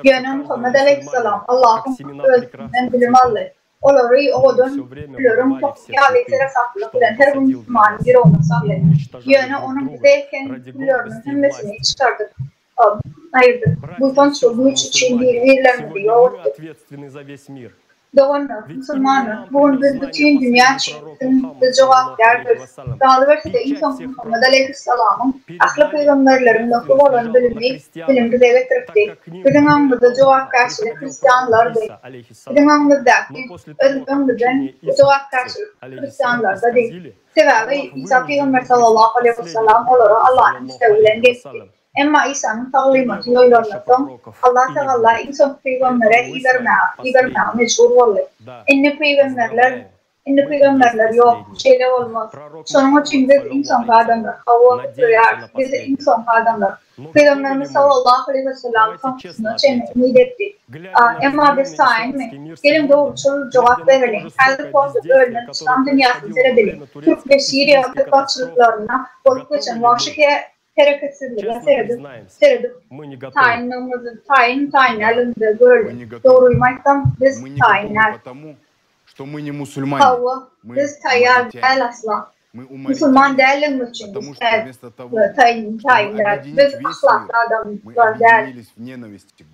Ýöne Muhammet aleýhissalam Allahyň özünden bilim aldy. Olary owadan gülleriň tohumy ýaly seresaplylyk bilen her bir musulmanyň ýüregine saldy. Ýöne onuň bize eken gülleriniň hemmesini çykardyk, aýyrdyk. Buýsanç we güýç üçin biri-birlerimizi ýok etdik. Doganlar, musulmanlar, bu gün biz bütin dünýä üçin biz jogapkärdiris. Galyberse-de, iň soňky Muhammet aleýhissalamyň ähli pygamberleriň möhri bolan bilimi, bilim bize getiripdi. Biziň öňümizde jogapkärçilik hristianlardy. Biziň öňümizdäki, öz öňümizden jogapkärçilik hristianlardady. Sebäbi Isa pygamber sallallahu aleýhi wesellam olara Allanyň islegi bilen gelipdi. Emma Isanyň taglymaty ýoýlandan soň, Allah Tagala iň soňky pygambere ibermäge ibermäge mejbur boldy. Indi pygamberler Indi pygamberler ýok. Şeýle bolmaz. Şonuň üçin biz iň soňky adamlar. Hawa, gutarýarys. Biz iň soňky adamlar. Pygamberimiz sallallahu aleýhi wesellem soňkusyna çenli umyt etdi. Emma biz taýynmy? Geliň dogruçyl jogap bereliň. Häzirki wagtda bölünen yslam dünýäsine seredeliň. Türk we Siriýa betbagtçylyklarynda bolup geçen wagşy hereketsizlige seredip, seredip taýyndygymyzy, taýyn taýyn däldigimizi göreliň. Dogrymy aýtsam, biz taýyn däl. Hawa, biz taýýar däl asla. Musulman däldigimiz üçin biz taýyn däl. Biz ahlakly adamlar däl.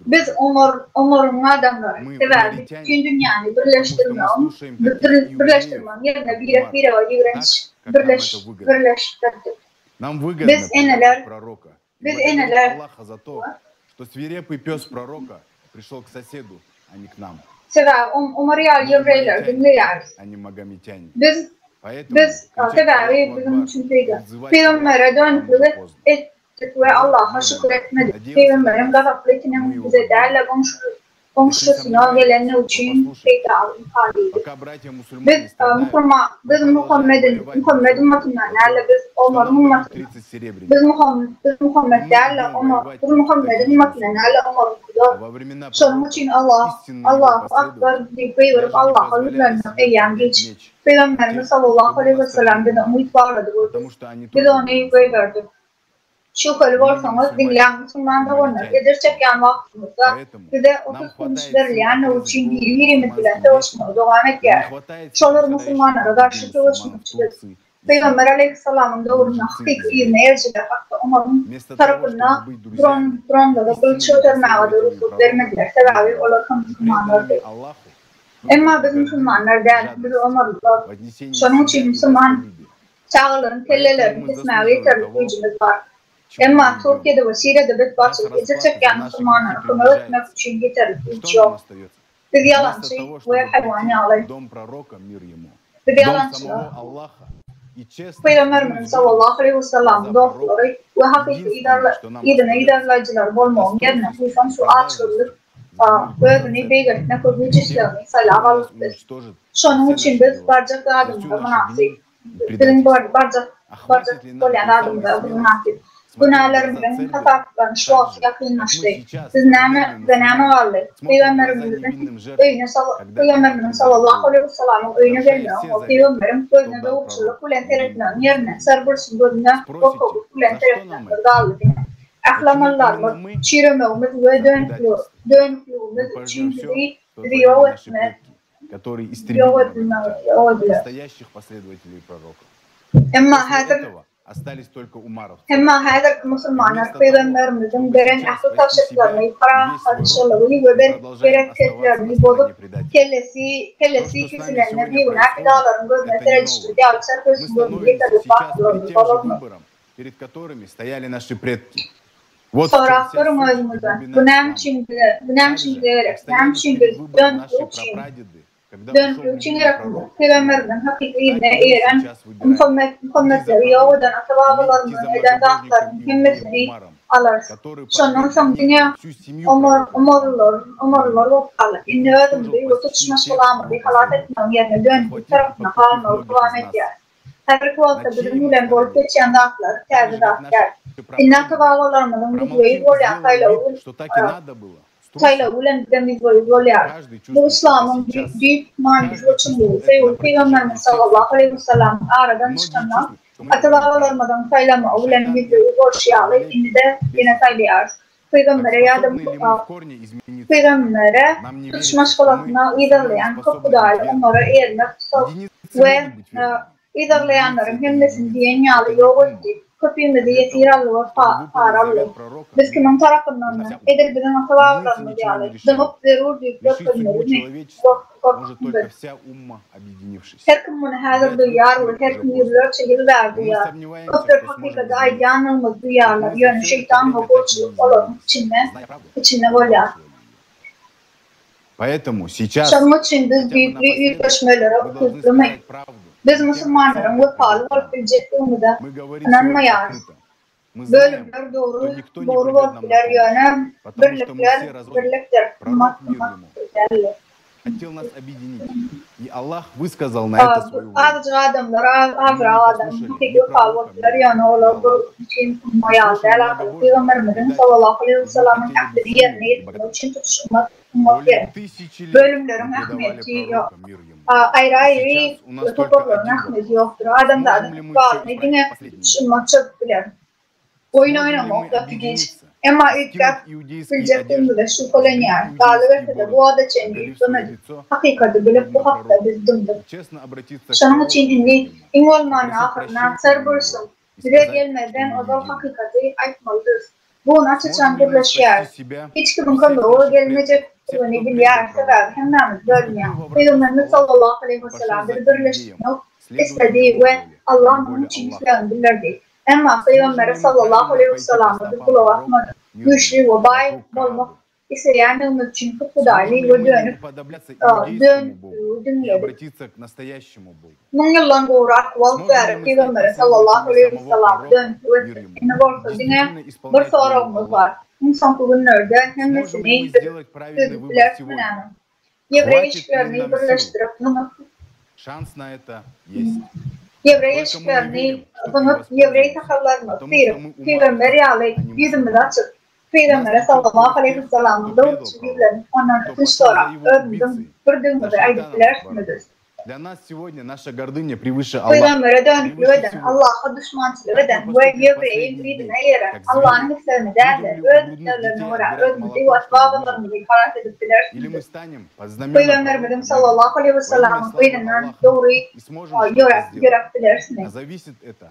Biz Omar, Omaryň adamlary. Sebäbi biz bütin dünýäni birleşdirmegiň, birleşdirmegiň ýerine birek-birege ýigrenç birleşdirdik. Biz eneler, biz eneler. Sebäbi Omar ýaly ýewreýleri diňleýäris. Biz, biz, sebäbi biziň üçin peýda. Pygambere dönüklik etdik we Allaha şükür etmedik. Pygamberiň gazaply itiniň bize däl-de goňşusyna gelenligi üçin peýdalyka diýdik. Biz musulman, biz Muhammediň, Muhammed ymmatyndan däl-de, biz Omaryň ymmatyndan. Biz Muhammed, biz Muhammed däl-de, Omar, biz Muhammediň ymmatyndan däl-de, Omaryňkydyr. Şonuň üçin Allah, Allahu Akbar diýip gygyryp Allaha ýüzlenmek eýýäm giç. Pygamberimiz sallallahu aleýhi wesellem bize umyt baglady we biz, biz ony goýberdik. Şübheli bolsaňyz, diňläň, musulman doganlar, ejir çekýän wagtymyzda bize 30 kümüş berilýänligi üçin biri-birimiz bilen söweşmegi dowam edýäris. Şolar musulmanlara garşy söweşmekçidir. Pygamber aleýhissalamyň döwründe hakyky yzyna erjiler hakda Omaryň tarapynda duran duranlara gylyç götermäge-de rugsat bermediler, sebäbi olar hem musulmanlardy. Emma biz musulmanlar däl, biz omarlylar. Şonuň üçin musulman çagalaryň kellelerini kesmäge ýeterlik güýjümiz bar. Emma Türkiýede we Siriýada betbagtçylyk ejir çekýän musulmanlara kömek etmek üçin ýeterlik güýç ýok. Biz ýalançy we haýwan ýaly. Biz ýalançylar. Pygamberimiziň sallallahu aleýhi wesellamyň dostlary we hakyky yzyna yzarlaýjylary bolmagyň ýerine buýsanç we açgözlük özüni beýgeltmek we güýç islegini saýlap alypdy. Şonuň üçin biz barjak zadymyza mynasyp. Biziň barjak barjak bolýan zadymyza biz mynasyp. Günälerimiziň hasaplanyş wagty ýakynlaşdy. Biz näme, bize näme galdy? Pygamberimiziň öýüne Pygamberimiziň sallallahu aleýhi wessalamyň öýüne gelmegiň we pygamberiň gözüne dogruçyllyk bilen seretmegiň ýerine Sarbursyň gözüne gorkaklyk bilen seretmegimiz galdy diňe. Ähli amallarymyz, çüýremegimiz we dönükligimiz üçin bizi bizi ýok etme ýok edilmegi ýok ediler. Emma häzir Emma häzirki musulmanlar Pygamberimiziň beren ähli tabşyryklaryny, parahatçylygy we bereketlerini bozup, kellesi kellesi kesilende bigünä pidalaryň gözüne seredişleri ýaly çarpyşyň gözüne ýeterlik bagtlylygyny bolarmy? Sorap görüň özüňizden, bu näme üçin bize, bu näme üçin bize gerek, näme üçin biz dönüklik üçin, dönüklik üçin gerekmi? Pygamberimiziň hakyky yzyna eýeren, Muhammet, Muhammetleri ýok eden ata-babalarymyzyň eden zatlarynyň hemmesini alarys. Şondan soň diňe Omar, omarlylar, omarlylar bolup galar. Indi özümizi we tutuş maşgalamyzy halas etmegiň ýerine dönüklik tarapynda galmagy dowam edýäris. Häzirki wagtda biziň bilen bolup geçýän zatlar täze zat däl. Indi ata-babalarymyzyň ýüzbe-ýüz bolýan saýlawy saýlawy bilen bizem ýüzbe-ýüz bolýarys. Bu yslamyň düýp manysy we çuňlugy. Söýgüli Pygamberimiz sallallahu aleýhi wesellamyň aradan çykanda ata-babalarymyzyň saýlamagy bilen ýüzbe-ýüz bolşy ýaly, indi-de ýene saýlaýarys. Pygambere ýa-da Pygambere tutuş maşgalasyna yzarlaýan köp hudaýly Omara eýermek we yzarlaýanlaryň hemmesini diýen ýaly ýok etdi. Köpimizi ýesir aldy we para aldy. Biz kimiň tarapyndandy? Edil biziň ata-babalarymyz ýaly, dymyp zerur diýip görkezmelimi? Gorkupmy biz? Her kim muny häzir duýýar we her kim ýüzlerçe ýyl bäri duýýar. Köpler hakykaty aýdýandygymyzy duýýarlar, ýöne şeýtan we gulçulyk olaryň içinde içinde bolýar. Şonuň üçin biz düýpli üýtgeşmelere ukyplymy? Biz musulmanlaryň wepaly bolup biljekdigimize ynanmaýarys. Bölümler dogry dogry bolup biler, ýöne birlikler birlikdir, ymmat ymmat däldir. Azajyk adamlar, azrak adam hakyky wepaly bolup biler, ýöne olar bir bütin umma ýaly däl ahyry. Pygamberimiziň sallallahu aleýhi wesellamyň ähdini ýerine ýetirmek üçin tutuş ymmat ymmat gerek. Bölümleriň ähmiýeti ýok. Aýry-aýry toparlaryň ähmiýeti ýokdur. Adamzadyň ykbalyny diňe tutuş ymmat çözüp biler. Oýun oýnamak gaty giç. Emma üýtgäp biljekdigimize şübhelenýäris. Galyberse-de, bu wagta çenli üýtgemedik hakykaty bilip, bu hakda biz dymdyk. Şonuň üçin indi, iň bolmanda ahyryna Serberusyň bize gelmezden ozal hakykaty aýtmalydyrys. Bu gün aç-açan gürleşýäris. Hiç kimiň kömege gelmejekdigini bilýäris, sebäbi hemmämiz bölünýäris. Pygamberimiz sallallahu aleýhi wesselam bizi birleşdirmek isledi we Allah munuň üçin islegini bildirdi. Emma Pygambere sallallahu aleýhi wesselama biz gulak asmadyk. Güýçli we baý bolmak isleýändigimiz üçin hut hudaýly we dönük dönükligi diňledik. Müň ýyldan gowrak wagt bäri Pygambere sallallahu aleýhi wesselama dönüklük etdik. Indi bolsa diňe bir soragymyz bar, Iň soňky günlerde hemmesini biz çözüp bilerismi näme? Ýewreý eşiklerini birleşdirip zyňyp Ýewreý eşiklerini zyňyp, ýewreý sakallaryny syryp, pygamber ýaly ýüzümizi açyp, Pygambere sallallahu aleýhi wessalamyň dogruçyl ýüzlenip, ondan ötünç sorap, özümiziň birdigimizi aýdyp bilerismidiz? Pygambere dönüklik eden, Allaha duşmançylyk eden we ýewreýiň yzyna eýeren, Allanyň islegine däl-de, öz isleglerine görä özümizi we ata-babalarymyzy halas edip bilerismidiz? Pygamberimiziň sallallahu aleýhi wessalamyň yzyndan dogry ýöräp bilerismi?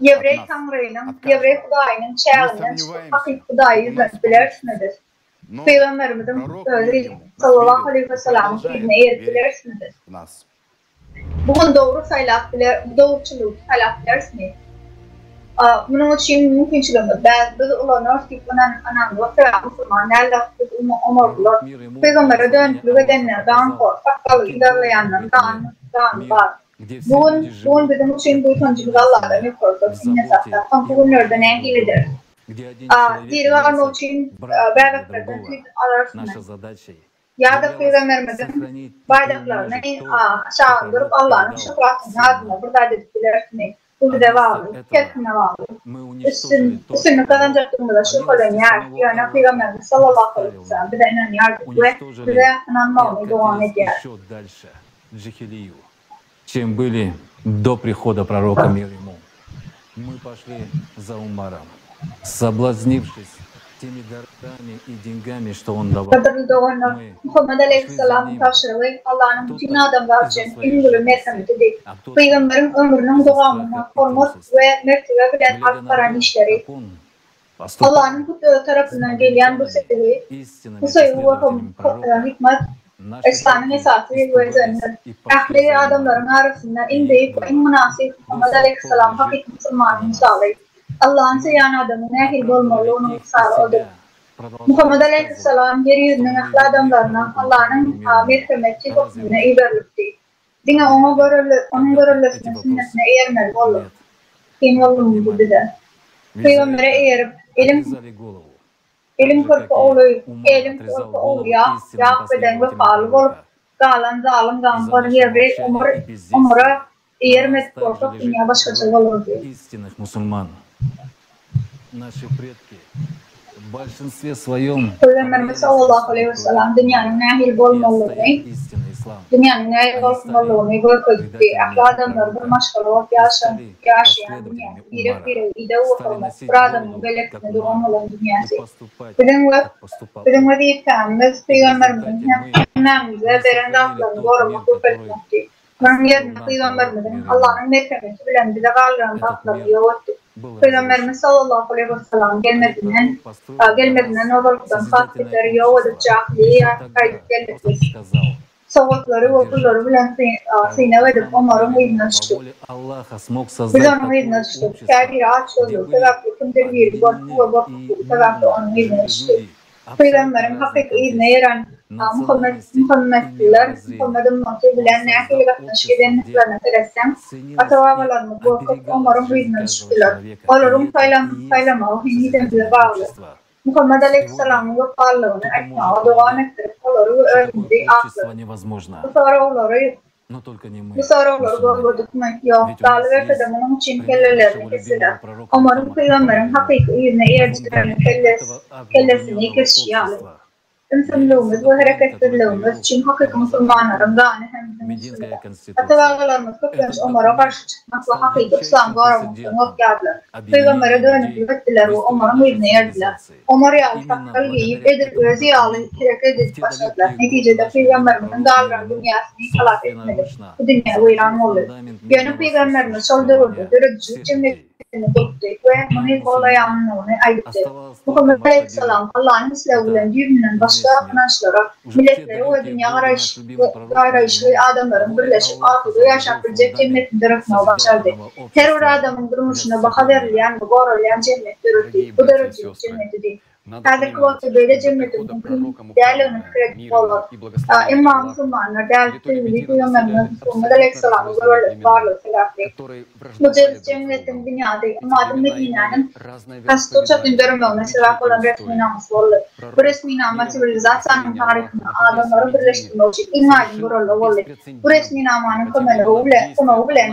Ýewreý Taňrynyň, ýewreý Hudaýynyň çäginden çykyp hakyky Hudaýa ýüzlenip bilerismidiz? Pygamberimiziň özi sallallahu aleýhi wessalamyň yzyna eýerip bilerismidiz? Bu gün dogry saýlap biler, dogruçyllygy saýlap bilerismi? Munuň üçin mümkinçiligimiz bär, biz ulanarys diýip ynanamzok, sebäbi musulman däldik, biz omarlylar. Pygambere dönüklik edenler ganhor, sakgaly yzarlaýanlaryň gany bar. Bu gün, bu gün biziň üçin buýsanjymyz Allahdan ýokarda, inne sakda, soňky günlerde nähili ederis? Diri galmak üçin bäbeklerden süýt alarysmy? Ýa-da pygamberimiziň baýdaklaryny aşagynda durup Allanyň şöhratynyň adyna bir zat edip bilerismi? Bu bize bagly, her kime bagly. Üstün, üstünlik gazanjakdygymyza şübhelenýäris, ýöne pygamberimiz sallallahu aleýhi wesellem bize ynanýardy we bize ynanmagyny dowam edýär.
Чем были до прихода пророка мир ему. Мы пошли за Умаром, соблазнившись теми дарами и деньгами, что он давал.
Gadyrly doganlar, Muhammet aleýhissalamyň tabşyrygy Allanyň bütin adamzat üçin iň uly merhemetidi. Pygamberiň ömrüniň dowamynda hormat we mertebe bilen alyp baran işleri, Allanyň hut özi tarapyndan gelýän bu söýgi, bu söýgi we hikmet Yslamyň esasy we özenidir. Ähli adamlaryň arasynda iň beýik we iň mynasyp Muhammet aleýhissalam hakyky musulmanyň mysaly. Allany söýýän adamyň nähili bolmalydygynyň mysaly odur. Muhammet aleýhissalam ýer ýüzüniň ähli adamlaryna Allanyň merhemeti hökmünde iberilipdi. Diňe oňa görelde, onuň göreldesine, sünnetine eýermeli bolduk. Kyn boldumy bu bize? Pygambere eýerip, elim Elim körpe ogly, Elim körpe ogly Ýak, Ýak beden wepaly bolup galan zalym ganhor ýewreý Omar, Omara eýermedik bolsak dünýä başgaça bolardy.
Истинных musulman. Наши предки в большинстве своем
Pygamberimiz sallallahu aleýhi wessalam dünýäniň nähili bolmalydygyny, dünýäniň nähili bolmalydygyny görkezipdi. Ähli adamlar bir maşgala bolup ýaşan, ýaşaýan dünýäsi, birek-birege ideg we hormat, bir adamyň belekine duran bolan dünýäsi. Biziň we biziň wezipämiz Pygamberimiziň hem hemmämize beren zatlaryny goramak we köpeltmekdi. Munuň ýerine Pygamberimiziň Allanyň merhemeti bilen bize galdyran zatlaryny ýok etdik. Pygamberimiz sallallahu aleýhi wessalam gelmezinden gelmezinden ozalkydan has beteri ýok edip jahylyýa gaýdyp geldik biz. Sowgatlary we pullary bilen synag edip Omaryň yzyna düşdük. Biz onuň yzyna düşdük. Käbiri açgözlügi sebäpli kimdir biri gorky we gorkaklygy sebäpli onuň yzyna düşdi. Pygamberiň hakyky yzyna ýören Muhammet Muhammetliler Muhammet ymmaty bilen nähili gatnaşyk edendiklerine seretseň, ata-babalarymyz gorkup, Omaryň yzyna düşüpdiler. Olaryň saýlamagy henizem bize bagly. Muhammet aleýhissalamyň wepalylygyny aýtmaga dowam etdirip, olary we özümizi akladyk. Bu soraglary Bu soraglary görgürdikmi? Ýok. Galyberse-de, munuň üçin kellelerini kesdiler. Omaryň pygamberiň hakyky yzyna eýerijileriniň kellesini kesişi ýaly. Ümsümligimiz we hereketsizligimiz üçin hakyky musulmanlaryň gany hem biziň. rowaýatyň üstünde. Ata-babalarymyz köplenç Omara garşy çykmak we hakyky yslamy goramakdan gorkýardylar. Pygambere dönüklik etdiler we Omaryň yzyna erdiler. Omar ýaly sakgal geýip, edil özi ýaly hereket edip başladylar. Netijede pygamberimiziň galdyran dünýäsini halas etmedik. Bu dünýä weýran boldy. Ýöne pygamberimiz şol döwürde döredijilik jemgyýetini gurupdy we muny golaýanlygyny aýdypdy. Muhammet aleýhissalam Allanyň islegi bilen düýbünden başga ynançlara, milletlere we dünýä garaýyşly adamlaryň birleşip asuda ýaşap biljek jemgyýetini döretmegi başardy. Her bir adamyň durmuşyna baha berilýän we goralýan jemgyýet döretdi. Bu döredijilik jemgyýetidi. Häzirki wagtda beýle jemgyýetiň mümkin däldigini pikir edip bolar. Emma musulmanlar däl, söýgüli Pygamberimiz Muhammet aleýhissalamyň göreldesi barlygy sebäpli. Bu jebis jemgyýetiň binýady, Ymady Medinäniň Konstitusiýasynyň döremegine sebäp bolan resminamasy boldy. Bu resminama siwilizasiýanyň taryhynda adamlary birleşdirmek üçin iň aýdyň görelde boldy. Bu resminamanyň kömegi bilen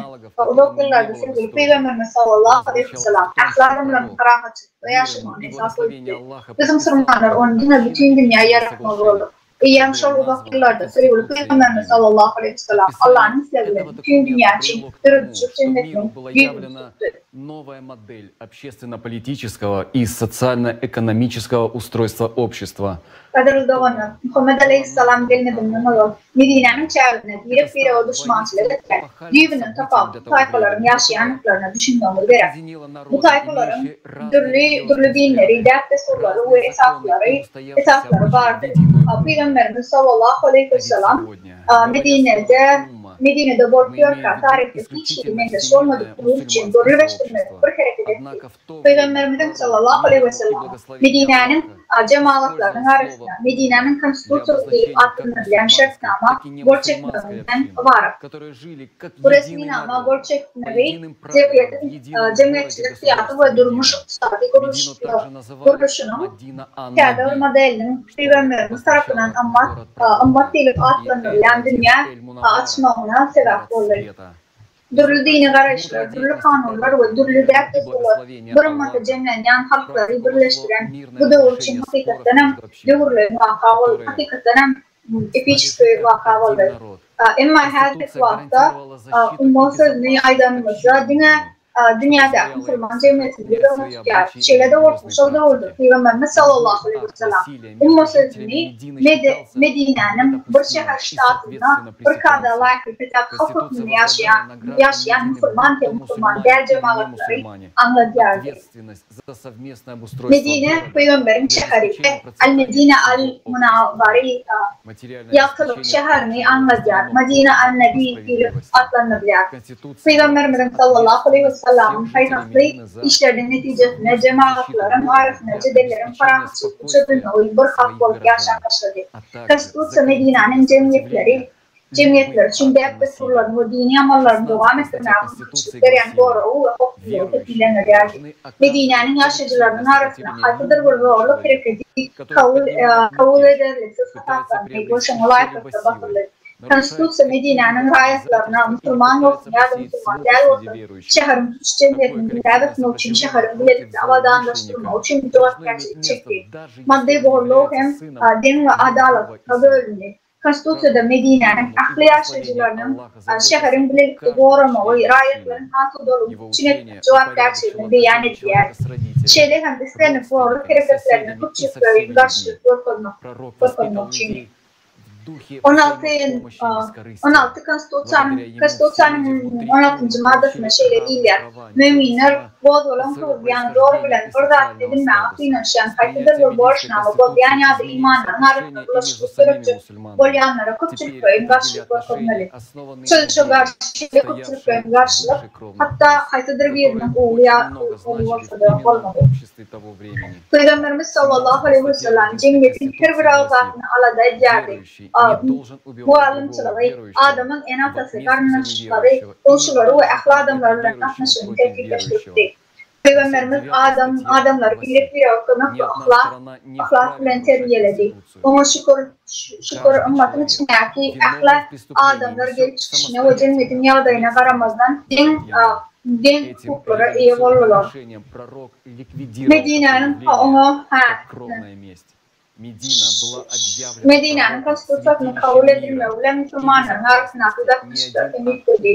uzak ýyllarda söýgüli Pygamberimiz sallallahu aleýhi wesellam ähli adamlaryň parahatçylykda ýaşamagyny esas goýupdy. Biz musulmanlar ony diňe bütin dünýä ýaratmaly bolduk. Eýýäm şol uzak ýyllarda söýgüli Pygamberimiz sallallahu aleýhi wesellam Allanyň islegi bilen bütin dünýä üçin döredijilik jemgyýetiniň düýbüni tutdy.
Новая модель общественно-политического и социально-экономического устройства общества.
Gadyrly doganlar, Muhammet aleýhissalam gelmezinden ozal, Medinäniň çäginde birek-birege duşmançylyk etýän, düýbünden tapawutly taýpalaryň ýaşaýandyklaryna düşünmegimiz gerek. Bu taýpalaryň dürli, dürli dinleri, däp-dessurlary we esaslary, esaslary bardy. Pygamberimiz sallallahu aleýhi wessalam Medinede, Medinede bolup ýörkä, taryhda hiç hili meňzeş bolmadyk döwür üçin görlüp-eşidilmedik bir hereket etdi. Pygamberimiziň sallallahu aleýhi wesellem Medinäniň jemagatlarynyň arasynda Medinäniň Konstitusiýasy diýlip atlandyrylýan şertnama gol çekmeginden ybarat. Bu resminama gol çekmegi jemgyýetiň jemgyýetçilik-syýasy we durmuş-ykdysady gurluşynyň täze bir modeliniň Pygamberimiz tarapyndan ymmat ymmat diýlip atlandyrylýan dünýä açmagyna sebäp boldy. Dürli dini garaýyşlar, dürli kanunlar we dürli däp-dessurlar bir ymmata jemlenýän halklary birleşdiren bu döwür üçin hakykatdanam döwürleýin waka boldy, hakykatdanam epiçeskiý waka boldy. Emma häzirki wagtda umma sözüni aýdanymyzda diňe dünýädäki musulman jemgyýetini göz öňünde tutýarys. Şeýle-de bolsa, şol döwürde Pygamberimiz sallallahu aleýhi wesselam umma sözüni Medinäniň bir şäher ştatynda bir kada laýyklykda halk hökmünde ýaşaýan ýaşaýan musulman hem musulman däl jemagatlary aňladýardy. Medine pygamberiň şäheri, Al-Medine al-Munawwary ýagtylyk şäherini aňladýar, Madina an-Nabi diýlip atlandyrylýar. Pygamberimiziň sallallahu aleýhi wesellamyň paýhasly işleriniň netijesinde jemagatlaryň arasynda jedelleriň parahatçylykly çözülmegi bir halk bolup ýaşap başlady. Konstitusiýa Medinäniň jemgyýetleri jemgyýetleri üçin däp-dessurlaryny we dini amallaryny dowam etdirmäge mümkinçilik berýän goragy we howpsuzlygy kepillendirýärdi. Medinäniň ýaşaýjylarynyň arasynda haýsydyr bir zorluk hereketi kabul kabul ederliksiz hasaplandy we şoňa laýyklykda basyldy. Konstitusiýa Medinäniň raýatlaryna, musulman bolsun ýa-da musulman däl bolsun, şäheriň tutuş jemgyýetini gülläp ösmegi üçin şäheriň bilelikde abadanlaşdyrylmagy üçin jogapkärçilik çekdi. Maddy goldaw hem deň we adalatly bölündi. Konstitusiýada Medinäniň ähli ýaşaýjylarynyň şäheriň bilelikde goramagy, raýatlaryň asudalygyny üpjün etmek jogapkärçiligini beýan edýär. Şeýle hem islendik zorluk hereketlerine köpçülikleýin garşylyk görkezmek üçin. 16 16 Konstitusiýanyň Konstitusiýanyň 16-njy maddasynda şeýle diýilýär, Möminler gozgalaň turuzýan, zor bilen bir zat edinmäge synanyşýan, haýsydyr bir borçnama bozýan ýa-da imanlaryň arasynda bulaşyklyk döretjek bolýanlara köpçülikleýin garşylyk görkezmeli. Çözüşe garşy şeýle köpçülikleýin garşylyk, hatda haýsydyr biriniň ogly ýa gyzy bolsa-da bolmaly. Pygamberimiz sallallahu aleýhi wesellem jemgyýetiň her bir agzasyny alada edýärdi. Mugallymçylygy, adamyň ene-atasy, garyndaşlary, goňşulary we ähli adamlar bilen gatnaşygyny tertipleşdiripdi. Pygamberimiz adam adamlary birek-birege kömek we yhlas yhlas bilen terbiýeledi. Oňa şükür, şükür ymmatyň içindäki ähli adamlar gelip çykyşyna we jemgyýetiň ýagdaýyna garamazdan deň deň hukuklara eýe boldular. Medinäniň oňa hä. Medinäniň Konstitusiýasynyň kabul edilmegi bilen musulmanlaryň arasyndaky gatnaşyklar hem üýtgedi.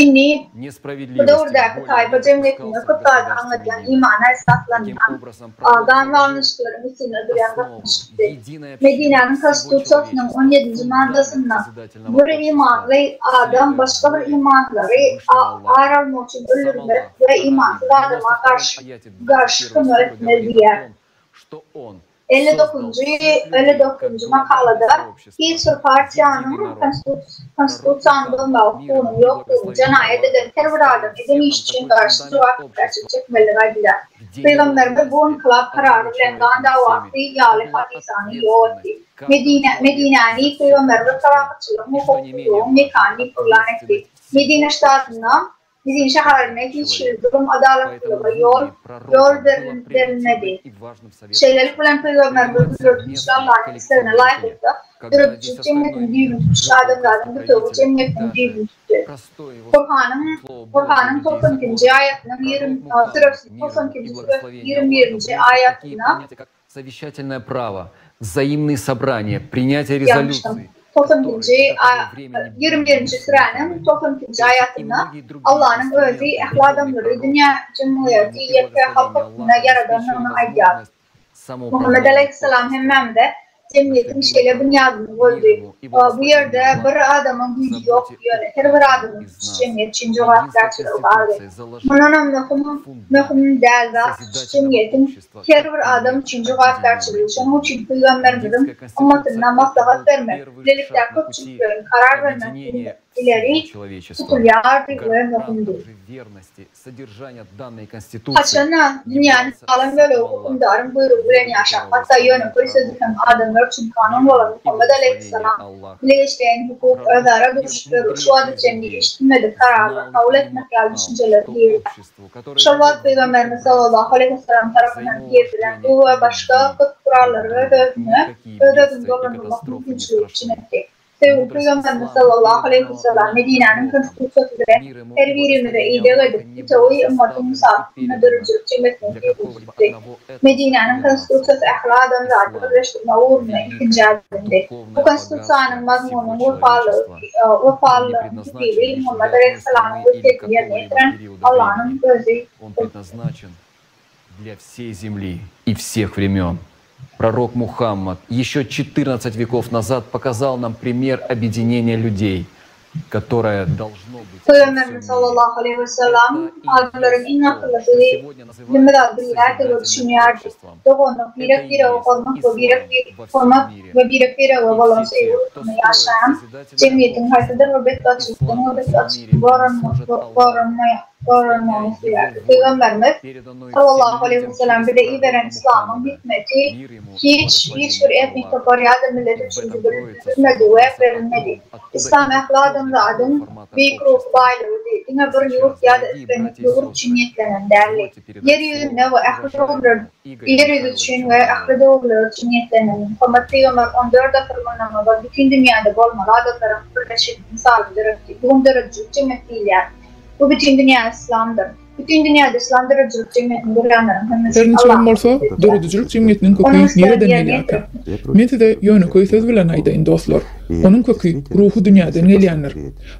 Indi bu döwürdäki taýpa jemgyýetinde köp zady aňladýan imana esaslanýan gan baglanyşyklaryň üstünde durýan gatnaşykdy. Medinäniň Konstitusiýasynyň on ýedinji maddasynda Bir imanly adam başga bir imanlylary ar almak üçin öldürmez we imansyz adama garşy kömek etmez diýýär. 59-njy 59-njy makalada hiç bir partiýanyň konstitusiýany bozmaga hukugynyň ýokdugyny, jenaýat eden her bir adam eden işi üçin garşy jogapkärçilik çekmelidigi aýdylýar. Pygamberimiz bu ynkylap karary bilen gan dawasy ýaly hadysany ýok etdi. Medine Medinäni pygamberimiz parahatçylygyň we howpsuzlygyň mekany diýip yglan etdi. Medine ştatynda Biziň şäherinde hiç hili zulum, adalatsyzlyga ýol ýol berilmedi. Şeýlelik bilen, Pygamberimiz düzedilmiş Allanyň islegine laýyklykda, döredijilik jemgyýetiniň düýbüni tutuş adamzadyň bitewi jemgyýetiniň düýbüni tutdy. Gurhanyň Gurhanyň 92-nji aýatynyň ýigrimi süresiniň 92-nji süresiniň 21-nji aýatynda
Совещательное право, взаимные собрания, принятие резолюций.
92-nji 21-nji süräniň 92-nji aýatynda Allanyň özi ähli adamlary dünýä jemgyýeti ýeke halk hökmünde ýaradandygyny aýdýar. Muhammet alaýhyssalam hemmämize jemgyýetiň şeýle binýadyny goýdy. Bu ýerde bir adamyň güýji ýokdy, ýöne her bir adamyň tutuş jemgyýet üçin jogapkärçiligi bardy. Mundanam möhüm möhüm däl zat tutuş jemgyýetiň Her bir adam üçin jogapkärçiligi, şonuň üçin pygamberimiziň ymmatyna maslahat bermek, bilelikdäki köpçülikleýin karar bermek ileri tutulýardy we möhümdi. Haçanda dünýäniň galan bölegi hökümdaryň buýrugy bilen ýaşap, hatda ýönekeý sözi hem adamlar üçin kanun bolan Muhammet aleýhissalam Bilgeşleýin hukuk, özara duşuşlar, şu wagta çenli eşidilmedik kararlar kabul etmek ýaly düşünjeleri girýär. Şol wagt Pygamberimiz sallallahu aleýhi wessalam tarapyndan girizilen bu we başga köp gurallary öz-özüne öz-özüni dolandyrmak mümkinçiligi üpjün etdi. Söýgüli Pygamberimiz sallallahu aleýhi wessalam Medinäniň konstitusiýasy bilen her birimize ideg edip, bitewi ymmatyň mysaly hökmünde döredijilik jemgyýetiniň düýbüni tutdy. Medinäniň konstitusiýasy ähli adamzady birleşdirmek ugrunda ilkinji ädimdi. Bu konstitusiýanyň mazmunynyň wepalylygynyň kepili Muhammet aleýhissalamyň wesýetini ýerine ýetiren Allanyň özi
On предназначен для всей земли и всех времен. Пророк Мухаммад еще 14 веков назад показал нам пример объединения людей, которое должно быть
Pygamberimiz sallallahu aleýhi wesellam adamlaryň iň akyllysy hemme zady bilýärdi we düşünýärdi. Doganlyk, birek-birege hormat we birek hormat we birek-birege bolan söýgi ruhunda ýaşaýan jemgyýetiň haýsydyr bir betbagtçylykdan we betbagtçylykdan goranmaýar. Goranmagyny isleýärdi. Pygamberimiz, sallallahu aleýhi wesellem, bize iberen yslamyň hikmeti hiç hiç bir etnik topar ýa-da millet üçin düzülmedi we berilmedi. Yslam ähli adamzadyň beýik ruhy baýlygydy, diňe bir ýurt ýa-da islendik döwür üçin niýetlenen däldi. Ýer ýüzünde we ähli döwürler ýer ýüzi üçin we ähli döwürler üçin niýetlenendir. Muhammet pygamber on dört asyr mundan ozal bütin dünýäde bolmaly adamlaryň birleşiginiň mysalyny döretdi. Bu gün döredijilik jemgyýeti diýilýär. Bu bütin dünýä yslamdyr. Bütin dünýäde yslam döredijilik jemgyýetini gurýanlaryň hemmesi
Her niçigem
Allah'yň
bolsa,
isleýär.
döredijilik jemgyýetiniň köki
Onuň islegini
nireden
ýerine
gelýärkä?
ýetirip.
Men size ýönekeý söz bilen aýdaýyn, dostlar. Onuň köki ruhy dünýäden gelýändir.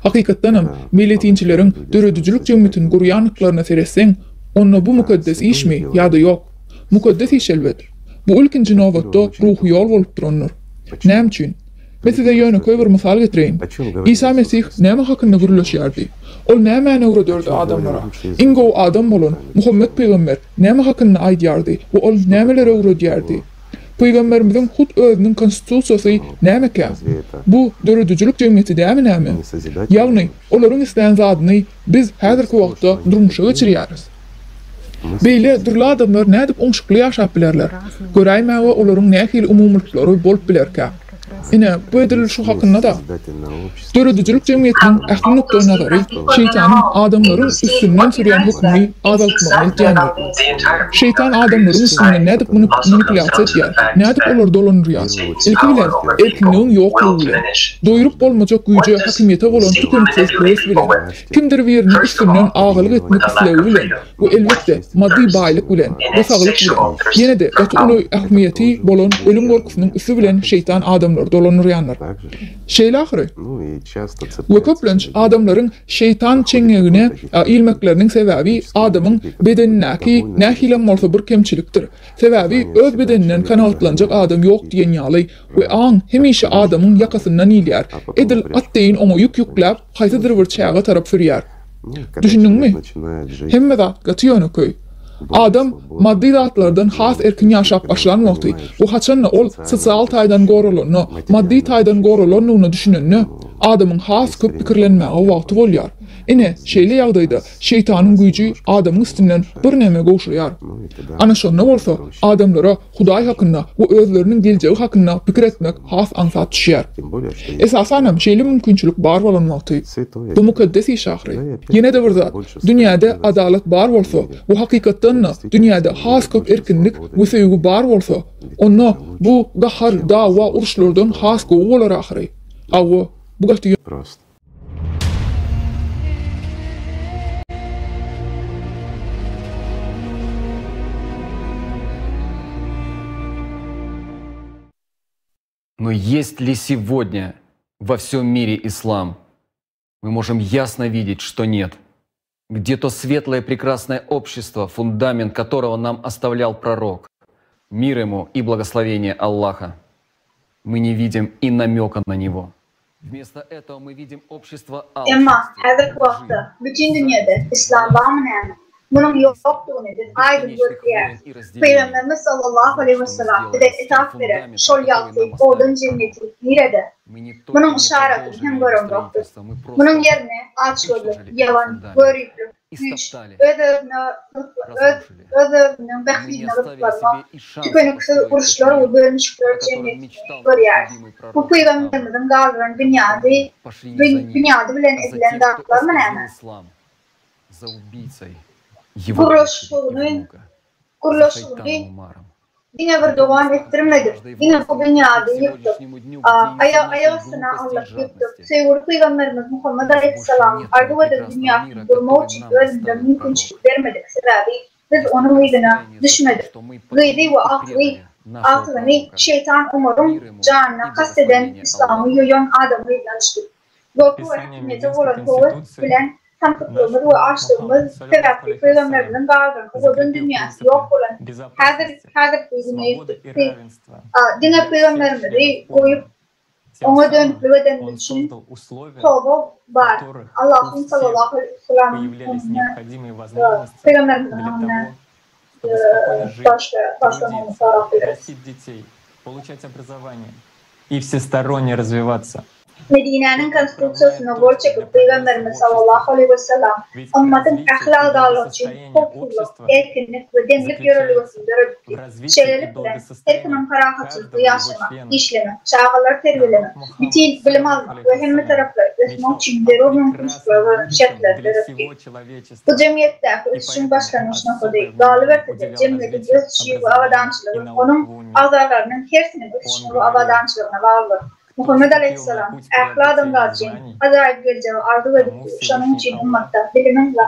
Hakykatdanam, meýletinçileriň döredijilik jemgyýetini gurýandyklaryna seretseň, onda bu mukaddes işmi ýa-da ýok? Mukaddes iş elbet. Bu ilkinji nobatda ruhy ýol bolup durandyr. Näme üçin? Men size ýönekeý bir mysal getireýin. Isa Mesih näme hakynda gürleşýärdi? Ol nämäni öwrederdi adamlara? Iň gowy adam bolan Muhammet pygamber näme hakynda aýdýardy we ol nämeleri öwredýärdi? Pygamberimiziň hut özüniň konstitusiýasy nämekä? Bu döredijilik jemgyýeti dämi näme? Ýagny, olaryň islän zadyny biz häzirki wagtda durmuşa geçirýäris. Beýle dürli adamlar nädip oňşukly ýaşap bilerler? Göräýmäge olaryň nähili umumylyklary bolup bilerkä? Ine, bu edil şu hakynda-da. Döredijilik jemgyýetiniň ähli nukdaýnazary şeýtanyň adamlaryň üstünden sürýän hökümini azaltmagyna eltýändir. Şeýtan adamlaryň üstünden nädip manipulýasiýa edýär, nädip olary dolandyrýar? Ilki bilen, erkinligiň ýoklugy bilen. Doýrup bolmajak güýje, häkimiýete bolan tükeniksiz höwes bilen. Kimdir biriniň üstünden agalyk etmek islegi bilen we elbetde, maddy baýlyk bilen we saglyk bilen. Ýene-de gaty uly ähmiýeti bolan ölüm gorkusynyň üsti bilen şeýtan adamlary dolandyrýandyr. Şeýle ahyry. We köplenç adamlaryň şeýtan çeňňegine ilmekleriniň sebäbi adamyň bedenindäki nähilem bolsa bir kemçilikdir. Sebäbi öz bedeninden kanagatlanjak adam ýok diýen ýaly we aň hemişe adamyň ýakasyndan ilýär, edil at deýin oňa ýük ýükläp haýsydyr bir çäge tarap sürýär. Düşündiňmi? Hemme zat gaty ýönekeý. Adam maddy zatlardan has erkin ýaşap başlan wagty we haçanda ol sosial taýdan goralanda, maddy taýdan goralandygyna düşünende, adamyň has köp pikirlenmäge wagty bolýar. Ine, şeýle ýagdaýda şeýtanyň güýji adamyň üstünden birneme gowşaýar. Ana şonda bolsa adamlara Hudaý hakynda we özleriniň geljegi hakynda pikir etmek has aňsat düşýär. Esasanam şeýle mümkinçilik bar bolan wagty. Bu mukaddes iş ahyry. Ýene-de bir zat, dünýäde adalat bar bolsa we hakykatdan-da dünýäde has köp erkinlik we söýgi bar bolsa, onda bu gahar, dawa, uruşlardan has gowy bolar ahyry. Hawa, bu gaty.
Но есть ли сегодня во всем мире ислам? Мы можем ясно видеть, что нет. Где то светлое прекрасное общество, фундамент которого нам оставлял пророк, мир ему и благословение Аллаха. Мы не видим и намека на него. Вместо этого мы видим общество
Emma häzirki wagtda bütin dünýäde yslam barmy näme? Munuň ýokdugyny biz aýdyň görüp bilýäris. Pygamberimiz sallallahu aleýhi wessalam bize esas beren şol ýagty owadan jemgyýeti nirede? Munuň yşaratyny hem göremzokdyr. Munuň ýerine açgözlük, ýalan, göriplik, güýç, öz-özüne öz-özüniň bähbidine gyzyklanma, tükeniksiz uruşlar we bölünişikler jemgyýetini görýäris. Bu pygamberimiziň galdyran binýady binýady bilen edilen zatlarmy näme? Gurluşygyny gurluşygyny diňe bir dowam etdirmedik, diňe bu binýady ýykdyk, aýak astyna aldyk, ýykdyk. Söýgüli pygamberimiz Muhammet aleýhissalamyň arzuw eden dünýäsini gurmak üçin özümize mümkinçilik bermedik, sebäbi biz onuň yzyna düşmedik. Gyzy we agtygy agtygyny şeýtan Omaryň janyna kast eden yslamy ýoýan adamyň yzyna düşdük. Gorky we häkimiýete bolan höwes bilen samsyklygymyz we açlygymyz sebäpli pygamberimiziň galdyran owadan dünýäsi ýok bolan häzir häzirki güne ýetdik. Diňe pygamberimizi goýup oňa dönüklik edenimiz üçin toba bar. Allahyň sallallahu aleýhi wesellamyň öňünde pygamberimiziň öňünde bagyşlamagyny sorap bileris.
И всесторонне развиваться.
Medinäniň konstitusiýasyna gol çekip, Pygamberimiz sallallahu aleýhi wesselam ymmatyň ähli agzalary üçin howpsuzlyk, erkinlik we deňlik ýörelgesini döredipdi. Şeýlelik bilen, her kimiň parahatçylykda ýaşamak, işlemek, çagalary terbiýelemek, bitin bilim almak we hemmetaraplaýyn ösmek üçin zerur mümkinçilikleri we şertleri döretdi. Bu jemgyýetdäki ösüşiň başlangyç nokady, galyberse-de, jemgyýetiň ösüşi we abadançylygy onuň agzalarynyň hersiniň ösüşine we abadançylygyna baglydyr. Muhammet alaýhyssalam ähli adamzat üçin ajaýyp geljegi arzuw edipdi, şonuň üçin ymmatda bilimiň we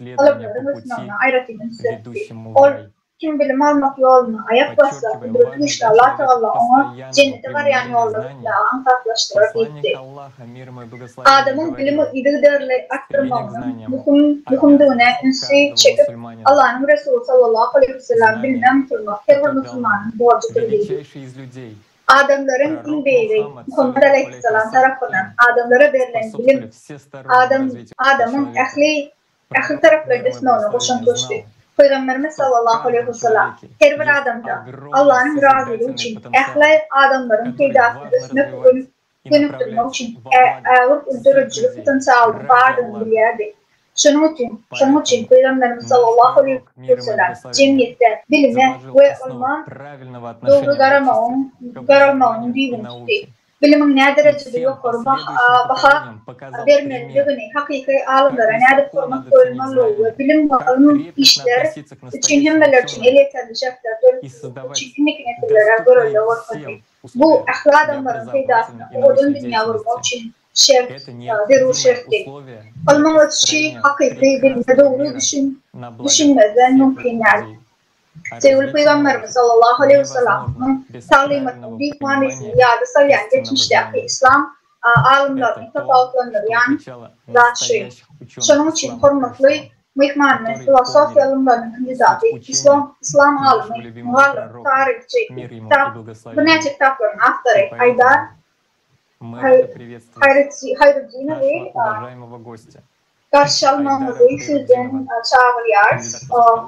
ylymlaryň ösmegine aýratyn üns beripdi. Ol, Kim bilim almak ýoluna aýak bassa, gudraty güýçli Allatagala oňa jennete barýan ýolda gitmägi aňsatlaşdyrar diýipdi. Adamyň bilimi yzygiderli artdyrmagynyň möhümdigine ünsi çekip, Allanyň Resuly sallallahu aleýhi wesellem bilime ymtylmak her bir musulmanyň borjudyr diýdi. Adamlaryň iň beýigi Muhammet aleýhissalam tarapyndan adamlara berlen bilim adam adamyň ähli ähli taraplaýyn ösmegine goşant goşdy. Pygamberimiz sallallahu aleýhi wesellam her bir adamda Allanyň razylygy üçin ähli adamlaryň peýdasyna ösmek gönükdirmek üçin ägirt uly döredijilik potensialynyň bardygyny bilýärdi. Şonuň üçin, şonuň üçin Pygamberimiz sallallahu aleýhi we sellem jemgyýetde bilime we ylma dogry garamagyň garalmagynyň düýbüni tutdy. Bilimiň näderejede ýokary baha bermelidigini, hakyky alymlara nädip hormat goýulmalydygy we bilim we ylym işler üçin hemmeler üçin elýeterli şertler döredilmegi üçin indiki nesillere görelde görkezdi. Bu ähli adamlaryň peýdasyna owadan dünýä gurmak üçin şert, zerur şertdi. Ylmyň ösüşi hakyky bilime dogry düşünmezden mümkin däl. Söýgüli Pygamberimiz sallallahu aleýhi wesellamyň taglymatynyň düýp manysyny ýada salýan geçmişdäki yslam alymlaryny tapawutlandyrýan zat şu. Şonuň üçin hormatly myhmanymyz filosofiýa ylymlarynyň kandidaty, yslam alymy, mugallym, taryhçy, kitap, birnäçe kitaplaryň awtory Aýdar Haýruddinowy Garşy almagyňyzy sizden çagyrýarys.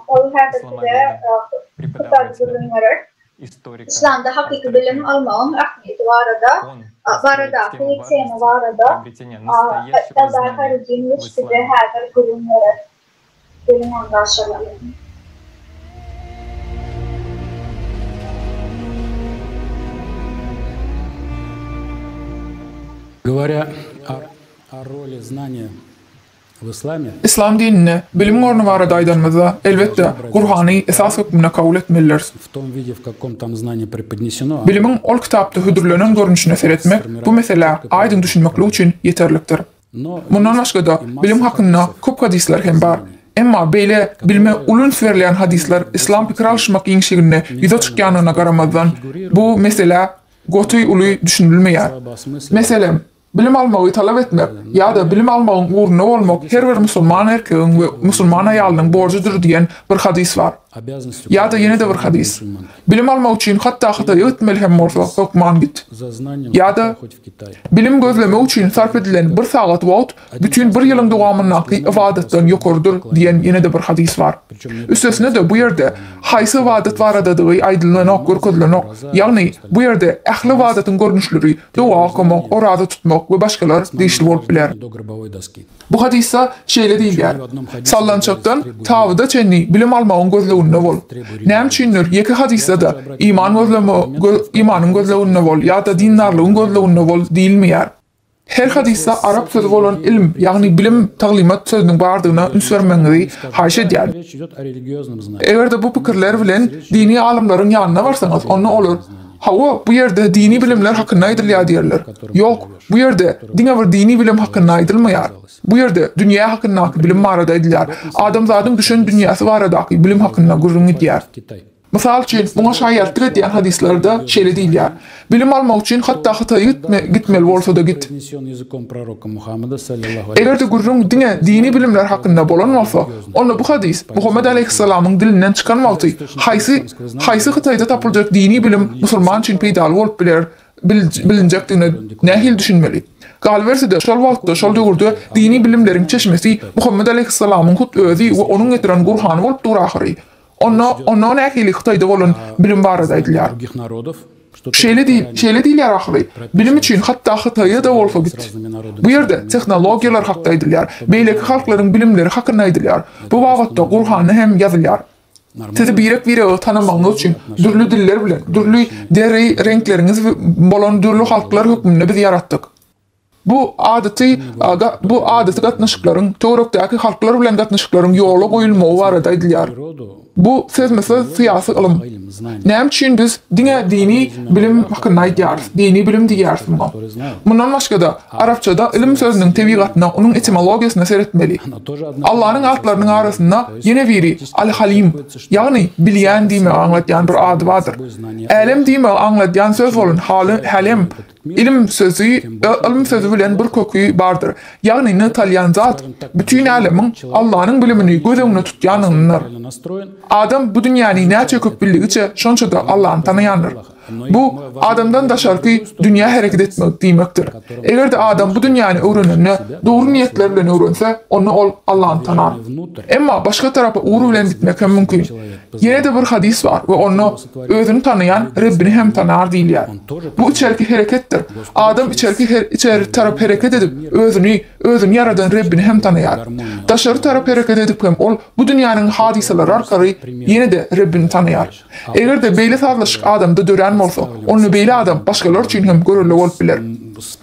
Ol häzir size gysgaça gürrüň berer. Yslamda hakyky bilim almagyň ähmiýeti barada baradaky tema barada Eldar Haýruddinowiç bize häzir gürrüň berer. Geliň ony garşy alalyň.
Говоря о О роли знания в islame.
Yslam dininde bilimiň orny barada aýdanymyzda, elbetde, Gurhany esas hökmünde kabul etmelidiris. Bilimiň ol kitapda hödürlenen görnüşine seretmek bu meselä aýdyň düşünmeklik üçin ýeterlikdir. Mundan başga-da, bilim hakynda köp hadyslar hem bar. Emma beýle bilime uly üns berilýän hadyslar yslam pikir alyşmak giňişliginde ýüze çykýandygyna garamazdan, bu meselä goty uly düşünilmeýär. Meselem, Bilim almagy talap etmek ýa-da bilim almagyň ugrunda bolmak her bir musulman erkegiň we musulman aýalynyň borjudyr diýen bir hadys bar. Ýa-da ýene-de bir hadys, Bilim almak üçin hatda Hytaýa gitmeli hem bolsa, hökman git. Ýa-da, Bilim gözlemek üçin sarp edilen bir sagat wagt bütin bir ýylyň dowamyndaky ybadatdan ýokarydyr diýen ýene-de bir hadys bar. Üstesine-de bu ýerde haýsy ybadat baradadygy aýdylanok, görkezilenok. Ýagny, bu ýerde ähli ybadatyň görnüşleri, doga okamak, oraza tutmak we başgalar degişli bolup biler. Bu hadysda şeýle diýilýär, Sallançakdan tabyda çenli bilim almagyň gözleginde bol. Näme üçindir, ýeke hadysda-da iman gözleme, imanyň gözleginde bol ýa-da dindarlygyň gözleginde bol diýilmeýär. Her hadysda arap sözi bolan ilm, ýagny bilim, taglymat sözüniň bardygyna üns bermegiňizi haýyş edýärin. Eger-de bu pikirler bilen dini alymlaryň ýanyna barsaňyz, onda olar, Hawa, bu ýerde dini bilimler hakynda aýdylýar diýerler. Ýok, bu ýerde diňe bir dini bilim hakynda aýdylmaýar. Bu ýerde dünýä hakyndaky bilim barada aýdylýar. Adamzadyň düşen dünýäsi baradaky bilim hakynda gürrüň gidýär. Mysal üçin, muňa şaýatlyk edýän hadyslarda şeýle diýilýär, Bilim almak üçin hatda Hytaýa gitmeli bolsa-da git. Eger-de gürrüň diňe dini bilimler hakynda bolan bolsa, onda bu hadys Muhammet aleýhissalamyň dilinden çykan wagty haýsy haýsy Hytaýda tapyljak dini bilim musulman üçin peýdaly bolup biler bilinjekdigine nähili düşünmeli? Galyberse-de, şol wagtda, şol döwürde dini bilimleriň çeşmesi Muhammet aleýhissalamyň hut özi we onuň getiren Gurhany bolup dur ahyry. Onda, onda nähili Hytaýda bolan bilim barada aýdylýar? Şeýle diý, şeýle diýilýär ahyry, bilim üçin hatda Hytaýa-da bolsa git. Bu ýerde tehnologiýalar hakda aýdylýar, beýleki halklaryň bilimleri hakynda aýdylýar. Bu babatda Gurhanda hem ýazylýar. Sizi birek-biregi tanamagyňyz üçin dürli diller bilen, dürli deri reňkleriňiz bolan dürli halklar hökmünde biz ýaratdyk. Bu adaty bu adaty gatnaşyklaryň, töwerekdäki halklar bilen gatnaşyklaryň ýola goýulmagy barada aýdylýar. Bu sözme-söz syýasy ylym. Näme üçin biz diňe dini bilim hakynda aýdýarys, dini bilim diýýäris muňa? Mundan başga-da, arapçada ylym sözüniň tebigatyna, onuň etimologiýasyna seretmeli. Allanyň atlarynyň arasynda ýene biri Al-Halim, ýagny bilýän diýmegi aňladýan bir ady bardyr. Älem diýmegi aňladýan söz bolan Halem Ilim sözi ylym sözi bilen bir köki bardyr. Ýagny nygtalýan zat, bütin älemiň Allanyň bilimini göz öňüne tutýanlygyndadyr. Adam bu dünýäni näçe köp bildigiçe, şonça-da Allany tanaýandyr. Bu, adamdan daşarky dünýä hereket etmek diýmekdir. Eger-de adam bu dünýäni öwrenende dogry niýetler bilen öwrense, onda ol Allany tanar. Emma başga tarapa ugur bilen gitmek hem mümkin. Ýene-de bir hadys bar we onda, Özüni tanaýan Rebbini hem tanar diýilýär. Bu içerki hereketdir. Adam içerki içeri tarap hereket edip, özüni, özüni ýaradan Rebbini hem tanaýar. Daşary tarap hereket edip hem ol bu dünýäniň hadysalary arkaly ýene-de Rebbini tanaýar. Eger-de beýle sazlaşyk adamda dörän bolsa, onda beýle adam başgalar üçin hem görelde bolup biler.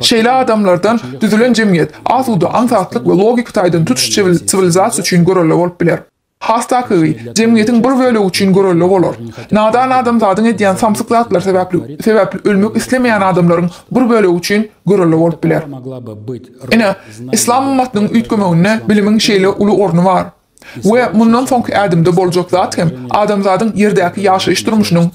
Şeýle adamlardan düzülen jemgyýet asuda, aňsatlyk we logiki taýdan tutuş siwilizasiýa üçin görelde bolup biler. Has takygy, jemgyýetiň bir bölegi üçin görelde bolar. Nadan adamzadyň edýän samsyk zatlary sebäpli sebäpli ölmek islemeýän adamlaryň bir bölegi üçin görelde bolup biler. Ine, yslam ymmatynyň üýtgemeginde bilimiň şeýle uly orny bar. We mundan soňky ädimde boljak zat hem adamzadyň ýerdäki ýaşaýyş durmuşynyň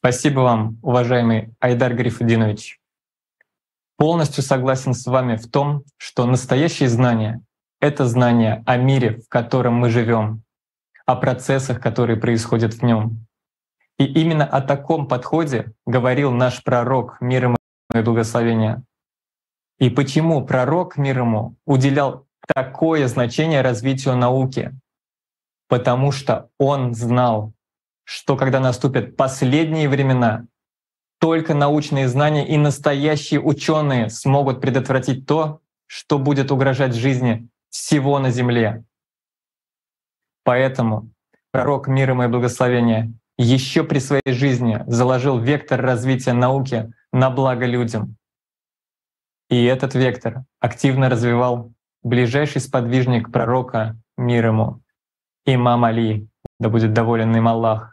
Спасибо вам, уважаемый Айдар Гарифудинович. Полностью согласен с вами в том, что настоящие знания — это знания о мире, в котором мы живем, о процессах, которые происходят в нем. И именно о таком подходе говорил наш пророк, мир ему и благословение. И почему пророк, мир ему, уделял такое значение развитию науки? Потому что он знал, что когда наступят последние времена, только научные знания и настоящие ученые смогут предотвратить то, что будет угрожать жизни всего на Земле. Поэтому пророк мир ему и благословение еще при своей жизни заложил вектор развития науки на благо людям. И этот вектор активно развивал ближайший сподвижник пророка, мир ему, имам Али, да будет доволен им Аллах.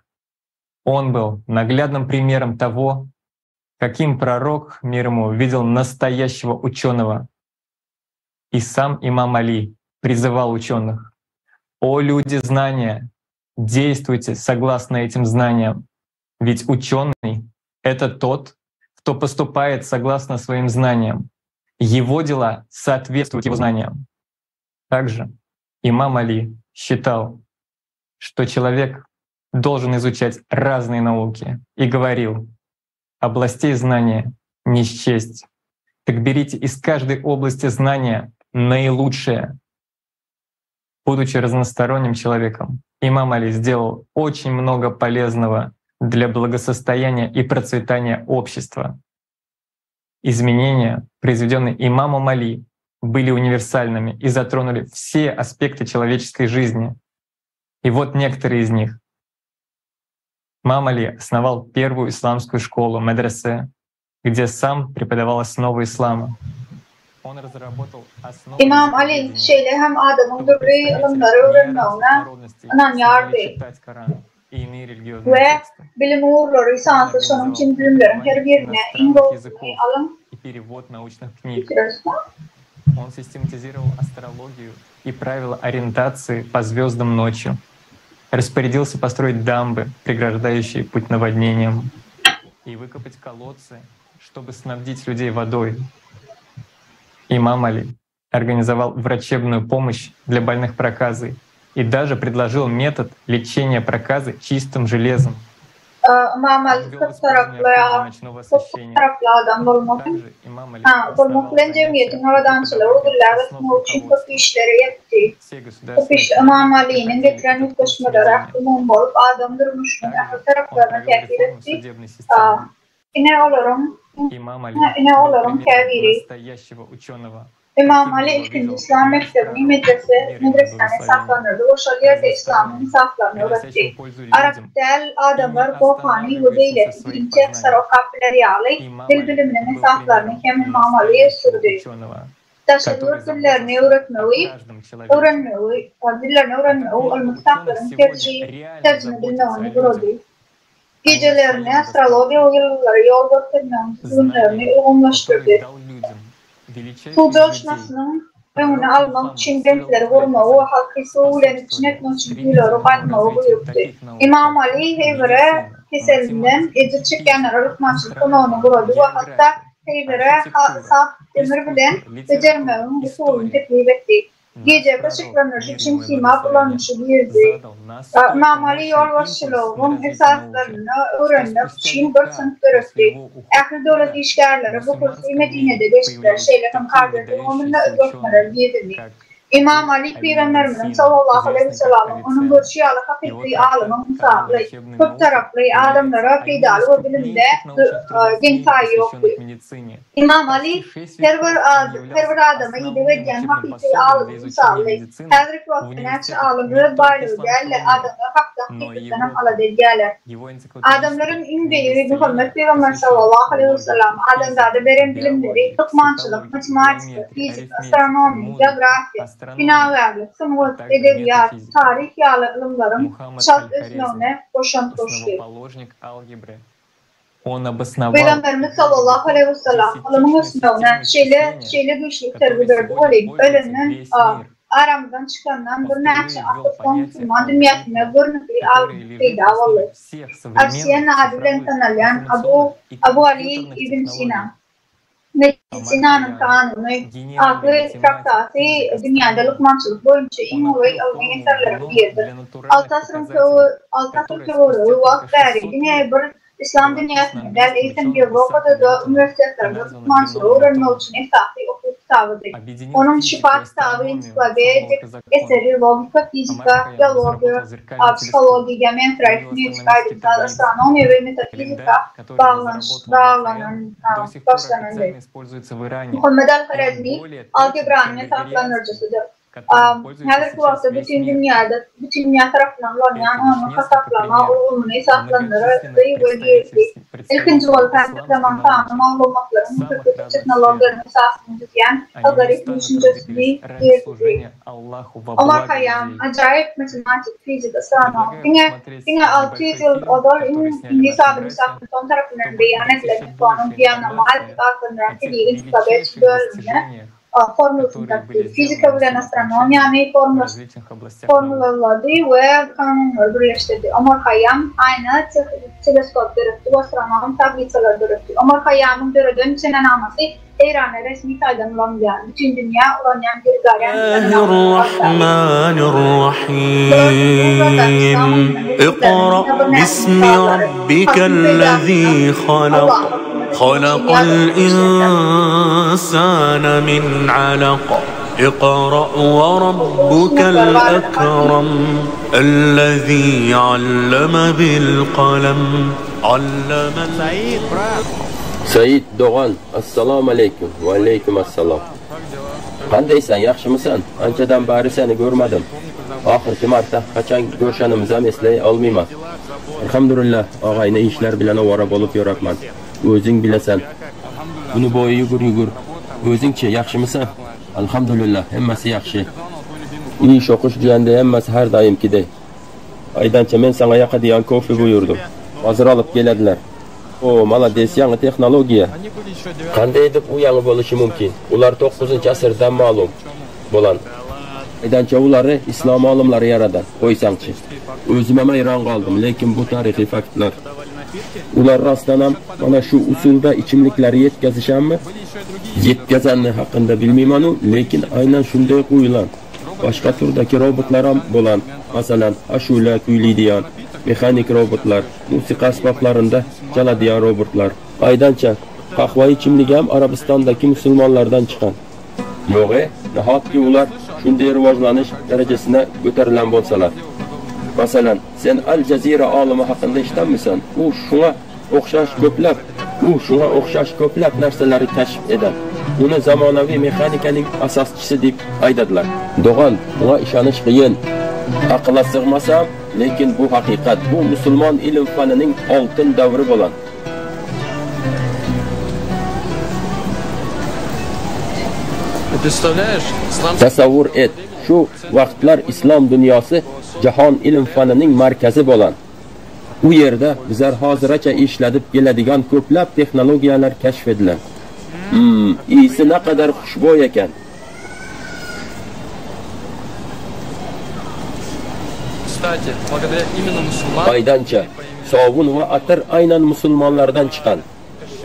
Он был наглядным примером того, каким пророк, мир ему, видел настоящего ученого. И сам имам Али призывал ученых: «О люди знания, действуйте согласно этим знаниям, ведь ученый — это тот, кто поступает согласно своим знаниям. Его дела соответствуют его знаниям». Также имам Али считал, что человек должен изучать разные науки, и говорил: «Областей знания не счесть. Так берите из каждой области знания наилучшее». Будучи разносторонним человеком, имам Али сделал очень много полезного для благосостояния и процветания общества. Изменения, произведенные имамом Али, были универсальными и затронули все аспекты человеческой жизни. И вот некоторые из них. Имам Али основал первую исламскую школу, медресе, где сам преподавал основы ислама. Он разработал основы
Ymam Aly şeýle hem adamyň dürli ylymlary öwrenmegine ynanýardy we bilim ugurlary sansyz, şonuň üçin bilimleriň her birine iň gowusyny alyň.
Он систематизировал астрологию и правила ориентации по звездам ночью. Распорядился построить дамбы, преграждающие путь наводнениям, и выкопать колодцы, чтобы снабдить людей водой. Имам Али организовал врачебную помощь для больных проказой и даже предложил метод лечения проказы чистым железом.
Ymam Aly köp taraply köp taraply adam bolmak bolmak bilen jemgyýetiň abadançylygy we gülläp ösmegi üçin köp işleri etdi. Köp iş Ymam Alynyň getiren üýtgeşmeleri ählumumy bolup, adam durmuşynyň ähli taraplaryna täsir etdi. Ine olaryň ine olaryň käbiri. Ymam Aly ilkinji yslam mekdebini, medrese, medresäni esaslandyrdy we şol ýerde yslamyň esaslaryny öwretdi. Arap däl adamlar Gurhany we beýleki dini tekstleri okap biler ýaly, dil biliminiň esaslaryny hem Ymam Aly ösdürdi. Daşary ýurt dillerini öwretmegi, öwrenmegi, dillerini öwrenmegi ylmy kitaplaryň terjime edilmegini gurady. Gijelerine astrologiýa we ýyldyzlara ýol görkezmegiň düzgünlerini uýgunlaşdyrdy. Suw joşmasynyň öňüni almak üçin bentleri gurmagy we halky suw bilen üpjün etmek üçin guýulary gazmagy buýrupdy. Ymam Aly heýwere keselinden ejir çekýänlere lukmançylyk kömegini gurady we hatda. Heýwere sap demir bilen bejermegiň usulyny teklip etdi. Gijeki yşyklandyryş üçin simap ulanyşy girdi. Ymam Aly ýolbaşçylygyň esaslaryny öwrenmek üçin bir synp döretdi. Ähli döwlet işgärleri bu kursy Medinede geçdiler, şeýle hem kazyýet ulgamynda özgertmeler girizildi. Ymam Aly pygamberimiziň sallallahu aleýhi wesellamyň onuň görşi ýaly hakyky alymyň mysaly, köptaraply, adamlara peýdaly we bilimde deň-taýy ýokdy. Ymam Aly her bir her bir adama ideg edýän hakyky alymyň mysaly. Häzirki wagtda näçe alym öz baýlygy däl-de, adamlar hakda hakykatdanam alada edýärler. Adamlaryň iň beýigi Muhammet pygamber sallallahu aleýhi wesellem adamzada beren bilimleri lukmançylyk, matematika, fizika, astronomiýa, geografiýa, binagärlik, sungat, edebiýat, taryh ýaly ylymlaryň çalt ösmegine goşant goşdy. Pygamberimiz sallallahu aleýhi wesellem ylymyň ösmegine şeýle şeýle güýçli itergi berdi welin, ölenden Aramyzdan çykandan birnäçe asyr soň musulman dünýäsinde görnükli alym peýda boldy. Awisenna ady bilen tanalýan Abu Abu Ali ibn Sina. Medisinanyň kanuny atly traktaty dünýäde lukmançylyk boýunça iň uly ylmy eserleriň biridir. Alty asyryň alty asyr töweregi wagt bäri diňe bir Yslam dünýäsinde däl, eýsem Ýewropada-da uniwersitetlerde lukmançylygy öwrenmek üçin esasy okuw kitabydy. Onuň Şypa kitaby ensiklopedik eseri logika, fizika, biologiýa, psihologiýa, geometriýa, arifmetika, aýdym-saz, astronomiýa we metafizika baglanan başlanandy. Muhammet al-Horezmi algebranyň esaslandyryjysydyr. Häzirki wagtda bütin dünýäde bütin dünýä tarapyndan ulanýan onuň hasaplama ulgamyny esaslandyrdy we girizdi. Ilkinji bolup häzirki zaman sanly maglumatlaryň kompýuter tehnologiýalarynyň esasyny düzýän algoritm düşünjesini girizdi. Omar Haýýam, ajaýyp matematik, fizik, astronom, diňe diňe 600 ýyl ozal iňlis alymy Isak Nýuton tarapyndan beýan edilen Nýutonyň Bianormal diýip atlandyran tebigy ensiklopediki bölümine formulasyny tapdy. Fizika bilen astronomiýany formulalady we kanunlary birleşdirdi. Omar Haýýam aýna, teleskop döretdi we astronomik tablisalary döretdi. Omar Haýýamyň döreden senenamasy Eýranda resmi taýdan ulanylýar. Bütin dünýä ulanýan Gregorian senenamasyna başlady. Bular bu ugurdaky yslam ylmynyň wekilleriniň diňe birnäçe mysallary. Halkyň peýdasyna Allahyň kömegi üçin ýazylan işlerdir. Bu sunnatlar barada halkyň
Said dogan, Assalamu aleýkum. Waleýkim assalam. Gandaýsan, ýagşymysan? Ançadan bäri seni görmedim. Ahyrky marta haçan görşenimizem esleý almyman. Alhamdulillah, agaýna işler bilen owara bolup ýörepman. Özüň bilesen. Güni boýy ýügür-ýügür. Özüňçe, ýagşymysan? Alhamdulillah, hemmesi ýagşy. Iş, okuş diýende hemmesi her daýymkideý. Aýdança men saňa ýakadýan kofe buýurdym. Hazir alyp gelediler. O, malades, ýaňy tehnologiýa. Kanday edip u ýaňy boluşy mümkin? Ular dokuzynjy asyrda malum bolan. Aýdança ulary islam alymlary ýaradan. Goýsaňçy. Özümem haýran galdym, lekin bu taryhy faktlar. Ular rastdanam mana şu usulda içimlikleri ýetgezişenmi? Ýetgezeni hakynda bilmeýmanu, lekin aýnan şunday guýulan. Başga türdäki robotlaram bolan, masalan, aşule küýleýdiýän mehanik robotlar, musika esbaplarynda çaladýan robotlar. Aýdança, kahwa içimligem Arabystandaky musulmanlardan çykan. Ýog-e, nahatki ular şundeý rywajlanyş derejesine göterilen bolsalar. Masalan, sen Al Jazira alymy hakynda eşidenmisen? U şuňa ogşaş köplep, u şuňa ogşaş köplep narseleri keşf eden. Ony zamanawi mehanikanyň asasçysy diýip aýdadylar. Dogan, muňa işanyş gyýyn. Akyla sygmasam, lekin bu hakykat. Bu musulman ilim-fanynyň altyn döwri bolan. Tasawwur et, şu wagtlar islam dünýasy jahan ilim-fanynyň markazy bolan. U ýerde bizler hazyraça işledip geledigan köplap tehnologiýalar keşf edilen. Hum, ysy nakadar huşboý eken. Aýdança, sabun we atyr aýnan musulmanlardan çykan.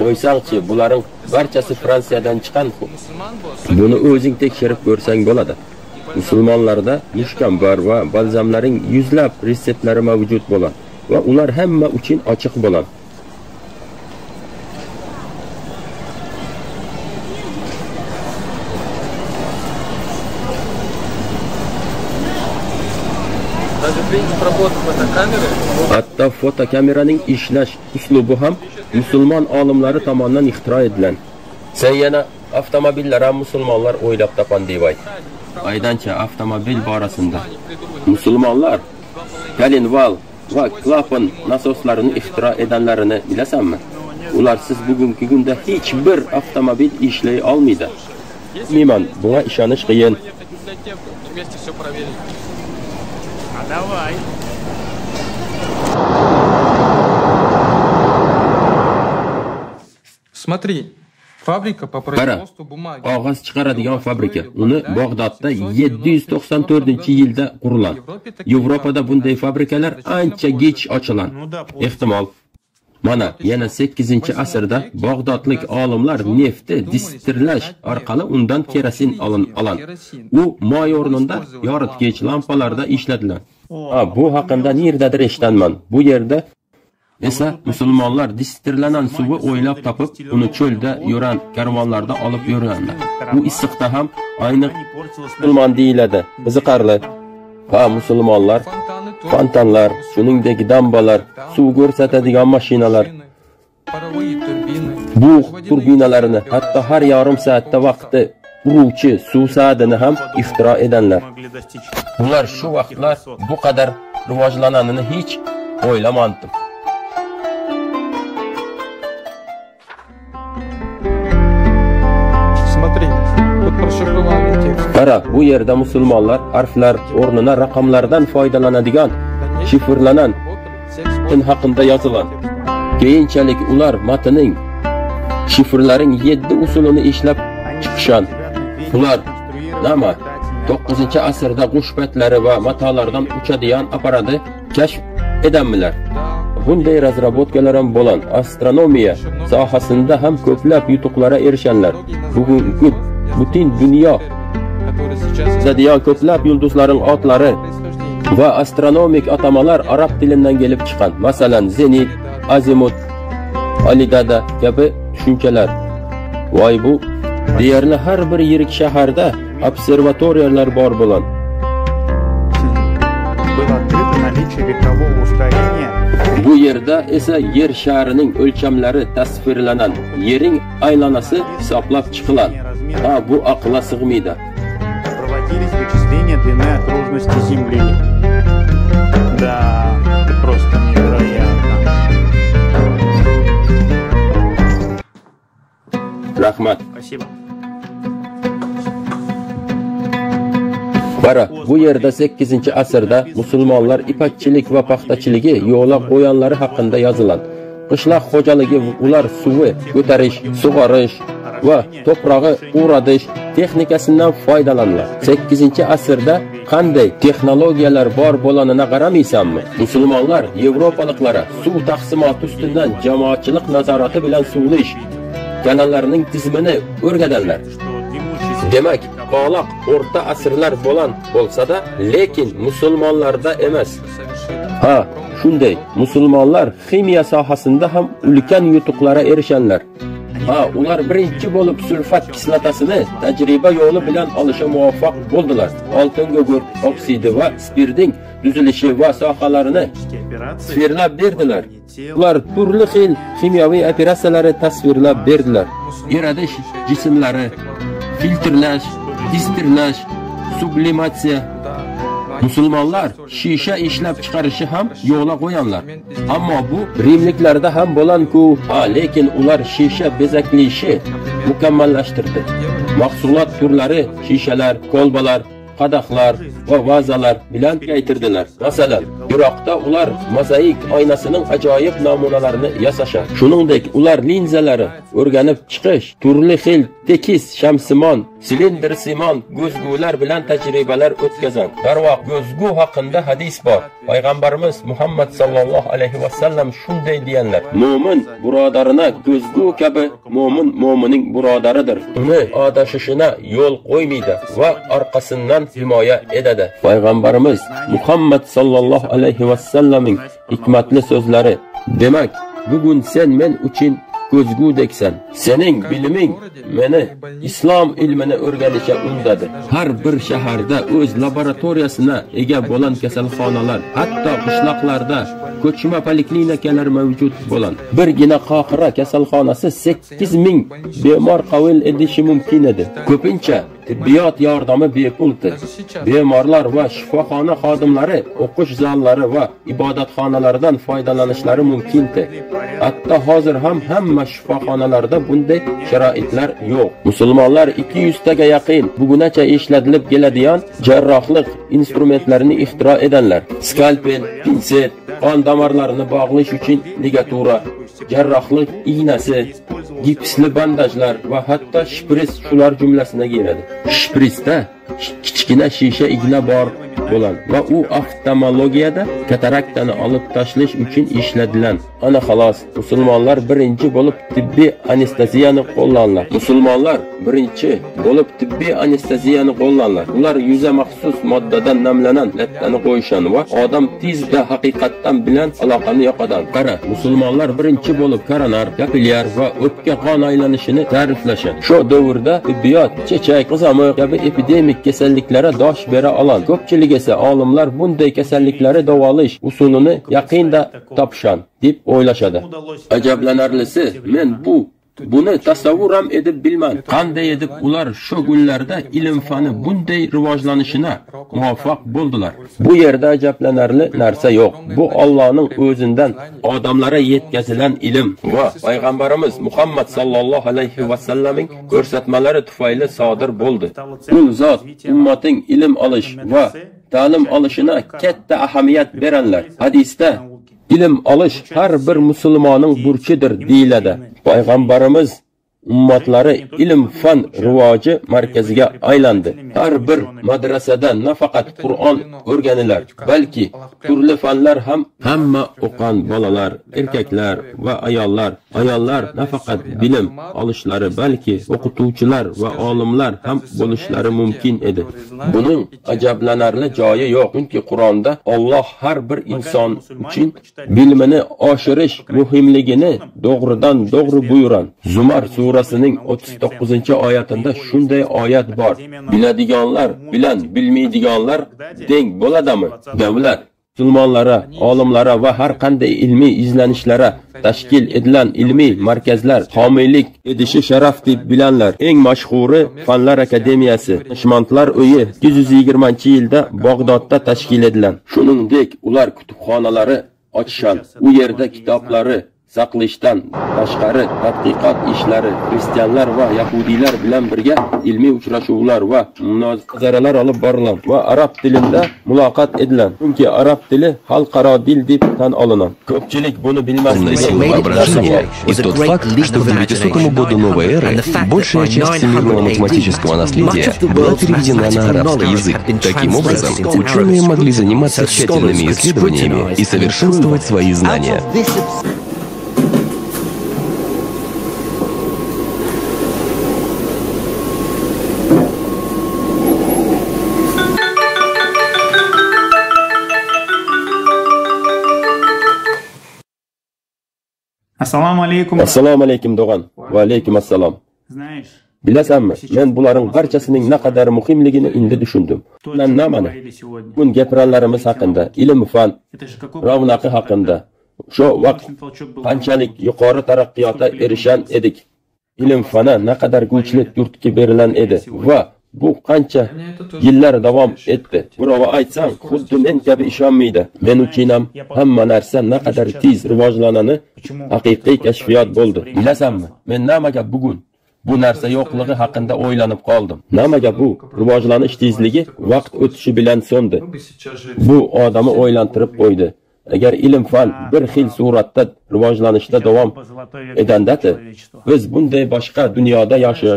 Qo'ysangchi, bularyň barchasi Fransiyadan chiqqan-ku. Buni o'zing tekshirib ko'rsang bo'ladi. Musulmonlarda mushkambar va balzamlarning yuzlab retseptlari mavjud bo'lgan va ular hamma uchun ochiq bo'lgan.
Даже принцип работы фотокамеры
Hatto fotokameraning ishlash uslubi ham musulmon olimlari tomonidan ixtiro etilgan. Sen yana avtomobillar ham musulmonlar o'ylab topgan deb ayt. Aydancha avtomobil borasida musulmonlar Kalinval va klapan nasoslarini ixtiro eganlarini bilasanmi? Ularsiz bugungi kunda hech bir avtomobil ishlay olmaydi. Bilmayman, bunga ishonish qiyin.
в библиотеку и вместе все проверить.
А давай.
Смотри, фабрика по
Qara,
производству бумаги.
qog'oz chiqaradigan fabrika. Uni Bag'dodda 794-yilda qurilgan. Yevropada bunday fabrikalar ancha kech ochilgan. Ehtimol. Mana yana 8-asrda Bag'dodlik olimlar neftni distirlash orqali undan kerosin olin olan. U moy o'rnida yoritgich lampalarda ishlatilgan. Ha, bu haqida nerdadir eshitganman. Bu yerda esa musulmonlar distirlanan suvi o'ylab topib, uni cho'lda yuran karvonlarda olib yurganlar. Bu issiqda ham ayni musulmon deyiladi. Qiziqarli. Ha, musulmonlar fontanlar, shuningdek dambalar, suv ko'rsatadigan mashinalar,
Паровые турбины.
bug' turbinalarini, hatto har yarim soatda vaqti uruvchi suv soatini ham ixtiro eganlar. Ular shu vaqtlar bu qadar rivojlananini hech o'ylamandim.
Смотри, тут прошифрованный текст.
Qara, bu yerda musulmonlar harflar o'rnina raqamlardan foydalanadigan shifrlanan matn haqida yozilgan. Keyinchalik ular matnning shifrlaring 7 usulini ishlab chiqishan. Ular nima? 9-asrda qush patlari va matolardan uchadigan apparatni kashf edanmilar. Bunday razraботкалар ham bo'lgan astronomiya sohasida ham ko'plab yutuqlarga erishanlar. Bugungi butun dunyo
Который сейчас
Zadiyan ko'plab yulduzlarning otlari va astronomik atamalar arab tilidan kelib chiqqan. Masalan, zenit, azimut, alidada kabi tushunchalar. Voy bu deyarli har bir yirik shaharda observatoriyalar bor bo'lgan.
Было открыто наличие векторового ускорения
Bu yerda esa yer sharining o'lchamlari tasvirlanan, yering aylanasi hisoblab chiqilgan. Ha, bu aqlga sig'maydi.
Проводились вычисления длины окружности Земли. Да, это просто невероятно.
Rahmat.
Спасибо.
Qara, bu yerda 8-asrda musulmonlar ipakchilik va paxtachiligi yo'la qo'yanlari haqida yozilgan. Qishloq xo'jaligi ular suvi ko'tarish, sug'orish va to'prog'i quradish texnikasidan foydalandilar. 8-asrda qanday texnologiyalar bor bo'lanini qaramaysanmi? Musulmonlar yevropaliklara suv taqsimoti ustidan jamoatchilik nazorati bilan suvlish kanallarining tizimini o'rgadanlar. Demak, qoloq o'rta asrlar bo'lan bo'lsa-da, lekin musulmonlarda emas. Ha, shunday, musulmonlar ximiya sohasida ham ulkan yutuqlarga erishanlar. Ha, ular birinchi bo'lib sulfat kislotasini tajriba yo'li bilan olishga muvaffaq bo'ldilar. Oltin gugurt oksidi va spirtning tuzilishi va sohalarini tasvirlab berdilar. Ular turli xil ximiyaviy operatsiyalarni tasvirlab berdilar. Eradish jismlari, filtrlash, distirlash, sublimatsiya. Musulmonlar shisha ishlab chiqarishi ham yo'lga qo'yanlar. Ammo bu rimliklarda ham bo'lan-ku, ha, lekin ular shisha bezaklishi mukammallashtirdi. Mahsulot turlari shishalar, kolbalar, qadahlar va vazalar bilan kaytirdilar. Masalan, Yroqda ular mozaik oynasining ajoyib namunalarini yasashan. Shuningdek, ular linzalari o'rganib chiqish, turli xil tekis shamsimon, silindrsimon ko'zgular bilan tajribalar o'tkazan. Darvoq ko'zgu haqida hadis bor. Payg'ambarimiz Muhammad sallallohu alayhi va sallam shunday deganlar: Mo'min birodarina ko'zgu kabi mo'min mo'minning birodaridir. Uni adashishina yo'l qo'ymaydi va orqasidan himoya etadi. Payg'ambarimiz Muhammad sallallohu alayhi va sallamning hikmatli so'zlari. Demak, bugun sen men uchun ko'zgudeksan. Sening biliming meni islom ilmini o'rganishga undadi. Har bir shaharda o'z laboratoriyasina ega bo'lgan kasalxonalar, hatto qishloqlarda ko'chma poliklinikalar mavjud bo'lgan. Birgina Qohira kasalxonasi 8000 bemor qabul edishi mumkin edi. Ko'pincha tibbiyot yordami bepuldi. Bemorlar va shifoxona xodimlari o'qish zallari va ibodatxonalardan foydalanishlari mumkin edi. Hatto hozir ham hamma shifoxonalarda bunday sharoitlar yo'q. Musulmonlar 200 taga yaqin bugunacha ishlatilib keladigan jarrohlik instrumentlarini ixtiro eganlar. Skalpel, pinset, qon tomirlarini bog'lash uchun ligatura, jarrohlik ignasi, gipsli bandajlar va hatto shpris shular jumlasiga kiradi. Shprisda kichkina shisha igna bor bo'lgan va u oftalmologiyada kataraktani olib tashlash uchun ishlatilgan. Ana xolos, musulmonlar birinchi bo'lib tibbiy anesteziyani qo'llanlar. Musulmonlar birinchi bo'lib tibbiy anesteziyani qo'llanlar. Ular yuza maxsus moddadan namlanan lattani qo'yishan va odam tezda haqiqatdan bilan aloqani yo'qotan. Qara, musulmonlar birinchi bo'lib koronar, kapillyar va o'pka qon aylanishini ta'riflashan. Shu davrda tibbiyot chechak, qizamiq kabi epidemik kasalliklara dosh bera olgan. Ko'pchilik esa olimlar bunday kasalliklarni davolash usulini yaqinda topishan deb o'ylashadi. Ajablanarlisi, men buni tasavvur ham edib bilman. Qanday edib ular shu kunlarda ilm fani bunday rivojlanishina muvaffaq bo'ldilar. Bu yerda ajablanarli narsa yo'q. Bu Allohning o'zidan odamlarga yetkazilgan ilm va payg'ambarimiz Muhammad sallallohu alayhi va sallamning ko'rsatmalari tufayli sodir bo'ldi. U zot ummating ilm olish va ta'lim olishina katta ahamiyat beranlar. Hadisda ilm olish har bir musulmonning burchidir deyiladi. Payg'ambarimiz ummatlari ilm fan rivoji markaziga aylandi. Har bir madrasada nafaqat Qur'on o'rganilar, balki turli fanlar ham hamma o'qan bolalar, erkaklar va ayollar, ayollar nafaqat bilim olishlari, balki o'qituvchilar va olimlar ham bo'lishlari mumkin edi. Buning ajablanarli joyi yo'q, chunki Qur'onda Alloh har bir inson uchun bilimini oshirish muhimligini to'g'ridan to'g'ri buyuran. Zumar surasining 39-oyatida shunday oyat bor: Biladiganlar bilan bilmaydiganlar teng bo'ladimi? Davlat musulmonlara, olimlara va har qanday ilmiy izlanishlara tashkil edilgan ilmiy markazlar homiylik edishi sharaf deb bilanlar. Eng mashhuri Fanlar akademiyasi, Donishmandlar uyi 220-yilda Bag'dodda tashkil edilgan. Shuningdek, ular kutubxonalari ochishgan. U yerda kitoblari saqlashdan tashqari tadqiqot ishlari, xristianlar va yahudiylar bilan birga ilmiy uchrashuvlar va munozaralar olib borilgan va arab tilida muloqot edilgan. Chunki arab tili xalqaro dil deb tan olingan. Ko'pchilik buni bilmasdi.
Воображение и тот факт, что к 900 году новой эры большая часть всемирного математического наследия была переведена на арабский язык. Таким образом, ученые могли заниматься тщательными исследованиями и совершенствовать свои знания.
Assalomu alaykum.
Assalomu alaykum Do'g'an. Va alaykum assalom. Bilasanmi, men bularning barchasining naqadar muhimligini endi tushundim. Namani? Bugun gapiranlarimiz haqida, ilm fan ravnaqi haqida. Shu vaqt qanchalik yuqori taraqqiyotga erishan edik. Ilm fana naqadar kuchli turtki berilgan edi va bu qancha yillar davom etdi. Birova aytsam, xuddi men kabi ishonmaydi. Men uchun ham hamma narsa naqadar tez rivojlanani haqiqiy kashfiyot bo'ldi. Bilasanmi, men nimaga bugun Bu narsa yo'qligi haqida o'ylanib qoldim. Nimaga bu rivojlanish tezligi vaqt o'tishi bilan so'ndi? Bu odamni o'ylantirib qo'ydi. Agar ilm-fan bir xil suratda rivojlanishda davom etganda, biz bunday boshqa dunyoda yasha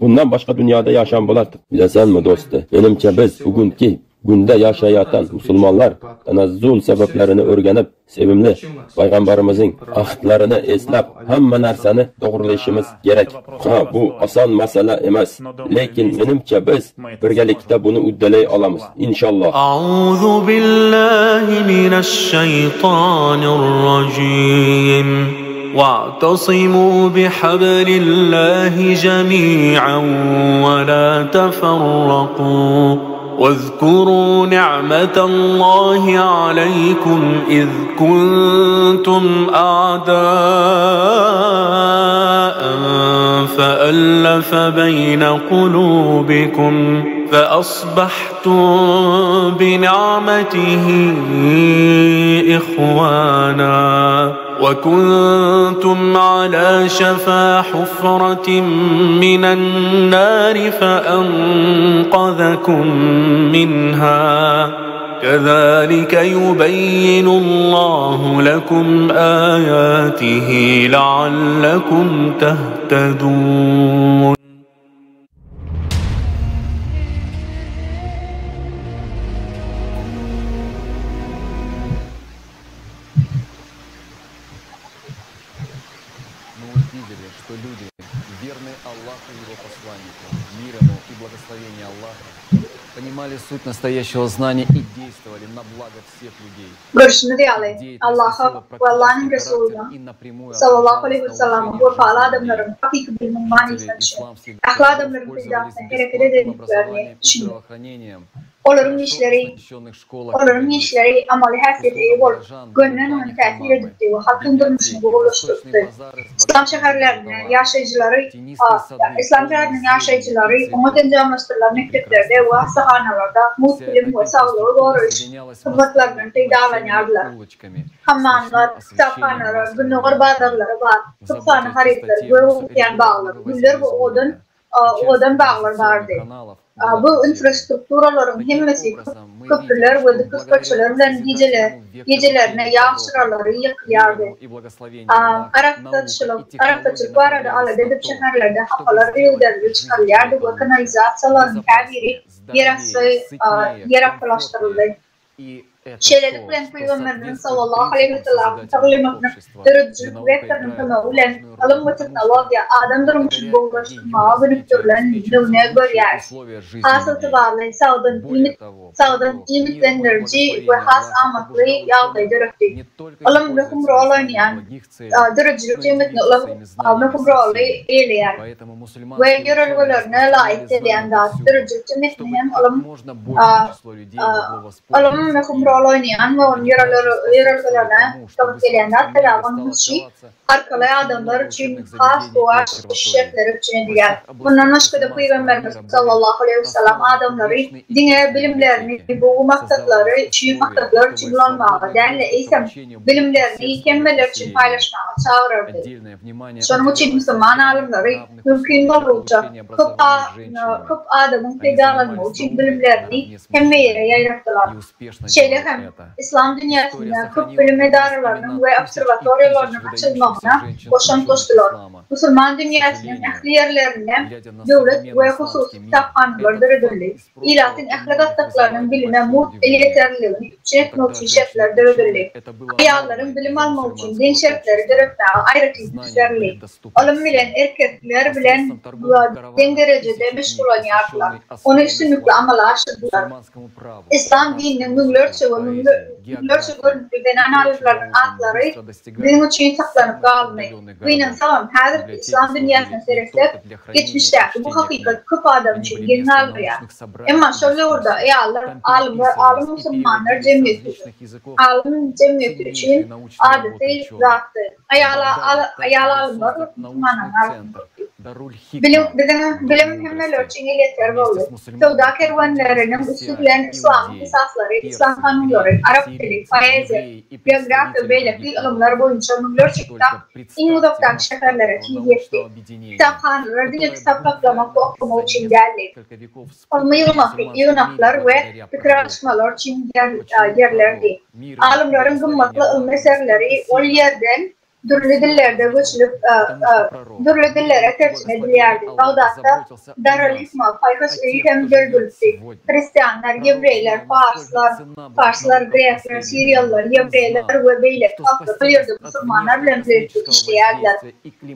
bundan boshqa dunyoda yasham bo'lardik. Bilasanmi do'sti, menimcha biz bugungi kunda yashayotgan musulmonlar tanazzul sabablarini o'rganib, sevimli payg'ambarimizning ahdlarini eslab, hamma narsani to'g'rilashimiz kerak. Ha, bu oson masala emas, lekin menimcha biz birgalikda buni uddalay olamiz, inshaalloh.
أعوذ بالله من الشيطان الرجيم واعتصموا بحبل الله جميعا ولا تفرقوا واذكروا نعمة الله عليكم إذ كنتم أعداء فألف بين قلوبكم فأصبحتم بنعمته إخوانا وكنتم على شفا حفرة من النار فأنقذكم منها كذلك يبين الله لكم آياته لعلكم تهتدون.
Мы увидели, что люди, верные Аллаху и его посланнику, мир ему и благословение Аллаха, понимали суть настоящего знания и действовали на благо всех людей.
Görşümiz ýaly, Allaha we Allah'yň Resulyna sallallahu aleýhi we sellem wepaly adamlaryň hakyky bilimiň manysyna düşünip, ähli adamlaryň peýdasyna hereket edendiklerini düşündik. Olaryň işleri olaryň işleri amaly häsiýete eýe bolup, gönden-göni täsir edipdi we halkyň durmuşyny gowulaşdyrypdy. Yslam şäherlerinde ýaşaýjylary Yslam şäheriniň ýaşaýjylary oňat enjamlaşdyrylan mekdeplerde we hassahanalarda mugt bilim we saglygy goraýyş hyzmatlaryndan peýdalanýardylar. Hammamlar, kitaphanalar, gündogar bazarlary bar, köp sanly harytlar, gök öwüsýän baglar, güller we owadan owadan baglar bardy. Bu infrastrukturalaryň hemmesi köprüler we dykyz köçeler bilen gijelerine ýag çyralary ýakylýardy. Arassaçylyk arassaçylyk barada alada edip şäherlerde hapalar yzygiderli çykarylýardy we kanalizasiýalaryň käbiri ýerasty ýerastylaşdyryldy. Şeýlelik bilen, Pygamberimiziň sallallahu aleýhi we sellemiň taglymatynyň döredijilik wektorynyň kömegi bilen ylym we tehnologiýa adam durmuşyny gowulaşdyrmaga gönükdirilendigini görýäris. Has ygtybarly, sagdyn iýmit sagdyn iýmitlendiriji we has amatly ýagdaý döretdi. Ylym möhüm rol oýnaýan döredijilik jemgyýetinde ylym möhüm roly eýeleýär we ýörelgelerine laýyk gelýän zat. Döredijilik jemgyýetinde hem ylym Ylym möhüm rol oýnaýan we onuň ýörelgelerine gabat gelýän zat, sebäbi onuň ösüşi arkaly adamlar üçin has gowy ýaşaýyş şertleri üpjün edilýär. Mundan başga-da Pygamberimiz sallallahu aleýhi wesselam adamlary diňe bilimlerini gowy maksatlary üçin maksatlar üçin ulanmaga däl-de, eýsem, bilimlerini hemmeler üçin paýlaşmaga çagyrardy. Şonuň üçin musulman alymlary mümkin boldugyça köp köp adamyň peýdalanmagy üçin bilimlerini hemme ýere ýaýratdylar. Şeýle hem, yslam dünýäsinde köp bilim edaralarynyň we obserwatoriýalarynyň açylmagyna goşant goşdular. Musulman dünýäsiniň ähli ýerlerinde döwlet we hususy kitaphanalar döredildi. Ilatyň ähli gatlaklarynyň bilime mugt elýeterliligini üpjün etmek üçin şertler döredildi. Aýallaryň bilim almagy üçin deň şertleri döretmäge aýratyn üns berildi. Ylym bilen erkekler bilen deň derejede meşgullanýardylar. Ony üstünlikli amala aşyrdylar. Yslam dininiň müňlerçe we müňlerçe görnükli zenan alymlarynyň atlary biziň üçin saklanyp galdy. Gynansagam, häzirki yslam dünýäsine seretsek, geçmişdäki bu hakykat köp adam üçin geň galdyrýar. Emma şol döwürde aýallar alymlar, alym musulmanlar jemgyýeti alym jemgyýeti üçin adaty zatdy. Aýal aýal alymlar musulmanlaryň arasynda köpdi. Bilim, biziň bilim hemmeler üçin elýeter boldy. Söwda kerwenleriniň üsti bilen yslamyň esaslary, yslam kanunlary, arap dili, poeziýa, geografiýa beýleki ylymlar boýunça müňlerçe kitap iň uzakdaky şäherlere tiz ýetdi. Kitaphanalar diňe kitap saklamak we okamak üçin däldi. Ylmy ýygnaklar we pikir alyşmalar üçin ýerlerdi. Alymlaryň gymmatly ylmy eserleri ol ýerden dürli dillerde göçülip, dürli dillere terjime edilýärdi. Bagdatda Dar-ül-Hikma, Paýhas öýi hem döredilipdi. Hristianlar, ýewreýler, parslar, parslar, grekler, siriýalylar, ýewreýler we beýleki halklar bu ýerde musulmanlar bilen bilelikde işleýärdiler.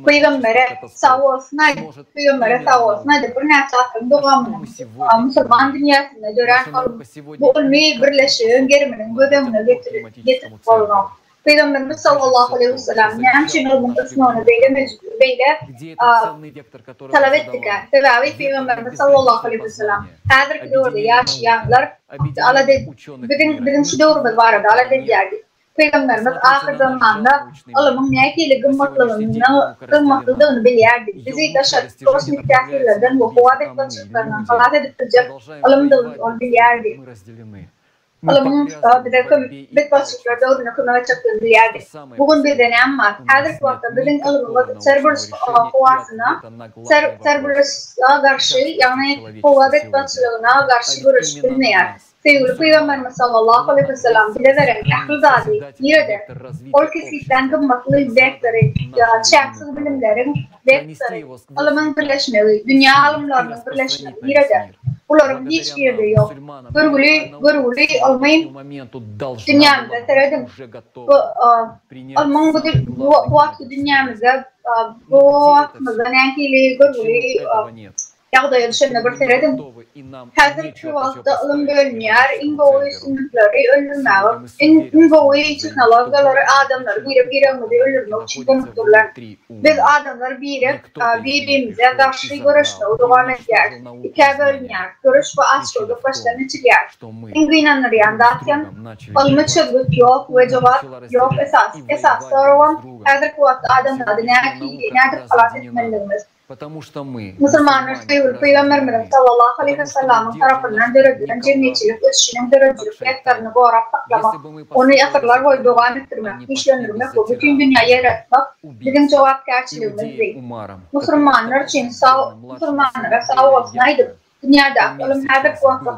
Pygambere sag bolsun aýdyp, Pygambere sag bolsun aýdyp, birnäçe asyryň dowamynda musulman dünýäsinde dörän ylym, bu ylmy birleşigiň geriminiň göz öňüne getirip bolanok. Pygamberimiz sallallahu aleýhi wesellem näme üçin ylmyň ösmegini beýle beýle talap etdikä? Sebäbi Pygamberimiz sallallahu aleýhi wesellem häzirki döwürde ýaşaýanlar alada biziň biziň şu döwrümiz barada alada edýärdi. Pygamberimiz ahyrzamanda ylymyň nähili gymmatlygyny gymmatlydygyny bilýärdi. Bizi daşarky kosmik täsirlerden we howa betbagtçylyklaryndan halas edip biljek ylymdygyny ol bilýärdi. Ylymyň bize betbagtçylyklar döwründe kömek etjekdigini bilýärdik. Bu gün bizde näme bar? Häzirki wagtda biziň ylymymyz Serberus howasyna, Serberusa garşy, ýagny howa betbagtçylygyna garşy göreşip bilmeýär. Söýgüli Pygamberimiz sallallahu aleýhi wesselam bize beren ähli zady nirede? Ol kesgitlän gymmatly wektory, çäksiz bilimleriň wektory, ylymyň birleşmegi, dünýä alymlarynyň birleşmegi nirede? Bularyň hiç biri-de ýok. Görgüli, görgüli ylmy dünýämize serediň. Bu ylmyň bu wagtky dünýämizde, bu wagtymyzda nähili görgüli Ýagdaýa düşende bir serediň. Häzirki wagtda ylym bölünýär, iň gowy üstünlikleri öldürmäge, iň iň gowy tehnologiýalary adamlary birek-biregimizi öldürmek üçin gönükdirilen. Biz adamlar birek birimize garşy göreşmegi dowam edýäris. Ikä bölünýäris. Göreş we açgözlük başdan geçirýäris. Iň gynandyrýan zat hem ylmy çözgüt ýok we jogap ýok esasy esasy soragam häzirki wagtda adamzady nähili nädip halas etmelidigimiz. Musulmanlar söýgüli Pygamberimiziň sallallahu aleýhi wessallamyň tarapyndan döredilen jemgyýetçilik ösüşiniň döredijilik wektoryny gorap saklamak, ony asyrlar boýy dowam etdirmek, güýçlendirmek we bütin dünýä ýaýratmak biziň jogapkärçiligimizdi. Musulmanlar üçin sag musulmanlara sag bolsun aýdyp, Dünýädäki ylym häzirki wagtda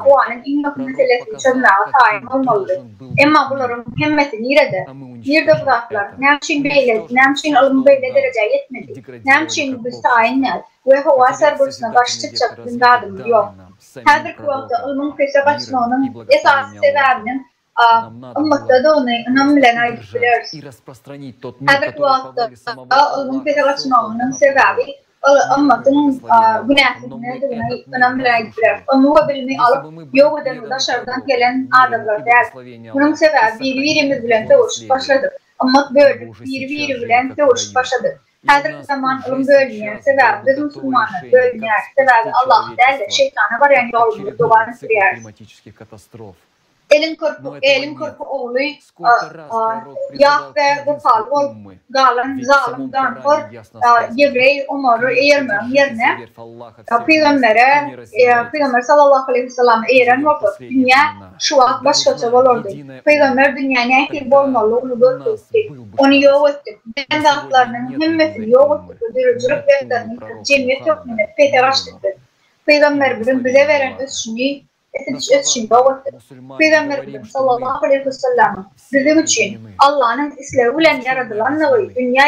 howanyň iň möhüm meselesini çözmäge taýyn bolmalydy. Emma bularyň hemmesi nirede? Nirde bu zatlar? Näme üçin beýle, näme üçin ylym beýle derejä ýetmedi? Näme üçin biz taýyn däl we howa serburçuna garşy çykjak biziň zadymyz ýok? Häzirki wagtda ylmyň pese gaçmagynyň esasy sebäbiniň ymmatdadygyny ynam bilen aýdyp bileris. Häzirki wagtda ylmyň pese gaçmagynyň sebäbi ymmatyň günäsindedigini ynam bilen aýdyp bileris. Ylmy we bilimi alyp, ýok eden bu daşardan gelen adamlar däl. Munuň sebäbi biri-birimiz bilen söweşip başladyk. Ymmat bölünip, biri-biri bilen söweşip başladyk. Häzirki zaman ylym bölünýär, sebäbi biz musulmanlar bölünýäris, sebäbi Allaha däl-de, şeýtana barýan ýolumyzy dowam etdirýäris. Eliň körpe Eliň körpe ogly Ýahwe wepaly bolup galan zalym ganhor ýewreý Omary eýermegiň ýerine pygambere Pygamber sallallahu aleýhi wesellama eýeren bolsa, dünýä şu wagt başgaça bolardy. Pygamber dünýä nähili bolmalydygyny görkezipdi. Ony ýok etdik. Bilen zatlarynyň hemmesini ýok etdik we döredijilik wektoryny ýitirip jemgyýet hökmünde pese gaçdyk biz. Pygamberimiziň bize beren ösüşini Ösüş ösüşini ýok etdik. Pygamberimiziň sallallahu aleýhi wesellemyň biziň üçin Allanyň islegi bilen ýaradylandygy dünýä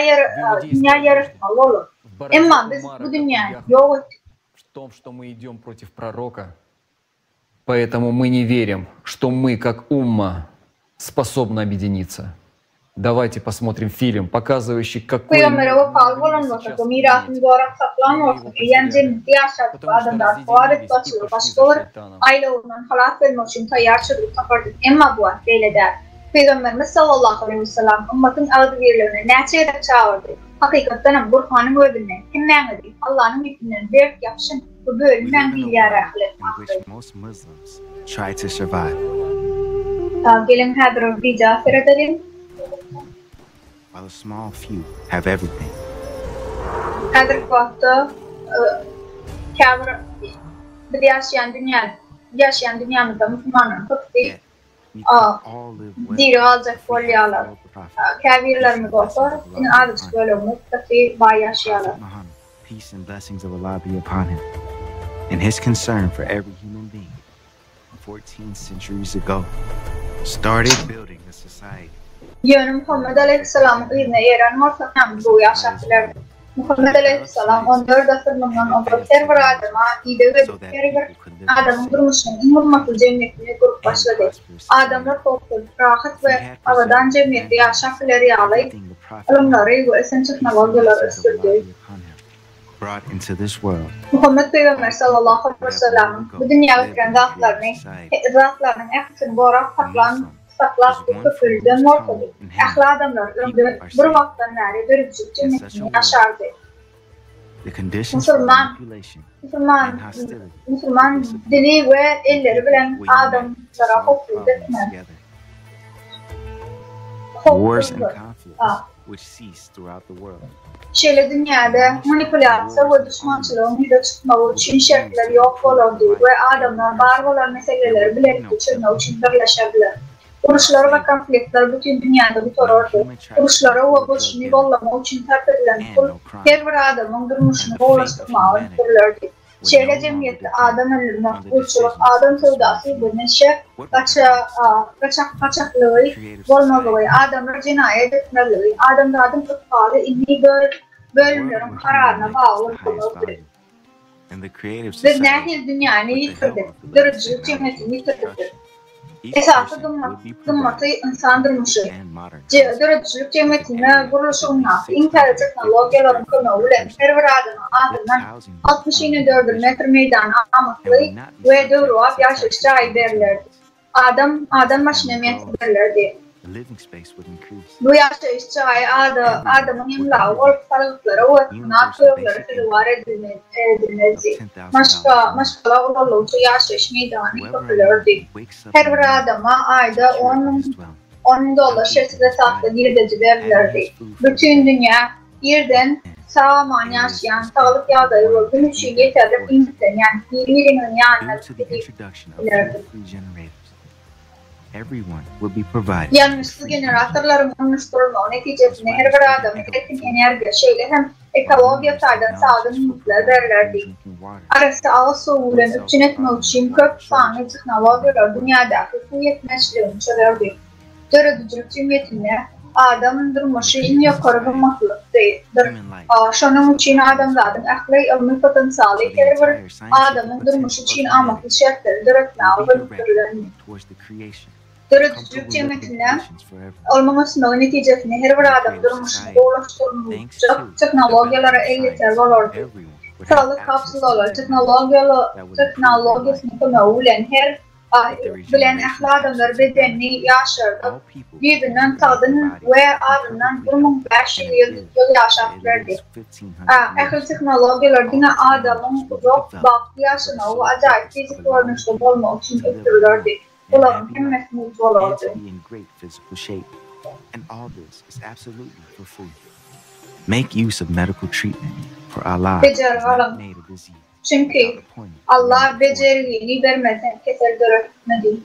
dünýä ýaratmaly bolar. Emma biz bu dünýäni ýok etdik.
В том, что мы идем против пророка, поэтому мы не верим, что мы, как умма, способны объединиться. Давайте посмотрим фильм, показывающий, какой
Pygambere wepaly bolan bolsak we mirasyny gorap saklan bolsak, eýýäm jennetde ýaşardyk we adamzat howa betbagtçylygy başga bir aýlawyndan halas bolmak üçin taýýar çözgüt tapardyk. Emma bu wagt beýle däl. Pygamberimiz sallallahu aleýhi wesselam ymmatyň agzybirligine näçe gezek çagyrdy. Hakykatdanam, Gurhanyň özünde, Hemmäňizi Allanyň ipinden berk ýapyşyň we bölünmäň diýilýär ahyry. Geliň häzir bir wideo seredeliň.
While a small few have everything.
Häzirki wagtda käbir biz ýaşaýan dünýä ýaşaýan dünýämizde musulmanlaryň köpüsi diri galjak bolýarlar. Käbirlerimiz bolsa diňe azajyk bölegimiz gaty baý ýaşaýarlar.
Peace and blessings of Allah be upon him and his concern for every human being 14 centuries ago started building a society.
Ýöne Muhammet aleýhissalamyň yzyna eren bolsa hem gowy ýaşap bilerdi. Muhammet aleýhissalam on dört asyr mundan ozal her bir adama ideg edip, her bir adamyň durmuşynyň iň gymmatly jemgyýetini gurup başlady. Adamlar howpsuz, rahat we abadan jemgyýetde ýaşap biler ýaly ylymlary we ösen tehnologiýalary ösdürdi. Muhammet pygamber sallallahu aleýhi wesellemyň bu dünýä getiren zatlaryny, zatlarynyň ählisini gorap saklan, saklap köpelden bolsady, ähli adamlar öňde bir wagtdan bäri döredijilik jemgyýetinde ýaşardy. Musulman, musulman, musulman dili we elleri bilen adamlara howpsuzlyk etmez. Howpsuzdyr. Şeýle dünýäde manipulýasiýa we duşmançylygyň ýüze çykmagy üçin şertler ýok bolardy we adamlar bar bolan meseleleri bilelikde çözmek üçin birleşerdiler. Uruşlar we konfliktler bütin dünýäde gutarardy. Uruşlara we goşuny gollamak üçin sarp edilen pul her bir adamyň durmuşyny gowulaşdyrmaga ösdürilerdi. Şeýle jemgyýetde adam öldürmek, gulçulyk, adam söwdasy we neşe gaçak-gaçaklygy bolmazlygy, adamlar jenaýat etmezligi, adamzadyň ykbaly indi bölümleriň kararyna bagly bolmazdy. Biz nähili dünýäni ýitirdik, döredijilik jemgyýetini ýitirdik biz. Esasy gymmaty ynsan durmuşy. Döredijilik jemgyýetinde gurluşygyndaky iň täze tehnologiýalaryň kömegi bilen her bir adama azyndan 60 inedördül metr meýdany amatly we döwrebap ýaşaýyş jaýy berilerdi. Adam adam başyna metr berlerdi. Bu ýaşaýyş jaýy adamyň emlagy bolup, salgytlara we nagt töleglere sezewar edilmezdi. Maşgala ulaldygyça ýaşaýyş meýdany köpelerdi. Her bir adama aýda on müň dollar şertsiz esasda girdeji berilerdi. Bütin dünýä irden sag-aman ýaşaýan, saglyk ýagdaýy we gün üçin ýeterlik iýmitlenýän biri-biriňiziň ýanyna gidip bilerdik. Ýangyçsyz generatorlaryň ornaşdyrylmagy netijesinde her bir adama erkin energiýa, şeýle hem ekologiýa taýdan sagdyn iýmitler berlerdi. Arassa agyz suwy bilen üpjün etmek üçin köp sanly tehnologiýalar dünýädäki suw ýetmezçiligini çözerdi. Döredijilik jemgyýetinde adam durmuşy iň ýokary gymmatlykdyr. Şonuň üçin adamzadyň ähli ylmy potensialy her bir adamyň durmuşy üçin amatly şertleri döretmäge gönükdirilendir. Döredijilik jemgyýetinde ylmyň ösmegi netijesinde her bir adam durmuşyny gowulaşdyrjak tehnologiýalara elýeter bolardy. Saglyk kapsulalary tehnologiýasynyň kömegi bilen her bilen ähli adamlar bedenini ýaşardyp, düýbünden sagdyn we azyndan 1500 ýyl ýaşap bilerdi. Ähli tehnologiýalar diňe adamyň uzak, bagtly ýaşamagy we ajaýyp fiziki görnüşde bolmagy üçin ösdürilerdi. Bularyň hemmesi mugt bolardy. Bejergi alyň. Çünki, Allah bejergini bermezden kesel döretmedi.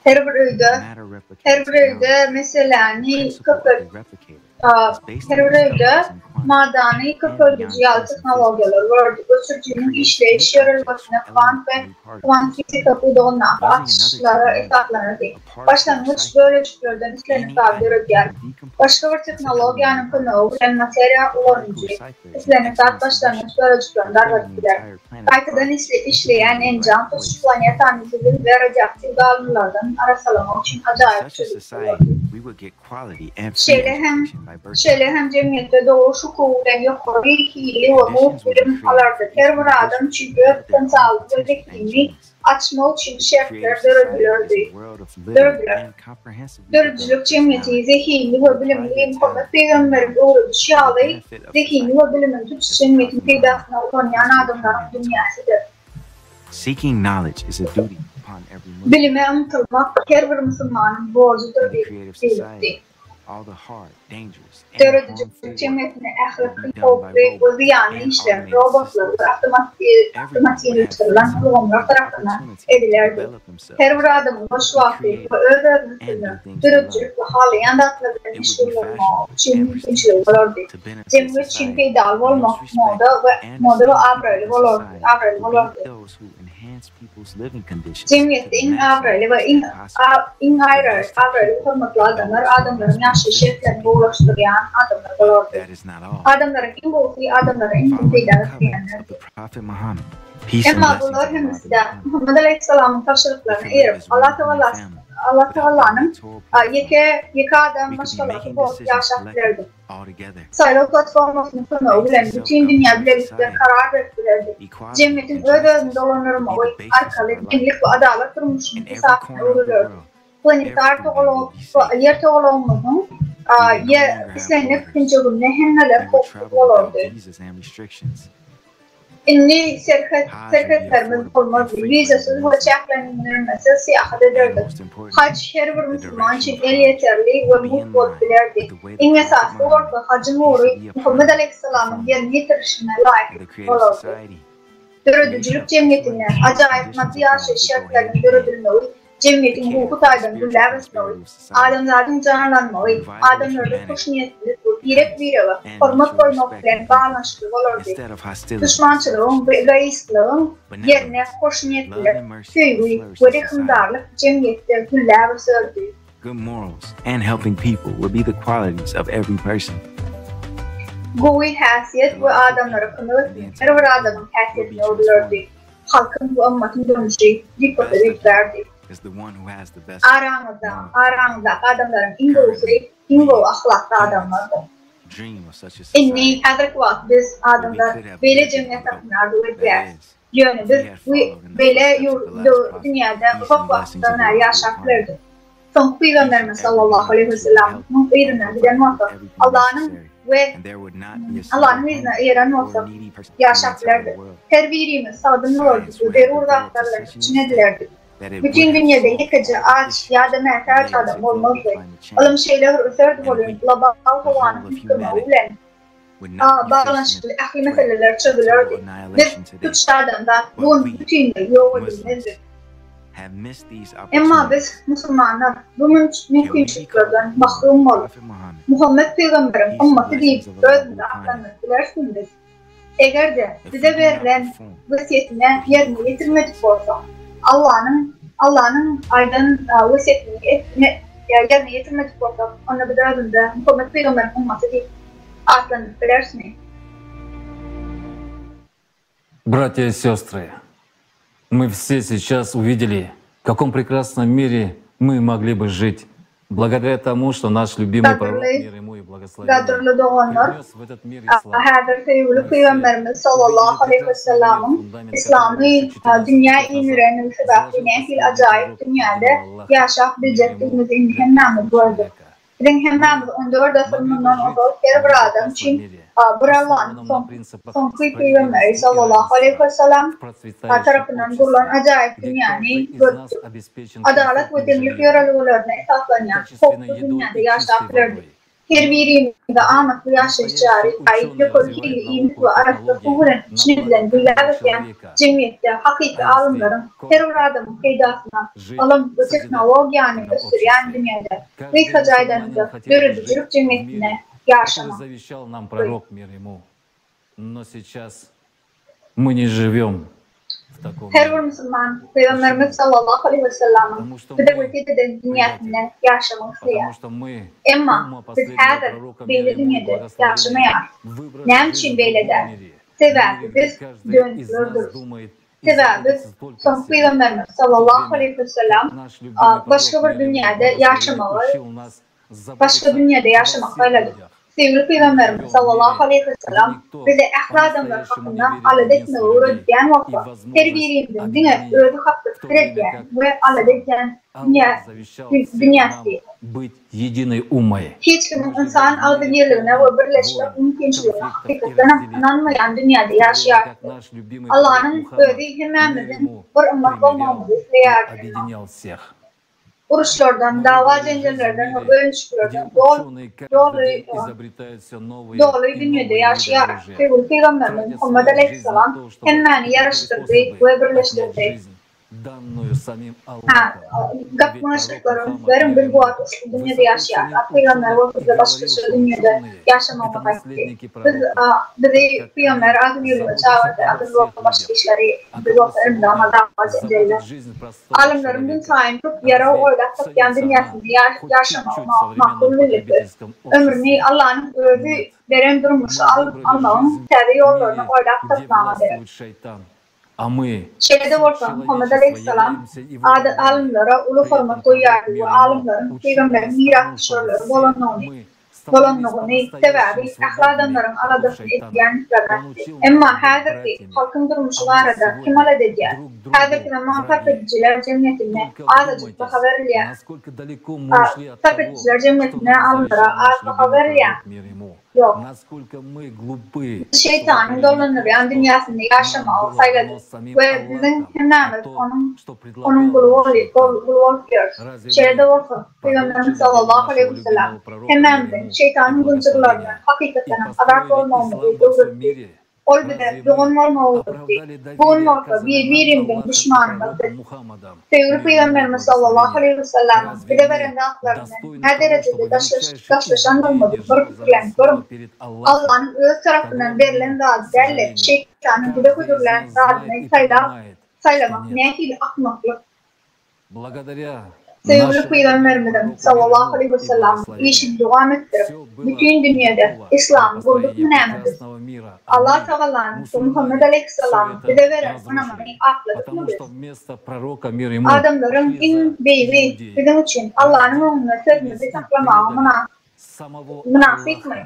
Her bir öýde, her bir öýde meseläni köpelt, her bir öýde maddany köpeldiji ýaly tehnologiýalar bolardy. Göçürijiniň işleýiş ýörelgesine kwant we kwant fizika pudagyndaky açyşlara esaslanardy. Başlangyç bölejiklerden islendik zady döredýär. Başga bir tehnologiýanyň kömegi bilen materiýa ulanyjy islendik zat başlangyç bölejiklerini dargadyp biler. Gaýtadan işleýän enjam tutuş planetany zibil we radioaktiw galyndylardan arassalamak üçin ajaýyp çözgüt bolardy. Şeýle hem şeýle hem jemgyýetde dogruş hukugy bilen ýokary hilli we mugt bilim alardy. Her bir adam üçin öz potensialyny we zehinini açmak üçin şertler döredilerdi. Dörediler. Döredijilik jemgyýeti zehinli we bilimli Muhammet pygamberiň öwredişi ýaly, zehinli we bilimini tutuş jemgyýetiň peýdasyna ulanýan adamlaryň dünýäsidir. Bilime ymtylmak her bir musulmanyň borjudyr diýlipdi. Döredijilik jemgyýetinde ähli kyn, howply we zyýanly işler robotlar we awtomatizleşdirilen ulgamlar tarapyndan edilerdi. Her bir adamyň boş wagty we öz-özüni ösdürmek, döredijilik we halaýan zatlary bilen meşgullanmagy üçin mümkinçiligi bolardy. Jemgyýet üçin peýdaly bolmak moda we moda we abraýly bolardy. Jemgyýetde iň abraýly we iň iň abraýly we hormatly adamlar adamlaryň ýaşaýyş şertlerini gowulaşdyrýan adamlar bolardy. Adamlaryň iň gowusy adamlara iň köp peýda getirýänlerdi. Emma bular hemmesi-de Muhammet alaýhyssalamyň tabşyryklaryna eýerip, Allah Tagalanyň ýeke ýeke adam maşgalasy bolup ýaşap bilerdi. Saýlaw platformasynyň kömegi bilen bütin dünýä bilelikde karar berip bilerdi. Jemgyýetiň öz-özüni dolandyrmagy arkaly deňlik we adalat durmuşynyň esasyna öwrülerdi. Planetar Ýer togalagymyzyň islendik künjeginde hemmeler howpsuz bolardy. Indi serhet serhetlerimiz bolmazdy, wizasyz we çäklendirmesiz syýahat ederdik. Haj her bir musulman üçin elýeterli we mugt bolup bilerdi. Iň esasysy bolsa hajyň ugry Muhammet aleýhissalamyň ýerine ýetirişine laýyk bolardy. Döredijilik jemgyýetinde ajaýyp maddy ýaşaýyş şertleriniň döredilmegi jemgyýetiň ruhy taýdan gülläp ösmegi, adamzadyň janlanmagy, adamlarda hoşniýetlilik we birek-birege hormat goýmak bilen baglanyşykly bolardy. Duşmançylygyň we egoistligiň ýerine hoşniýetlilik, söýgi we rehimdarlyk jemgyýetde gülläp öserdi. Gowy häsiýet we adamlara kömek etmek her bir adamyň häsiýetine öwrülerdi. Halkyň we ymmatyň durmuşy düýpgöter üýtgärdi. Araňyzda, araňyzdaky adamlaryň iň gowusy, iň gowy ahlakly adamlardyr. Indi, häzirki wagt biz, adamlar, beýle jemgyýet hakynda arzuw edýäris. Ýöne biz bu beýle dünýäde uzak wagtdan bäri ýaşap bilerdik. Soňky Pygamberimiz sallallahu aleýhi we sellemniň yzyndan giden bolsak, Allanyň we Allanyň yzyna eýeren bolsak, ýaşap bilerdik. Her birimiz sagdyn bolardyk we zerur zatlar bilen üpjün edilerdik. Bütin dünýede ýekeje aç ýa-da mätäç adam bolmazdy. Ylym şeýle bir öserdi welin, global howanyň üýtgemegi bilen baglanyşykly ähli meseleler çözülerdi. Biz tutuş adamzat bu gün bütinleý ýok edilmezdik. Emma biz, musulmanlar, bu mümkinçiliklerden mahrum bolup, Muhammet pygamberiň ymmaty diýip özümizi atlandyryp bilerismi biz? Eger-de bize berlen wesýetine ýerine ýetirmedik bolsak, Allanyň Allanyň aýdan wesýetini ýerine ýetirmedik bolsak, onda biz özümize Muhammet pygamberiň ymmaty diýip atlandyryp bilerismi?
Братья и сестры, мы все сейчас увидели, в каком прекрасном мире мы могли бы жить, благодаря тому, что наш любимый пророк, мир ему и благословение,
Gadyrly doganlar,
принес в этот мир ислам.
häzir söýgüli Pygamberimiz sallallahu aleýhi wessellamyň Yslamy dünýä indirendigi sebäpli nähili ajaýyp dünýäde ýaşap biljekdigimizi indi hemmämiz gördük. Biziň hemmämiz 14 asyr mundan ozal her bir adam üçin bir Allanyň soňky pygamberi sallallahu aleýhi wesselam tarapyndan gurlan ajaýyp dünýäni görüpdik. Adalat we deňlik ýörelgelerine esaslanýan howpsuz dünýäde ýaşap bilerdik. Her birimize amatly ýaşaýyş jaýy, ýokary hilli iýmit we arassa suw bilen üpjün edilen gülläp ösýän jemgyýetde hakyky alymlaryň her bir adamyň peýdasyna ylym we tehnologiýany ösdürýän dünýäde, gysgaça aýdanyňda, döredijilik jemgyýetinde ýaşamak. Her bir musulman Pygamberimiz sallallahu aleýhi wesellamyň bize wesýet eden dünýäsinde ýaşamak isleýär. Emma biz häzir beýle dünýede ýaşamaýarys. Näme üçin beýle däl? Sebäbi biz dönüklerdiris. Sebäbi biz soňky Pygamberimiz sallallahu aleýhi wesellam başga bir dünýäde ýaşamagy başga dünýäde ýaşamagy saýladyk. Söýgüli Pygamberimiz sallallahu aleýhi wesellam bize ähli adamlar hakynda alada etmegi öwredýän bolsa, her birimiziň diňe özi hakda pikir edýän we alada edýän dünýäsi. Hiç kimiň ynsan agzybirligine we birleşmek mümkinçiligine hakykatdanam ynanmaýan dünýäde ýaşaýarys. Allanyň özi hemmämiziň bir ymmat bolmagymyzy isleýärdi. Uruşlardan, dawa-jenjellerden we bölünişiklerden doly doly dünýede ýaşaýarys. Söýgüli Pygamberimiz Muhammet aleýhissalam hemmäni ýaraşdyrdy we birleşdirdi. Hä, gapma-garşylyklara üns beriň, biz bu wagt uçly dünýede ýaşaýarys, a pygamber bolsa bize başgaça dünýede ýaşamagymyzy aýtdy. Biz, bizi pygamber agzybirlige çagyrdy, a biz bolsa başga işleri, biz bolsa elmydama dawa-jenjelde. Alymlaryň günsaýyn köp ýarag oýlap tapýan dünýäsinde ýaşamagy makul bildik biz. Ömrüni Allanyň özi beren durmuşy almagyň täze ýollaryny oýlap tapmaga gerek. Şeýle-de bolsa, Muhammet aleýhissalam alymlara uly hormat goýýardy we alymlaryň pygamberiň mirasdüşerleri bolandygyny bolanlygyny, sebäbi ähli adamlaryň aladasyny edýändiklerini aýtdy. Emma häzirki halkyň durmuşy barada kim alada edýär? Häzirki zaman sarp edijiler jemgyýetinde azajyk baha berilýär. Sarp edijiler jemgyýetinde alymlara az baha berilýär. Ýok. Biz şeýtanyň dolandyrýan dünýäsinde ýaşamagy saýladyk we biziň hemmämiz onuň onuň guly guly bolup ýörüs. Şeýle-de bolsa, Pygamberimiz sallallahu aleýhi wesellem hemmämiziň şeýtanyň zynjyrlaryndan hakykatdanam azat bolmagymyzy öwretdi. Ol bize dogan bolmagy öwretdi. Bu gün bolsa bir-birimiziň duşmanymyz biz. Söýgüli Pygamberimiz sallallahu aleýhi wesellemiň bize beren zatlaryndan nä derejede daşlaşandygymyzy bir pikirlenip görüň. Allanyň öz tarapyndan berlen zady däl-de, şeýtanyň bize hödürlän zadyny saýlap, saýlamak nähili akmaklyk. Söýgüli Pygamberimiziň, sallallahu aleýhi wesellem, işini dowam etdirip, bütin dünýede Yslamy gurdukmy näme biz? Allah Tagalanyň we Muhammet aleýhissalamyň bize beren ynamyny akladykmy biz? Adamlaryň iň beýigi biziň üçin Allanyň öňünde sözümizi saklamaga mynasypmy?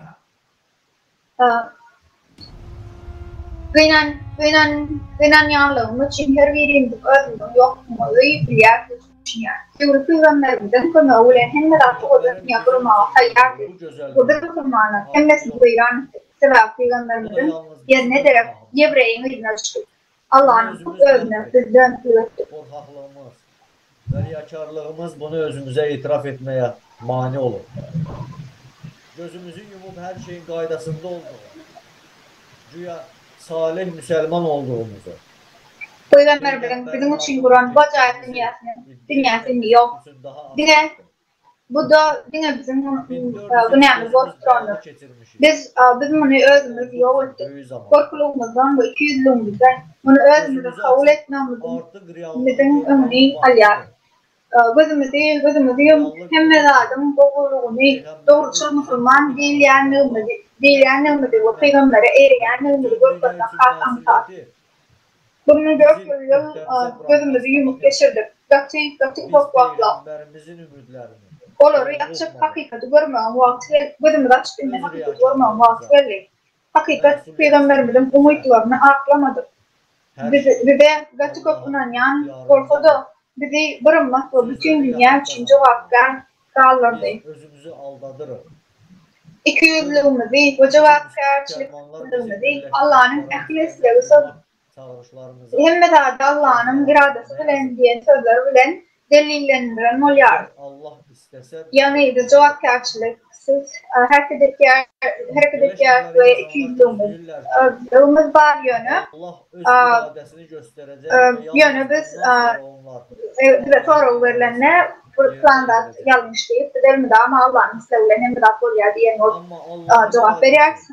Gynan, gynan, gynanýanlygym üçin her birimiziň özümiziň ýokdugymyzy bilýäris we düşünýäris. Söýgüli Pygamberimiziň kömegi bilen hemme zat owadan dünýä gurmaga taýýardy we biz musulmanlar hemmesini weýran etdik. Sebäbi Pygamberimiziň ýerine derek ýewreýiň yzyna düşdük. Allanyň hut özüne biz dönüklük etdik.
Gorkaklygymyz we riýakarlygymyz buny özümize itiraf etmeye mani olur. Gözümizi ýumup her şeyin gaýdasynda olduğuna, güýa salih müselman olduğumuzu,
Pygamberimiziň biziň üçin guran bu ajaýyp dünýäsiniň dünýäsi indi ýok. Diňe Bu-da diňe biziň günämiz bolup durandyr. Biz biz muny özümiz ýok etdik. Gorkulygymyzdan we ikiýüzlüligimizden muny özümize kabul etmegimiziň öňüni alýar. Gözümizi gözümizi ýumup hemme zadyň gowulygyny, dogruçyl musulman diýilýänligimizi diýilýänligimizi we pygambere eýerýänligimizi görkezmek has aňsat. 1400 ýyl gözümizi ýumup geçirdik. Gaty, gaty uzak wagtlap. Olary açyp hakykaty görmegiň wagty geldi. Gözümizi açyp indi hakykaty görmegiň wagty geldi. Hakykat pygamberimiziň umytlaryny aklamadyk. Bize gaty köp ynanýan bolsa-da, bizi bir ymmat we bütin dünýä üçin jogapkär galdyrdy. Ikiýüzlüligimizi we jogapkärçiliksizligimizi Allanyň ähli islegi söz hemme zady Allanyň yradasy bilen diýen sözler bilen delillendiren bolýarys. Ýagny biz jogapkärçiliksiz hereket edýäris we ikiýüzlüligimiz bar ýöne ýöne biz bize sorag berlende Bu plan zat ýalňyş diýip, biz elmydama Allanyň islegi bilen hemme zat bolýar diýen bolup jogap berýäris.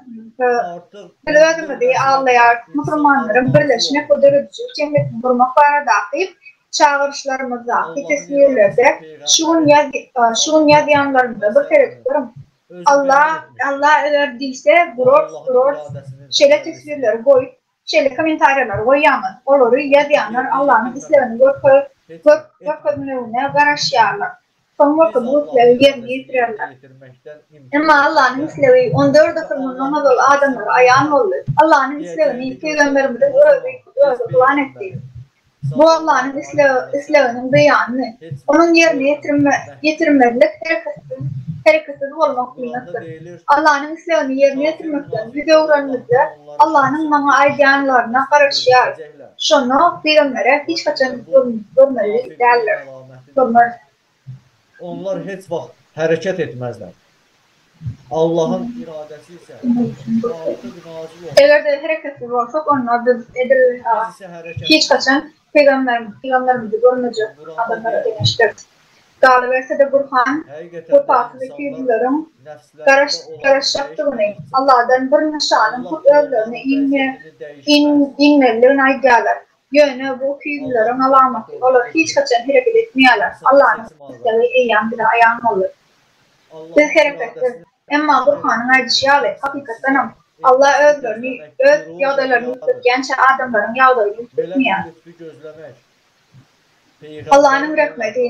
Biz özümizi aldaýarys. Musulmanlaryň birleşmek we döredijilik jemgyýetini gurmak baradaky çagyryşlarymyzdaky teswirlerde şu gün şu gün ýazýanlarymyza bir seredip görüň. Allah Allah eger diýse gurarys gurarys şeýle teswirleri goýup Şeýle kommentariýalary goýýaňyz, olary ýazýanlar Allanyň islegini görkezmegine garaşýarlar, soň bolsa bu islegi ýerine ýetirerler. Emma Allanyň islegi on dört asyr mundan ozal adamlara aýan boldy. Allanyň islegini Pygamberimiziň özi hut özi yglan etdi. Bu Allanyň isleginiň beýanyny, onuň ýerine ýetirmezlik hereketsiz bolmak diýmekdir. Allanyň islegini ýerine ýetirmekden ýüz öwrenimizde Allanyň maňa aýdýanlaryna garaşýarys. Şonda pygambere hiç haçan görmeli däldiris. Görmeris.
Onlar heç vaxt hərəkət etməzlər. Allahın iradəsi isə artıq nazil olmuş.
Eger-de hereketsiz bolsak, onda biz edil hiç haçan pygamberimizi görmejek adamlara deňeşdiris. Galyberse-de Gurhan wepasyz ikiýüzlüleriň garaşjakdygyny, Allahdan bir nyşanyň hut özlerine inmelidigini aýdýarlar. Ýöne bu ikiýüzlüleriň alamaty, olar hiç haçan hereket etmeýärler. Allanyň islegi eýýäm bize aýan boldy. Biz hereketsiz. Emma Gurhanyň aýdyşy ýaly, hakykatdanam, Allah özlerini, öz ýagdaýlaryny üýtgetýänçä adamlaryň ýagdaýyny üýtgetmeýär. Allanyň rehmeti,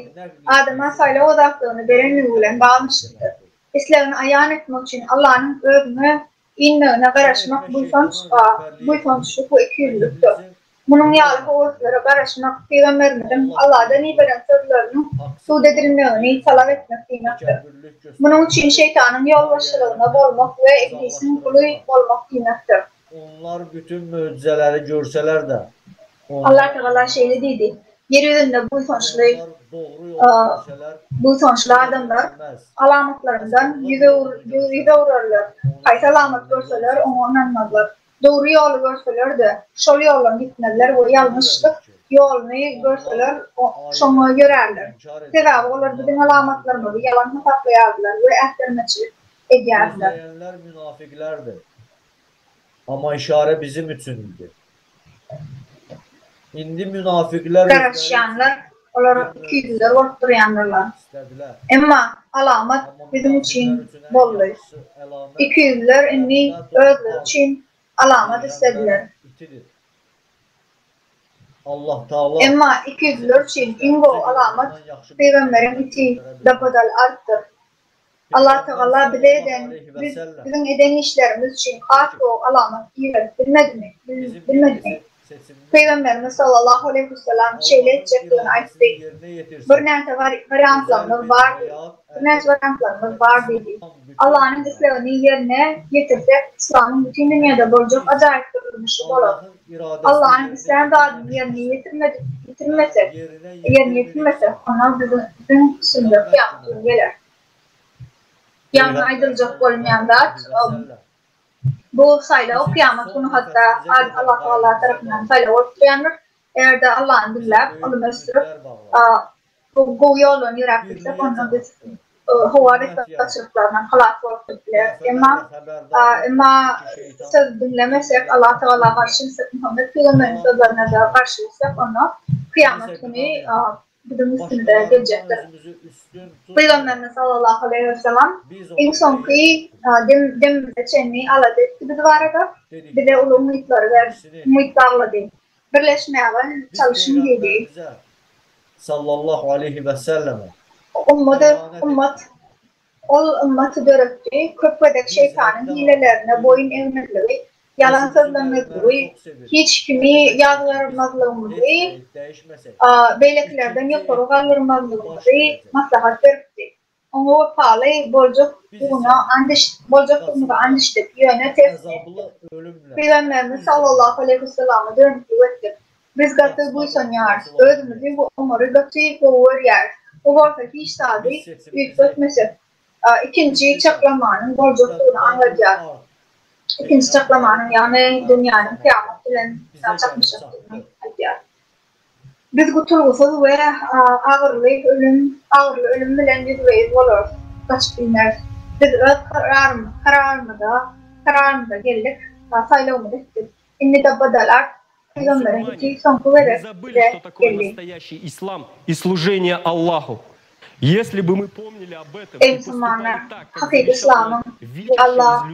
adama saýlaw azatlygyny berenligi bilen baglanyşyklydyr. Islegini aýan etmek üçin Allanyň özüňe inmegine garaşmak buýsanç, buýsançlyk we ikiýüzlülikdir. Munuň ýaly höweslere garaşmak Pygamberimiziň Alladan iberen sözleriniň sud edilmegini talap etmek diýmekdir. Munuň üçin şeýtanyň ýolbaşçylygynda bolmak we iblisiň guly bolmak diýmekdir.
Onlar bütün möcüzeleri görseler-de,
Allatagala şeýle diýdi, Ýer ýüzünde buýsançly, buýsançly adamlar alamatlarymdan ýüz öwrerler, haýsy alamat görseler, oňa ynanmazlar. Dogry ýoly görseler-de, şol ýoldan gitmezler we ýalňyşlyk ýoluny görseler, şoňa ýörärler. Sebäbi olar biziň alamatlarymyzy ýalan hasaplaýardylar we äsgermezçilik edýärdiler.
Gözleýänler münafiklerdir. Amma işare bizim üçin idi. Indi münafikler özleri
Garaşýanlar, olar ikiýüzlüler bolup durýandyrlar. Emma alamat biziň üçin boldy. Ikiýüzlüler indi özleri üçin alamat islediler. Emma ikiýüzlüler üçin iň gowy alamat pygamberiň iti Dabadal-Arddyr. Allatagala bize eden, biz, biziň eden işlerimiz üçin has gowy alamat iberip bilmedimi, bilmedimi? Pygamberimiz sallallahu aleýhi wessalam şeýle etjekdigini aýtdy, Birnäçe wariantlarymyz bar, birnäçe wariantlarymyz bar diýdi. Allanyň islegini ýerine ýetirsek, yslamyň bütin dünýäde boljak ajaýyp bir durmuşy bolar. Allanyň islän zadyny ýerine ýetirmedik, ýetirmesek, ýerine ýetirmesek, onda biziň üstümize kyýamat güni geler. Ýagny aýdyljak bolunýan zat, bu saýlaw kyýamat güni hatda Allah Tagala tarapyndan saýlaw bolup durýandyr. Eger-de Allany diňläp, ylym ösdürip, gowy ýoldan ýöräp bilsek, onda biz howa betbagtçylyklaryndan halas bolup bileris. Emma, emma söz diňlemesek, Allah Tagala garşy gitsek, Muhammet pygamberiň sözlerine-de garşy gitsek, onda kyýamat güni biziň üstümize geljekdir. Pygamberimiz sallallahu aleýhi wessalam iň soňky dem demimize çenli alada etdi biz barada, bize uly umytlary berdi, umyt baglady. Birleşmäge çalyşyň diýdi.
Sallallahu aleýhi we selleme.
Ummady, ummat, Ol ymmaty döretdi, köp gezek şeýtanyň hilelerine boýun egmezligi, ýalan sözlemezligi, hiç kimi ýazgarmazlygymyzy, beýlekilerden ýokary galdyrmazlygymyzy maslahat beripdi. Oňa wepaly boljakdygyna and boljakdygymyza and içdik, ýöne tersine etdik. Pygamberimiz sallallahu aleýhi wesellama dönüklik etdik. Biz gaty buýsanýarys, özümizi we Omary gaty gowy görýäris. Bu bolsa hiç zady üýtgetmesek, ikinji çaklamanyň boljakdygyny aňladýar. Ikinji çaklamanyň, ýagny dünýäniň kyýamat bilen çaknyşjakdygyny aýdýar. Biz gutulgysyz we agyryly ölüm, agyryly ölüm bilen ýüzbe-ýüz bolarys, gaçyp bilmeris. Biz öz kararymyza, kararymyza geldik, saýlawymyzy etdik. Indi dabadalar pygamberiň iti soňky gezek bize geldi. Eý musulmanlar, hakyky yslamyň we Allah.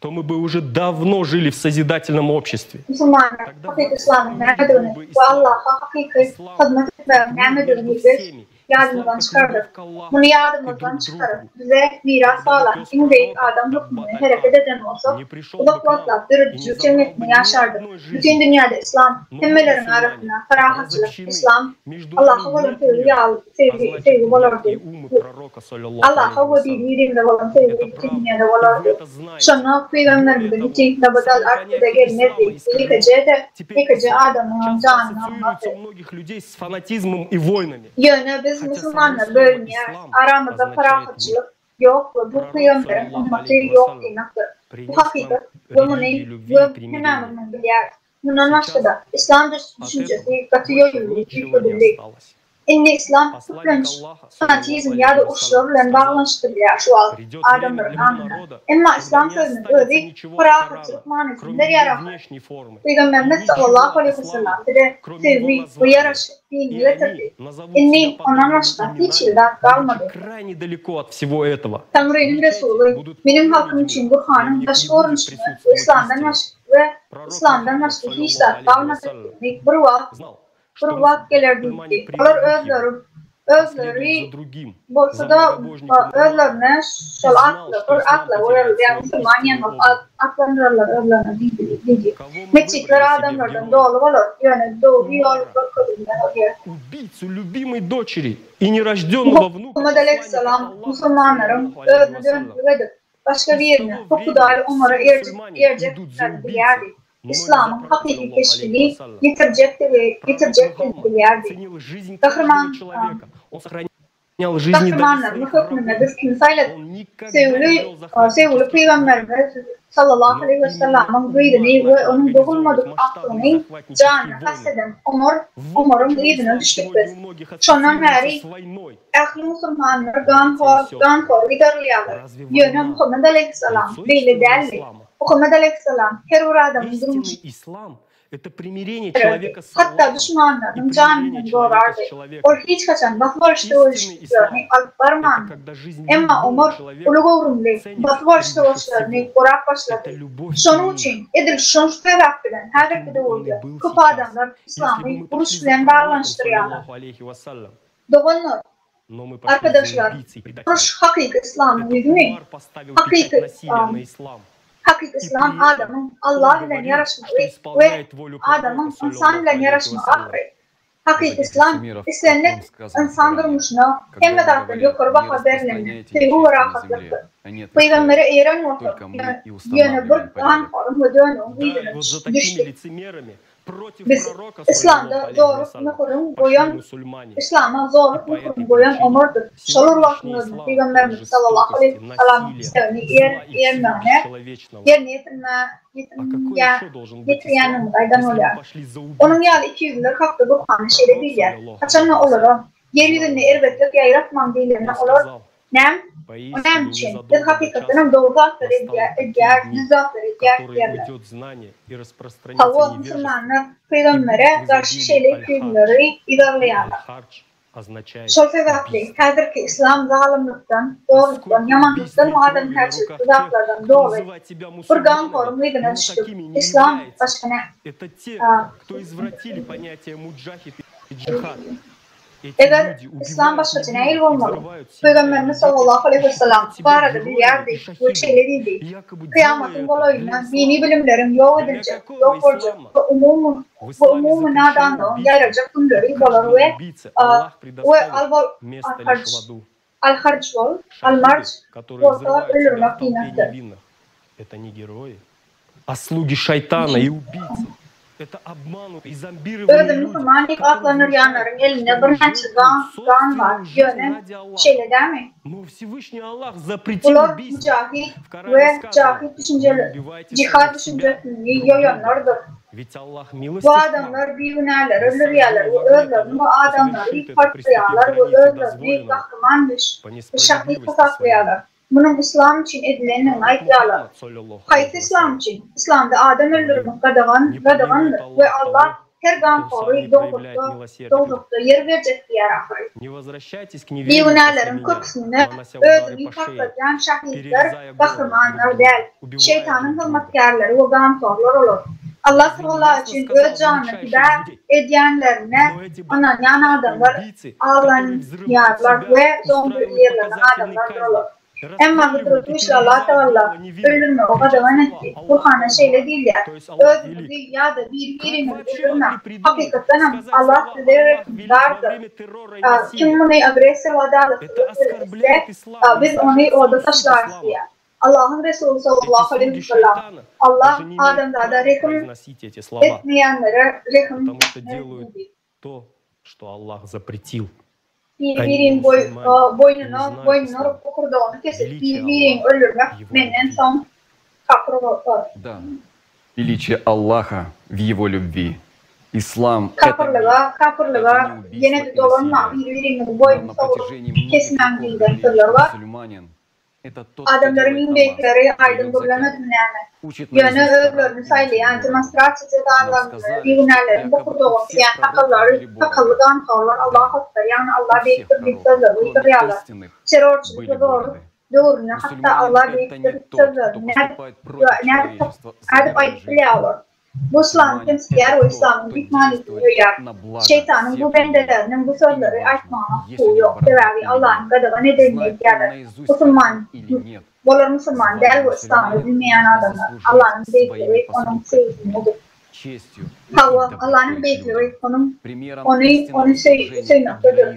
То мы бы уже давно жили в созидательном обществе.
Musulmanlar hakyky yslamyň nämedigini we Allaha hakyky hyzmat etmegiň nämedigini biz ýadymyzdan çykardyk. Muny ýadymyzdan çykaryp, bize miras galan iň beýik adam hökmünde hereket eden bolsak, uzak wagtlap döredijilik jemgyýetinde ýaşardyk. Bütin dünýäde yslam, hemmeleriň arasynda parahatçylyk, yslam, Allaha bolan söýgi ýaly söýgi, söýgi bolardy. Allaha we biri-birimize bolan söýgi bütin dünýäde bolardy. Şonda pygamberimiziň içi dabadal artdy-da gelmezdi we ýekeje-de, ýekeje adamyňam janyny almazdy. Ýöne biz. Biz musulmanlar bölünýäris, aramyzda parahatçylyk ýok we bu pygamberiň ymmaty ýok diýmekdir. Bu hakykat we muny we hemmämiz bilýäris. Mundan başga-da, yslam düşünjesi gaty ýoýuldy, üýtgedildi. Indi yslam köplenç fanatizm ýa-da uruşlar bilen baglanyşdyrylýar şu wagt adamlaryň aňynda. Emma yslam sözüniň özi parahatçylyk manysyny berýär ahyry. Pygamberimiz sallallahu aleýhi wesellam bize söýgi we ýaraşyk dinini getirdi. Indi ondan başga hiç hili zat galmady. Taňrynyň Resuly, Meniň halkym üçin Gurhanyň daşky görnüşinde we yslamdan başga we yslamdan başga hiç zat galmajakdygyny bir wagt bir wagt geler diýipdi. Olar özleri özleri bolsa-da özlerine şol atly bir atlar goýarlar, ýagny musulman diýen bolup atlandyrarlar özlerine diýdi. Metjitler adamlardan doly bolar, ýöne dogry ýol görkezilmez ol ýerde. Muhammet aleýhissalam musulmanlaryň özüne dönüklik edip, başga birine, bu Hudaý Omara erjekdigini bilýärdi. Yslamyň hakyky keşbini ýetirjekdigi ýetirjekdigini bilýärdi. Gahryman Gahrymanlarymyz hökmünde biz kimi saýladyk? Söýgüli söýgüli Pygamberimiz sallallahu aleýhi wessallamyň gyzyny we onuň dogulmadyk agtygyny janyna kast eden Omar Omaryň yzyna düşdük biz. Şondan bäri Ähli musulmanlar ganhor, ganhory yzarlaýarlar. Ýöne Muhammet aleýhissalam beýle däldi. Muhammet aleýhissalam her bir adamyň durmuşyny bererdi. Hatda duşmanlarynyň janyny hem gorardy. Ol hiç haçan basyp alyş söweşlerini alyp barmandy. Emma Omar uly göwrümli basyp alyş söweşlerini gurap başlady. Şonuň üçin, edil şol sebäp bilen häzirki döwürde köp adamlar yslamy uruş bilen baglanyşdyrýarlar. Doganlar, arkadaşlar, uruş hakyky yslamyň ýüzümi? Hakyky yslam, hakyky yslam adamyň Allah bilen ýaraşmagy we adamyň ynsan bilen ýaraşmagy ahyry. Hakyky yslam islendik ynsan durmuşyna hemme zatdan ýokary baha berlende söýgi we rahatlykdyr. Pygambere eýeren bolsak, ýöne bir ganhoryň we dönügiň yzyna düşdük. Biz Yslamda zorluk möhürin goýan Yslama zorluk möhürini goýan Omardyr. Şol bir wagtyň özünde Pygamberimiz sallallahu aleýhi wesallamyň islegini ýermegine ýerine ýetirýändigimizi aýdan bolýar. Onuň ýaly ikiýüzlüler hakda Gurhanda şeýle diýilýär, Haçanda olara, Ýer ýüzünde erbetlik ýaýratmaň diýlende olar, Näme? O näme üçin? Biz hakykatdan hem dogry zatlary edýäris, düz zatlary edýäris diýerler. Hawa, musulmanlar pygambere garşy şeýle ikiýüzlüleri yzarlaýarlar. Şol sebäpli, häzirki yslam zalymlykdan, zorlukdan, ýamanlykdan we adamkärçilikli zatlardan doly bir ganhoryň yzyna düşdük. Yslam başga nä? Eger yslam başgaça nähili bolmaly? Pygamberimiz sallallahu aleýhi wessalam bu barada bilýärdi we şeýle diýdi, Kyýamatyň golaýynda dini bilimleriň ýok ediljek, ýok boljak we umumy we umumy nadanlygyň ýaýrajak günleri bolar we we al-harj al-harj bol, al-marj bolsa öldürmek diýmekdir. Özüni musulman diýip atlandyrýanlaryň elinde birnäçe gan bar, ýöne şeýle dälmi? Bular müjahid we jahid düşünjeleri, jihad düşünjesini ýoýanlardyr. Bu adamlar bigünäleri öldürýärler we özlerini we adamlary parçalaýarlar we özlerini gahryman we şahyt hasaplaýarlar. Munuň yslam üçin edilendigini aýdýarlar. Haýsy yslam üçin? Yslamda adam öldürmek gadagan, gadagandyr we Allah her ganhory dowzahda, dowzahda ýer berjek diýýär ahyry. Bigünäleriň köpüsinde özüni partladýan şahytlar gahrymanlar däl, şeýtanyň hyzmatkärleri we ganhorlar olar. Allah Tagala üçin öz janyny pida edýänlerine ynanýan adamlar aldanýarlar we zombilirlenen adamlardyr olar. Emma Hydry güýçli Allah Tagala öldürmegi gadagan etdi. Gurhanda şeýle diýilýär, Özüňizi ýa-da biri-biriňizi öldürmäň. Hakykatdanam, Allah size rehimdardyr. Kim muny agressiýa we adalatsyzlyk bilen etse, biz ony oda taşlarys diýýär. Allahyň Resuly sallallahu aleýhi we sellem, Allah adamzada rehim etmeýänlere rehim etmez diýdi. Biri-biriň boýnuna boýnuna urup bokurdagyny kesip, biri-biriňi öldürmek menden soň kapyr bolar.
Da, Величие Allaha w Его любви. Islam это
Kapyrlyga, kapyrlyga ýene-de dolanmaň, biri-biriňizi boýnuny sogrup kesmäň diýlen sözler bar. Adamlaryň iň beýikleri aýdyň gürlemedimi näme? Ýöne özlerini saýlaýan, demonstrasiýa jezalandyrýan, bigünäleriň bokurdagyny iýen sakallary, sakally ganhorlar Allahu akbar, ýagny Allah beýikdir diýip sözleri uýdurýarlar. Terrorçylyk we zorluk döwründe hatda Allah beýikdir sözlerini nädip nädip nädip aýdyp bilýär olar? Bu yslamy kemsidýär we yslamyň düýp manysyny ýoýýar. Şeýtanyň bu bendeleriniň bu sözleri aýtmagyna hukugy ýok, sebäbi Allanyň gadagan edenini edýärler. Musulman, bolar musulman däl we yslamy bilmeýän adamlar. Allanyň beýikligi onuň söýgüsindedir. Hawa, Allanyň beýikligi onuň ony ony söýmekdedir.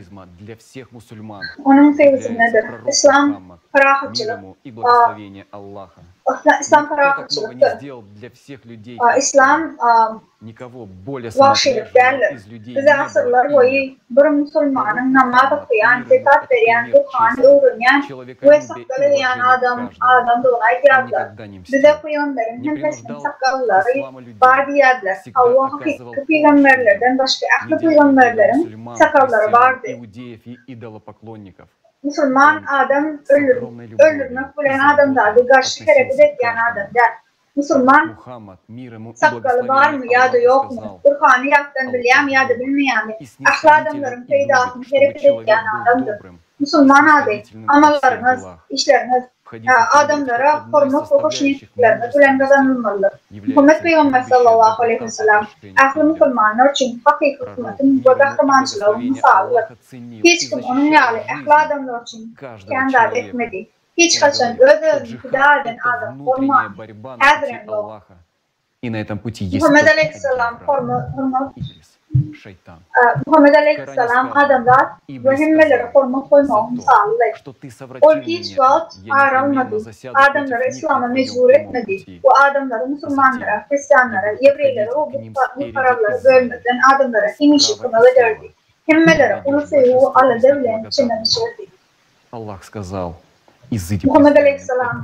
Onuň söýgüsindedir. Yslam parahatçylyk, Yslam parahatçylykdyr. Yslam wagşylyk däldir. Bize asyrlar boýy bir musulmanyň namaz okaýan, zekat berýän, Gurhany öwrenýän we sakgal geýýän adam adamdygyny aýdýardylar. Bize pygamberiň hemmesiniň sakgallary bar diýýärdiler. Hawa, hakyky pygamberlerden başga ähli pygamberleriň sakallary bardy. Musulman adam öldürmek bilen adamzada garşy hereket edýän adam däl. Musulman sakgaly barmy ýa-da ýokmy, Gurhany ýatdan bilýärmi ýa-da bilmeýärmi, ähli adamlaryň peýdasyna hereket edýän adamdyr. Musulman ady, amallaryňyz, işleriňiz adamlara hormat we hoşniýetlikleriňiz bilen gazanylmalydyr. Muhammet pygamber sallallahu aleýhi wesselam ähli musulmanlar üçin hakyky hikmetiň we gahrymançylygyň mysalydyr. Hiç kim onuň ýaly ähli adamlar üçin kän zat etmedi. Hiç haçan öz-özüni pida eden adam bolmandy, häzirem ýok. Muhammet aleýhissalam hormat Muhammet aleýhissalam adamzat we hemmelere hormat goýmagyň mysalydy. Ol hiç wagt ar almady, adamlary yslama mejbur etmedi we adamlary musulmanlara, hristianlara, ýewreýlere we butparazlara bölmezden adamlara hemişe kömek ederdi. Hemmelere uly söýgi we alada bilen çemeleşerdi. Muhammet aleýhissalam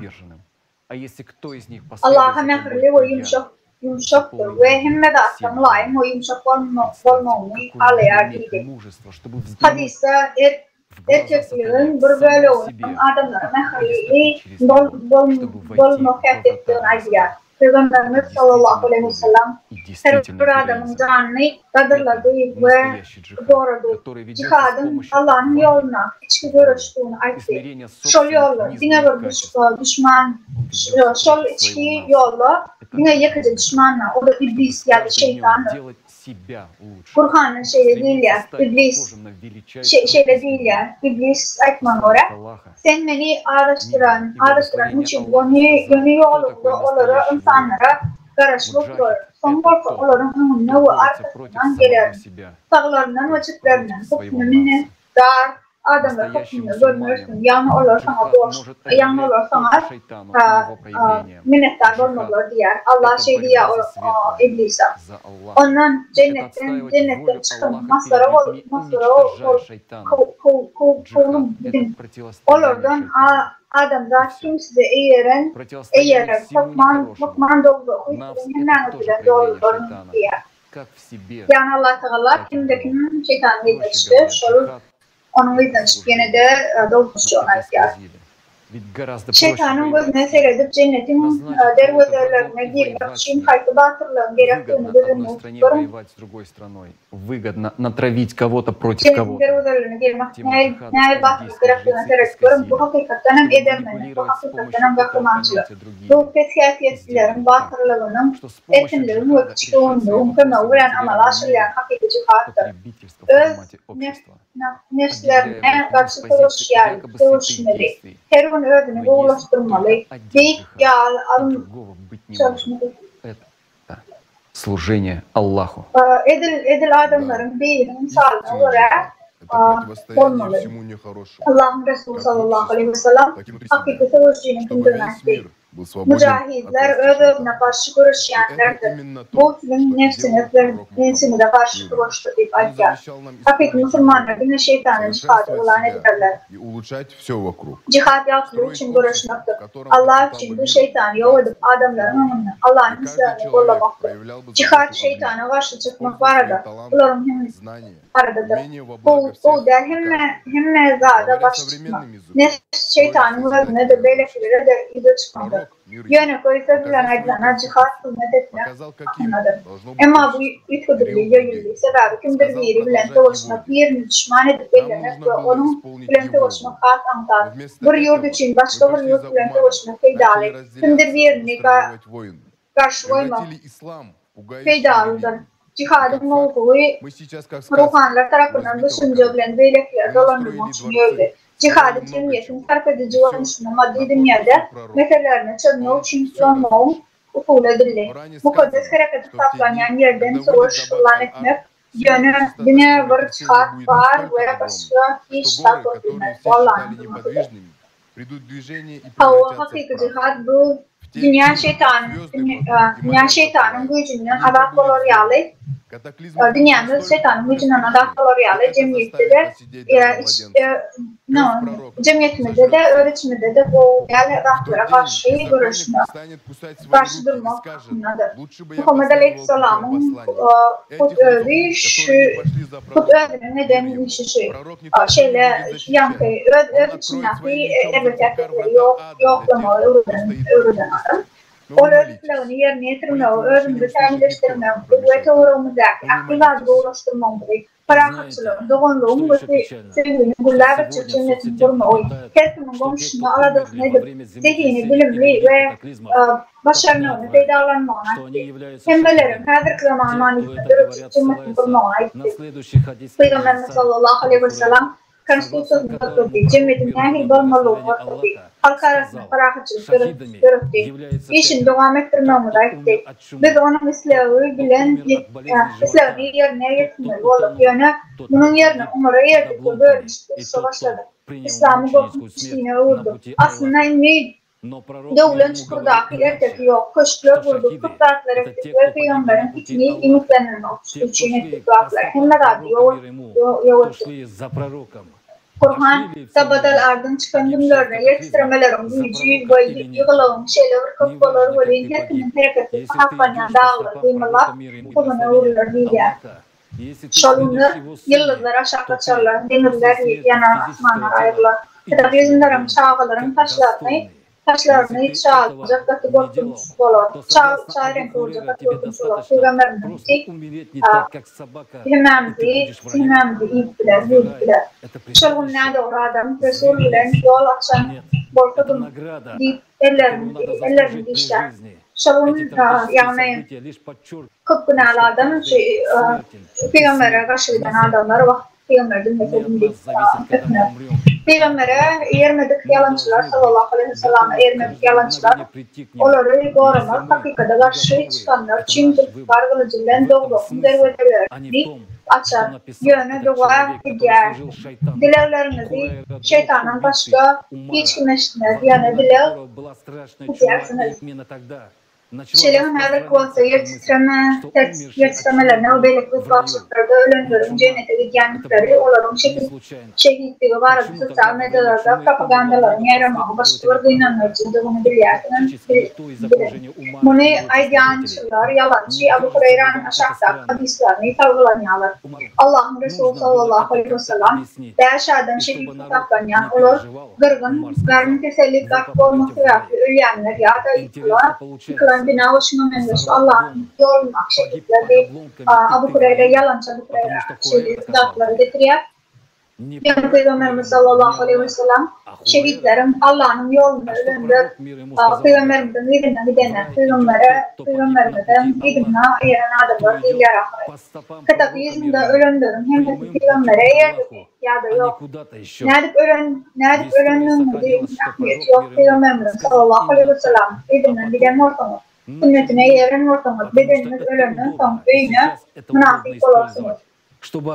Allaha mähirli we ýumşak ýumşakdyr we hemme zatda mylaýym we ýumşak bolmagyny halaýar diýdi. Hadysda erkekligiň bir böleginiň adamlara mähirli bolmak häsiýetdigini aýdylýar. Pygamberimiz sallallahu aleýhi wesellem her bir adamyň janyny gadyrlady we gorady. Jihadyň Allanyň ýolundaky içki göreşdigini aýtdy. Şol ýolda diňe bir duşman şol içki ýolda diňe ýekeje duşman bar, o-da iblis ýa-da şeýtandyr. Gurhanda şeýle diýilýär, Iblis şeýle diýilýär, Iblis aýtmagyna görä, Sen meni azaşdyran, azaşdyranyň üçin ony ýöne ýoluňda olara, ynsanlara, garaşyp oturaryn, soň bolsa olaryň öňünde we arkasyndan gelerin, saglaryndan we çeplerinden, hokmuna minnetdar adamlar hökmünde görnersiň, ýagny olar saňa borçly, ýagny olar saňa minnetdar bolmazlar diýýär. Allah şeý diýýär Iblise. Ondan, jennetden, jennetden çykyň, masgara bolup, masgara bolup, kowluň, gidiň. Olardan, adamzat kim size eýeren, eýerer, hökman, hökman dowzahy siziň hemmäňiz bilen dolduraryn diýýär. Ýagny Allatagala kimde kim şeýtanyň yzyna düşse, şol onuň yzyna düşüp ýene-de dowzahçydygyny aýdýar. Şeýtanyň gözüne seredip jennetiň derwezelerine girmek üçin haýsy batyrlygyň gerekdigini göz öňüne tutup görüň. Jennetiň derwezelerine girmek üçin nähili batyrlyk gerekdigine seredip görüň, bu hakykatdan hem edermenlik, bu hakykatdan hem gahrymançylyk. Bu pes häsiýetlileriň batyrlygynyň Erkinligiň we kiçigöwünligiň kömegi bilen amala aşyrylýan hakyky jihatdyr. Öz nebslerine garşy söweşýär, söweşmeli. Her gün özüni gowulaşdyrmaly. Beýik ýaly alym çalışmaly. Edil edil adamlaryň beýiginiň mysalyna görä bolmaly. Allahyň Resuly sallallahu aleýhi weselem hakyky söweşijiniň kimdigini aýtdy. Mujahidler öz-özüne garşy göreşýänlerdir. Bu siziň nebsiňiz nebsiňize garşy söweşdir diýip aýdýar. Hakyky musulmanlar diňe şeýtana jihady yglan ederler. Jihad ýagtylyk üçin göreşmekdir. Allah üçin bu şeýtany ýok edip adamlaryň öňünde Allanyň islegini gollamakdyr. Jihad şeýtana garşy çykmak barada, bularyň hem baradadyr. Gowy, gowy däl hemme, hemme zada garşy çykmak. Nefs şeýtanyň özüne-de, beýlekilere-de ýüze çykandyr. Ýönekeý söz bilen aýdylanda jihad hyzmat etmek hakyndadyr. Emma bu üýtgedildi, ýoýuldy. Sebäbi kimdir biri bilen söweşmek, birini duşman edip bellemek we onuň bilen söweşmek has aňsat. Bir ýurt üçin başga bir ýurt bilen söweşmek peýdaly, kimdir birini garşy goýmak peýdalydyr. Jihadyň mowzugy ruhanylar tarapyndan düşünje bilen beýlekileri dolandyrmak üçin ýördi. Jihady jemgyýetiň sarp ediji görnüşinde maddy dünýäde meselelerini çözmek üçin ulanmagyň usuly edildi. Mukaddes hereket hasaplanýan ýerden söweş yglan etmek ýöne diňe bir jihad bar we başga hiç zat bolup bilmez, bu Allanyň hyzmatydyr. Hawa, hakyky jihad bu dünýä şeýtanyň dünýä şeýtanyň güýjünden azat bolar ýaly, dünýämiz şeýtanyň güýjünden azat bolar ýaly jemgyýetde-de jemgyýetimizde-de, öz içimizde-de gowy däl zatlara garşy göreşmek, garşy durmak hakyndadyr. Muhammet aleýhissalamyň hut özi şu hut özüniň eden işi şu. Şeýle ýaňky öz öz içindäki erbet häsiýetleri ýok ýoklamagy öwreden öwreden adam. Ol öz islegini ýerine ýetirmegi, özümizi kämilleşdirmegimizi we töweregimizdäki ähli zady gowulaşdyrmagymyzy, parahatçylygyň, doganlygyň we söýginiň gülläp ösjek jemgyýetini gurmagy, her kimiň goňşusyna aladasyny edip, zehini, bilimli we başarnygyny peýdalanmagyny aýtdy. Hemmeleriň häzirki zaman manysynda döredijek jemgyýetini gurmagyny aýtdy. Pygamberimiz sallallahu aleýhi we sellem Konstitusiýasyny görkezdi, jemgyýetiň nähili bolmalydygyny görkezdi, halk arasynda parahatçylyk döretdi. Işini dowam etdirmegimizi aýtdy. Biz onuň islegi bilen islegini ýerine ýetirmeli bolduk, ýöne munuň ýerine Omara erdik we bölünişip urşa başladyk. Yslamy gorkunç dine öwürdik. Aslynda indi Döwlen çukurdaky erteki ýok, köşkler gurduk, köp zatlar etdik we pygamberiň itini iýmitlendirmek üçin etdik zatlar, hemme zady ýok etdik. Gurhan, Dabadal ardyň çykan günlerinde ýer titremeleriň güýji we ýygylygyň şeýle bir köp bolar welin her kimiň hereketsiz hasaplanýan daglar gymyldap, tozana öwrüler diýilýär. Şol günler ýyldyzlar aşak gaçarlar, deňizler ýanar, asmanlar aýrylar. Kataklizmleriň çagalaryň saçlaryny saçlaryny çaljak gaty gorkunç bolar. Çal çaý reňki boljak gaty gorkunç bolar. Pygamberimiziň iti hemmämizi hemmämizi iýip biler, ýuwup biler. Şol gün nädogry adam Resul bilen ýol açan bolsadym diýip ellerini ellerini dişlär. Şol gün ýagny köp günäli adam şu pygambere garşy giden adamlar wah pygamber diňlesedim diýip öküner. Pygambere eýermedik ýalançylar sallallahu aleýhi wesellama eýermedik ýalançylar olary goramak hakykada garşy çykanlar üçin zülpükar gylyjy bilen dowzahyň derwezelerini açar. Ýöne doga edýärsiň. Dilegleriňizi şeýtandan başga hiç kim eşitmez. Ýöne dileg edýärsiňiz. Şeýle hem häzirki wagtda ýer titreme, ýer titremelerinde we beýleki betbagtçylyklarda ölenleriň jennete gidýändikleri, olaryň şehitligi barada sosial medialarda propagandalaryň ýaýramagy başga bir gynandyryjydygyny bilýärsiňiz, biliň. Muny aýdýançylar ýalançy Abu Hureýranyň aşakdaky hadyslaryny salgylanýarlar. Allahyň Resuly sallallahu aleýhi wesellam, Bäş adam şehit hasaplanýar, olar, gyrgyn, garyn keseli, gark bolmak sebäpli ölýänler ýa-da ýykylan, ýykylan bina we şuňa meňzeş Allanyň ýolundaky şehitler diýip, Abu Hureýre ýalançy Abu Hureýre şeýle zatlary getirýär. Ýöne Pygamberimiz sallallahu aleýhi wesellem şehitleriň Allanyň ýolunda ölenler, Pygamberimiziň yzyndan gidenler, Pygambere, Pygamberimiziň yzyna eýeren adamlar diýilýär ahyry. Kataklizmde ölenleriň hemmesi Pygambere eýerdimi ýa-da ýok? Nädip ölen, nädip ölenligiňiziň ähmiýeti ýok, Pygamberimiziň sallallahu aleýhi wesellem yzyndan giden bolsaňyz, sünnetine eýeren bolsaňyz, bedeniňiz ölenden soň öýüne mynasyp bolarsyňyz.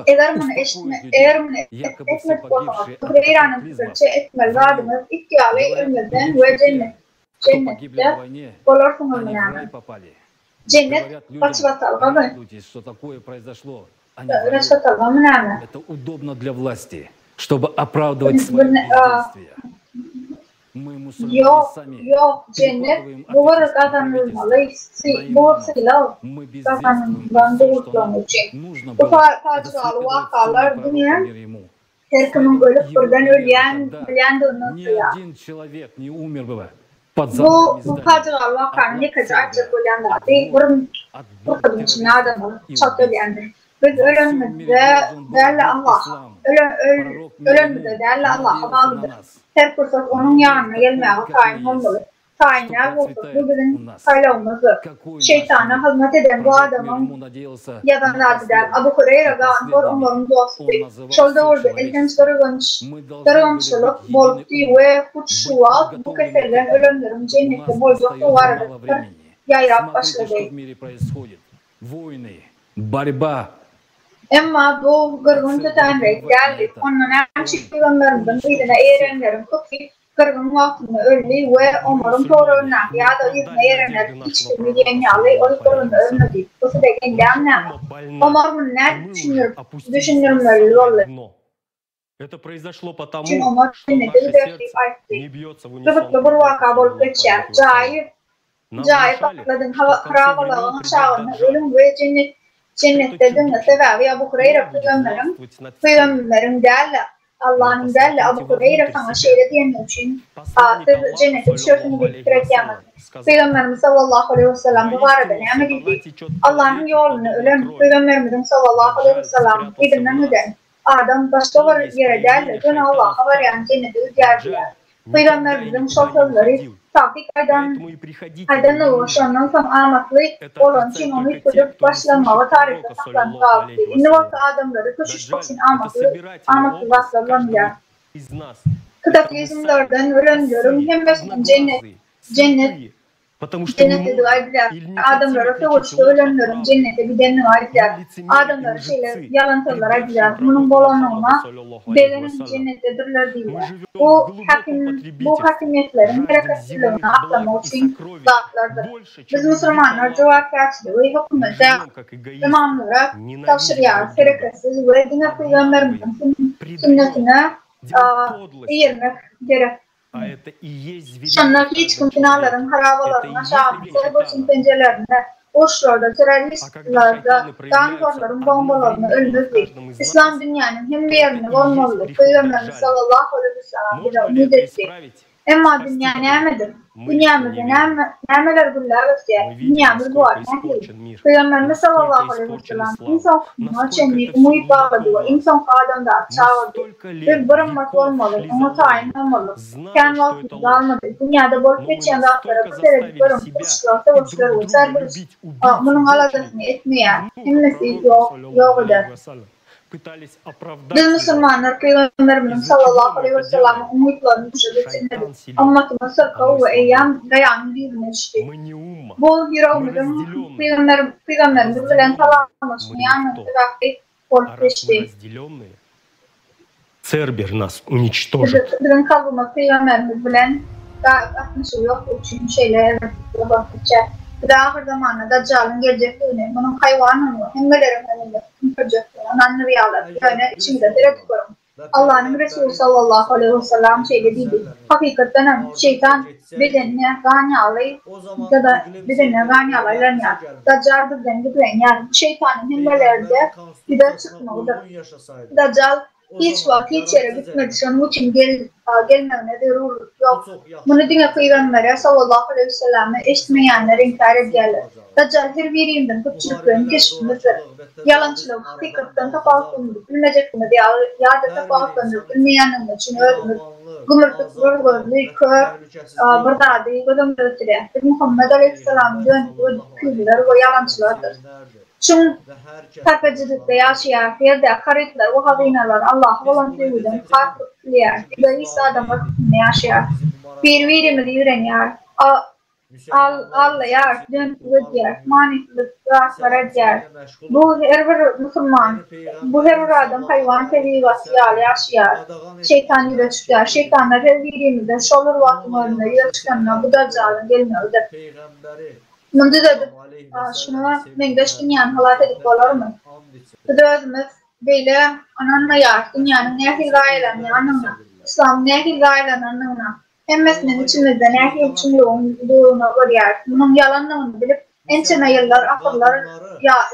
Eger muny eşitme, eger muny etmedik bolsaňyz, Hüreýranyň pikiriçe etmeli zadyňyz it ýaly ölmezden we jennet. Jennetde bolarsyňyzmy näme? Jennet gaçybatalgamy? Gaçybatalgamy näme? Ýok, ýok, jennet bu bir gazanylmaly, bu bir sylag gazanylan dogrutlany üçin. Bu pajygaly wakalar diňe Her kimiň ölüp birden ölýän ölýändigini nygtaýar. Bu bu pajygaly wakanyň ýekeje aýtjak bolýan zady bir pursadyň içinde adamlar çalt ölýändir. Biz ölenimizde däl-de Allaha ölen ölenimizde däl-de Allaha baglydyr. Her pursat onuň ýanyna gelmäge taýyn bolmaly. Taýyn däl bolsak, bu biziň saýlawymyzdyr. Şeýtana hyzmat eden bu adamyň ýazan zady däl. Abu Hureýra ganhor Omaryň dostudy. Şol döwürde elhenç gyrgynç, gyrgynçylyk bolupdy we hut şu wagt bu keselden ölenleriň jennetde boljakdygy barada pikir ýaýrap başlady. Emma bu gyrgyn tötänleýin däldi. Onda näme üçin pygamberimiziň yzyna eýerenleriň köpüsi Gyrgyn wagtynda öldi we Omaryň töweregindäki ýa-da yzyna erenleriň hiç kimi diýen ýaly ol gyrgynda ölmedi. Bu size geň dälmi näme? Omar muny nädip düşündirip düşündirmeli boldy? Üçin Omar jennete gider diýip aýtdy. Gyzykly bir waka bolup geçýär. Jaýy jaýy patladyň harabalagyň aşagynda ölüň we jennet jennetde diňe sebäbi Abu Hureýra pygamberiň pygamberiň däl-de Allanyň däl-de, Abu Hureýre saňa şeýle diýendigi üçin, siz jennete düşersiňiz diýip pikir edýäňizmi? Pygamberimiz sallallahu aleýhi wesellem bu barada näme diýdi? Allanyň ýolunda ölen, Pygamberimiziň sallallahu aleýhi wesellem yzyndan giden, adam başga bir ýere däl-de, göni Allaha barýan jennete gidýär diýýär. Pygamberimiziň şol sözleri takyk aýdan aýdanlygy şondan soň amatly bolany üçin ony üýtgedip başlanmagy taryhda saklanyp galypdy. Indi bolsa adamlary köşeşmek üçin amatly amatly zatlar ulanylýar. Kataklizmlerden ölenleriň hemmesiniň jennet jennet Jennetdedigi aýdylýar. Adamlara söweşde ölenleriň jennete gidenligi aýdylýar. Adamlara şeýle ýalan sözler aýdylýar. Munuň bolanyna begeniň jennetdedirler diýilýär. Bu häkim bu häkimiýetleriň hereketsizligini aklamak üçin zatlardyr. Biz musulmanlar jogapkärçiligi hökümete, ymamlara tabşyrýarys hereketsiz we diňe pygamberimiziň sünnetine eýermek gerek. Şonda hiç kim binalaryň harabalarynyň aşagynda, serhoşyň penjelerinde, uruşlarda, terroristlerde, ganhorlaryň bombalarynda ölmezdi. Yslam dünýäniň hemme ýerinde bolmalydy, Pygamberimiz sallallahu aleýhi wessalam bize umyt etdi. Emma dünýä nämedir? Dünýämizde nämeler gülläp ösýär? Dünýämiz bu wagt nähili? Pygamberimiz sallallahu aleýhi wessalam iň soňkusyna çenli umyt baglady we iň soňky adamzady çagyrdy. Biz bir ymmat bolmaly, oňa taýyn bolmaly. Kän wagtymyz galmady. Dünýäde bolup geçýän zatlara bir seredip görüň, uruşlar, söweşler we çar burç munuň aladasyny etmeýär. Hemmesi ýok eder. Biz musulmanlar Pygamberimiziň sallallahu aleýhi wessellamyň umytlaryny düşe geçirmedik. Ymmatymyz syrkaw we eýýäm gaýanyň düýbüne düşdi. Bu ýüregimiziň Pygamberimiz bilen salamlaşmaýanlygy sebäpli bolup geçdi.
Cerber nas uniçtožit.
Biziň kalbymyz Pygamberimiz bilen gatnaşygy ýoklugy üçin şeýle erbetlikler bolup geçýär. Bize ahyrzamanda Dajjalyň geljekdigini, munuň haýwandygyny we hemmeleriň öňünde höküm sürjekdigini ynandyrýarlar. Ýöne içiňize seredip görüň. Allanyň Resuly sallallahu aleýhi wesellam şeýle diýdi, Hakykatdan hem, şeýtan bedenine gan ýaly bedenine gan ýaly aýlanýar. Dajjal bizden gizlenýär. Bu şeýtanyň hemmelerde ýüze çykmagydyr. Dajjal Hiç wagt hiç ýere gitmedi, şonuň üçin gelmegine zerurlyk ýok. Muny diňe Pygambere, sallallahu aleýhi weselleme, eşitmeýänler inkär edýärler. Dajjal her birimiziň köpçülikleýin keşbimizdir. Ýalançylygy hakykatdan tapawutlandyryp bilmejekdigimiz ýa-da tapawutlandyryp bilmeýändigimiz üçin özümiz gümürtik, bir gözli, kör bir zady göz öňüne getirýäris. Biz Muhammet aleýhissalamy dönük we küýzüler we ýalançylardyr. Çuň sarp edijilikde ýaşaýarys, ýerdäki harytlar we hazynalar Allaha bolan söýgüden has köp bilýäris, egoist adamlar hökmünde ýaşaýarys. Biri-birimizi ýigrenýäris. Al aldaýar, dönüklük edýär, manysyz zatlar edýär. Bu her bir musulman, bu her bir adam haýwan tebigaty ýaly ýaşaýar. Şeýtan ýüze çykýar. Şeýtanlar her birimizde şol bir wagtyň özünde ýüze çykanda bu dajjalyň gelmegidir. Muny düzedip, şuňa meňzeş dünýäni halas edip bolarmy? Biz özümiz beýle ynanmaýarys, dünýäniň nähili zaýalanýanyna, yslamyň nähili zaýalananyna. Hemmesiniň içimizde nähili çuňlugyň durugyna görýäris. Munuň ýalandygyny bilip, ençeme ýyllar, asyrlar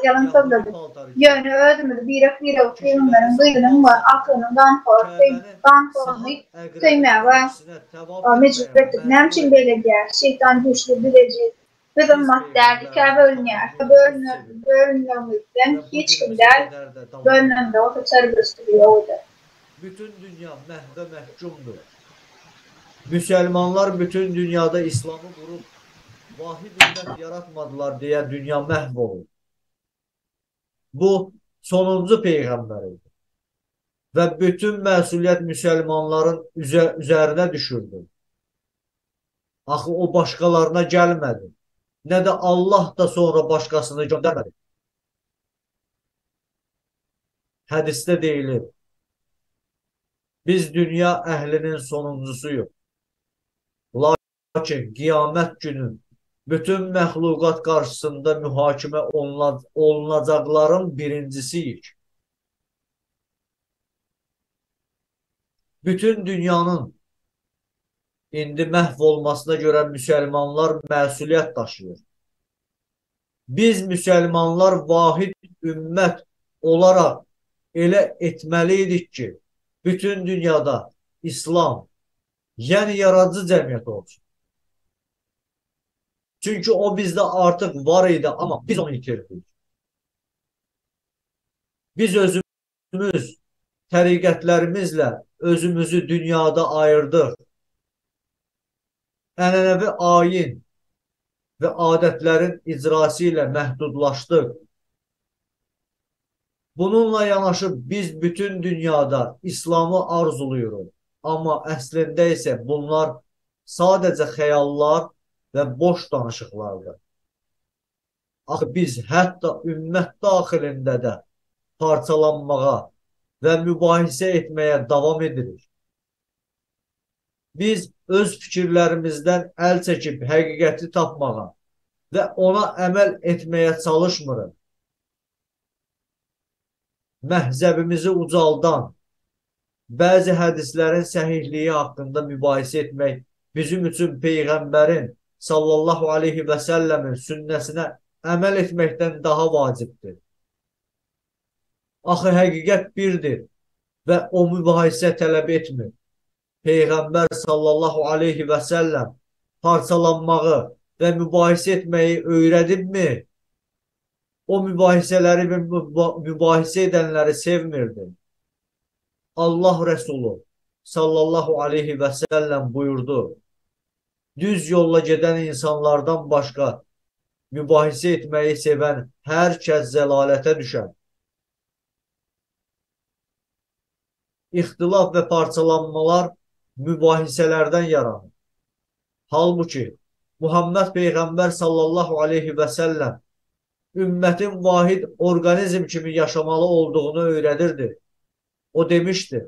ýalan sözledik. Ýöne özümizi birek-biregi pygamberiň gyzynyň we agtygynyň ganhoryny söýmäge mejbur etdik. Näme üçin beýle edýäris? Şeýtan güýçli, biz ejiz. Biz ymmat däl, ikä bölünýäris. Bölünmegimizden hiç kim däl, bölünende bolsa çar bir sürü ýok eder.
Bütün dünya məhvə məhkumdur. Müsəlmanlar bütün dünyada İslamı qurub vahid ümmət yaratmadılar deyə dünya məhv olur. Bu sonuncu peyğəmbər idi. Və bütün məsuliyyət müsəlmanların üzə üzərinə düşürdü. Axı o başqalarına gəlmədi. Nə də Allah da sonra başqasını göndərmədi. Hədisdə deyilir, Biz dünya əhlinin sonuncusuyuq. Lakin qiyamət günü bütün məxluqat qarşısında mühakimə olunacaqların birincisiyik. Bütün dünyanın indi məhv olmasına görə müsəlmanlar məsuliyyət daşıyır. Biz müsəlmanlar vahid ümmət olaraq elə etməli idik ki, bütün dünyada İslam, yəni yaradıcı cəmiyyət olsun. Çünki o bizdə artıq var idi, amma biz onu itirdik. Biz özümüz təriqətlərimizlə özümüzü dünyada ayırdıq. Ənənəvi ayin və adətlərin icrası ilə məhdudlaşdıq. Bununla yanaşı biz bütün dünyada İslamı arzuluyuruq. Amma əslində isə bunlar sadəcə xəyallar və boş danışıqlardır. Axı biz hətta ümmət daxilində də parçalanmağa və mübahisə etməyə davam edirik. Biz öz fikirlərimizdən əl çəkib həqiqəti tapmağa və ona əməl etməyə çalışmırıq. Məhzəbimizi ucaldan bəzi hədislərin səhihliyi haqqında mübahisə etmək bizim üçün Peyğəmbərin sallallahu aleyhi və səlləmin sünnəsinə əməl etməkdən daha vacibdir. Axı həqiqət birdir və o mübahisə tələb etmir. Peyğəmbər sallallahu aleyhi və səlləm parçalanmağı və mübahisə etməyi öyrədibmi? O mübahisələri və mübahisə edənləri sevmirdi. Allah Rəsulu sallallahu aleyhi və səlləm buyurdu, Düz yolla gedən insanlardan başqa mübahisə etməyi sevən hər kəs zəlalətə düşər. İxtilaf və parçalanmalar mübahisələrdən yaranır. Halbuki, Muhammed Peyğəmbər sallallahu aleyhi və səlləm ümmətin vahid orqanizm kimi yaşamalı olduğunu öyrədirdi. O demişdi,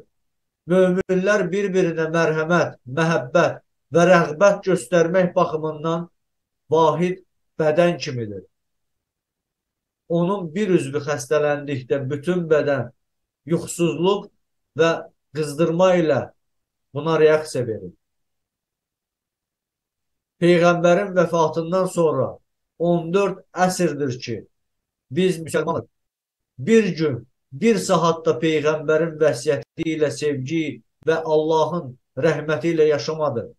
Möminlər bir-birinə mərhəmət, məhəbbət və rəğbət göstərmək baxımından vahid bədən kimidir. Onun bir üzvü xəstələndikdə bütün bədən yuxusuzluq və qızdırma ilə buna reaksiya verir. Peyğəmbərin vəfatından sonra 14 əsrdir ki, biz müsəlmanıq. Bir gün, bir saatda Peyğəmbərin vəsiyyəti ilə sevgi və Allahın rəhməti ilə yaşamadıq.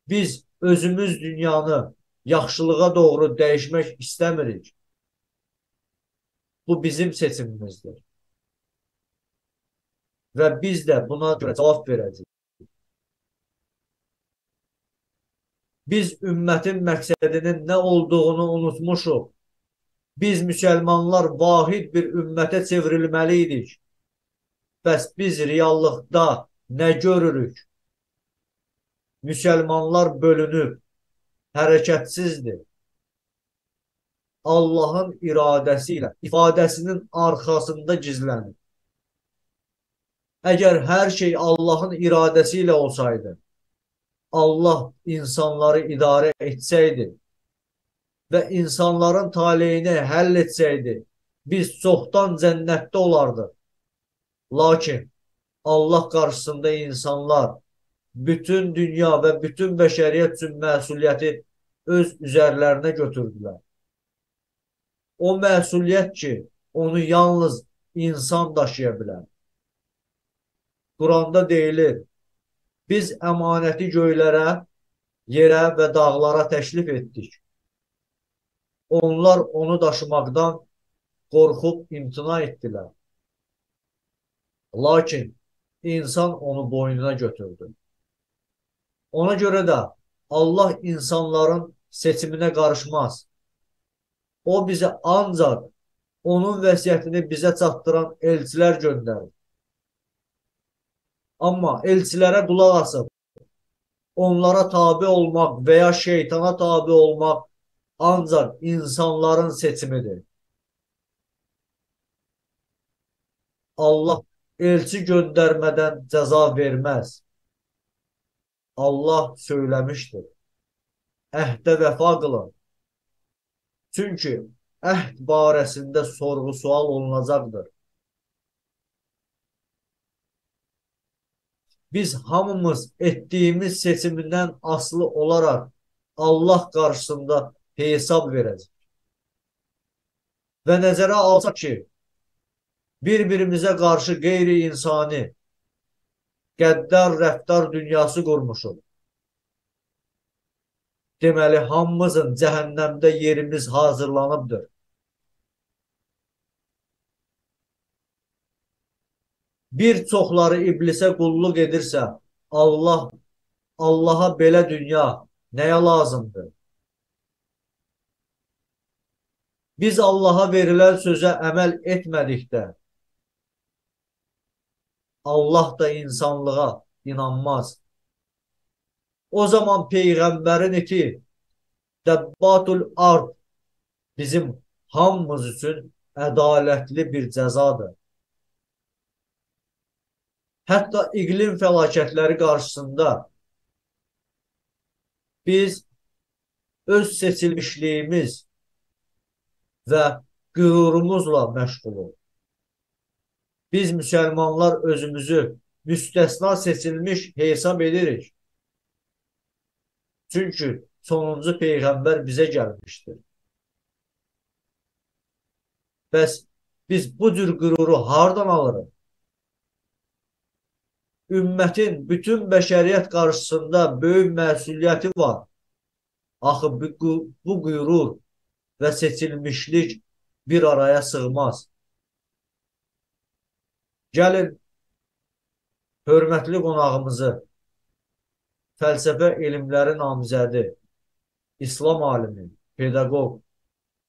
Biz özümüz dünyanı yaxşılığa doğru dəyişmək istəmirik. Bu bizim seçimimizdir. Və biz də buna görə cavab verəcəyik. Biz ümmətin məqsədinin nə olduğunu unutmuşuq. Biz müsəlmanlar vahid bir ümmətə çevrilməli idik. Bəs biz reallıqda nə görürük? Müsəlmanlar bölünüb. hərəkətsizdir. Allahın iradəsi ilə ifadəsinin arxasında gizlənir. Əgər hər şey Allahın iradəsi ilə olsaydı, Allah insanları idarə etsəydi və insanların taleyini həll etsəydi, biz çoxdan cənnətdə olardıq. Lakin Allah qarşısında insanlar bütün dünya və bütün bəşəriyyət üçün məsuliyyəti öz üzərlərinə götürdülər. O məsuliyyət ki, onu yalnız insan daşıya bilər. Quranda deyilir, biz əmanəti göylərə, yerə və dağlara təklif etdik. Onlar onu daşımaqdan qorxub imtina etdilər. Lakin insan onu boynuna götürdü. Ona görə də Allah insanların seçiminə qarışmaz. O bizə ancaq onun vəsiyyətini bizə çatdıran elçilər göndərir. Amma elçilərə qulaq asıb, onlara tabe olmaq və ya şeytana tabe olmaq ancaq insanların seçimidir. Allah elçi göndərmədən cəza verməz. Allah söyləmişdir. Əhdə vəfa qılın. Çünki əhd barəsində sorğu-sual olunacaqdır. Biz hamımız etdiyimiz seçimindən asılı olaraq Allah qarşısında hesab verəcək. Və nəzərə alsaq ki, bir-birimizə qarşı qeyri-insani, qəddar rəftar dünyası qurmuşuq. Deməli, hamımızın cəhənnəmdə yerimiz hazırlanıbdır. Bir çoxları iblisə qulluq edirsə, Allah Allaha belə dünya nəyə lazımdır? Biz Allaha verilən sözə əməl etmədikdə, Allah da insanlığa inanmaz. O zaman Peyğəmbərin iti Dəbbatul Ard bizim hamımız üçün ədalətli bir cəzadır. Hətta iqlim fəlakətləri qarşısında biz öz seçilmişliyimiz və qürurumuzla məşğuluq. Biz müsəlmanlar özümüzü müstəsna seçilmiş hesab edirik. Çünki sonuncu peyğəmbər bizə gəlmişdir. Bəs biz bu cür qüruru hardan alırıq? Ümmətin bütün bəşəriyyət qarşısında böyük məsuliyyəti var. Axı bu qürur və seçilmişlik bir araya sığmaz. Gəlin, hörmətli qonağımızı, fəlsəfə elmləri namizədi, İslam alimi, pedaqoq,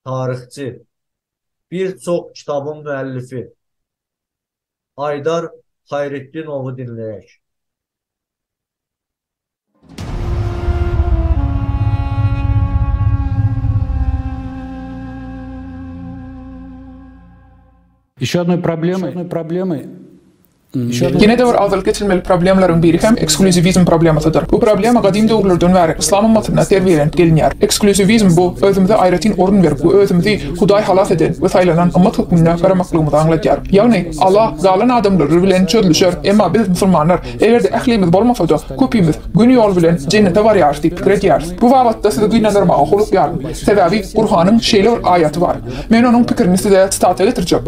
tarixçi, bir çox kitabın müəllifi Aydar Xayriddinovu dinləyək.
Еще одной проблемой, одной проблемой
Ýene-de bir agzalyp geçilmeli problemleriň biri hem eksklýuziwizm problemasydyr. Bu problema gadym döwürlerden bäri yslam ymmatynda terbiýelenip gelinýär. Eksklýuziwizm bu, özümize aýratyn orun berip we özümizi Hudaý halas eden we saýlanan ymmat hökmünde garamaklygymyzy aňladýar. Ýagny, Allah galan adamlary bilen çözlüşer, emma biz musulmanlar, eger-de ählimiz bolmasa-da, köpimiz göni ýol bilen jennete barýarys diýip pikir edýäris. Bu babatda sizi gynandyrmaga howlukýaryn. Sebäbi Gurhanyň şeýle bir aýaty bar. Men onuň pikirini size sitata getirjek.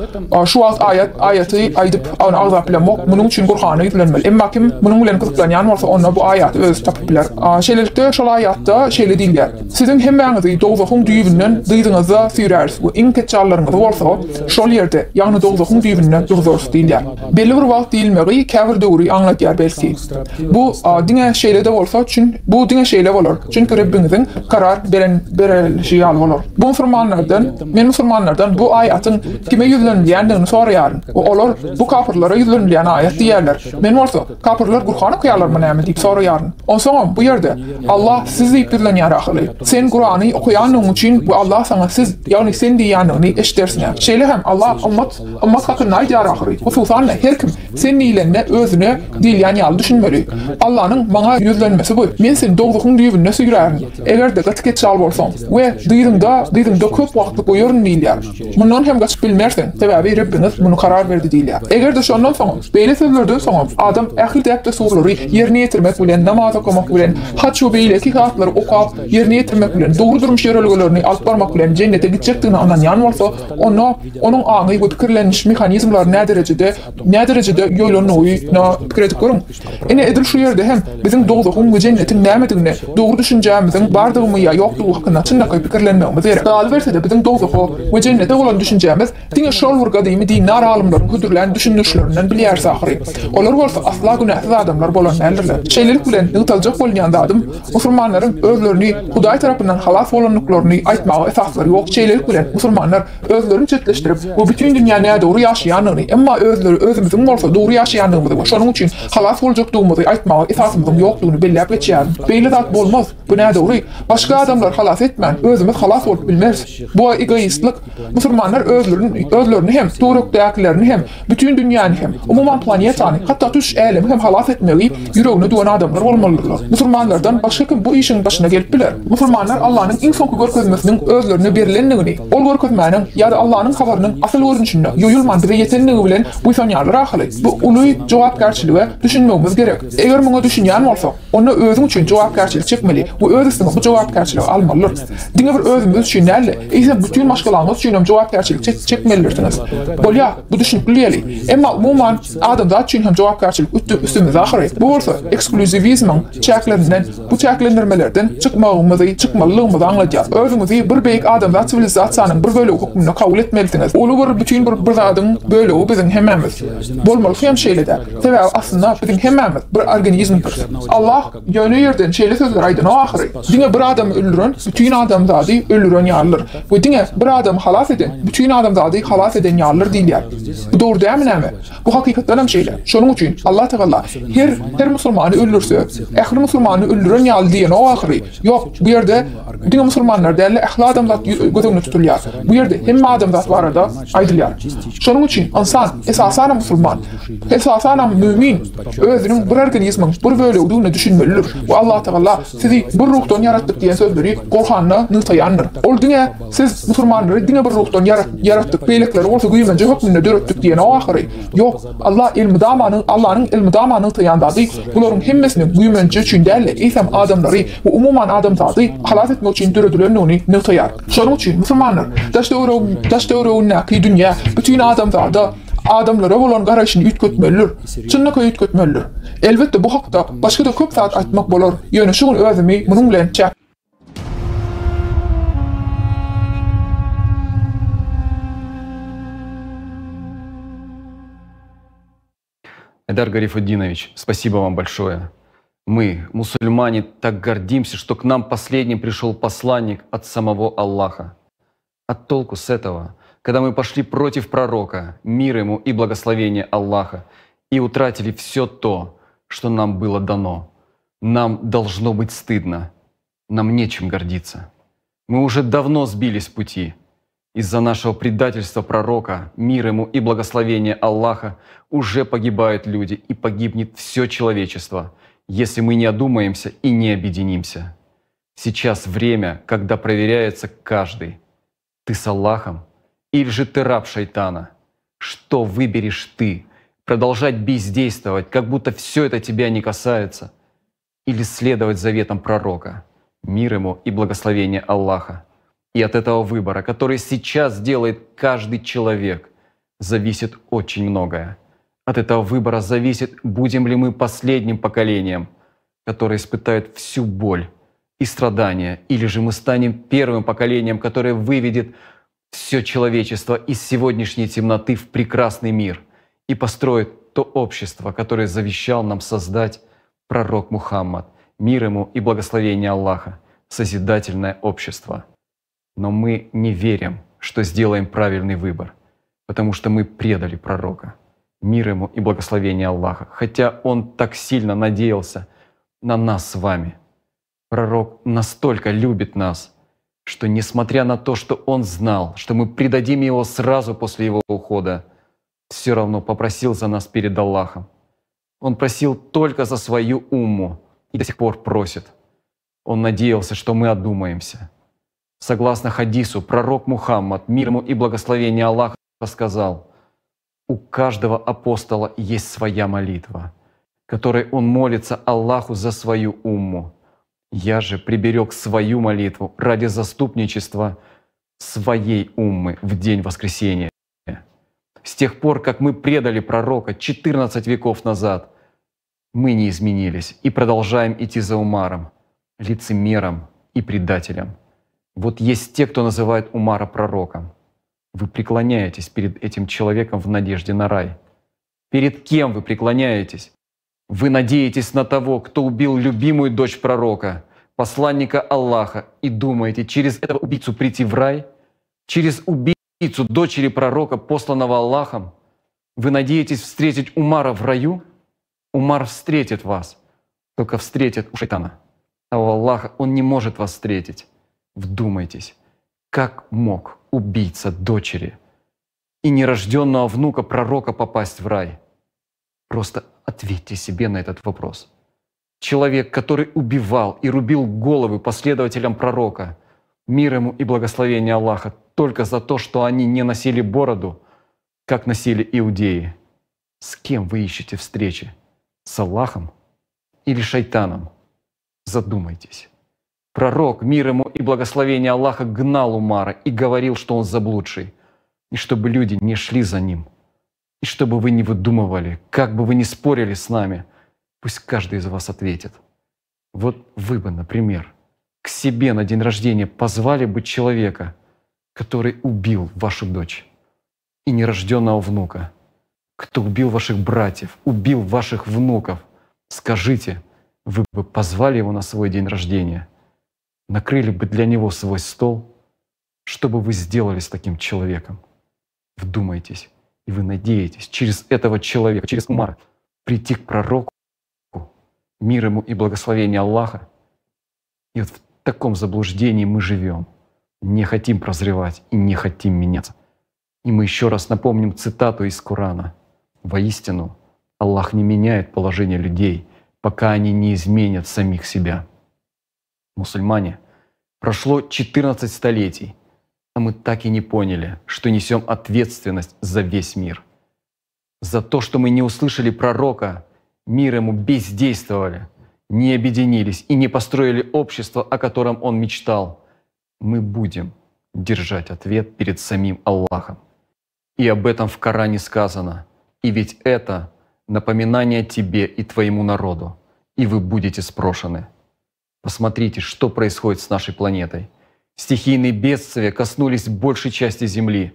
Şu wagt aýat, aýaty aýdyp, ony agzap bilemok. Munuň üçin Gurhana ýüzlenmeli. Emma kim munuň bilen gyzyklanýan bolsa, onda bu aýaty özi tapyp biler. Şeýlelikde, şol aýatda şeýle diýilýär, Siziň hemmäňizi dowzahyň düýbünden dyzyňyzda süýräris we iň ketjallaryňyzy bolsa, şol ýerde, ýagny dowzahyň düýbünde durzarys diýilýär. Belli bir wagt diýilmegi käbir döwri aňladýar belki. Bu diňe şeýle-de bolsa, çün bu diňe şeýle bolar, çünki Rebbiňiziň karar beren berelişi ýaly bolar. Bu musulmanlardan, men musulmanlardan bu aýatyň kime ýüzlenilýändigini soraýaryn we olar bu kapyrlara ýüzlenilýän. aýdylýan aýat diýýärler. Men bolsa, Kapyrlar Gurhan okaýarlarmy näme diýip soraýaryn. Onsoňam, bu ýerde Allah siz diýip ýüzlenýär ahyry. Sen Kurany okaýanlygyň üçin we Allah saňa siz, ýagny sen diýýänligini eşidersiň-ä. Şeýle hem Allah ymmat, ymmat hakynda aýdýar ahyry. Hususan-da, her kim sen diýlende özüne diýilýän ýaly düşünmeli. Allanyň maňa ýüzlenmesi bu, Men seni dowzahyň düýbünde süýrärin, eger-de gaty ketjal bolsaň we dyzyňda, dyzyňda köp wagtlyk goýaryn diýilýär. Mundan hem gaçyp bilmersiň, sebäbi Rebbiňiz muny karar berdi diýilýär. Eger-de şondan soňam, beýle sözlerden soňam adam ähli däp-dessurlary ýerine ýetirmek bilen, namaz okamak bilen, haç we beýleki zatlary okap, ýerine ýetirmek bilen, dogry durmuş ýörelgelerini alyp barmak bilen jennete gitjekdigine ynanýan bolsa, onda onuň aňy we pikirleniş mehanizmleri näderejede näderejede ýoýlandygyna pikir edip görüň. Ine, edil şu ýerde hem biziň dowzahyň we jennetiň nämedigine dogry düşünjämiziň bardygymy ýa ýokdugy hakynda çynlakaý pikirlenmegimiz gerek. Galyberse-de, biziň dowzaha we jennete bolan düşünjämiz diňe şol bir gadymy dindar alymlaryň hödürlän düşündirişlerinden bilýäris ahyry. Olar bolsa asla günäsiz adamlar bolan däldirler. Şeýlelik bilen, nygtaljak bolunýan zadym, musulmanlaryň özlerini Hudaý tarapyndan halas bolandyklaryny aýtmaga esaslary ýok. Şeýlelik bilen, musulmanlar özlerini çetleşdirip we bütin dünýä nädogry ýaşaýandygyny, emma özleri özümiziň bolsa dogry ýaşaýandygymyzy we şonuň üçin halas boljakdygymyzy aýtmaga esasymyzyň ýokdugyny belläp geçýärin. Beýle zat bolmaz, bu nädogry. Başga adamlary halas etmän, özümiz halas bolup bilmeris. Bu egoistlik. Musulmanlar özlerini, özlerini hem, töwerekdäkilerini hem, Bütin dünýäni hem, umuman planetany, hatda tutuş älemi hem halas etmegi ýüregine düwen adamlar bolmalydyrlar. Musulmanlardan başga kim bu işiň başyna gelip biler? Musulmanlar Allanyň iň soňky görkezmesiniň özlerine berlendigini, ol görkezmäniň ýa-da Allanyň habarynyň asyl görnüşinde ýoýulman bize ýetenligi bilen buýsanýarlar ahyry. Bu uly jogapkärçilige düşünmegimiz gerek. Eger muňa düşünýän bolsak, Onda özüň üçin jogapkärçilik çekmeli we öz üstüňe bu jogapkärçiligi almalydyr. Diňe bir özümiz üçin däl-de, eýsem bütin maşgalaňyz üçin hem jogapkärçilik çekmelidirsiňiz. Bolýar, bu düşnükli diýeli. Emma umuman adamzat üçin hem jogapkärçilik üstümizde ahyry. Bu bolsa eksklýuziwizmiň çäklerinden, bu çäklendirmelerden çykmagymyzy, çykmalylygymyzy aňladýar. Özüňizi bir beýik adamzat siwilizasiýanyň bir bölegi hökmünde kabul etmelisiňiz. Uly bir bütin bir bir zadyň bölegi biziň hemmämiz. Bolmalysy hem şeýle-dä. Sebäbi aslynda biziň hemmämiz bir organizmdiris. Allah ýöne ýerden şeýle sözleri aýdanok ahyry. Diňe bir adamy öldüren bütin adamzady öldüren ýalydyr we diňe bir adamy halas eden bütin adamzady halas eden ýalydyr diýilýär. Bu dogry dälmi näme? Bu hakykatdanam şeýle. Şonuň üçin Allah Tagala her her musulmany öldürse, ähli musulmany öldüren ýaly diýenok ahyry. Ýok, bu ýerde diňe musulmanlar däl-de ähli adamzat göz öňünde tutulýar. Bu ýerde hemme adamzat barada aýdylýar. Şonuň üçin ynsan, esasanam musulman, esasanam mümin özüniň bir organizmiň bir bölegidigine düşünmelidir we Allatagala sizi bir ruhdan ýaratdyk diýen sözleri Gurhanda nygtaýandyr. Ol diňe siz musulmanlary diňe bir ruhdan ýaratdyk, beýlekileri bolsa güýmenje hökmünde döretdik diýenok ahyry. Ýok, Allah elmydama Allanyň elmydama nygtaýan zady bularyň hemmesiniň güýmenje üçin däl-de, eýsem adamlary we umuman adamzady halas etmek üçin döredilendigini nygtaýar. Şonuň üçin musulmanlar daş-töweregindäki dünýä, bütin adamzada, adamlara bolan garaýşyny üýtgetmelidir. Çynlakaý üýtgetmelidir. Elbetde bu hakda başga-da köp zat aýtmak bolar, ýöne şu gün özümi munuň bilen çäk.
Айдар Гарифутдинович, спасибо вам большое. Мы, мусульмане, так гордимся, что к нам последним пришел посланник от самого Аллаха. А толку с этого, когда мы пошли против пророка, мир ему и благословение Аллаха, и утратили все то, что нам было дано. Нам должно быть стыдно. Нам нечем гордиться. Мы уже давно сбились с пути. Из-за нашего предательства пророка, мир ему и благословение Аллаха, уже погибают люди и погибнет все человечество, если мы не одумаемся и не объединимся. Сейчас время, когда проверяется каждый. Ты с Аллахом или же ты раб шайтана? Что выберешь ты? Продолжать бездействовать, как будто все это тебя не касается? Или следовать заветам пророка, мир ему и благословение Аллаха? И от этого выбора, который сейчас делает каждый человек, зависит очень многое. От этого выбора зависит, будем ли мы последним поколением, которое испытает всю боль и страдания, или же мы станем первым поколением, которое выведет все человечество из сегодняшней темноты в прекрасный мир и построит то общество, которое завещал нам создать пророк Мухаммад, мир ему и благословение Аллаха, созидательное общество. Но мы не верим, что сделаем правильный выбор, потому что мы предали пророка.
Мир ему и благословение Аллаха, хотя он так сильно надеялся на нас с вами. Пророк настолько любит нас, что несмотря на то, что он знал, что мы предадим его сразу после его ухода, все равно попросил за нас перед Аллахом. Он просил только за свою умму и до сих пор просит. Он надеялся, что мы одумаемся. Согласно хадису, пророк Мухаммад, мир ему и благословение Аллаха, сказал, «У каждого апостола есть своя молитва, которой он молится Аллаху за свою умму. Я же приберег свою молитву ради заступничества своей уммы в день воскресения». С тех пор, как мы предали пророка 14 веков назад, мы не изменились и продолжаем идти за Умаром, лицемером и предателем. Вот есть те, кто называет Умара пророком. Вы преклоняетесь перед этим человеком в надежде на рай. Перед кем вы преклоняетесь? Вы надеетесь на того, кто убил любимую дочь пророка, посланника Аллаха, и думаете через этого убийцу прийти в рай? Через убийцу дочери пророка, посланного Аллахом? Вы надеетесь встретить Умара в раю? Умар встретит вас, только встретит у шайтана. А у Аллаха он не может вас встретить. Вдумайтесь, как мог убийца дочери и нерожденного внука пророка попасть в рай? Просто ответьте себе на этот вопрос. Человек, который убивал и рубил головы последователям пророка, мир ему и благословение Аллаха, только за то, что они не носили бороду, как носили иудеи. С кем вы ищете встречи? С Аллахом или шайтаном? Задумайтесь. Пророк, мир ему и благословение Аллаха, гнал Умара и говорил, что он заблудший, и чтобы люди не шли за ним, и чтобы вы не выдумывали, как бы вы ни спорили с нами, пусть каждый из вас ответит. Вот вы бы, например, к себе на день рождения позвали бы человека, который убил вашу дочь и нерожденного внука, кто убил ваших братьев, убил ваших внуков. Скажите, вы бы позвали его на свой день рождения, накрыли бы для него свой стол? Что бы вы сделали с таким человеком? Вдумайтесь, и вы надеетесь через этого человека, через Умара, прийти к пророку, мир ему и благословение Аллаха. И вот в таком заблуждении мы живем. Не хотим прозревать и не хотим меняться. И мы еще раз напомним цитату из Корана. «Воистину, Аллах не меняет положение людей, пока они не изменят самих себя». Мусульмане, прошло 14 столетий, а мы так и не поняли, что несем ответственность за весь мир. За то, что мы не услышали пророка, мир ему бездействовали, не объединились и не построили общество, о котором он мечтал. Мы будем держать ответ перед самим Аллахом. И об этом в Коране сказано. И ведь это напоминание тебе и твоему народу, и вы будете спрошены. Посмотрите, что происходит с нашей планетой. Стихийные бедствия коснулись большей части Земли.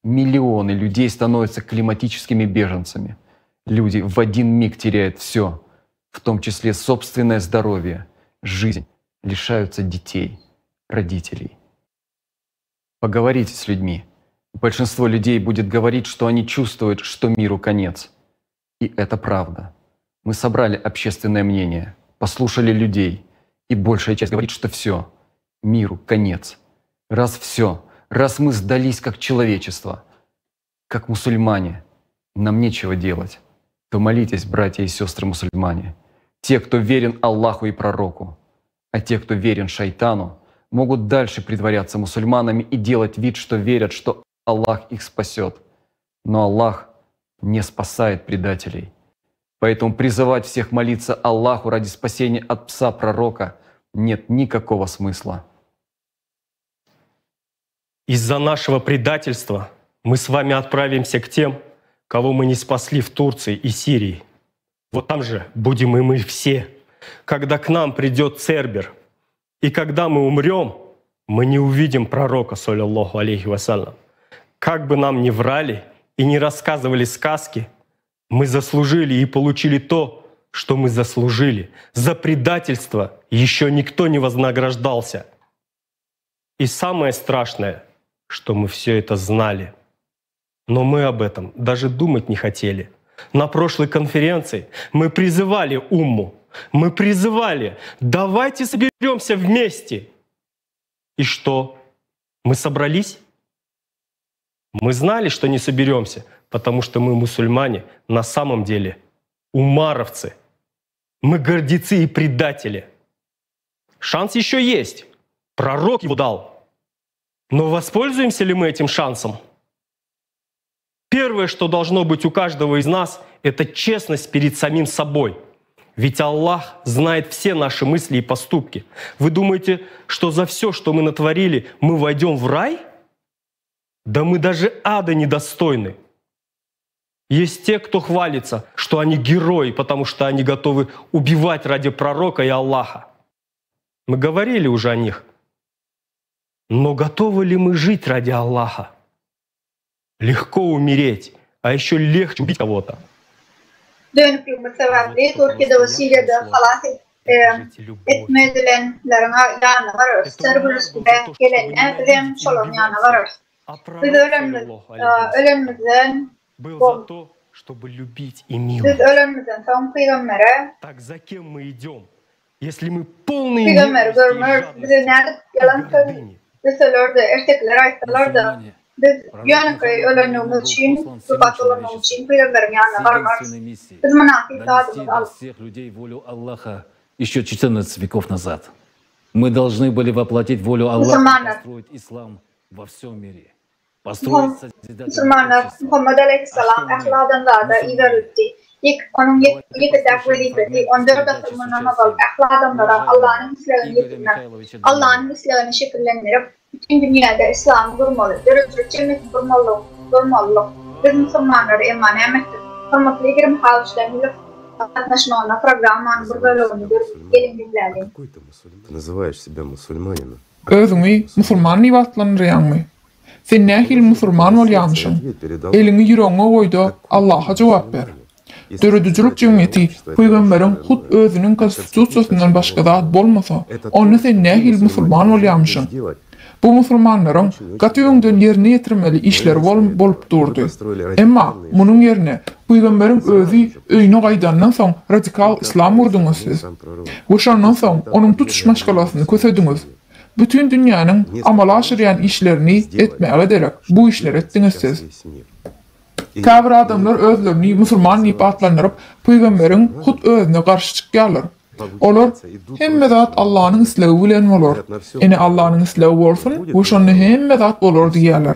Миллионы людей становятся климатическими беженцами. Люди в один миг теряют все, в том числе собственное здоровье, жизнь, лишаются детей, родителей. Поговорите с людьми. Большинство людей будет говорить, что они чувствуют, что миру конец. И это правда. Мы собрали общественное мнение, послушали людей, и большая часть говорит, что все, миру конец. Раз все, раз мы сдались как человечество, как мусульмане, нам нечего делать, то молитесь, братья и сестры мусульмане, те, кто верен Аллаху и пророку, а те, кто верен шайтану, могут дальше притворяться мусульманами и делать вид, что верят, что Аллах их спасет. Но Аллах не спасает предателей. Поэтому призывать всех молиться Аллаху ради спасения от пса пророка нет никакого смысла.
Из-за нашего предательства мы с вами отправимся к тем, кого мы не спасли в Турции и Сирии. Вот там же будем и мы все, когда к нам придет Цербер. И когда мы умрем, мы не увидим пророка, саллаллаху алейхи вассалям. Как бы нам ни врали и не рассказывали сказки, мы заслужили и получили то, что мы заслужили. За предательство еще никто не вознаграждался. И самое страшное, что мы все это знали. Но мы об этом даже думать не хотели. На прошлой конференции мы призывали Умму, мы призывали, давайте соберемся вместе. И что? Мы собрались? Мы знали, что не соберемся, потому что мы мусульмане на самом деле умаровцы. Мы гордецы и предатели. Шанс еще есть. Пророк его дал. Но воспользуемся ли мы этим шансом? Первое, что должно быть у каждого из нас, это честность перед самим собой. Ведь Аллах знает все наши мысли и поступки. Вы думаете, что за все, что мы натворили, мы войдем в рай? Да мы даже ада недостойны. Есть те, кто хвалится, что они герои, потому что они готовы убивать ради пророка и Аллаха. Мы говорили уже о них. Но готовы ли мы жить ради Аллаха? Легко умереть, а еще легче убить кого-то.
Dönükligimiz sebäpli Türkiýede we Siriýada halas etmedilenleriň ýanyna bararys. Ter gürrüsine gelende bizem şolaryň ýanyna bararys. Biz ölenimizden Biz ölenimizden soň pygambere Pygamberi görmeris. Bize nädip ýalan sözleseler-de, ertekiler aýtsalar-da, biz ýönekeý ölenligimiz üçin, wepat bolanlygymyz üçin pygamberiň ýanyna barmarys. Biz mynasyp zadymyzy alyp. Musulmanlar. Musulmanlar, Muhammet aleýhissalam ähli adamzada iberilipdi. Onuň ýeke-täk wezipesi on dört asyr mundan ozal ähli adamlara Allanyň islegini ýetirmek, Allanyň islegini şekillendirip, bütin dünýäde yslamy gurmaly, döredijilik jemgyýetini gurmalylyk. Biz musulmanlar emma näme etdik? Hormatly Igor Mihaýlowiç Danilow gatnaşmagynda programmanyň bir bölegini görüp, geliň diňläliň.
Ты называешь себя мусульманином.
Özüňi musulman diýip atlandyrýaňmy? Sen nähili musulman bolýamyşyň? Eliňi ýüregiňe goý-da, Allaha jogap ber. Döredijilik jemgyýeti pygamberiň hut özüniň konstitusiýasyndan başga zat bolmasa, onda sen nähili musulman bolýamyşyň? Bu musulmanlaryň gaty öňden ýerine ýetirmeli işleri bolup durdy. Emma, munuň ýerine, pygamberiň özi öýüne gaýdandan soň radikal yslam gurduňyz siz. We şondan soň onuň tutuş maşgalasyny kösediňiz. Bütin dünýäniň amala aşyrýan işlerini etmäge derek bu işleri etdiňiz siz. Käbir adamlar özlerini musulman diýip atlandyryp, pygamberiň hut özüne garşy çykýarlar. Olar, Hemme zat Allanyň islegi bilen bolar. Ine Allanyň islegi bolsun we şonda hemme zat bolar diýýärler.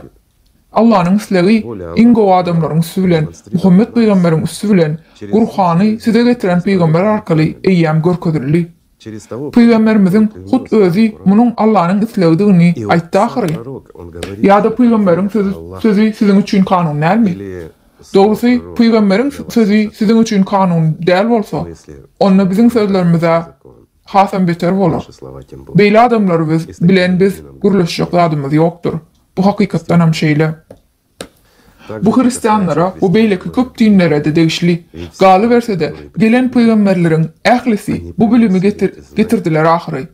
Allanyň islegi iň gowy adamlaryň üsti bilen, Muhammet pygamberiň üsti bilen, Gurhany size getiren pygamber arkaly eýýäm görkezildi. Pygamberimiziň hut özi munuň Allanyň islegidigini aýtdy ahyry. Ýa-da pygamberiň sözi sözi siziň üçin kanun dälmi? Dogrusy, pygamberiň sözi siziň üçin kanun däl bolsa, onda biziň sözlerimiz-ä hasam beter bolar. Beýle adamlar biz bilen biz gürleşjek zadymyz ýokdur. Bu hakykatdanam şeýle. Bu hristianlara we beýleki köp dinlere-de degişli. Galyberse-de, gelen pygamberleriň ählisi bu bilimi getirdiler ahyry.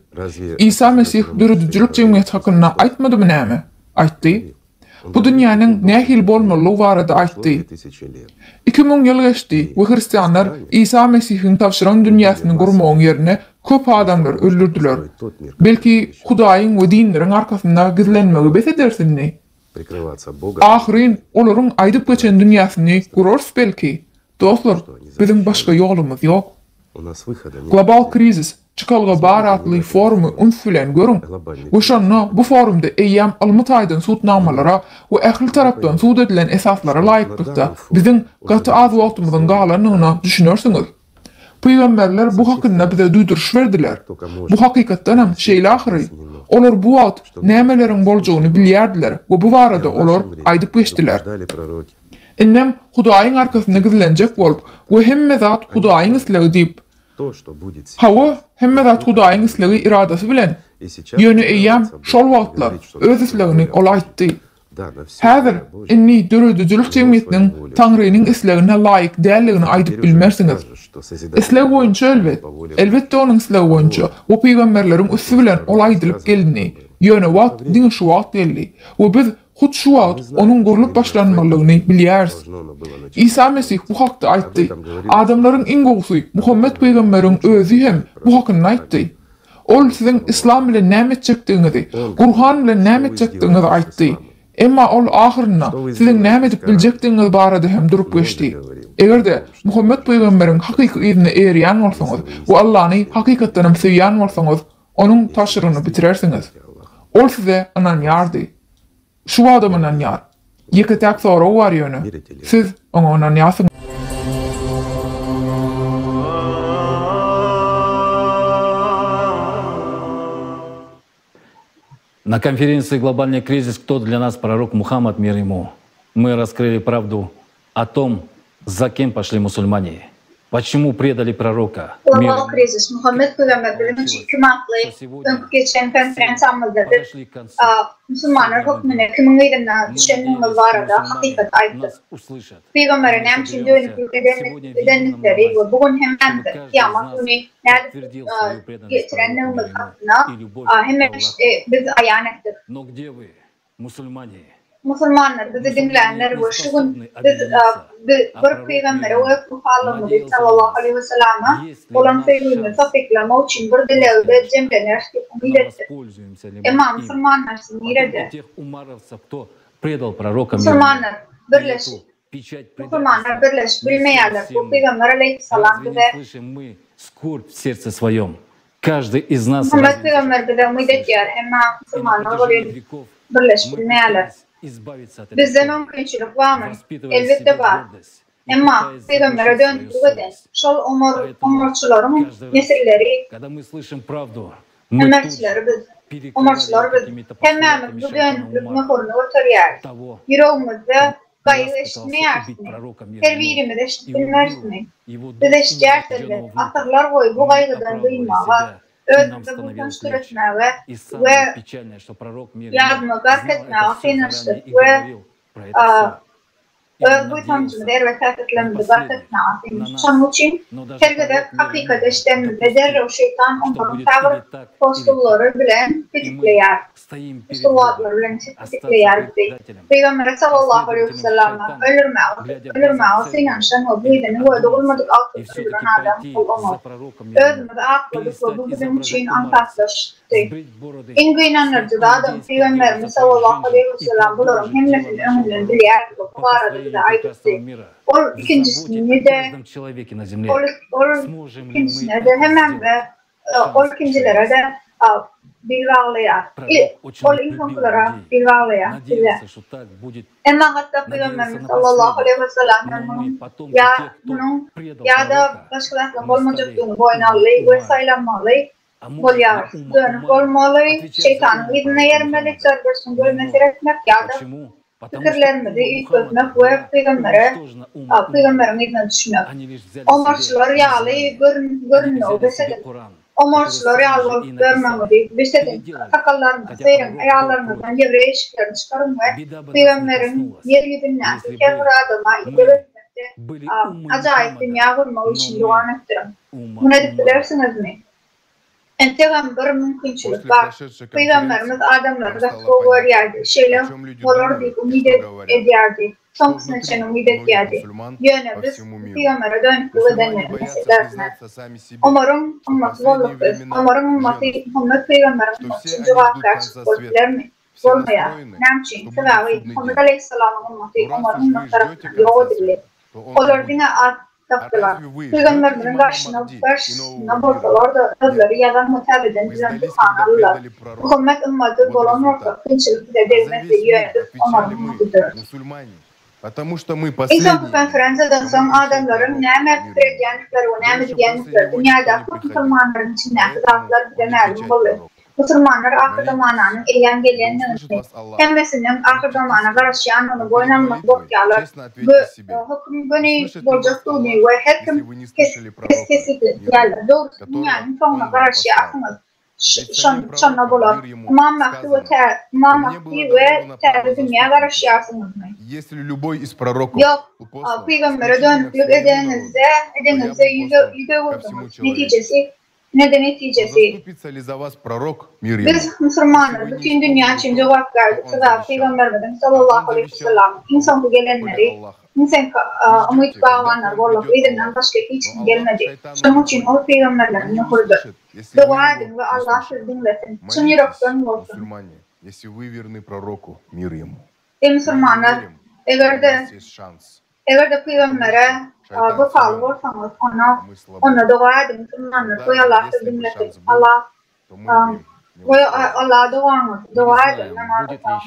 Isa Mesih döredijilik jemgyýeti hakynda aýtmadymy näme? Aýtdy. Bu dünýäniň nähili bolmalydygy barada aýtdy. 2000 ýyl geçdi we hristianlar Isa Mesihiň tabşyran dünýäsini gurmagyň ýerine köp adamlary öldürdiler. Belki, Hudaýyň we dinleriň arkasynda gizlenmegi bes ederis indi? Ahyryn olaryň aýdyp geçen dünýäsini gurarys belki? Dostlar, biziň başga ýolumyz ýok. Global krizis, çykalga bar atly forumy üns bilen görüň we şonda bu forumda eýýäm ylmy taýdan subutnamalara we ähli tarapdan subut edilen esaslara laýyklykda biziň gaty az wagtymyzyň galandygyna düşünersiňiz. Pygamberler bu hakynda bize duýduryş berdiler. Bu hakykatdanam şeýle ahyry. Olar bu wagt nämeleriň boljagyny bilýärdiler we bu barada olar aýdyp geçdiler. Indem Hudaýyň arkasynda gizlenjek bolup we hemme zat Hudaýyň islegi diýip, hawa, hemme zat Hudaýyň islegi yradasy bilen, ýöne eýýäm şol wagtlar öz islegini ol aýtdy. Häzir, indi döredijilik jemgyýetiniň Taňrynyň islegine laýyk däldigini aýdyp bilmersiňiz. Isleg boýunça elbet. Elbetde onuň islegi boýunça we pygamberleriň üsti bilen ol aýdylyp gelindi. Ýöne wagt diňe şu wagt geldi. We biz. Hut şu wagt onuň gurlup başlanmalydygyny bilýäris. Isa Mesih bu hakda aýtdy. Adamlaryň iň gowusy Muhammet pygamberiň özi hem bu hakynda aýtdy. Ol siziň yslam bilen näme etjekdigiňizi, Gurhan bilen näme etjekdigiňizi aýtdy. Emma ol ahyrynda siziň näme edip biljekdigiňiz barada hem durup geçdi. Eger-de Muhammet pygamberiň hakyky yzyna eýerýän bolsaňyz we Allany hakykatdanam söýýän bolsaňyz, Onuň tabşyrygyny bitirersiňiz. Ol size ynanýardy. Şu wagtam ynanýar. Ýeke-täk sorag bar ýöne, siz oňa ynanýarsyňyzmy?
На конференции «Глобальный кризис. Кто для нас пророк Мухаммад, мир ему?» мы раскрыли правду о том, за кем пошли мусульмане, почему предали пророка, мир
Global
ему.
krizis, Muhammet pygamber biziň üçin kim atly öňki geçen konferensiýamyzda biz musulmanlar hökmünde kimiň yzyna düşendigimiz barada hakykaty aýtdyk. Pygambere näme üçin dönüklik edendikleri we bu gün hemmämize kyýamat güni nädip getirendigimiz hakynda hemme biz aýan etdik. Musulmanlar bizi diňlänler we şu gün biz bir pygambere we wepalylygyny sallallahu aleýhi we sellama bolan söýgimizi tassyklamak üçin bir dilegde jemleneris diýip umyt etdik. Emma musulmanlar siz nirede? Musulmanlar birleşip Musulmanlar birleşip bilmeýärler. Bu pygamber aleýhissalam bize Muhammet pygamber bize umyt etýär, emma musulmanlar welin birleşip bilmeýärler. Bizde mümkinçilik barmy? Elbetde bar. Emma pygambere dönüklik eden şol Omar, omarçylaryň nesilleri, ömerçileri biz, omarçylar biz, hemmämiz bu dönüklik möhürini göterýäris. Ýüregimizde gaýgy eşitmeýärismi? Her birimiz eşidip bilmerismi? Biz eşidýäris elbet, asyrlar boýy bu gaýgydan dynmaga, özümizde buýsanç döretmäge we ýadymy gark etmäge synanyşdyk we Öz buýsanjymyzy erbet häsiýetlerimizi gark etmäge synanyşdyk. Şonuň üçin her gezek hakykaty eşidenimizde derrew şeýtan Omaryň käbir postullary bilen petikleýär. Usullatlary bilen petikleýär bizi. Pygambere sallallahu aleýhi wesellama öldürmäge öldürmäge synanyşan we gyzyny we dogulmadyk agtygyny öldüren adam ol Omar. Özümizi akladyk we bu biziň üçin aňsatlaşdy. Iň gynandyryjy zadam, Pygamberimiz sallallahu aleýhi wesellem bularyň hemmesini öňünden bilýärdi we bu barada bize aýdypdy. Ol ikinjisini-de, ol ol ikinjisine-de hemmämize, ol ikinjilere-de bil baglaýar. Ol iň soňkulara bil baglaýar, bize. Emma hatda Pygamberimiz sallallahu aleýhi wesellem hem munuň ýa munuň ýa-da başga zatlaryň bolmajakdygyny boýun aldy we saýlanmaly Bolýar. Dönük bolmaly, şeýtanyň yzyna ýermeli, çardaşyň gözüne seretmek ýa-da pikirlerimizi üýtgetmek we pygambere, pygamberiň yzyna düşmek. Omarçylar ýaly görünmegi bes ediň. Omarçylar ýaly bolup ýörmegiňizi bes ediň. Sakallaryňyzy syryň, aýallaryňyzdan ýewreý eşiklerini çykaryň we pygamberiň ýer ýüzündäki her bir adama ideg etmekde ajaýyp dünýä gurmak üçin dowam etdiriň. Muny edip bilersiňizmi? Entegem bir mümkinçilik bar. Pygamberimiz adamlary gaty gowy görýärdi, şeýle bolar diýip umyt edýärdi, soňkusyna çenli umyt edýärdi. Ýöne biz pygambere dönüklik edenleriň nesillerine. Omaryň ymmaty bolduk biz. Omaryň ymmaty Muhammet pygamberiň ymmaty üçin jogapkärçilik bolup bilermi? Bolmaýar. Näme üçin? Sebäbi Muhammet aleýhissalamyň ymmaty Omaryň ymmaty tarapyndan ýok edildi. Olar diňe at dakdylar. Pygamberimiziň garşyna garşysynda bolsalar-da, özleri ýazan we täzeden düzen Gurhany aldylar. Muhammet ymmaty bolan bolsa, kynçylyk bize degmezdi, ýöne biz Omaryň ymmatydyrys. Iň soňky konferensiýadan soň adamlaryň näme pikir edýändikleri we näme diýýändikleri, dünýädäki köp musulmanlaryň içindäki zatlar bize mälim boldy. Musulmanlar ahyrzamananyň eýýäm gelendigini, hemmesiniň ahyrzamana garaşýandygyny boýun almaly gorkýarlar. Gö, höküm göni boljakdygyny we her kim kes, kes kesgitleýärler. Dogrusy dünýäniň soňuna garaşýarsyňyz, şonda bolar. Ymam Mahdi we tä, Ymam Mahdi we täze dünýä garaşýarsyňyzmy? Ýok, pygambere dönüklik edeniňizde, edeňizde ýüz, ýüz öwürdiňiz. Netijesi. Ine-de netijesi. Biz, musulmanlar, bütin dünýä üçin jogapkärdik, sebäbi Pygamberimiziň, sallallahu aleýhi we sellem, iň soňky gelenleri, iň soňky umyt baglanlary bolduk, yzyndan başga hiç kim gelmedi. Şonuň üçin ol pygamberleriň möhüridir. Doga ediň we Allah sizi diňlesin. Çyn ýürekden bolsun. Eý musulmanlar! Eger-de Eger-de pygambere wepaly bolsaňyz, onda onda doga ediň, musulmanlar, goý Allah sizi diňlesin. Allah goý Allah dogaňyzy doga ediň, namaz okaň.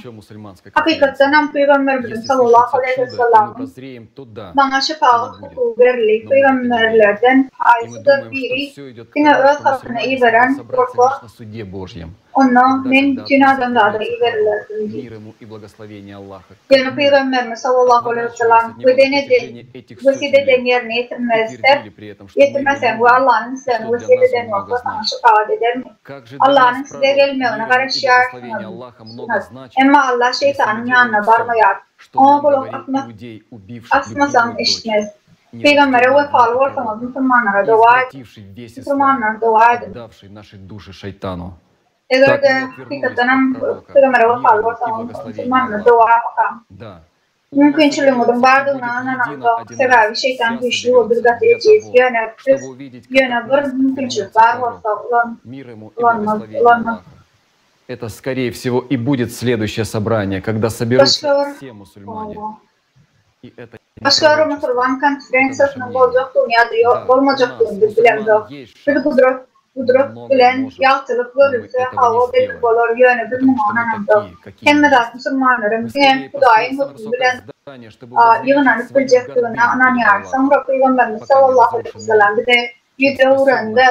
Hakykatdanam pygamberimiziň sallallahu aleýhi wesellamiň maňa şepagat hukugy berildi. Pygamberlerden haýsydyr biri diňe öz halkyna iberen bolsa, Onda men bütin adamzada iberilerdim diýdi. Ýöne Pygamberimiz sallallahu aleýhi wesellem weden eden, wesýet eden ýerine ýetirmezse, ýetirmeseň we Allanyň islegini wesýet eden bolsa saňa şepagat edermi? Allanyň size gelmegine garaşýarsyňyz. Emma Alla şeýtanyň ýanyna barmaýar. Oňa gulak asmasaň eşitmez. Pygambere wepaly bolsaňyz musulmanlara doga ediň. Musulmanlar doga ediň. Eger-de hakykatdanam pygambere wepaly bolsaňyz musulmanlar doga okaň. Mümkinçiligiňiziň bardygyna ynanamzok, sebäbi şeýtan güýçli we biz gaty ejiz. Ýöne biz ýöne bir mümkinçilik bar bolsa ulanmaz ulanmaz.
Это скорее всего и будет следующее собрание, когда соберутся все мусульмане.
Başga bir musulman konferensiýasynyň boljakdygyny ýa-da ýok bolmajakdygyny biz bilemzok. Biz gudrat gudrat bilen ýagtylyk görülse, hawa, belki bolar, ýöne biz muňa ynanamzok. Hemme zat musulmanlaryň diňe Hudaýyň hökümi bilen ýygnanyp biljekdigine ynanýarys. Soňra Pygamberimiz sallallahu aleýhi wesellem bize ýüz öwrende,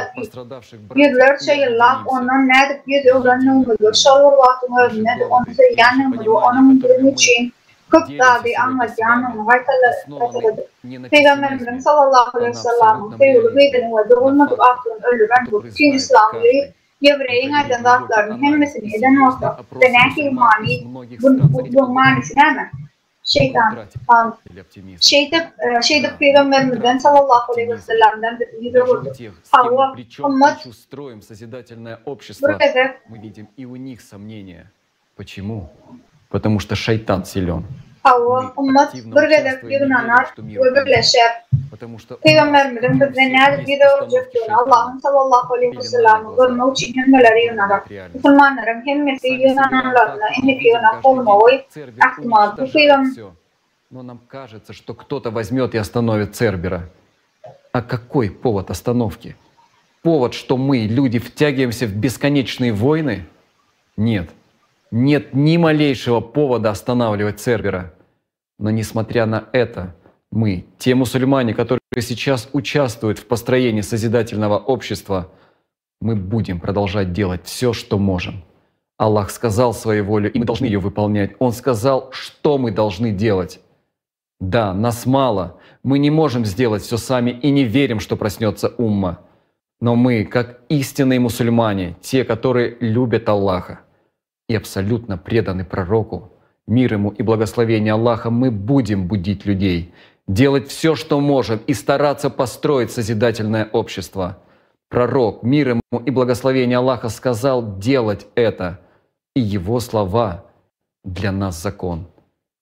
ýüzlerçe ýyllap ondan nädip ýüz öwrendigimizi, şol bir wagtyň özünde-de ony söýýändigimizi we onuň biziň üçin köp zady aňladýandygyny gaýtalady. Pygamberimiziň sallallahu aleýhi wesellamiň söýgüli gyzyny we dogulmadyk agtygyny öldüren we bütin yslamy öýüp, ýewreýiň aýdan zatlarynyň hemmesini eden bolsa, bize nähili many, bu manysy näme? Şeýtan, Şeýdip, şeýdip Pygamberimizden sallallahu aleýhi wesellemden biz ýüz öwürdik. Hawa, ymmat bir gezek. Hawa, ymmat bir gezek ýygnanar we birleşer. Pygamberimiziň bizden nädip ýüz öwürjekdigini Allahyň sallallahu aleýhi wesellemi görmek üçin hemmeler ýygnanar. Musulmanlaryň hemmesi ýygnananlarynda indiki ýygnak bolmagy ähtimal. Bu pygam.
Но нам кажется, что кто-то возьмет и остановит Цербера. А какой повод остановки? Повод, что мы, люди, втягиваемся в бесконечные войны? Нет. Нет ни малейшего повода останавливать Цербера. Но несмотря на это, мы, те мусульмане, которые сейчас участвуют в построении созидательного общества, мы будем продолжать делать все, что можем. Аллах сказал свою волю, и мы должны ее выполнять. Он сказал, что мы должны делать. Да, нас мало, мы не можем сделать все сами и не верим, что проснется умма. Но мы, как истинные мусульмане, те, которые любят Аллаха и абсолютно преданы пророку, мир ему и благословение Аллаха, мы будем будить людей, делать все, что можем, и стараться построить созидательное общество. Пророк, мир ему и благословение Аллаха, сказал делать это, и его слова для нас закон.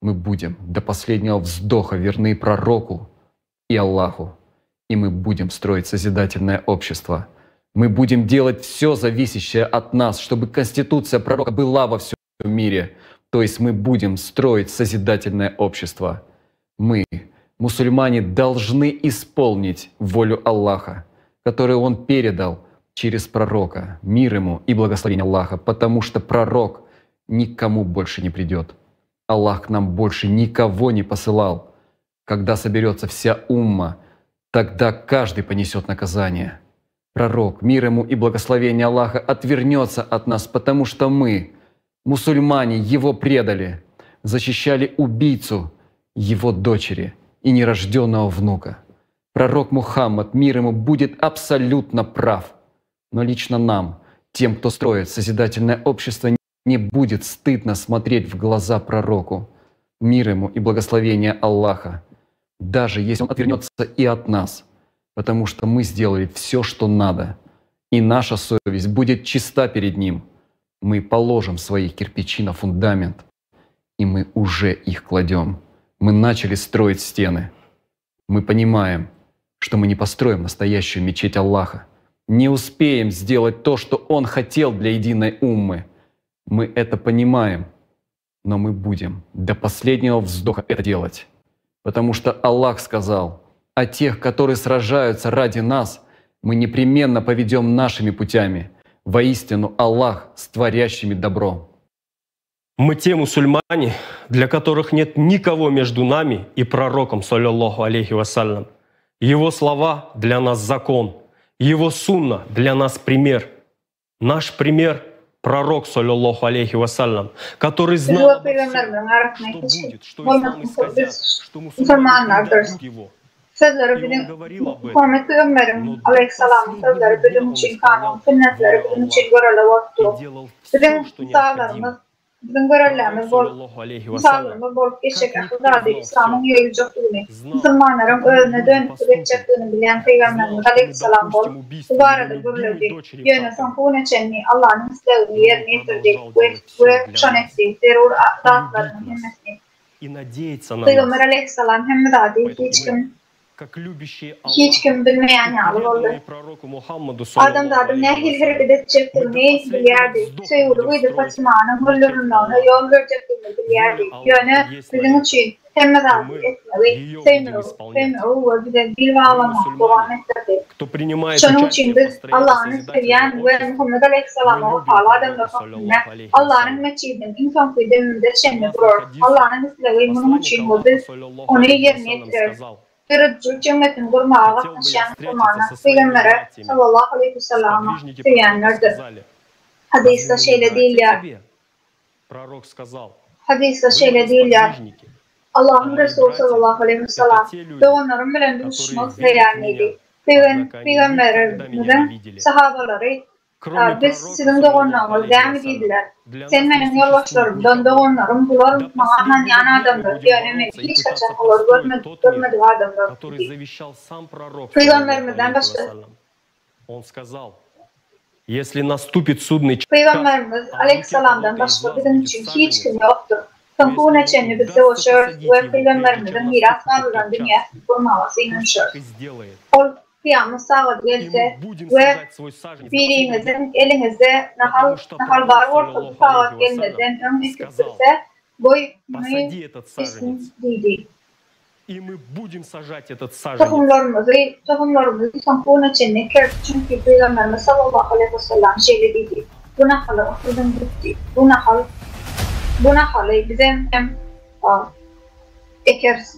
Мы будем до последнего вздоха верны пророку и Аллаху, и мы будем строить созидательное общество. Мы будем делать все зависящее от нас, чтобы Конституция пророка была во всем мире. То есть мы будем строить созидательное общество. Мы, мусульмане, должны исполнить волю Аллаха, которую Он передал через пророка, мир ему и благословение Аллаха, потому что пророк никому больше не придет. Аллах к нам больше никого не посылал. Когда соберется вся умма, тогда каждый понесет наказание. Пророк, мир ему и благословение Аллаха, отвернется от нас, потому что мы, мусульмане, его предали, защищали убийцу его дочери и нерожденного внука. Пророк Мухаммад, мир ему, будет абсолютно прав. Но лично нам, тем, кто строит созидательное общество, не будет стыдно смотреть в глаза пророку, мир ему и благословение Аллаха, даже если он отвернется и от нас, потому что мы сделали все, что надо, И наша совесть будет чиста перед Ним. Мы положим свои кирпичи на фундамент, и мы уже их кладем. Мы начали строить стены. Мы понимаем, что мы не построим настоящую мечеть Аллаха, не успеем сделать то, что Он хотел для единой уммы. Мы это понимаем, но мы будем до последнего вздоха это делать. Потому что Аллах сказал, а тех, которые сражаются ради нас, мы непременно поведем нашими путями. Воистину Аллах с творящими добро.
Мы те мусульмане, для которых нет никого между нами и пророком, саллиллаху алейхи вассалям. Его слова для нас закон, его сунна для нас пример. Наш пример – пророк, саллиллаху алейхи вассалям, который знал
Biz pygamberimiziň arasynda hiç kim bolmasyn biz musulmanlardyrys. Sözleri biziň Muhammet pygamberiň aleýhissalamyň sözleri biziň üçin kanun, sünnetleri biziň üçin görelde bolup dur. Biziň mysallarymyz Biziň görellämiz bolup, mysallarymyz bolup geçjek ähli zady yslamyň ýaýyljakdygyny, musulmanlaryň özüne dönüklik etjekdigini bilýän Pygamberimiz aleýhissalam bolup, bu barada gürledi. Ýöne soňky güne çenli Allanyň islegini ýerine ýetirdi we we şony etdi, zerur zatlarynyň hemmesini. Pygamber aleýhissalam hemme zady hiç kim Hiç kim bilmeýän ýaly boldy. Adamzadyň nähili hereket etjekdigini bilýärdi. Söýgüli gyzy Fatymanyň öldürilmegine ýol berjekdigini bilýärdi. Ýöne biziň üçin hemme zady etmegi, söýmegi, söýmegi we bize bil baglamagy dowam etdirdi. Şonuň üçin biz Allany söýýän we Muhammet aleýhissalama wepaly adamlar hökmünde Allanyň metjidiniň iň soňky demimize çenli durarys. Allanyň islegi munuň üçin we biz ony ýerine ýetireris. Döredijilik jemgyýetini gurmaga gatnaşýan musulmanlar Pygambere, sallallahu aleýhi wesellama, söýýänlerdir. Hadysda şeýle diýilýär, Hadysda şeýle diýilýär, Allahyň Resuly sallallahu aleýhi wessalam, Doganlarym bilen duşuşmak isleýärin diýdi. Pygamberimiziň sahabalary, Biz siziň doganlaryňyz dälmi diýdiler. Sen meniň ýolbaşçylarymdan doganlarym bular maňa ynanýan adamlar, ýöne men hiç haçan olary görmedik, görmedik adamlar diýdi. Pygamberimizden başga. Pygamberimiz aleýhissalamdan başga biziň üçin hiç kim ýokdur. Soňky güne çenli biz söweşeris we pygamberimiziň miras galdyran dünýäsini gurmaga synanyşarys. Ol Kyýamat sagady gelse we biriňiziň eliňizde nahal nahal bar bolsa bu sagat gelmezden öň ekip bilse, goý, muny etsin diýdi. Tohumlarymyzy tohumlarymyzy soňky güne çenli ekeris, çünki Pygamberimiz sallallahu aleýhi wesellam şeýle diýdi, Bu nahaly oturdyň gitdi, bu nahal bu nahaly bizem hem ekeris.